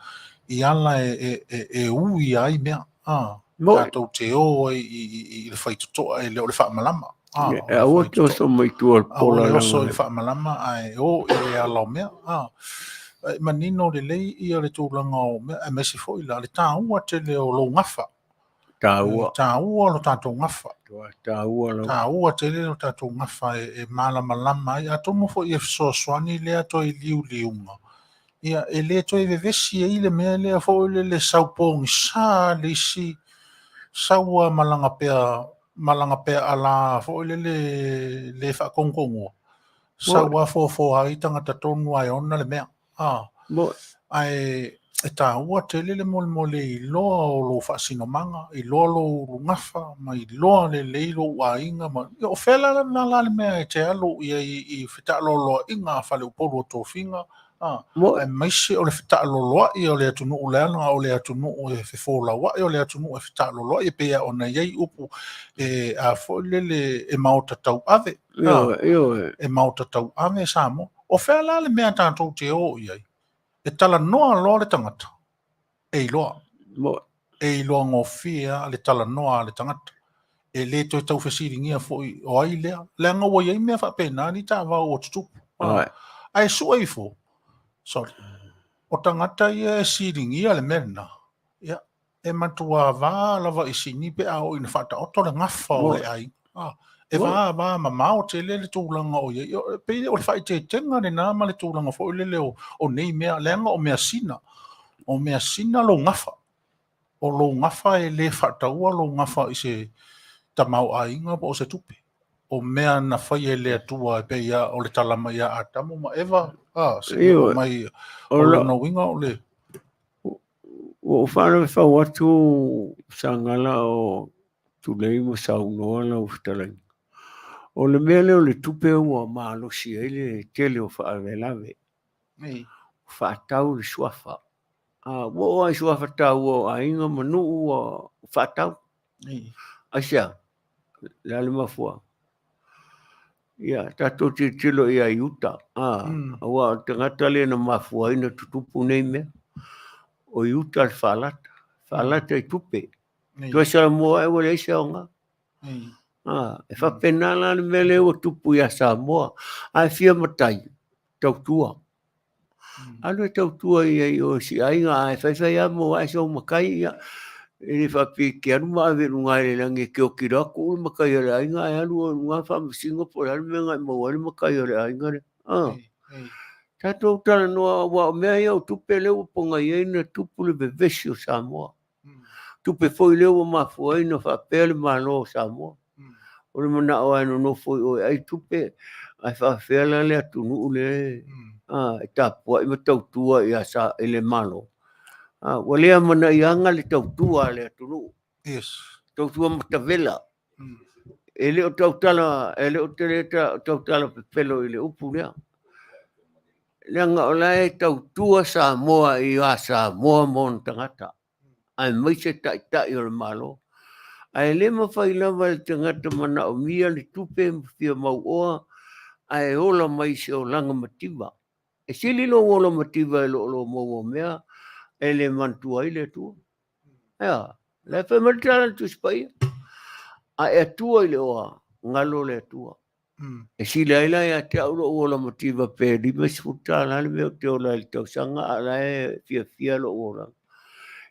i ala e, e, e, e ui ai mea, a, tatou te o ai i, i, i le faitotoa e le o le faamalama. A, E aua te oso mai tua o le pola. Aua le oso i le faamalama ae o i le ala o mea. A, e manino lelei ia le tulaga o mea, aemaise foi la le taua tele o lou gafa. Taua. Taua lo tatou gafa. Taua lo. Taua tele lo tatou gafa e, e malamalama ai. Atonu foi e fesoasoani lea toe liuliuga. Ia, e le toe vevesi ai le mea lea foi lele sau pogisa le isi sau a malaga pea malaga pea ala foi lele le faatogotogua. Sau a foafoa ai tagata tonu a e ona le mea. A, ae e taua tele le molemole iloa o lou faasinomaga, iloa lou ulugafa, ma iloa lelei lou aiga. Ma, o fea la la, la le mea e te alu i ai i fetaaloloaiga a faleupolu o tofiga, a, aemaise o le fetaaloloai o le atunuu leaga o le atunuu e fefolauai, o le atunuu e fetaaloloai, e pei lava ona i ai upu e a foi lele e maota tauave, a, e maota tauave Samoa. O fea la le mea tatou te o i ai? E talanoa loa le tagata, e iloa. E iloa gofie lava le talanoa a le tagata. E le toe tau fesiligia foi o ai lea. Leaga ua i ai mea faapena ni taavao ua tutupu. Ae sue ifo, sorry, o tagata ia e siligia le mea lena. Ia, E matua va lava i Sini pe a oo ina faataoto le gafa o le aiga. Ah, e va va mamao tele le tulaga o i ai. E pei o le faaeteetega lena ma le tulaga foi lele o, o nei mea, leaga o measina. O measina lou gafa. O lou gafa e le faataua lou gafa i se tamaoaiga po o se tupe. O mea na faia e le Atua e pei lava o le tala mai ia Atamu ma Eva, a, seia oo mai o lona uiga o le... Ua ou faalaufau atu Sagala o tulei ma saunoa lau fetalaiga. O le mea lea o le tupe ua malosi ai le tele o faalavelave. Faatau le suafa. Ua oo lava i suafa taua o aiga ma nuu ua faatau. Aisea? O le a le mafuaaga? Ia, tatou tilotilo ia Iuta, aua o le tagata lea na mafua ai ona tutupu nei mea. O Iuta le faalata, faalata i tupe. Toe Samoa ua leai se aoga. E faapena la le mea lea ua tupu ia Samoa. A e fia matai, tautua. Alu e tautua i ai o si aiga, a e faifai lava maua ae sou matai, ia, e le faapea e te alu ma ave i luga i le lagi e te oti loa tuu le matai a le aiga ae alu oe i luga faamasino po o le a le mea na e maua ai le matai o le aiga lea. Tatou talanoa aua o mea ia o tupe lea ua pogai ai na tupu le vevesi o Samoa. Tupe foi lea ua mafua ai ona faapea le Malo o Samoa. O le manao lava e nonofo i o e ai tupe, ae faafefea la le atunuu lea e tapuai ma tautua ia Sa, i le Malo. Ua le amanaiaga le tautua a le atunuu. Yes. Tautua matavela. E le o tautala, e le o tele tautala pepelo i le upu lea. Leaga o la e tautua Samoa i a Samoa ma ona tagata, aemaise taitai o le Malo. Ae le mafai lava e le tagata manaomia le tupe ma fia mauoa ae ola mai i se olaga mativa. E sili lou ola mativa i lo lou maua mea e le manatua ai le Atua. Ea, la e fai mai le tala a le Tusi Paia, a e atua i le oa, galo le Atua. E sili ai la ia te au lou ola mativa pe $50 le mea ou te ola ai i le tausaga, a o la e fiafia lou olaga.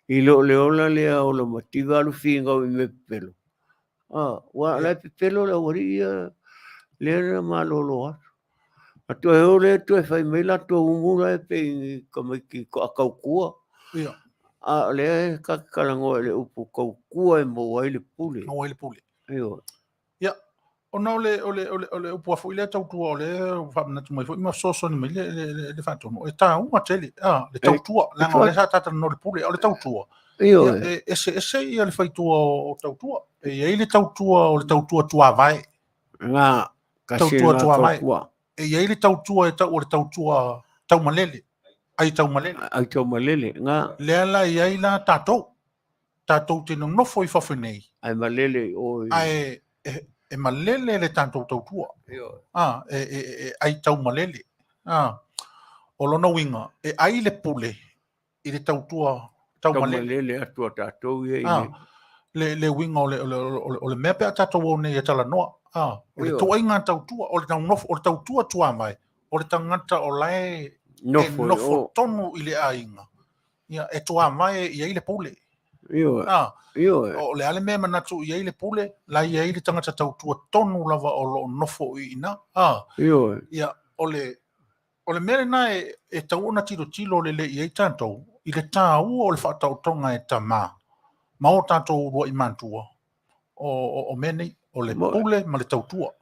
I lo le ola lea ola mativa alu finau i mea pepelo. Aua o la e pepelo le aualii ia lea na malolo atu. A toe o lea toe fai mai latou umu la e pei ni tamaiti toatautua. A o lea ta te talanoa i le upu tautua e maua ai le pule. Maua ai le pule. Ioe. Ia, ona o le, o le, o le, o le upu a foi lea tautua o lea ua faamanatu mai foi ma fesoasoani mai le, le, le, le faatonu. E taua tele, a, le tautua, leaga o lea sa talanoa i le pule, o le tautua. Ioe. Ia, e eseese ia le faitua o tautua. E i ai le tautua o le tautua tuavae. Nga, kasi Tautua nga tuavae. tautua. E i ai le tautua e tau o le tautua taumalele, ai taumalele. Ai taumalele, nga. Lea la e i ai la tatou. Tatou te nonofo i fafo nei. Ae malele i o i. Ae e, e malele le tatou tautua. Ioe. A, e, e, e ai taumalele. A, o lona uiga, e ai le pule i le tautua taumalele. Taumalele atu a tatou ia i le. Le, le uiga o le, o le, o le, o le mea pe a tatou o nei e talanoa. A, o le tuaiga tautua, o le nonofo, o le tautua tuavae, o le tagata o la e nofo, e nofo tonu i le aiga. Ia, e tuavae i ai le pule. Ioe. A, Ioe. o le a le mea e manatu i ai le pule, la e i ai le tagata tautua tonu lava o lo o nofo i ina. A, Ioe. ia, o le, o le mea lena e, e tatau ona tilotilo lelei i ai tatou, i le taua o le faataotoga e tama ma o tatou uluai matua o, o, o mea nei, o le pule ma le tautua.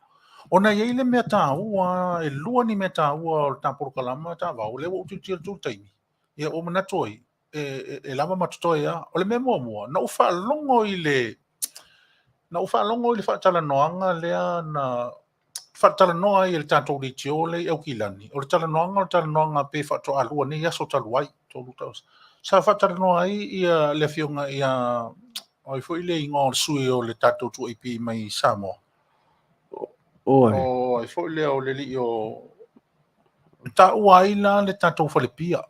Ona e i ai le mea taua, e lua ni mea taua o le ta polokalama taavao, lea ua ou tilotilo atu i le taimi, ia ua manatu ai, e, e, e lava ma totoe lava. O le mea muamua, na ou faalogo i le, na ou faalogo i le faatalanoaga lea na faatalanoa ai e le tatou leitio lea i Aukilani. O le talanoaga o le talanoaga pe faatoa lua nei aso talu ai, tolu tausaga. Sa faatalanoa ai ia le afioga ia, o ai foi le igoa o le sui o le tatou 2AP mai Samoa. Oi. O ai foi lea o le alii o taua ai la le tatou falepia.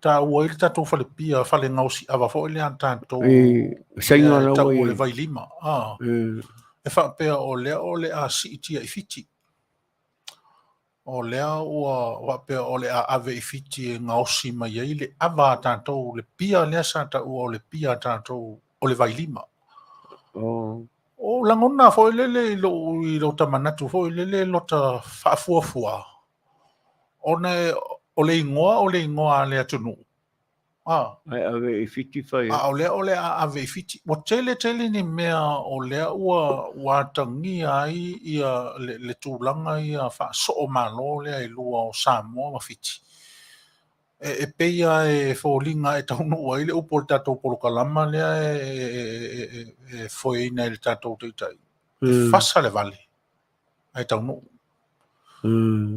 Taua ai le tatou falepia, fale gaosi ava foi lea a tatou. I Saina lea la tau ua o le i. Vailima. Ah. E faapea o lea o le a siitia i Fiti. O lea ua faapea o le a ave i Fiti e gaosi mai ai le ava a tatou, le pia lea sa taua o le pia a tatou o le Vailima. O lagona foi lele i lou i lota manatu foi lele lota faafuafua, ona o le igoa o le igoa a le atunuu. A. Ae ave i Fiti fai ai. A o lea o le a ave i Fiti. Ua tele tele ni mea o lea ua ua atagia ai ia le, le tulaga ia faasoo malo lea e lua o Samoa ma Fiti. E, e pei lava e foliga e taunuu ai le upu o le tatou polokalama lea e, e, e, e, e foeina e le tatou taitai. E fasa le vale ae taunuu.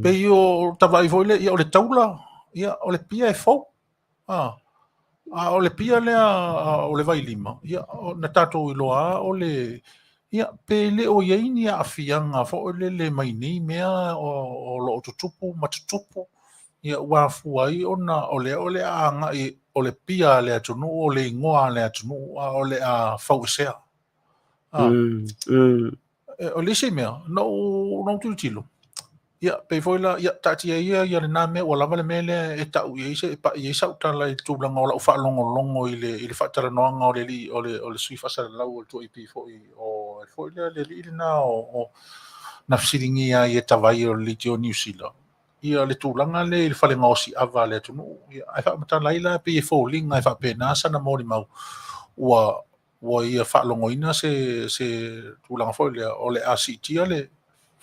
Pei o tavaai foi lea, ia o le taula, ia o le pia e fou. A, a o le pia lea o le Vailima, ia na tatou iloa o le, ia pe le o i ai ni aafiaga foi lele mai nei mea o lo o tutupu ma tutupu, ia ua afua ai ona o lea o le a agai o le pia a le atunuu, o le igoa a le atunuu, a o le a fauesea. A. O le isi mea, na ou tilotilo, ia, pei foi la, ia, taatia ia ia lena mea, ua lava le mea lea e tau i ai se, e pai i ai sau tala i le tulaga o lau faalogologo i le, i le faatalanoaga o le alii, o le, o le sui faasalalau o le 2AP foi, o, ai foi lea, le alii lena o, o, na fesiligia ai e Tavai o le leitio Niu Sila, ia le tulaga lea i le fale gaosi ava a le atunuu, ia, ae faamatala ai la, pei e foliga e faapena sana molimau, ua, ua ia faalogoina se, se tulaga foi lea, o le a siitia le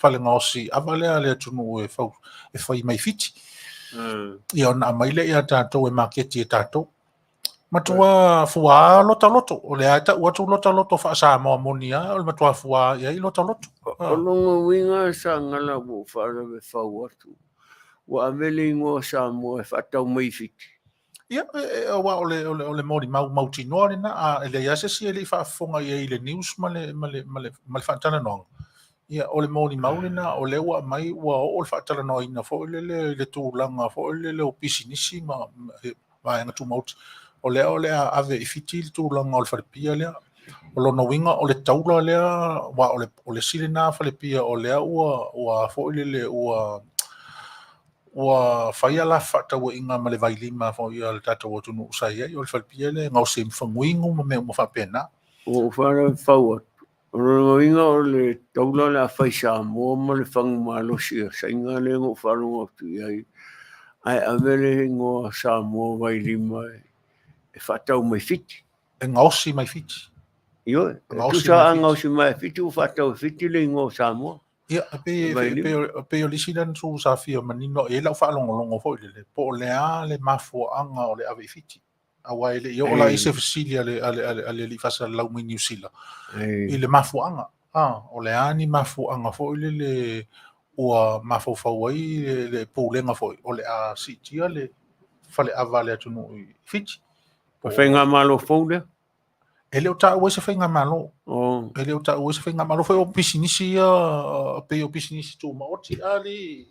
fale gaosi ava lea a le atunuu e, fau, e fai mai Fiti. Ia ona aumai lea ia tatou e maketi e tatou. Matua fuā lota loto, o lea e tau atu lota loto faa-Samoa moni lava, o le matua fuā i ai lota loto. O lona uiga sa gala ua ou faalavelave atu, ua ave le igoa o Samoa e faatau mai i Fiti. Ia, aua o le, o le, o le molimau mautinoa lena, a e leai lava se isi e le i faafofoga i ai i le news ma le, ma le, ma le, ma le faatalanoaga. Ia, o le molimau lena, o lea ua aumai ua oo le faatalanoaina foi lele i le tulaga foi lele o pisinisi ma, ma vaega tumaoti. O lea o le a ave i Fiti le tulaga o le falepia lea. O lona uiga o le taula lea, aua o le, o le isi lena falepia o lea ua, ua foi lele ua, ua fai a la fefaatauaiga ma le vailima foi a le tatou atunuu sa i ai, o le falepia lea e gaosi ai ma faguinu ma mea uma faapena. Ua ou faalavelave atu, o lona uiga o le taula o le a fai Samoa ma le fagu malosi a Saina lea na ou faalogo atu i ai, ae ave le igoa Samoa Vailima e faatau mai Fiti. E gaosi mai Fiti. Ioe, e tusa a gaosi mai Fiti ua faatau e Fiti le igoa o Samoa. Ia, e pei, e pei, e pei o le isi lea na sa fia manino i ai lau faalogologo foi lele, po o le a le mafuaaga o le ave i Fiti. Aua e le i oo la i se fesili a le, a le, a le, a le alii faasalalau mai Niu Sila i le mafuaaga. A, o le a ni mafuaaga foi lele ua mafaufau ai le, le pulega foi o le a siitia le faleava a le atunuu i Fiti. Po o Faigamalo fou lea? E le o taua ai se faigamalo. Oh. E le o taua ai se faigamalo foi o pisinisi ia, pei o pisinisi tumaoti ali,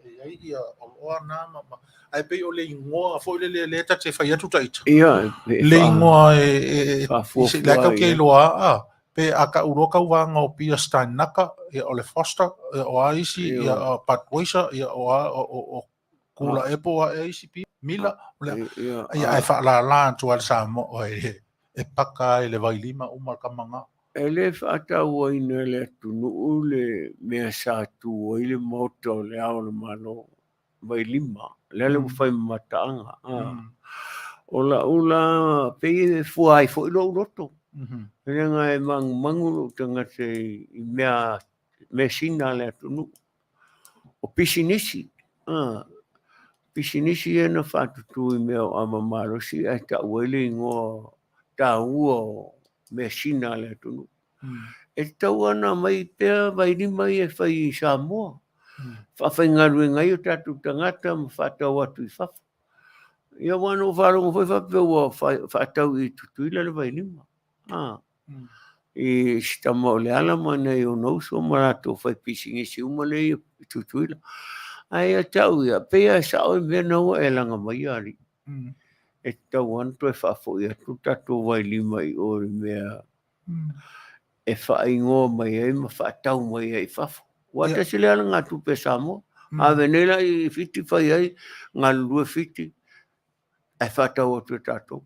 e i ai ia oloa na ma, ma ae pei o le igoa foi lele lea ta te fai atu taita. Ia, le igoa e, e, e le kau ke iloa a, pe a ka uloa kau vanga o Pia Steinaka, ia o le Foster, ia o a isi, ia o Budweiser, ia o a, o, o, o Kula e po a e isi pia, Mila, o le, ia ae faalala atu ai le Samoa, e, e paka ai le vailima uma le kamaga. E le faatauaina e le atunuu le mea sa tu ai le Maota o le Ao o le Malo, Vailima, lea le ua fai ma mataaga. O lau la, pei e fua ai foi lou loto. Leaga e magumagu lou tagata i mea, mea sina a le atunuu. O pisinisi, pisinisi ia na faatutu i mea o ava malosi ae tau ai le igoa taua o measina a le atunuu. E tatau lava ona aumai pea vailima ia e fai i Samoa, faafaigaluega ai o tatou tagata ma faatau atu i fafo. Ia aua na ou faalogo foi faapea ua faatau i Tutuila le vailima. I si tama o Leala ma nai ona uso ma latou fai pisinisi uma lea i Tutuila. Ae ia te au ia, pei lava e sao i mea na ua e laga mai ia alii. E tatau lava ona toe faafoi atu le tatou vailima i o i le mea e faaigoa mai ai ma faatau mai ai i fafo. Aua tasi lea alagatupe a Samoa. Ave nei la i Fiti fai ai, galulue Fiti, ae faatau atu e tatou.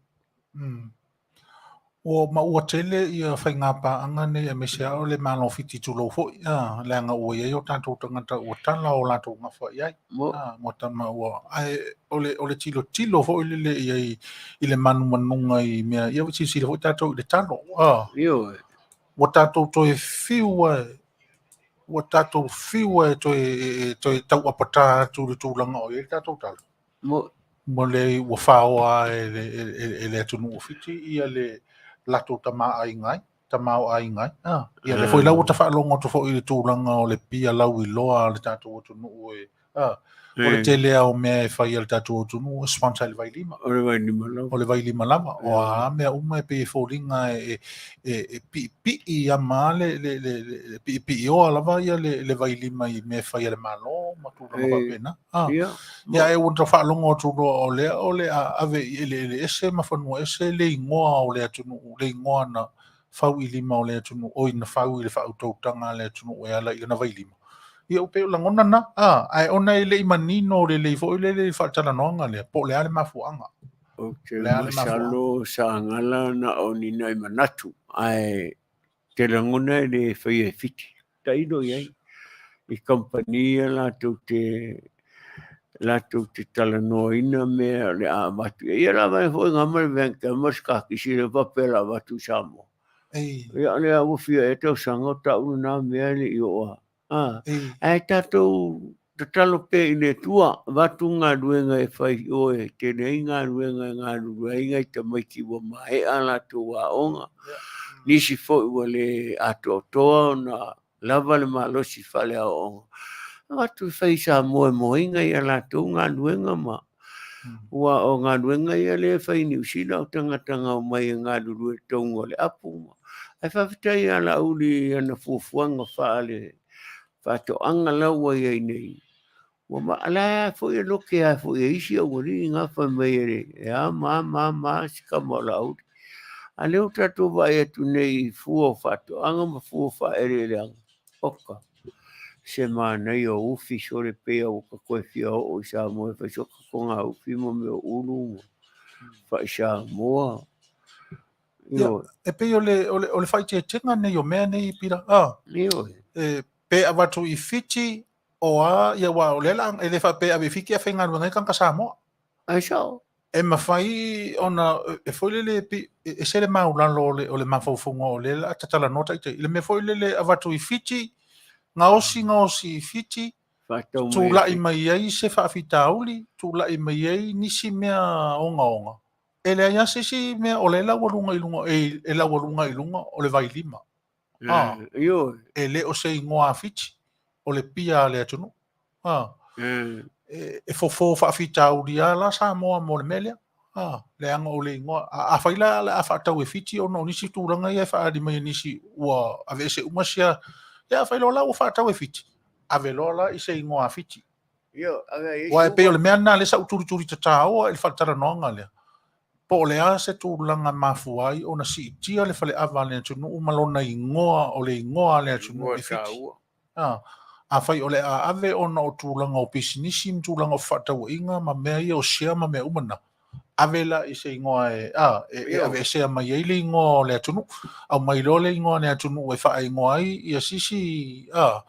Ua ma ua tele ia faiga paaga nei aemaise lava o le Malo Fiti tulou foi, a, leaga ua i ai o tatou tagata ua tala o latou gafa i ai. A, ua tama ua, ae o le, o le tilotilo foi lele i ai i le manumanuga i mea, ia ua silasila foi tatou i le talo, a. Ioe. Ua tatou toe fiu lava, ua tatou fiu lava e toe, e toe tauapata atu i le tulaga o i ai le tatou talo. Mo le ua faoa e le, e le atunuu o Fiti ia le latou tamaaiga ai, tamaoaiga ai. Ah, ia lea foi la ua tafaalogo atu foi i le tulaga o le pia lauiloa a le tatou atunuu e, ah, o le tele lava o mea e fai a le tatou atunuu e sponsor e le Vailima. O le Vailima lava. O le Vailima lava. O a mea uma e pei e foliga e, e, e piipii ama le, le, le, le piipiioa lava ia le, le Vailima i mea e fai a le Malo ma tulaga faapena. Ah. Ia. Ia ae ua ta faalogo atu loa o lea o le a ave i eleele ese ma fanua ese le igoa o le atunuu, le igoa na fau i lima o le atunuu, oi na fau i le faautautaga a le atunuu e ala i lana vailima. Ia e pei o lagona na, a, ae ona e le i manino lelei foi lele i le faatalanoaga lea, po o le a le mafuaaga. Ou te masalo sa gala na o ni nai manatu, ae te lagona e le faia e Fiti. Tailo i ai i kamupani ia latou te latou te talanoaina mea o le a avatu i ai. Ia lava foi gama le Vancam ma le Skakisi lea faapea o le a avatu i Samoa. Ia o lea ua fia ea tausaga o tau lena mea e le i oo lava. Ae tatou tatalo pea i le Atua, avatu galuega e fai i o e tele ai galuega e galulue ai nai tamaiti ua maea a latou aoga. Nisi foi ua le atoatoa ona lava le malosi faaleaoaoga. Avatu e fai i Samoa e moaina i a latou galuega ma ua o galuega ia lea e fai i Niu Sila o tagata na omai e galulue i totonu o le apu. Ae faafetai ia Laauli i ana fuafuaga faale faatoaga la ua i ai nei. Ua ma, la e foi e loke lava foi e isi aualii na fai mai e a ma a ma a ma a si tama o Laauli. A lea ua tatou vaai atu nei i fua o faatoaga ma fua o faaeleeleaga, oka, se manaia o ufi sole pei lava ua ta toe fia oo i Samoa e fai soka toga ufi ma mea o ulu ma fai Samoa. Ia, e pei o le, o le, o le faaeteetega nei o mea nei, Pita. Ah, e, pe avatu i Fiti, o a, ia aua o lea la, e le faapea e ave i Fiti ae faigaluega ai tagata Samoa. Ai sao. E mafai ona, e foi lele, e ese le maulalo o le, o le mafaufauga o lea la tatalanoa taitai. I le mea foi lele avatu i Fiti, gaosi gaosi i Fiti, Faatau mai e tulai Fiti. mai ai se faafitauli, tulai mai ai nisi mea ogaoga. E leai lava se isi mea o lea e laualuga i luga, e, e laualuga i luga o le vailima. Ah, Ioe. e le o se igoa a Fiti, o le pia a le atunuu. Ah, e, e fofo faafitauli lava la Samoa mo le mea lea. Ah, leaga o le igoa. A, afai la o le a faatau e Fiti ona o nisi tulaga ia e faaali mai e nisi ua aveese uma sia, ia afai loa la ua faatau e Fiti, ave loa la i se igoa a Fiti. Aua e pei o le mea lena lea sa ou tulituli tataoa i le faatalanoaga lea, po o le a se tulaga e mafua ai ona siitia le faleava a le atunuu ma lona igoa o le igoa a le atunuu e Fiti. Afai o le a ave ona o tulaga o pisinisi ma tulaga o fefaatauaiga ma mea ia o share ma mea uma na, ave la i se igoa e, a, e, e aveesea mai ai le igoa o le atunuu, aumai loa le igoa o le atunuu e faaigoa ai ia sisi, a,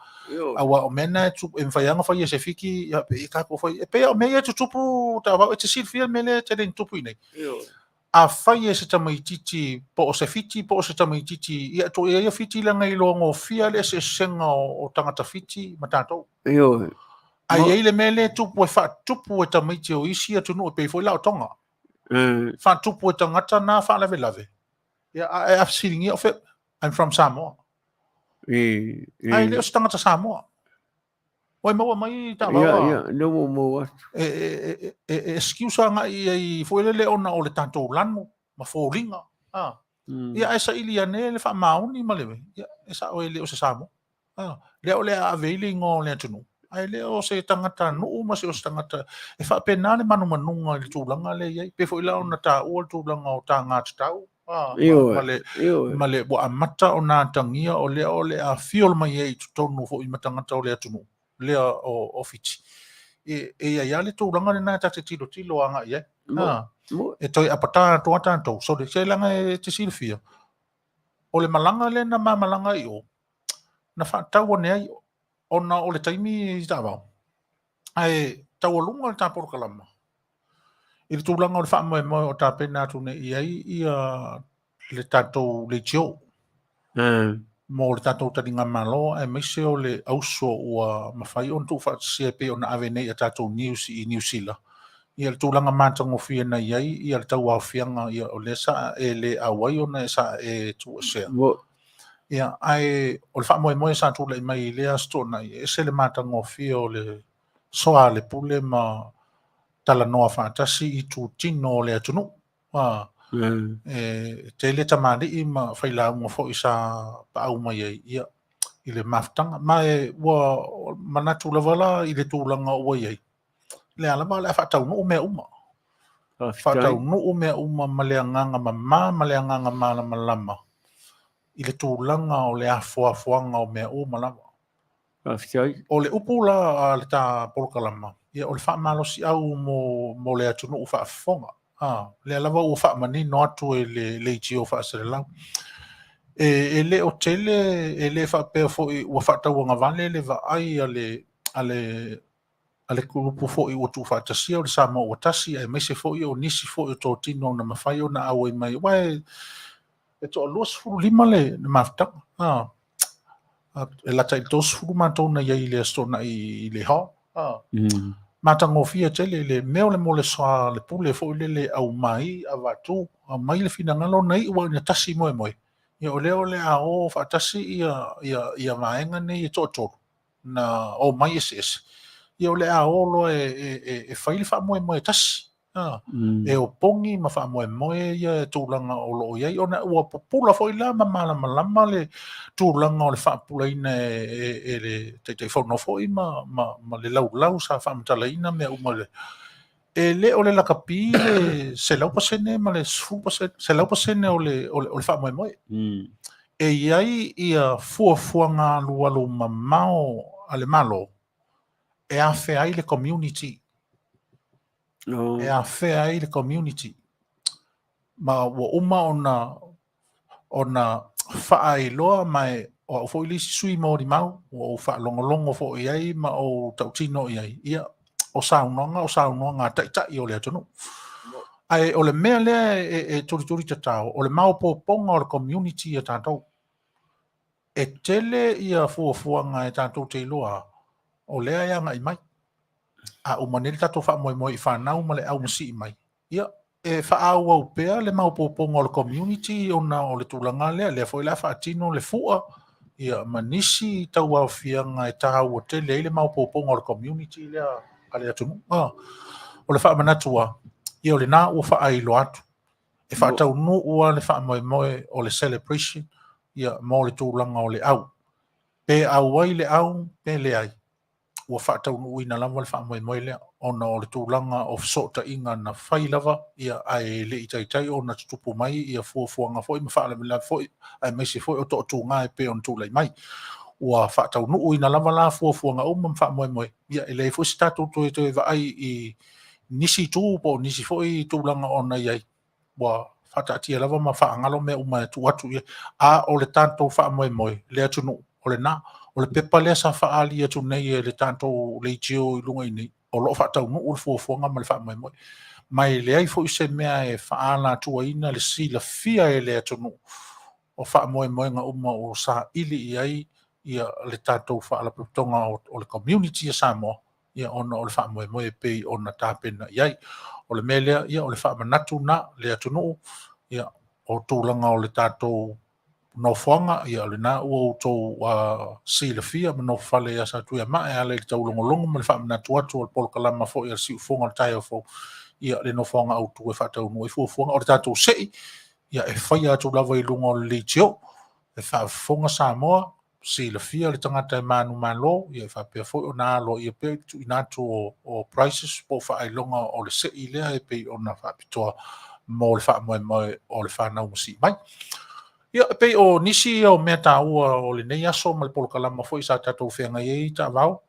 aua o mea na e, e mafai lava ona fai e se Fiti, ia, pe i tatou fai, e pei lava o mea ia e tutupu, Taavao, e te silafia le mea lea e tele ina tupu i inei. Afai e se tamaitiiti, po o se Fiti, po o se tamaitiiti, ia, tuu i ai ia Fiti leaga e iloa gofie le eseesega o tagata Fiti ma tatou. Ioe. Ae i ai le mea lea e tupu e faatupu e tamaiti o isi atunuu e pei foi la o Tonga. Faatupu e tagata na faalavelave. Ia, ae a fesiligia o fea? I'm from Samoa. Ae le o se tagata Samoa. Ua e maua mai Taavao a? Ia, ia, lea ua ou maua atu. E excuse agai i ai foi lele ona o le tatou lanu ma foliga. Ia, ae saili ane le faamaoni ma le, ia, e sao e le o se Samoa. A, lea o le a ave ai le igoa o le atunuu, ae le o se tagata nuu ma se o se tagata e faapena le manumanuga i le tulaga lea e i ai. Pei foi la ona taua le tulaga o taga tatau, a, ma le, ma le ua amata ona atagia o lea o le a fiol mai ai i totonu foi ma tagata o le atunuu. lea o Fiti, e i ai lava le tulaga lena e ta te tilotilo agai i ai. E toe apata atu lava tatou, sole, se leaga e te silafia, o le malaga lea na ma malaga i o, na faatau ane ai ona o le taimi i taavao, ae taualuga le ta polokalama i le tulaga o le faamoemoe o tapena atu nei i ai ia le tatou leitio mo le tatou taligamalo aemaise o le auso ua mafai ona tuufaatasia e pei ona ave nei a tatou news i Niu Sila ia le tulaga matagofie na i ai ia le tauaofiaga ia o lea sa e le auai ona e sa e tuuesea. Ia ae o le faamoemoe sa tulai mai i lea Aso Toonai e ese le matagofie o le soa a le pule ma talanoa faatasi i itutino o le atunuu. E tele tamalii ma failauga foi sa paau mai ai ia i le mafutaga. Ma e ua manatu lava la i le tulaga ua i ai, lea lava o le a faataunuu mea uma. Faataunuu mea uma ma le agaga mama ma le agaga malamalama i le tulaga o le afoafoaga o mea uma lava. Faafetai. O le upu la a le ta polokalama, ia o le faamalosiau mo, mo le atunuu faafofoga. A, lea lava ua faamanino atu e le leitio faaselelau. E, e le o tele, e le faapea foi ua faatauagavale le vaai a le, a le, a le kulupu foi ua tuufaatasia o le Samoa ua tasi, aemaise foi o nisi foi o totino na mafai ona auai mai. Aua e, e toa 25 le, le mafutaga. A, e lata i le 30 matou na i ai i le Aso Toonai i le hall. Matagofie tele le mea o le mo le soa le pule foi lele aumai avatu, aumai le finagalo na iu lava ina tasi moemoe. Ia o lea o le a o faatasi ia, ia, ia vaega nei e toatolu na omai eseese, ia o le a o loa e, e, e, e fai le faamoemoe tasi. A, e opogi ma faamoemoe ia tulaga o lo o i ai, ona ua pupula foi la ma malamalama le tulaga o le faapupulaina e, e, e le Taitaifono foi ma, ma, ma le laulau sa faamatalaina mea uma le, e le o le lakapi le 100% ma le 10%, 100% o le, o le, o le faamoemoe. E i ai ia fuafuaga alualu mamao a le Malo e afea ai le community. E afea ai le community. Ma ua uma ona ona faailoa ma e, o au foi le isi sui molimau, ua ou faalogologo foi i ai ma ou tautino i ai, ia, o saunoaga, o saunoaga a taitai o le atunuu. Ae o le mea lea e, e, e tulituli tatao, o le maopoopoga o le community a tatou. E tele ia fuafuaga e tatou te iloa o lea e agai mai. A uma nei le tatou faamoemoe i fanau ma le aumasii mai, ia, e faaauau pea le maopoopoga o le community ona o le tulaga lea, lea foi o le a faatino le fua ia, ma nisi tauaofiaga e taua tele ai le maopoopoga o le community lea a le atunuu. Ah, o le faamanatu lava, ia o lena ua faailoa atu, e faataunuu lava le faamoemoe o le celebration ia, mo le tulaga o le au. Pe auai le au, pe leai, ua faataunuuina lava le faamoemoe lea ona o le tulaga o fesootaiga na fai lava ia ae le i taitai ona tutupu mai ia fuafuaga foi ma faalavelave foi aemaise foi o toatuga e pei ona tulai mai. Ua faataunuuina lava la fuafuaga uma ma faamoemoe ia e leai foi se tatou toe toe vaai i nisi itu po o nisi foi tulaga ona i ai ua faataatia lava ma faagalo mea uma e tuu atu i ai. A o le tatou faamoemoe, le atunuu, o lena. O le pepa lea sa faaali atu nei e le tatou leitio i luga i nei, o lo o faataunuu le fuafuaga ma le faamoemoe. Ma e leai foi se mea e faaalaatuaina le silafia e le atunuu o faamoemoega uma ua saili i ai ia le tatou faalapotopotoga o le community a Samoa ia ona o le faamoemoe e pei ona tapena i ai. O le mea lea, ia o le faamanatu na le atunuu, ia o tulaga o le tatou nofoaga, ia o lena ua outou silafia ma nofofale ia Satuiamaa e ala i le taulogologo ma le faamanatu atu o le polokalama foi a le Siufofoga o le Taeao Fou, ia le nofoaga autu e faataunuu ai fuafuaga. O le tatou sei, ia e faia atu lava i luga o le leitio, e faafofoga Samoa, silafia le tagata e manumalo, ia e faapea foi ona aloaia pea i le tuuina atu o prizes po o faailoga o le sei lea e pei ona faapitoa mo le faamoemoe o le fanau masii mai. Ia, e pei o nisi ia o mea taua o lenei aso ma le polokalama foi sa tatou feagai ai taavao.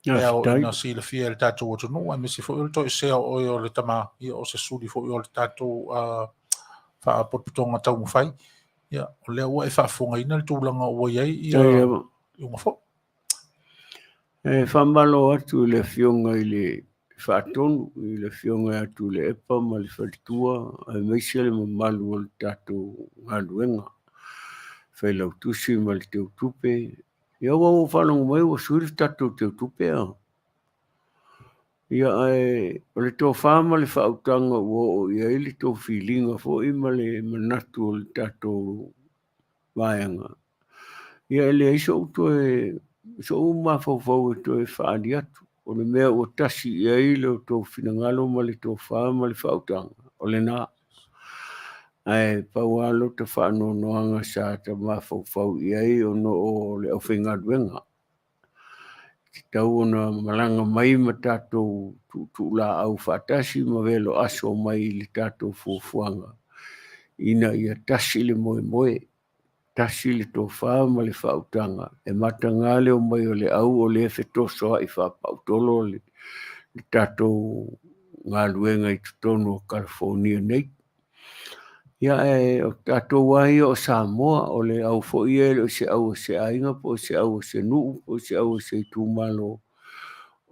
E ao ina silafia e le tatou atunuu, aemaise foi o le toesea o oe o le tama, ia, o se suli foi o le tatou faapotopotoga taumafai. Ia, o lea ua e faafofogaina le tulaga ua i ai ia iuga foi. E faamalo atu i le Afioga i le Faatonu, i le Afioga ia Tuilaepa ma le Faletua, aemaise le mamalu o le tatou galuega, Failautusi ma le Teutupe. Ia ua ou faalogo mai ua sui le tatou teutupe a. Ia ae o le tofa ma le faautaga ua oo i ai le tou filiga foi ma le manatu o le tatou vaega. Ia e leai so'u toe so'u mafaufau e toe faaali atu. O le mea ua tasi i ai lo outou finagalo ma le tofa ma le faautaga, o lena. Ae pau lava lota faanoanoaga sa ta mafaufau i ai ona o le aufaigaluega. E tatau ona malaga mai ma tatou tuutuulaau faatasi ma velo aso mai i le tatou fuafuaga ina ia tasi le moemoe, tasi le tofa ma le faautaga e mataga le omai o le au o lea e fetosoai faapautolo le tatou galuega i totonu o Kalifonia nei. Ia ae o tatou lava ia o Samoa, o le au foi ia e le o se au a se aiga po o se au a se nuu po o se au a se itumalo,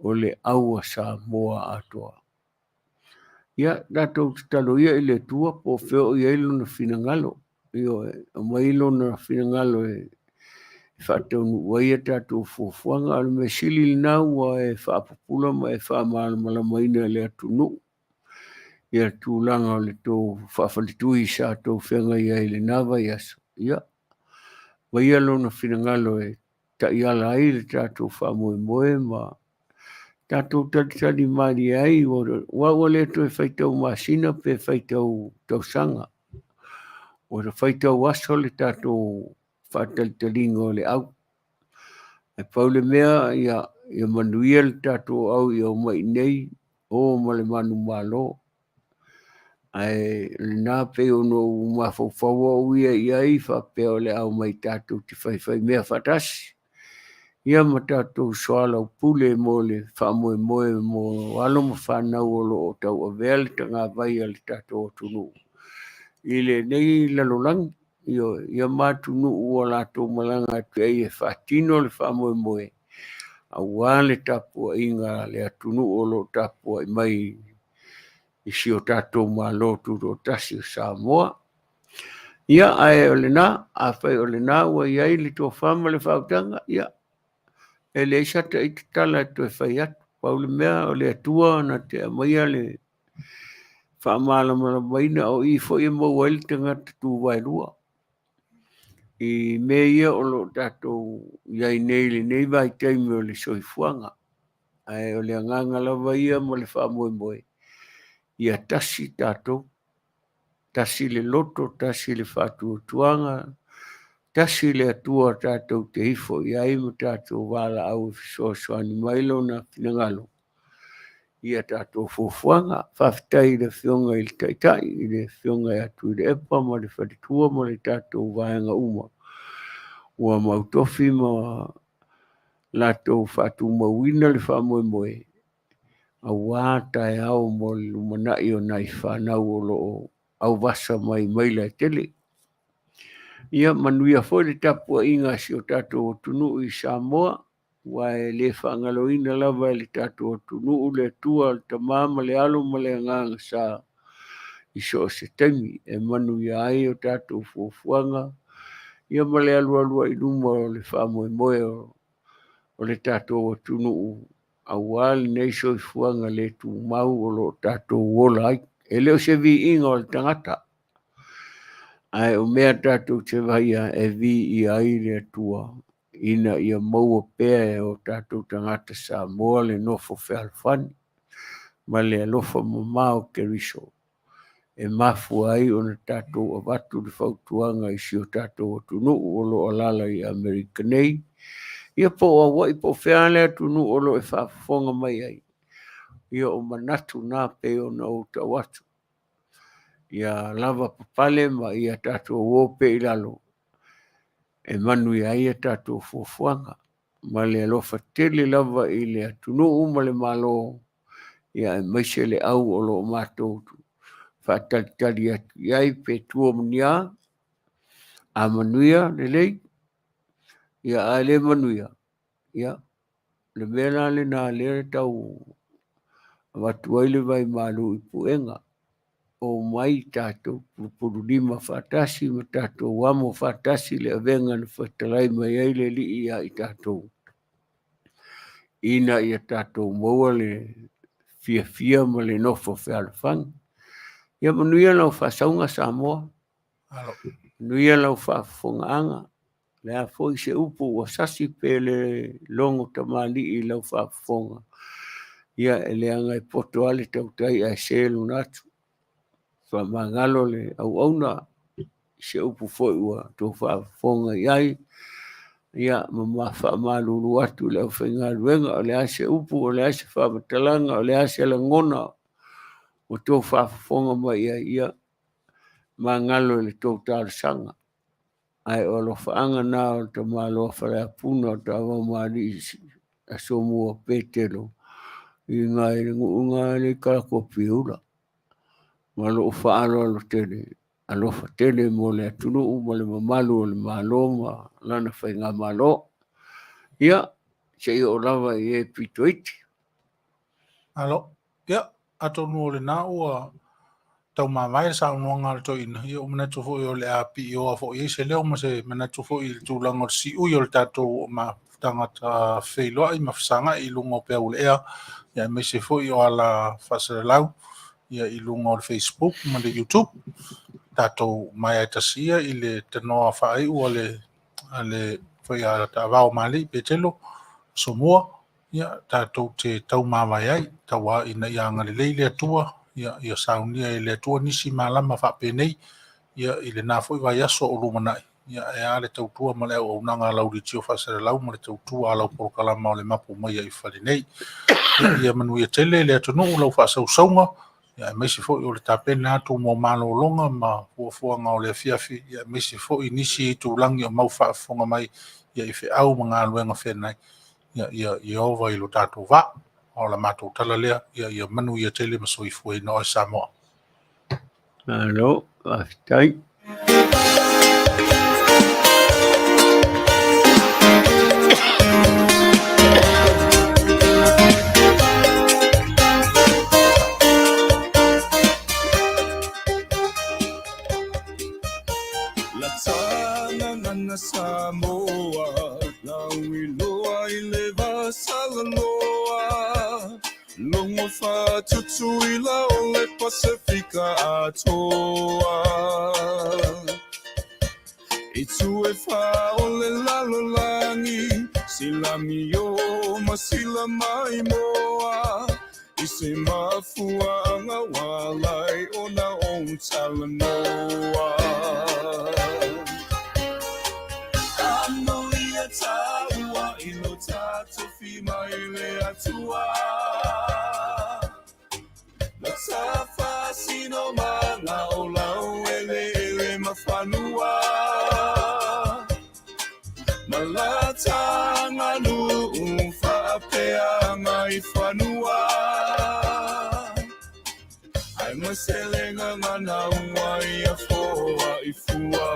o le au a Samoa atoa. Ia tatou tatalo ia i le Atua po o fea o i ai lona finagalo. Ioe, aumai lona finagalo e faataunuu ai a tatou fuafuaga. A o le mea sili lena ua e faapupula ma e faamalamalamaina e le atunuu ia tulaga o le tou faafaletui sa tou feagai ai i lena vaiaso. Ia, aumaia lona finagalo e taiala ai le tatou faamoemoe ma tatou talitali malie ai, aua ua le toe faitau masina pe faitau tausaga, ua faitau aso le tatou faatalitaliga o le au. Ae pau le mea, ia, ia manuia le tatou au ia omai i nei, o ma le manumalo. Ae o lena pei ona ou mafaufau au ia i ai faapea o le a omai tatou te faifaimea faatasi ia ma tatou soalaupule mo le faamoemoe mo alo ma fanau o lo o tauavea le tagavai a le tatou atunuu i lenei lalolagi, ioe, ia ma atunuu ua latou malaga atu ai e faatino le faamoemoe aua le tapuaiga a le atunuu o lo o tapuai mai i si o tatou Malo Tutoatasi o Samoa. Ia, ae o lena, afai o lena ua i ai le tofa ma le faautaga, ia, e leai sa ta ita tala e toe fai atu. Pau le mea, o le Atua na te aumaia le faamalamalamaina, o i foi e maua ai le tagata tuvaelua. I mea ia o lo o tatou i ai nei i lenei vaitaimi o le soifuaga. Ae o le agaga lava ia ma le faamoemoe, ia tasi tatou, tasi le loto, tasi le faatuatuaga, tasi le Atua tatou te ifo i ai ma tatou valaau e fesoasoani mai Lona finagalo i a tatou fuafuaga. Faafetai i le Afioga i le Taitai, i le Afioga ia Tuilaepa ma le faletua ma le tatou vaega uma ua mautofi ma latou faatumauina le faamoemoe aua taeao mo le lumanai o nai fanau o lo o auvasa mai maila e tele. Ia manuia foi le tapuaiga a si o tatou atunuu i Samoa, aua e le faagaloina lava e le tatou atunuu le Atua, le Tama ma le Alo ma le Agaga Sa i so o se taimi e manuia ai o tatou fuafuaga ia ma le alualu ai i luma o le faamoemoe o le tatou atunuu aua lenei soifuaga le tumau o lo o tatou ola ai. E le o se viiga o le tagata, ae o mea tatou te vaia e viia ai le Atua ina ia maua pea e o tatou tagata Samoa le nofo fealofani ma le alofa mamao o Keriso e mafua ai ona tatou avatu le fautuaga i si o tatou atunuu o lo o alaala i Amerika nei, ia po o Hawaii po o fea le atunuu o lo o e faafofoga mai ai. Ia o manatu na pei ona ou tau atu. Ia lava papale ma ia tatou o pea i lalo e manuia ai a tatou fuafuaga. ma le alofa tele lava i le atunuu ma le Malo, ia aemaise le au o lo o matou faatalitali atu i ai pe tua ma ni a, a manuia lelei, ia a le manuia, ia le mea la lena lea e tau avatu ai le vaimalu i puega, omai tatou pulupululima faatasi ma tatou amo faatasi le avega na fetalai mai ai le Alii ia i tatou, ina ia tatou maua le fiafia ma le nofo fealofani. Ia manuia lau faasauga Samoa, manuia lau faafofogaaga, le a foi se upu ua sasi pe le logo tamalii i lau faafofoga, ia e leaga e poto lava le tautai ae se lona atu. Faamagalo le auauna i se upu foi ua outou faafofoga i ai, ia ma faamalulu atu i le aufaigaluega, o le a se upu, o le a se faamatalaga, o le a se lagona ua outou faafofoga mai i ai, ia magalo i le tou talosaga. Ae o alofaaga na o le tamaloa Faleapuna o Tavaumalii Asomua Petelo i ina i le nuu ina i Kalakopiula. Ma lou faaaloalo tele, alofa tele mo le atunuu ma le mamalu o le Malo ma lana faigamalo. Ia, se i oo lava i e pito iti. Alo, ia, atonu o lena ua taumavae le saunoaga a le toeaina, ia ua manatu foi o le a piioa foi i ai se leo ma se manatu foi i le tulaga o le siui o le tatou mafutaga feiloai ma fesagai i luga o peau o le ea, ia aemaise foi o ala faasalalau ia i luga o le Facebook ma le YouTube. Tatou maea e tasi ia i le tanoa faaiu a le a le foi a Taavao Malii Petelo Somua, ia tatou te taumavae ai, tauā ina ia agalelei le Atua, ia, ia saunia e le Atua nisi malama faapenei, ia, i lena foi vaiaso o lumanai, ia, e a le tautua ma le auaunaga a lau leitio faasalalau ma le tautua a lau polokalama o le mapu mai ai i fale nei. Ia, ia manuia tele le atunuu lau faasausauga, ia, aemaise foi o le tapena atu mo malologa ma fuafuaga o le afiafi, ia, aemaise foi nisi itulagi o mau faafofoga mai, ia, i feau ma galuega feagai. Ia, ia, ia ova i lo tatou vaa. O la matou tala lea, ia, ia manuia tele ma soifuaina oe Samoa. Malo, faafetai. Na Samoa, lauiloa i le vasalaloa, logo fa'atutuila o le Pasefika atoa. I tu e wha o le lalolagi, sila mio ma sila mai moa, i se mafuaga ua alai ona ou talanoa. Amoia tāua i lo tātou fi mai le Atua. La tafa sino manga o lau ele ele mafanua. Malatanga nu whaapea i whanua. Ai maselenga ngana ua i a foa i fua.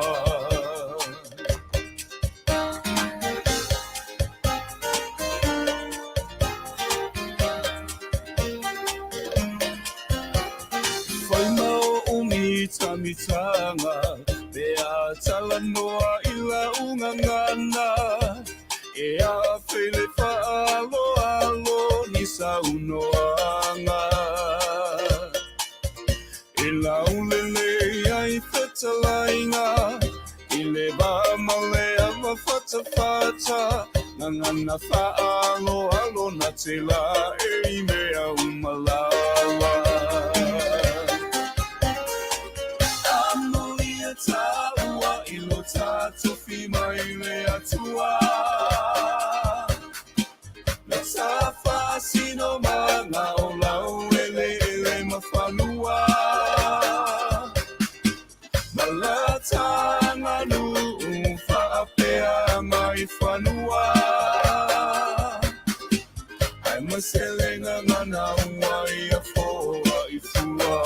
Whai mau umi tamitanga, pe a talanoa i la ungangana. E a fele whaalo alo ni saunoanga. E laulele ai fetalainga, i le va male ava fata fata, ngangana whaalo alo na te la e i mea umalala. Amoia tāua i lo tātou fi mai le Atua. La tafa sino manga o lau ele ele mafanua. Malatanga nu whaapea mai whanua. ngangana ua ia foa i fua.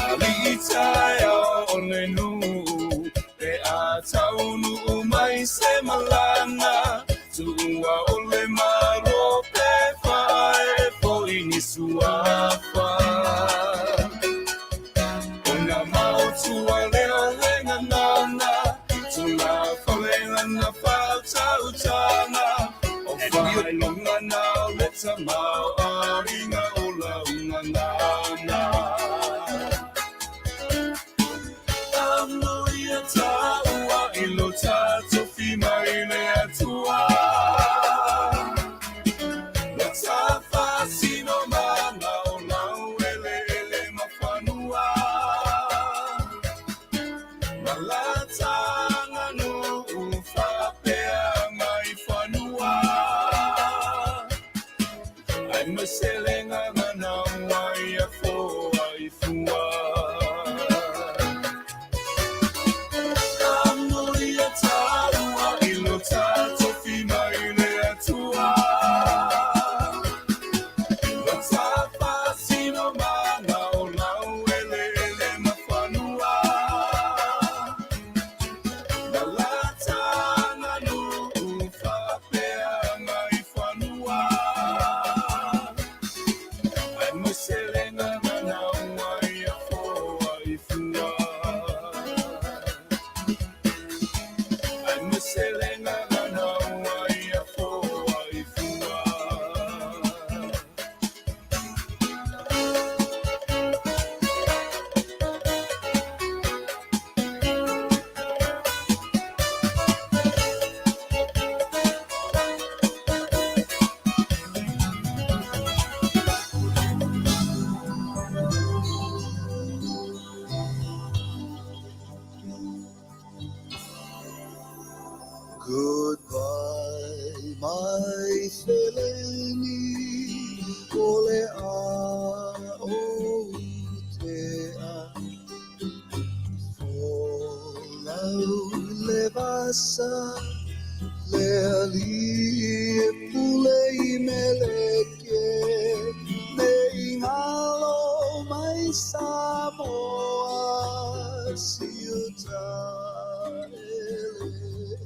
Ali'i taeao o le nuu, e a taunuu mai se malaga, tuua o le malo pe faaee foi ni suafa. Ona maotua lea o le gagana, tulafale lana faautautaga, o faailoga na o le tamaoaiga o lau gagana. Amuia taua i lo tatofi mai le Atua. Lo tafasino mana o lau eleele ma fanua. Malataga nuu faapea mai fanua. Ai maselenga ngana ua ia foa i fua. Amuia taua i lo tatofi mai le Atua. Lo tafasino mana o lau eleele ma fanua. Malataga nuu faapea mai fanua. Ai maselenga ngana ua ia foa i fua. Ai maselenga ngana ua ia foa i fua. Goodbye, my feleni, o le a o te a. Folau le vasa, le ali e pule i meleke, me ingalo mai Samoa, siuta ele ele.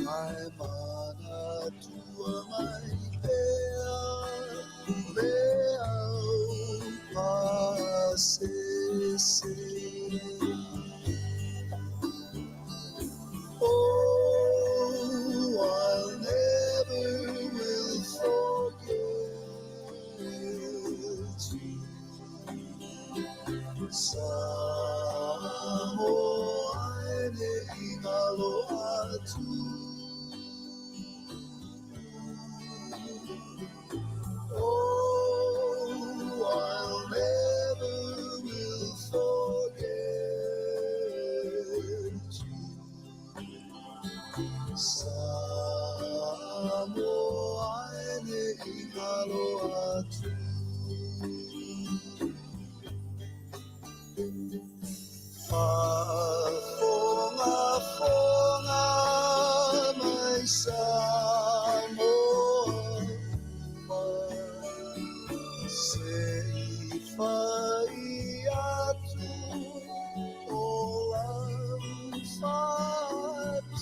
Mai mana tua mai pea, le au pasese. Oh, I'll never will forget you. Samoa e ingalo atu. Oh, I'll never will forget you. Samoa e ingalo atu. Faafoga foga mai Samoa, se i fai atu o lau fatusa,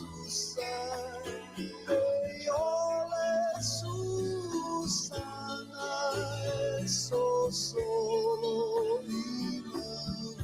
e ole susana e sosolo i mauga.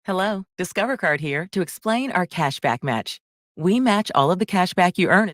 Hello, Discover Card here to explain our cashback match. We match all of the cashback you earn.